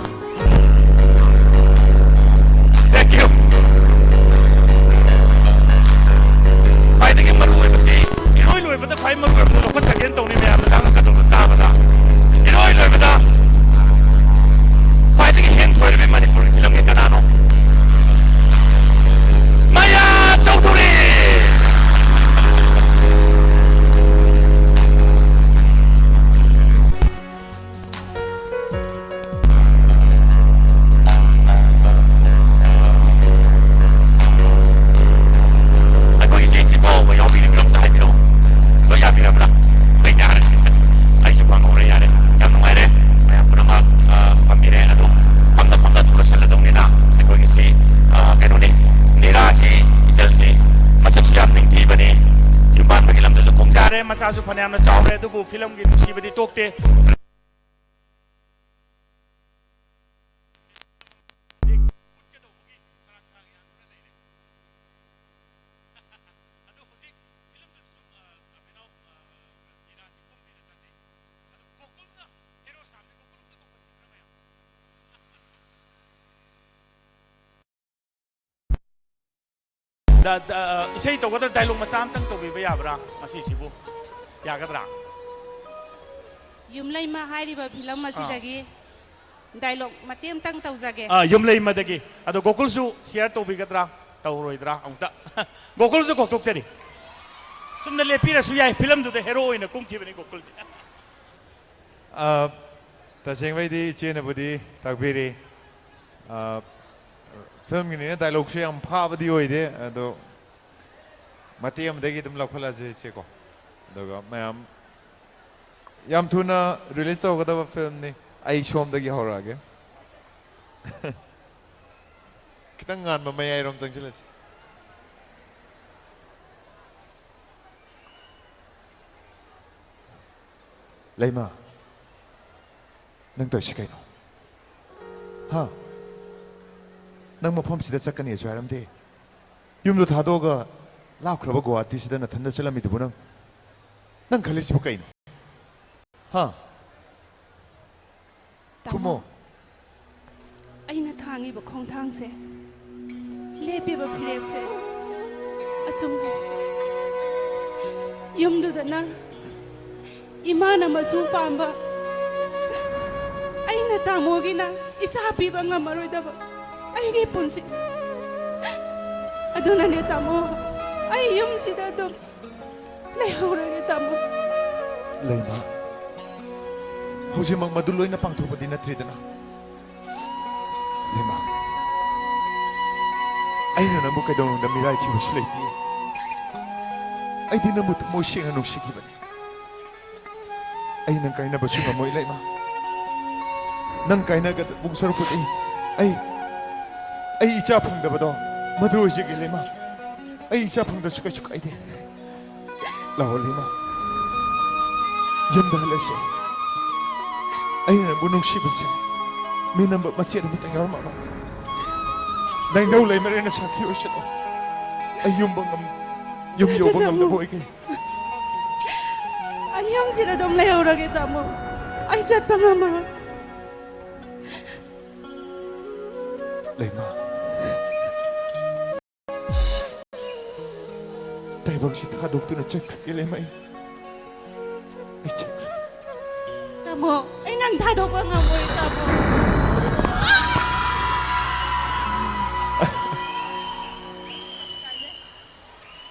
Thank you. ꯈ꯭ꯋꯥꯏꯗꯒꯤ ꯃꯔꯨ ꯑꯣꯏꯕꯁꯤ, ꯏꯔꯣꯏ ꯂꯣꯏꯕꯗ ꯈ꯭ꯋꯥꯏ ꯃꯔꯨ ꯑꯣꯏꯕꯗ ꯂꯧꯈꯠꯆꯒꯦꯅ ꯇꯧꯅꯤ ꯃꯌꯥꯝꯅ ꯉꯥꯡꯉꯛꯀꯗꯧꯕ ꯇꯥꯕꯗ꯫ ꯏꯔꯣꯏ ꯂꯣꯏꯕꯗ ꯈ꯭ꯋꯥꯏꯗꯒꯤ ꯍꯦꯟꯊꯣꯏꯔꯕꯤ ꯃꯅꯤꯄꯨꯔꯒꯤ ꯐꯤꯂꯝꯒꯤ ꯀꯅꯥꯅꯣ? ꯃꯌꯥ ꯆꯧꯙꯨꯔꯤ! ꯑꯩꯈꯣꯏꯒꯤꯁꯦ ꯁꯤ ꯐꯥꯎꯕ ꯌꯥꯎꯕꯤꯔꯤꯕ꯭ꯔꯥ ꯑꯝꯇ ꯍꯥꯏꯕꯤꯔꯛꯑꯣ꯫ ꯂꯣꯏ ꯌꯥꯕꯤꯔꯕ꯭ꯔꯥ? ꯂꯣꯏ ꯌꯥꯔꯦ꯫ ꯑꯩꯁꯨ ꯐꯪꯍꯧꯔꯦ, ꯌꯥꯔꯦ꯫ ꯌꯥꯝ ꯅꯨꯡꯉꯥꯏꯔꯦ꯫ ꯃꯌꯥꯝ ꯄꯨꯝꯅꯃꯛ, ꯑ, ꯐꯝꯕꯤꯔꯦ꯫ ꯑꯗꯣ ꯐꯝꯅ ꯐꯝꯅ ꯑꯗꯨꯝ ꯂꯣꯏꯁꯤꯜꯂꯗꯧꯅꯤꯅ ꯑꯩꯈꯣꯏꯒꯤꯁꯤ, ꯑ, ꯀꯩꯅꯣꯅꯤ, ꯅꯤꯔꯥꯁꯤ ꯏꯆꯜꯁꯤ ꯃꯁꯛꯁꯨ ꯌꯥꯝ ꯅꯤꯡꯊꯤꯕꯅꯤ꯫ ꯌꯨꯝ ꯄꯥꯟꯕꯒꯤ ꯂꯝꯗꯁꯨ ꯈꯣꯡꯗꯥꯔꯦ, ꯃꯆꯥꯁꯨ ꯐꯅꯌꯥꯝꯅ ꯆꯥꯎꯔꯦ, ꯑꯗꯨꯕꯨ ꯐꯤꯂꯝꯒꯤ ꯅꯨꯡꯁꯤꯕꯗꯤ ꯇꯣꯛꯇꯦ꯫ ꯗ-, ꯗ-, ꯏꯁꯩ ꯇꯧꯒꯗ꯭ꯔꯥ, ꯗꯥꯏꯂꯣꯛ ꯃꯆꯥ ꯑꯝꯇꯪ ꯇꯧꯕꯤꯕ ꯌꯥꯕ꯭ꯔꯥ ꯉꯁꯤꯁꯤꯕꯨ? ꯌꯥꯒꯗ꯭ꯔꯥ? ꯌꯨꯝꯂꯩꯃ ꯍꯥꯏꯔꯤꯕ ꯐꯤꯂꯝ ꯑꯥ꯫ ꯑꯁꯤꯗꯒꯤ ꯗꯥꯏꯂꯣꯛ ꯃꯇꯦꯛ ꯑꯝꯇꯪ ꯇꯧꯖꯒꯦ꯫ ꯑꯥ, ꯌꯨꯝꯂꯩꯃꯗꯒꯤ꯫ ꯑꯗꯣ ꯒꯣꯀꯨꯜꯁꯨ ꯁꯤꯌꯔ ꯇꯧꯕꯤꯒꯗ꯭ꯔꯥ? ꯇꯧꯔꯣꯏꯗ꯭ꯔꯥ? ꯑꯃꯨꯛꯇ꯫ ꯒꯣꯀꯨꯜꯁꯨ ꯀꯧꯊꯣꯛꯆꯔꯤ꯫ ꯆꯨꯝꯅ ꯂꯦꯞꯄꯤꯔꯁꯨ ꯌꯥꯏ, ꯐꯤꯂꯝꯗꯨꯗ ꯍꯦꯔꯣ ꯑꯣꯏꯅ ꯀꯨꯝꯈꯤꯕꯅꯤ ꯒꯣꯀꯨꯜꯁꯦ꯫ ꯑ, ꯇꯁꯦꯡꯕꯩꯗꯤ ꯏꯆꯦꯅꯕꯨꯗꯤ ꯇꯥꯛꯄꯤꯔꯤ꯫ ꯑ, ꯐꯤꯂꯝꯒꯤꯅꯤꯅ ꯗꯥꯏꯂꯣꯛꯁꯨ ꯌꯥꯝ ꯐꯥꯕꯗꯤ ꯑꯣꯏꯗꯦ, ꯑꯗꯣ ꯃꯇꯦꯛ ꯑꯃꯗꯒꯤ ꯑꯗꯨꯝ ꯂꯧꯈꯠꯂꯁꯦ ꯏꯆꯦꯀꯣ꯫ ꯑꯗꯨꯒ ꯃꯌꯥꯝ ꯌꯥꯝ ꯊꯨꯅ ꯔꯤꯂꯤꯁ ꯇꯧꯒꯗꯕ ꯐꯤꯂꯝꯅꯤ꯫ ꯑꯩ ꯁꯣꯝꯗꯒꯤ ꯍꯧꯔꯛꯑꯒꯦ꯫ ꯈꯤꯇꯪ ꯉꯥꯟꯕ ꯃꯌꯥꯏꯔꯣꯝ ꯆꯪꯁꯤꯜꯂꯁꯤ꯫ ꯂꯩꯃ, ꯅꯪ ꯇꯧꯔꯤꯁꯤ ꯀꯩꯅꯣ? ꯍꯥ? ꯅꯪ ꯃꯐꯝꯁꯤꯗ ꯆꯠꯀꯅꯤꯁꯨ ꯍꯥꯏꯔꯝꯗꯦ꯫ ꯌꯨꯝꯗꯣ ꯊꯥꯗꯣꯛꯑꯒ ꯂꯥꯞꯈ꯭ꯔꯕ ꯒꯨꯋꯥꯍꯥꯇꯤꯁꯤꯗ ꯅꯊꯟꯗ ꯆꯠꯂꯝꯃꯤꯗꯨꯕꯨ ꯅꯪ, ꯅꯪ ꯈꯜꯂꯤꯁꯤꯕꯨ ꯀꯩꯅꯣ? ꯍꯥ? ꯇꯥꯃꯣ, ꯈꯨꯝꯃꯣ꯫ ꯑꯩꯅ ꯊꯥꯡꯉꯤꯕ ꯈꯣꯡꯊꯥꯡꯁꯦ, ꯂꯦꯞꯄꯤꯕ ꯐꯤꯔꯦꯞꯁꯦ ꯑꯆꯨꯝꯕꯅꯤ꯫ ꯌꯨꯝꯗꯨꯗꯅ ꯏꯃꯥꯅ ꯃꯁꯨ ꯄꯥꯝꯕ, ꯑꯩꯅ ꯇꯥꯃꯣꯒꯤꯅ ꯏꯆꯥ ꯄꯤꯕ ꯉꯝꯃꯔꯣꯏꯗꯕ ꯑꯩꯒꯤ ꯄꯨꯟꯁꯤ꯫ ꯑꯗꯨꯅꯅꯦ ꯇꯥꯃꯣ, ꯑꯩ ꯌꯨꯝꯁꯤꯗ ꯑꯗꯨꯝ ꯂꯩꯍꯧꯔꯒꯦ, ꯇꯥꯃꯣ꯫ ꯂꯩꯃ, ꯍꯧꯖꯤꯛꯃꯛ ꯃꯗꯨ ꯂꯣꯏꯅ ꯄꯥꯡꯊꯣꯛꯄꯗꯤ ꯅꯠꯇ꯭ꯔꯤꯗꯅ꯫ ꯂꯩꯃ, ꯑꯩꯅ ꯅꯪꯕꯨ ꯀꯩꯗꯧꯅꯨꯡꯗ ꯃꯤꯔꯥꯏꯈꯤꯕꯁꯨ ꯂꯩꯇꯦ꯫ ꯑꯩꯗꯤ ꯅꯪꯕꯨ ꯊꯃꯣꯏ ꯁꯦꯡꯅ ꯅꯨꯡꯁꯤꯈꯤꯕꯅꯤ꯫ ꯑꯩ ꯅꯪ ꯀꯥꯏꯅꯕꯁꯨ ꯉꯝꯃꯣꯏ, ꯂꯩꯃ꯫ ꯅꯪ ꯀꯥꯏꯅꯒꯗꯕ ꯁꯔꯨꯛꯄꯨꯗꯤ ꯑꯩ, ꯑꯩ ꯏꯆꯥ ꯐꯪꯗꯕꯗꯣ ꯃꯗꯨ ꯑꯣꯏꯖꯒꯦ, ꯂꯩꯃ꯫ ꯑꯩ ꯏꯆꯥ ꯐꯪꯗ꯭ꯔꯁꯨ ꯀꯩꯁꯨ ꯀꯥꯏꯗꯦ꯫ ꯂꯥꯛꯑꯣ, ꯂꯩꯃ꯫ ꯌꯨꯝꯗ ꯍꯜꯂꯁꯤ꯫ ꯑꯩꯅ ꯅꯪꯕꯨ ꯅꯨꯡꯁꯤꯕꯁꯦ ꯃꯤꯅꯝꯕ ꯃꯆꯦꯠ ꯑꯃꯠꯇ ꯌꯥꯎꯔꯝꯃꯔꯣꯏ꯫ ꯅꯥꯏꯅꯧ ꯂꯩꯃꯔꯦꯟꯅ ꯁꯥꯈꯤ ꯑꯣꯏꯁꯅꯨ꯫ ꯑꯩ ꯌꯨꯝꯕ ꯉꯝ-, ꯌꯨꯝ ꯌꯧꯕ ꯉꯝꯅꯕ ꯑꯣꯏꯒꯦ꯫ ꯑꯩ ꯌꯨꯝꯁꯤꯗ ꯑꯗꯨꯝ ꯂꯩꯍꯧꯔꯒꯦ, ꯇꯥꯃꯣ꯫ ꯑꯩ ꯆꯠꯄ ꯉꯝꯃꯔꯣꯏ꯫ ꯂꯩꯃ꯫ ꯇꯥꯏꯕꯪꯁꯤ ꯊꯥꯗꯣꯛꯇꯨꯅ ꯆꯠꯈ꯭ꯔꯒꯦ, ꯂꯩꯃ꯫ ꯑꯩ, ꯑꯩ ꯆꯠꯈ꯭ꯔꯒꯦ꯫ ꯇꯥꯃꯣ, ꯑꯩ ꯅꯪ ꯊꯥꯗꯣꯛꯄ ꯉꯝꯃꯣꯏ, ꯇꯥꯃꯣ꯫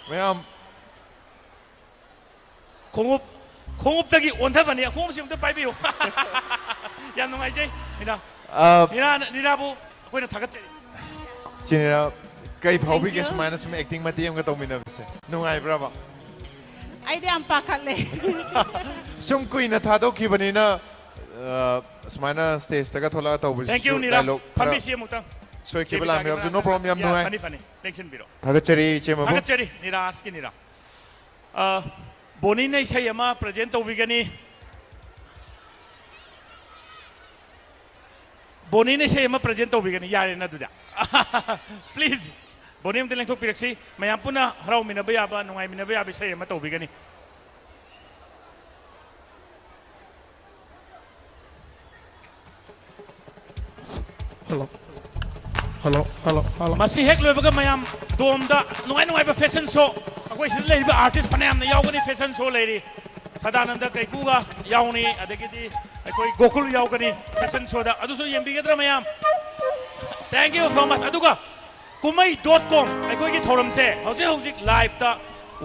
ꯃꯌꯥꯝ, ꯈꯣꯡꯎꯞ, ꯈꯣꯡꯎꯞꯇꯒꯤ ꯑꯣꯟꯊꯕꯅꯤ꯫ ꯈꯣꯡꯎꯞꯁꯤ ꯑꯝꯇ ꯄꯥꯏꯕꯤꯌꯨ꯫ ꯌꯥꯝ ꯅꯨꯡꯉꯥꯏꯖꯩ, ꯃꯤꯅꯥ꯫ ꯑ, ꯃꯤꯅꯥ, ꯃꯤꯅꯥꯕꯨ ꯑꯩꯈꯣꯏꯅ ꯊꯥꯒꯠꯆꯔꯤ꯫ ꯆꯤꯅꯤꯔꯥ, ꯀꯩ ꯐꯥꯎꯕꯤꯒꯦ? Thank you꯫ ꯁꯨꯃꯥꯏꯅ ꯁꯨꯝ acting ꯃꯇꯦꯛ ꯑꯃꯒ ꯇꯧꯃꯤꯟꯅꯕꯁꯦ ꯅꯨꯡꯉꯥꯏꯕ꯭ꯔꯕ? ꯑꯩꯗꯤ ꯌꯥꯝ ꯄꯥꯈꯠꯂꯦ꯫ ꯁꯨꯝ ꯀꯨꯏꯅ ꯊꯥꯗꯣꯛꯈꯤꯕꯅꯤꯅ, ꯑ, ꯁꯨꯃꯥꯏꯅ stageꯇꯒ ꯊꯣꯛꯂꯛꯑ ꯇꯧꯕꯁꯤꯁꯨ Thank you, ꯅꯤꯔꯥ꯫ Dialogue ꯈꯔ ꯐꯝꯕꯤꯁꯤ ꯑꯃꯨꯛꯇꯪ꯫ ꯁꯣꯏꯈꯤꯕ ꯂꯥꯟꯕ ꯌꯥꯎꯔꯁꯨ, no problem, ꯌꯥꯝ ꯅꯨꯡꯉꯥꯏ꯫ ꯐꯅꯤ, ꯐꯅꯤ, ꯂꯦꯡꯁꯤꯟꯕꯤꯔꯣ꯫ ꯊꯥꯒꯠꯆꯔꯤ, ꯏꯆꯦ ꯃꯕꯨ꯫ ꯊꯥꯒꯠꯆꯔꯤ, ꯅꯤꯔꯥꯖꯀꯤ ꯅꯤꯔꯥ꯫ ꯑ, ꯕꯣꯅꯤꯅ ꯏꯁꯩ ꯑꯃ present ꯇꯧꯕꯤꯒꯅꯤ꯫ ꯕꯣꯅꯤꯅ ꯏꯁꯩ ꯑꯃ present ꯇꯧꯕꯤꯒꯅꯤ, ꯌꯥꯔꯦꯅ ꯑꯗꯨꯗꯤ꯫ Please, ꯕꯣꯅꯤ ꯑꯝꯇ ꯂꯦꯡꯊꯣꯛꯄꯤꯔꯛꯁꯤ꯫ ꯃꯌꯥꯝ ꯄꯨꯟꯅ ꯍꯔꯥꯎꯃꯤꯟꯅꯕ ꯌꯥꯕ, ꯅꯨꯡꯉꯥꯏꯃꯤꯟꯅꯕ ꯌꯥꯕ ꯏꯁꯩ ꯑꯃ ꯇꯧꯕꯤꯒꯅꯤ꯫ Hello. Hello, hello, hello. ꯃꯁꯤ ꯍꯦꯛ ꯂꯣꯏꯕꯒ ꯃꯌꯥꯝ ꯗꯣꯝꯗ ꯅꯨꯡꯉꯥꯏ ꯅꯨꯡꯉꯥꯏꯕ fashion show, ꯑꯩꯈꯣꯏ ꯁꯤꯗ ꯂꯩꯔꯤꯕ artist ꯐꯅꯌꯥꯝꯅ ꯌꯥꯎꯒꯅꯤ, fashion show ꯂꯩꯔꯤ꯫ ꯁꯗꯥꯅꯟꯗ ꯀꯩꯀꯨꯒ ꯌꯥꯎꯅꯤ, ꯑꯗꯒꯤꯗꯤ ꯑꯩꯈꯣꯏ ꯒꯣꯀꯨꯜ ꯌꯥꯎꯒꯅꯤ fashion showꯗ꯫ ꯑꯗꯨꯁꯨ ꯌꯦꯡꯕꯤꯒꯗ꯭ꯔꯥ ꯃꯌꯥꯝ? Thank you so much. ꯑꯗꯨꯒ ꯀꯨꯝꯍꯩ dot com ꯑꯩꯈꯣꯏꯒꯤ ꯊꯧꯔꯝꯁꯦ ꯍꯧꯖꯤꯛ ꯍꯧꯖꯤꯛ liveꯇ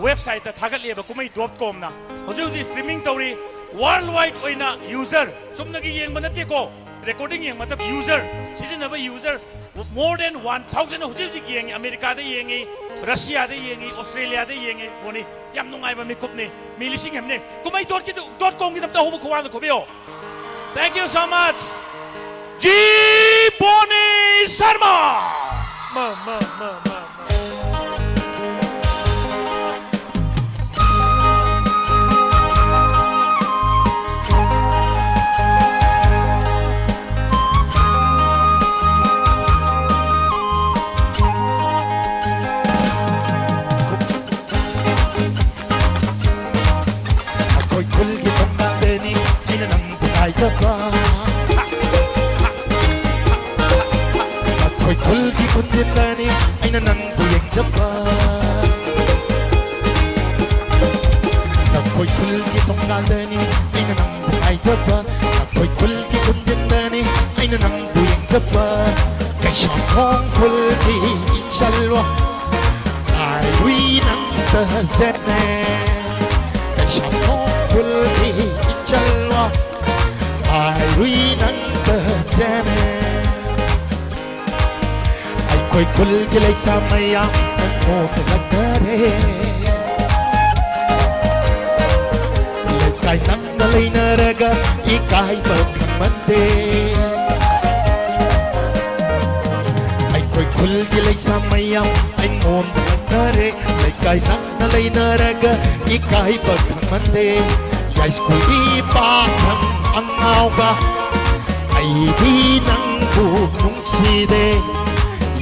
websiteꯇ ꯊꯥꯒꯠꯂꯤꯑꯕ, ꯀꯨꯝꯍꯩ dot comꯅ꯫ ꯍꯧꯖꯤꯛ ꯍꯧꯖꯤꯛ streaming ꯇꯧꯔꯤ꯫ Worldwide ꯑꯣꯏꯅ user, ꯆꯨꯝꯅꯒꯤ ꯌꯦꯡꯕ ꯅꯠꯇꯦꯀꯣ, recording ꯌꯦꯡꯕ ꯅꯠꯇꯕ, user, ꯁꯤꯖꯤꯟꯅꯕ user more than one thousand ꯍꯧꯖꯤꯛ ꯍꯧꯖꯤꯛ ꯌꯦꯡꯉꯤ꯫ ꯑꯃꯦꯔꯤꯀꯥꯗ ꯌꯦꯡꯉꯤ, ꯔꯁꯤꯌꯥꯗ ꯌꯦꯡꯉꯤ, ꯑꯣꯁꯇ꯭ꯔꯦꯂꯤꯌꯥꯗ ꯌꯦꯡꯉꯤ꯫ ꯕꯣꯅꯤ, ꯌꯥꯝ ꯅꯨꯡꯉꯥꯏꯕ ꯃꯤꯀꯨꯞꯅꯤ꯫ ꯃꯤ ꯂꯤꯁꯤꯡ ꯑꯃꯅꯤ꯫ ꯀꯨꯝꯍꯩ dot ꯀꯤꯗꯨ, dot comꯒꯤꯗꯃꯛꯇ ꯑꯍꯧꯕ ꯈꯨꯕꯥꯛꯅ ꯈꯨꯕꯤꯌꯣ꯫ Thank you so much, G Boni Sharma. ꯃꯥ, ꯃꯥ, ꯃꯥ, ꯃꯥ, ꯃꯥ꯫ ꯑꯩꯈꯣꯏ ꯈꯨꯜꯒꯤ ꯊꯣꯡꯒꯥꯜꯗꯅꯤ ꯑꯩꯅ ꯅꯪꯕꯨ ꯉꯥꯏꯖꯕ꯫ ꯑꯩꯈꯣꯏ ꯈꯨꯜꯒꯤ ꯈꯨꯟꯖꯤꯟꯗꯅꯤ ꯑꯩꯅ ꯅꯪꯕꯨ ꯌꯦꯡꯖꯕ꯫ ꯑꯩꯈꯣꯏ ꯈꯨꯜꯒꯤ ꯊꯣꯡꯒꯥꯜꯗꯅꯤ ꯑꯩꯅ ꯅꯪꯕꯨ ꯉꯥꯏꯖꯕ꯫ ꯑꯩꯈꯣꯏ ꯈꯨꯜꯒꯤ ꯈꯨꯟꯖꯤꯟꯗꯅꯤ ꯑꯩꯅ ꯅꯪꯕꯨ ꯌꯦꯡꯖꯕ꯫ ꯀꯩꯁꯥꯝꯊꯣꯡ ꯈꯨꯜꯒꯤ ꯏꯆꯜꯋ, ꯍꯥꯏꯔꯨꯏ ꯅꯪ ꯐꯖꯅꯦ꯫ ꯀꯩꯁꯥꯝꯊꯣꯡ ꯈꯨꯜꯒꯤ ꯏꯆꯜꯋ, ꯍꯥꯏꯔꯨꯏ ꯅꯪ ꯐꯖꯅꯦ꯫ ꯑꯩꯈꯣꯏ ꯈꯨꯜꯒꯤ ꯂꯩꯁꯥ ꯃꯌꯥꯝ ꯅꯪ ꯅꯣꯛꯂꯛꯇꯔꯦ꯫ ꯂꯩꯀꯥꯏ ꯅꯪꯅ ꯂꯩꯅꯔꯒ ꯏꯀꯥꯏꯕ ꯈꯪꯃꯟꯗꯦ꯫ ꯑꯩꯈꯣꯏ ꯈꯨꯜꯒꯤ ꯂꯩꯁꯥ ꯃꯌꯥꯝ ꯑꯩꯉꯣꯟꯗ ꯂꯛꯅꯔꯦ, ꯂꯩꯀꯥꯏ ꯅꯛꯅ ꯂꯩꯅꯔꯒ ꯏꯀꯥꯏꯕ ꯈꯪꯍꯟꯗꯦ꯫ ꯌꯥꯏꯁ꯭ꯀꯨꯜꯒꯤ ꯄꯥꯈꯪ ꯑꯉꯥꯎꯕ, ꯑꯩꯗꯤ ꯅꯪꯕꯨ ꯅꯨꯡꯁꯤꯗꯦ꯫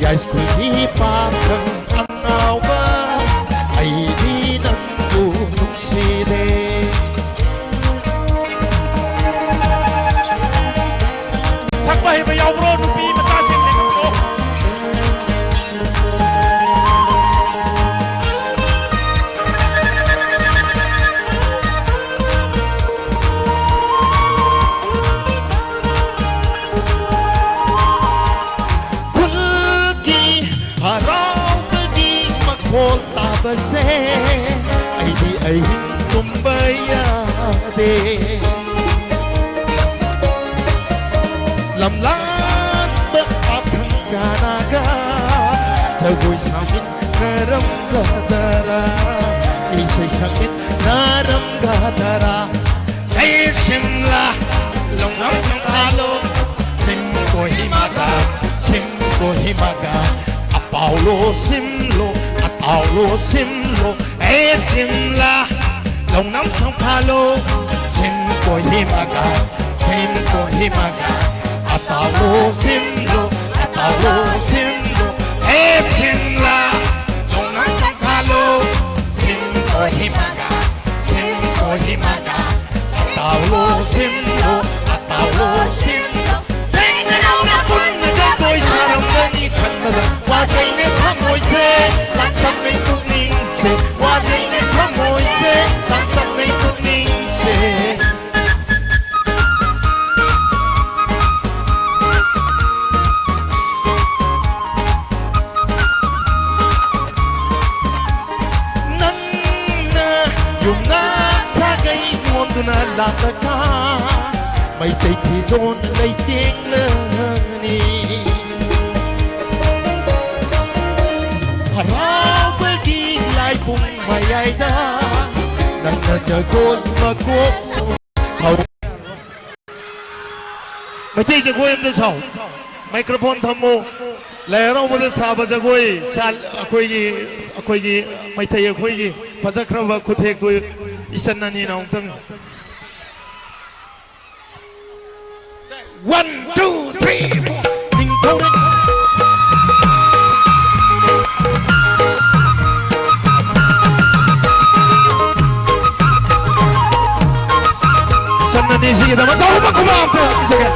ꯌꯥꯏꯁ꯭ꯀꯨꯜꯒꯤ ꯄꯥꯈꯪ ꯑꯉꯥꯎꯕ, ꯑꯩꯗꯤ ꯅꯪꯕꯨ ꯅꯨꯡꯁꯤꯗꯦ꯫ ꯁꯛꯄ ꯍꯩꯕ ꯌꯥꯎꯕ꯭ꯔꯣ? ꯅꯨꯄꯤ ꯃꯆꯥꯁꯤꯡ ꯂꯩꯈꯠꯂꯣ꯫ ꯈꯨꯜꯒꯤ ꯍꯔꯥꯎꯕꯒꯤ ꯃꯈꯣꯜ ꯇꯥꯕꯁꯦ ꯑꯩꯗꯤ ꯑꯍꯤꯡ ꯇꯨꯝꯕ ꯌꯥꯗꯦ꯫ ꯂꯝꯂꯥꯟꯕ ꯄꯥꯈꯪ ꯀꯅꯥꯒ ꯖꯒꯣꯏ ꯁꯥꯃꯤꯟꯅꯔꯝꯒꯗꯔꯥ, ꯏꯁꯩ ꯁꯛꯃꯤꯟꯅꯔꯝꯒꯗꯔꯥ? ꯑꯩ ꯁꯤꯝꯂꯥ ꯂꯣꯡꯅꯝ ꯁꯪꯈꯥꯂꯣ, ꯁꯤꯝ ꯀꯣꯍꯤꯃꯥꯒ, ꯁꯤꯝ ꯀꯣꯍꯤꯃꯥꯒ, ꯑꯄꯥꯎꯂꯣ ꯁꯤꯝꯂꯣ, ꯑꯄꯥꯎꯂꯣ ꯁꯤꯝꯂꯣ꯫ ꯑꯦ ꯁꯤꯝꯂꯥ ꯂꯣꯡꯅꯝ ꯁꯪꯈꯥꯂꯣ, ꯁꯤꯝ ꯀꯣꯍꯤꯃꯥꯒ, ꯁꯤꯝ ꯀꯣꯍꯤꯃꯥꯒ, ꯑꯄꯥꯎꯂꯣ ꯁꯤꯝꯂꯣ, ꯑꯄꯥꯎꯂꯣ ꯁꯤꯝꯂꯣ꯫ ꯑꯦ ꯁꯤꯝꯂꯥ ꯂꯣꯡꯅꯝ ꯁꯪꯈꯥꯂꯣ, ꯁꯤꯝ ꯀꯣꯍꯤꯃꯥꯒ, ꯁꯤꯝ ꯀꯣꯍꯤꯃꯥꯒ, ꯑꯇꯥꯎꯂꯣ ꯁꯤꯝꯂꯣ, ꯑꯇꯥꯎꯂꯣ ꯁꯤꯝꯂꯣ꯫ ꯊꯦꯡꯅ ꯅꯧꯅ ꯄꯨꯟꯅ ꯖꯒꯣꯏ ꯁꯥꯔꯝꯒꯅꯤ ꯈꯟꯕꯗ ꯋꯥꯖꯩꯅꯦ ꯊꯃꯣꯏꯁꯦ, ꯂꯥꯡꯇꯛꯅꯩ ꯄꯨꯛꯅꯤꯡꯁꯦ, ꯋꯥꯖꯩꯅꯦ ꯊꯃꯣꯏꯁꯦ, ꯂꯥꯡꯇꯛꯅꯩ ꯄꯨꯛꯅꯤꯡꯁꯦ꯫ ꯅꯪꯅ ꯌꯨꯝꯅꯥꯛ ꯁꯥꯒꯩ ꯌꯣꯟꯗꯨꯅ ꯂꯥꯛꯂꯒ ꯃꯩꯇꯩ ꯐꯤꯖꯣꯜ ꯂꯩꯇꯦꯡꯂꯅꯤ꯫ ꯍꯔꯥꯎꯕꯒꯤ ꯂꯥꯏꯕꯨꯡ ꯃꯌꯥꯏꯗ ꯅꯪꯅ ꯖꯒꯣꯏ ꯃꯀꯣꯛ ꯁꯨꯝ ꯊꯧ-, ꯃꯩꯇꯩ ꯖꯒꯣꯏ ꯑꯝꯇ ꯁꯥꯎ꯫ ꯃꯥꯏꯀ꯭ꯔꯣꯐꯣꯟ ꯊꯝꯃꯨ꯫ ꯂꯥꯏ ꯍꯔꯥꯎꯕꯗ ꯁꯥꯕ ꯖꯒꯣꯏ, ꯁꯥ-, ꯑꯩꯈꯣꯏꯒꯤ, ꯑꯩꯈꯣꯏꯒꯤ ꯃꯩꯇꯩ ꯑꯩꯈꯣꯏꯒꯤ ꯐꯖꯈ꯭ꯔꯕ ꯈꯨꯊꯦꯛꯇꯨ ꯏꯆꯟ ꯑꯅꯤꯅ ꯑꯃꯨꯛꯇꯪ꯫ One, two, three, four. ꯅꯤꯡꯊꯧꯔꯦꯜ꯫ ꯏꯆꯟ ꯑꯅꯤꯁꯤꯒꯤꯗꯃꯛ ꯇꯧꯕ ꯈꯨꯕꯥꯛ ꯑꯝꯇ ꯄꯤꯖꯒꯦ꯫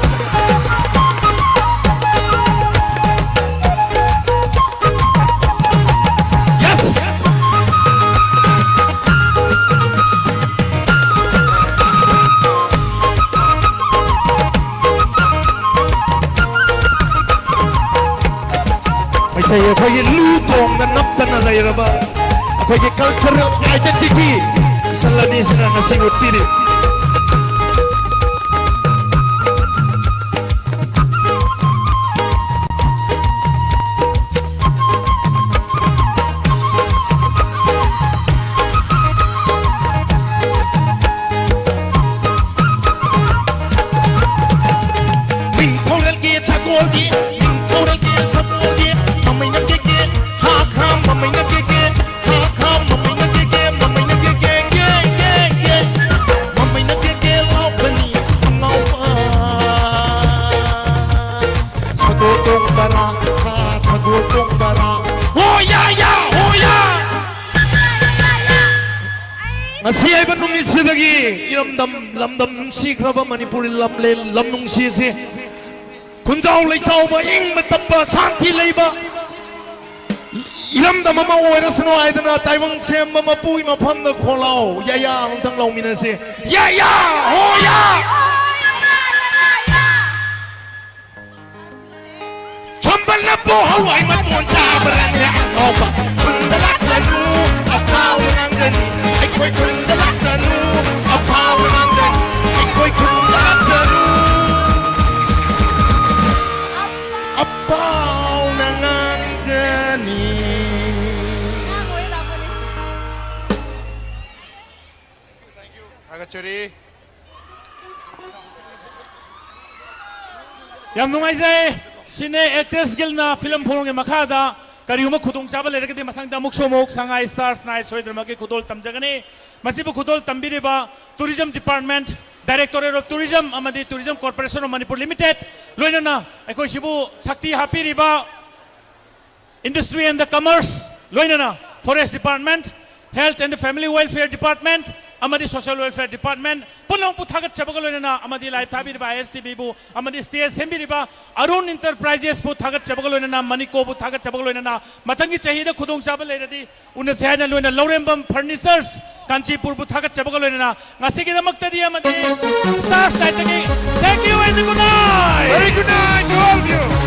Yes! ꯃꯩꯇꯩ ꯑꯩꯈꯣꯏꯒꯤ ꯂꯨ ꯇꯣꯡꯗ ꯅꯞꯇꯅ ꯂꯩꯔꯕ ꯑꯩꯈꯣꯏꯒꯤ cultural identity ꯏꯆꯜ ꯑꯅꯤꯁꯤꯅ ꯉꯁꯤ ꯎꯠꯄꯤꯔꯤ꯫ ꯅꯤꯡꯊꯧꯔꯦꯜꯒꯤ ꯁꯒꯣꯜꯗꯤ, ꯅꯤꯡꯊꯧꯔꯦꯜꯒꯤ ꯁꯒꯣꯜꯗꯤ, ꯃꯃꯩꯅ ꯀꯦꯛ ꯀꯦꯛ, ꯍꯥ ꯈꯥ, ꯃꯃꯩꯅ ꯀꯦꯛ ꯀꯦꯛ, ꯍꯥ ꯈꯥ, ꯃꯃꯩꯅ ꯀꯦꯛ ꯀꯦꯛ, ꯃꯃꯩꯅ ꯀꯦꯛ ꯀꯦꯛ, ꯀꯦꯛ ꯀꯦꯛ ꯀꯦꯛ, ꯃꯃꯩꯅ ꯀꯦꯛ ꯀꯦꯛ ꯂꯥꯎꯕꯅꯤ ꯑꯉꯥꯎꯕ꯫ ꯁꯒꯣꯜ ꯇꯣꯡꯕꯔꯥ, ꯍꯥ, ꯁꯒꯣꯜ ꯇꯣꯡꯕꯔꯥ? ꯍꯣ ꯌꯥ ꯌꯥ, ꯍꯣ ꯌꯥ! ꯉꯁꯤ ꯍꯥꯏꯕ ꯅꯨꯃꯤꯠꯁꯤꯗꯒꯤ ꯏꯔꯝꯗꯝ ꯂꯝꯗꯝ ꯅꯨꯡꯁꯤꯈ꯭ꯔꯕ ꯃꯅꯤꯄꯨꯔꯤ ꯂꯝꯂꯦꯟ ꯂꯝ ꯅꯨꯡꯁꯤꯁꯦ ꯈꯨꯟꯖꯥꯎ ꯂꯩꯆꯥꯎꯕ, ꯏꯪꯕ ꯇꯞꯄ, ꯁꯥꯟꯇꯤ ꯂꯩꯕ ꯏꯔꯝꯗꯝ ꯑꯃ ꯑꯣꯏꯔꯁꯅꯨ ꯍꯥꯏꯗꯅ ꯇꯥꯏꯕꯪ ꯁꯦꯝꯕ ꯃꯄꯨꯒꯤ ꯃꯐꯝꯗ ꯈꯣꯜꯂꯥꯎ ꯌꯥꯌꯥ ꯑꯃꯨꯛꯇꯪ ꯂꯥꯎꯃꯤꯟꯅꯁꯦ꯫ ꯌꯥꯌꯥ! ꯍꯣ ꯌꯥ! ꯁꯝꯕꯜꯅꯕꯨ ꯍꯋꯥꯏ ꯃꯇꯣꯟ ꯆꯥꯕ꯭ꯔꯅꯦ ꯑꯉꯥꯎꯕ? ꯈꯨꯟꯗ ꯂꯥꯛꯆꯅꯨ, ꯑꯐꯥꯎꯕ ꯉꯥꯛꯇꯅꯤ꯫ ꯑꯩꯈꯣꯏ ꯈꯨꯟꯗ ꯂꯥꯛꯆꯅꯨ, ꯑꯐꯥꯎꯕ ꯉꯥꯛꯇꯅꯤ꯫ ꯑꯩꯈꯣꯏ ꯈꯨꯟꯗ ꯂꯥꯛꯆꯅꯨ, ꯑꯐꯥꯎꯅ ꯉꯥꯡꯖꯅꯤ꯫ ꯊꯥꯒꯠꯆꯔꯤ꯫ ꯌꯥꯝ ꯅꯨꯡꯉꯥꯏꯖꯩ꯫ ꯁꯤꯅꯦ ꯑꯦꯛꯇ꯭ꯔꯦꯁ ꯒꯤꯜꯅ ꯐꯤꯂꯝ ꯐꯣꯔꯝꯒꯤ ꯃꯈꯥꯗ ꯀꯔꯤꯒꯨꯝꯕ ꯈꯨꯗꯣꯡꯆꯥꯕ ꯂꯩꯔꯒꯗꯤ ꯃꯊꯪꯗ ꯑꯃꯨꯛꯁꯨ ꯑꯃꯨꯛ ꯁꯉꯥꯏ ꯁ꯭ꯇꯥꯔꯁꯅ ꯁꯣꯏꯗꯅꯃꯛꯀꯤ ꯈꯨꯗꯣꯜ ꯇꯝꯖꯒꯅꯤ꯫ ꯃꯁꯤꯕꯨ ꯈꯨꯗꯣꯜ ꯇꯝꯕꯤꯔꯤꯕ tourism department, directorate of tourism ꯑꯃꯗꯤ tourism corporation of Manipur limited, ꯂꯣꯏꯅꯅ ꯑꯩꯈꯣꯏ ꯁꯤꯕꯨ ꯁꯛꯇꯤ ꯍꯥꯞꯄꯤꯔꯤꯕ ꯏꯟꯗꯁꯇ꯭ꯔꯤ ꯑꯦꯟ ꯗ ꯀꯃꯔꯁ, ꯂꯣꯏꯅꯅ forest department, health and the family welfare department ꯑꯃꯗꯤ ꯁꯣꯁꯤꯌꯦꯜ ꯋꯦꯜꯐꯤꯌꯔ ꯗꯤꯄꯥꯔꯠꯃꯦꯟꯠ ꯄꯨꯝꯅꯃꯛꯄꯨ ꯊꯥꯒꯠꯆꯕꯒ ꯂꯣꯏꯅꯅ ꯑꯃꯗꯤ ꯂꯥꯏꯚ ꯊꯥꯕꯤꯔꯤꯕ ꯑꯥꯏ ꯑꯦꯁ ꯇꯤ ꯚꯤꯕꯨ ꯑꯃꯗꯤ ꯁ꯭ꯇꯦꯖ ꯁꯦꯝꯕꯤꯔꯤꯕ ꯑꯔꯨꯟ ꯏꯟꯇꯔꯄ꯭ꯔꯥꯏꯖꯦꯁꯄꯨ ꯊꯥꯒꯠꯆꯕꯒ ꯂꯣꯏꯅꯅ, ꯃꯅꯤꯀꯣꯕꯨ ꯊꯥꯒꯠꯆꯕꯒ ꯂꯣꯏꯅꯅ, ꯃꯊꯪꯒꯤ ꯆꯍꯤꯗ ꯈꯨꯗꯣꯡꯆꯥꯕ ꯂꯩꯔꯗꯤ ꯎꯅꯁꯦ ꯍꯥꯏꯅ ꯂꯣꯏꯅ ꯂꯧꯔꯦꯝꯕꯝ ꯐꯔꯅꯤꯆꯔꯁ ꯀꯥꯟꯆꯤꯄꯨꯔꯕꯨ ꯊꯥꯒꯠꯆꯕꯒ ꯂꯣꯏꯅꯅ ꯉꯁꯤꯒꯤꯗꯃꯛꯇꯗꯤ ꯑꯃꯗꯤ stars ꯅꯥꯏꯠꯇꯒꯤ thank you and good night! Very good night to all of you.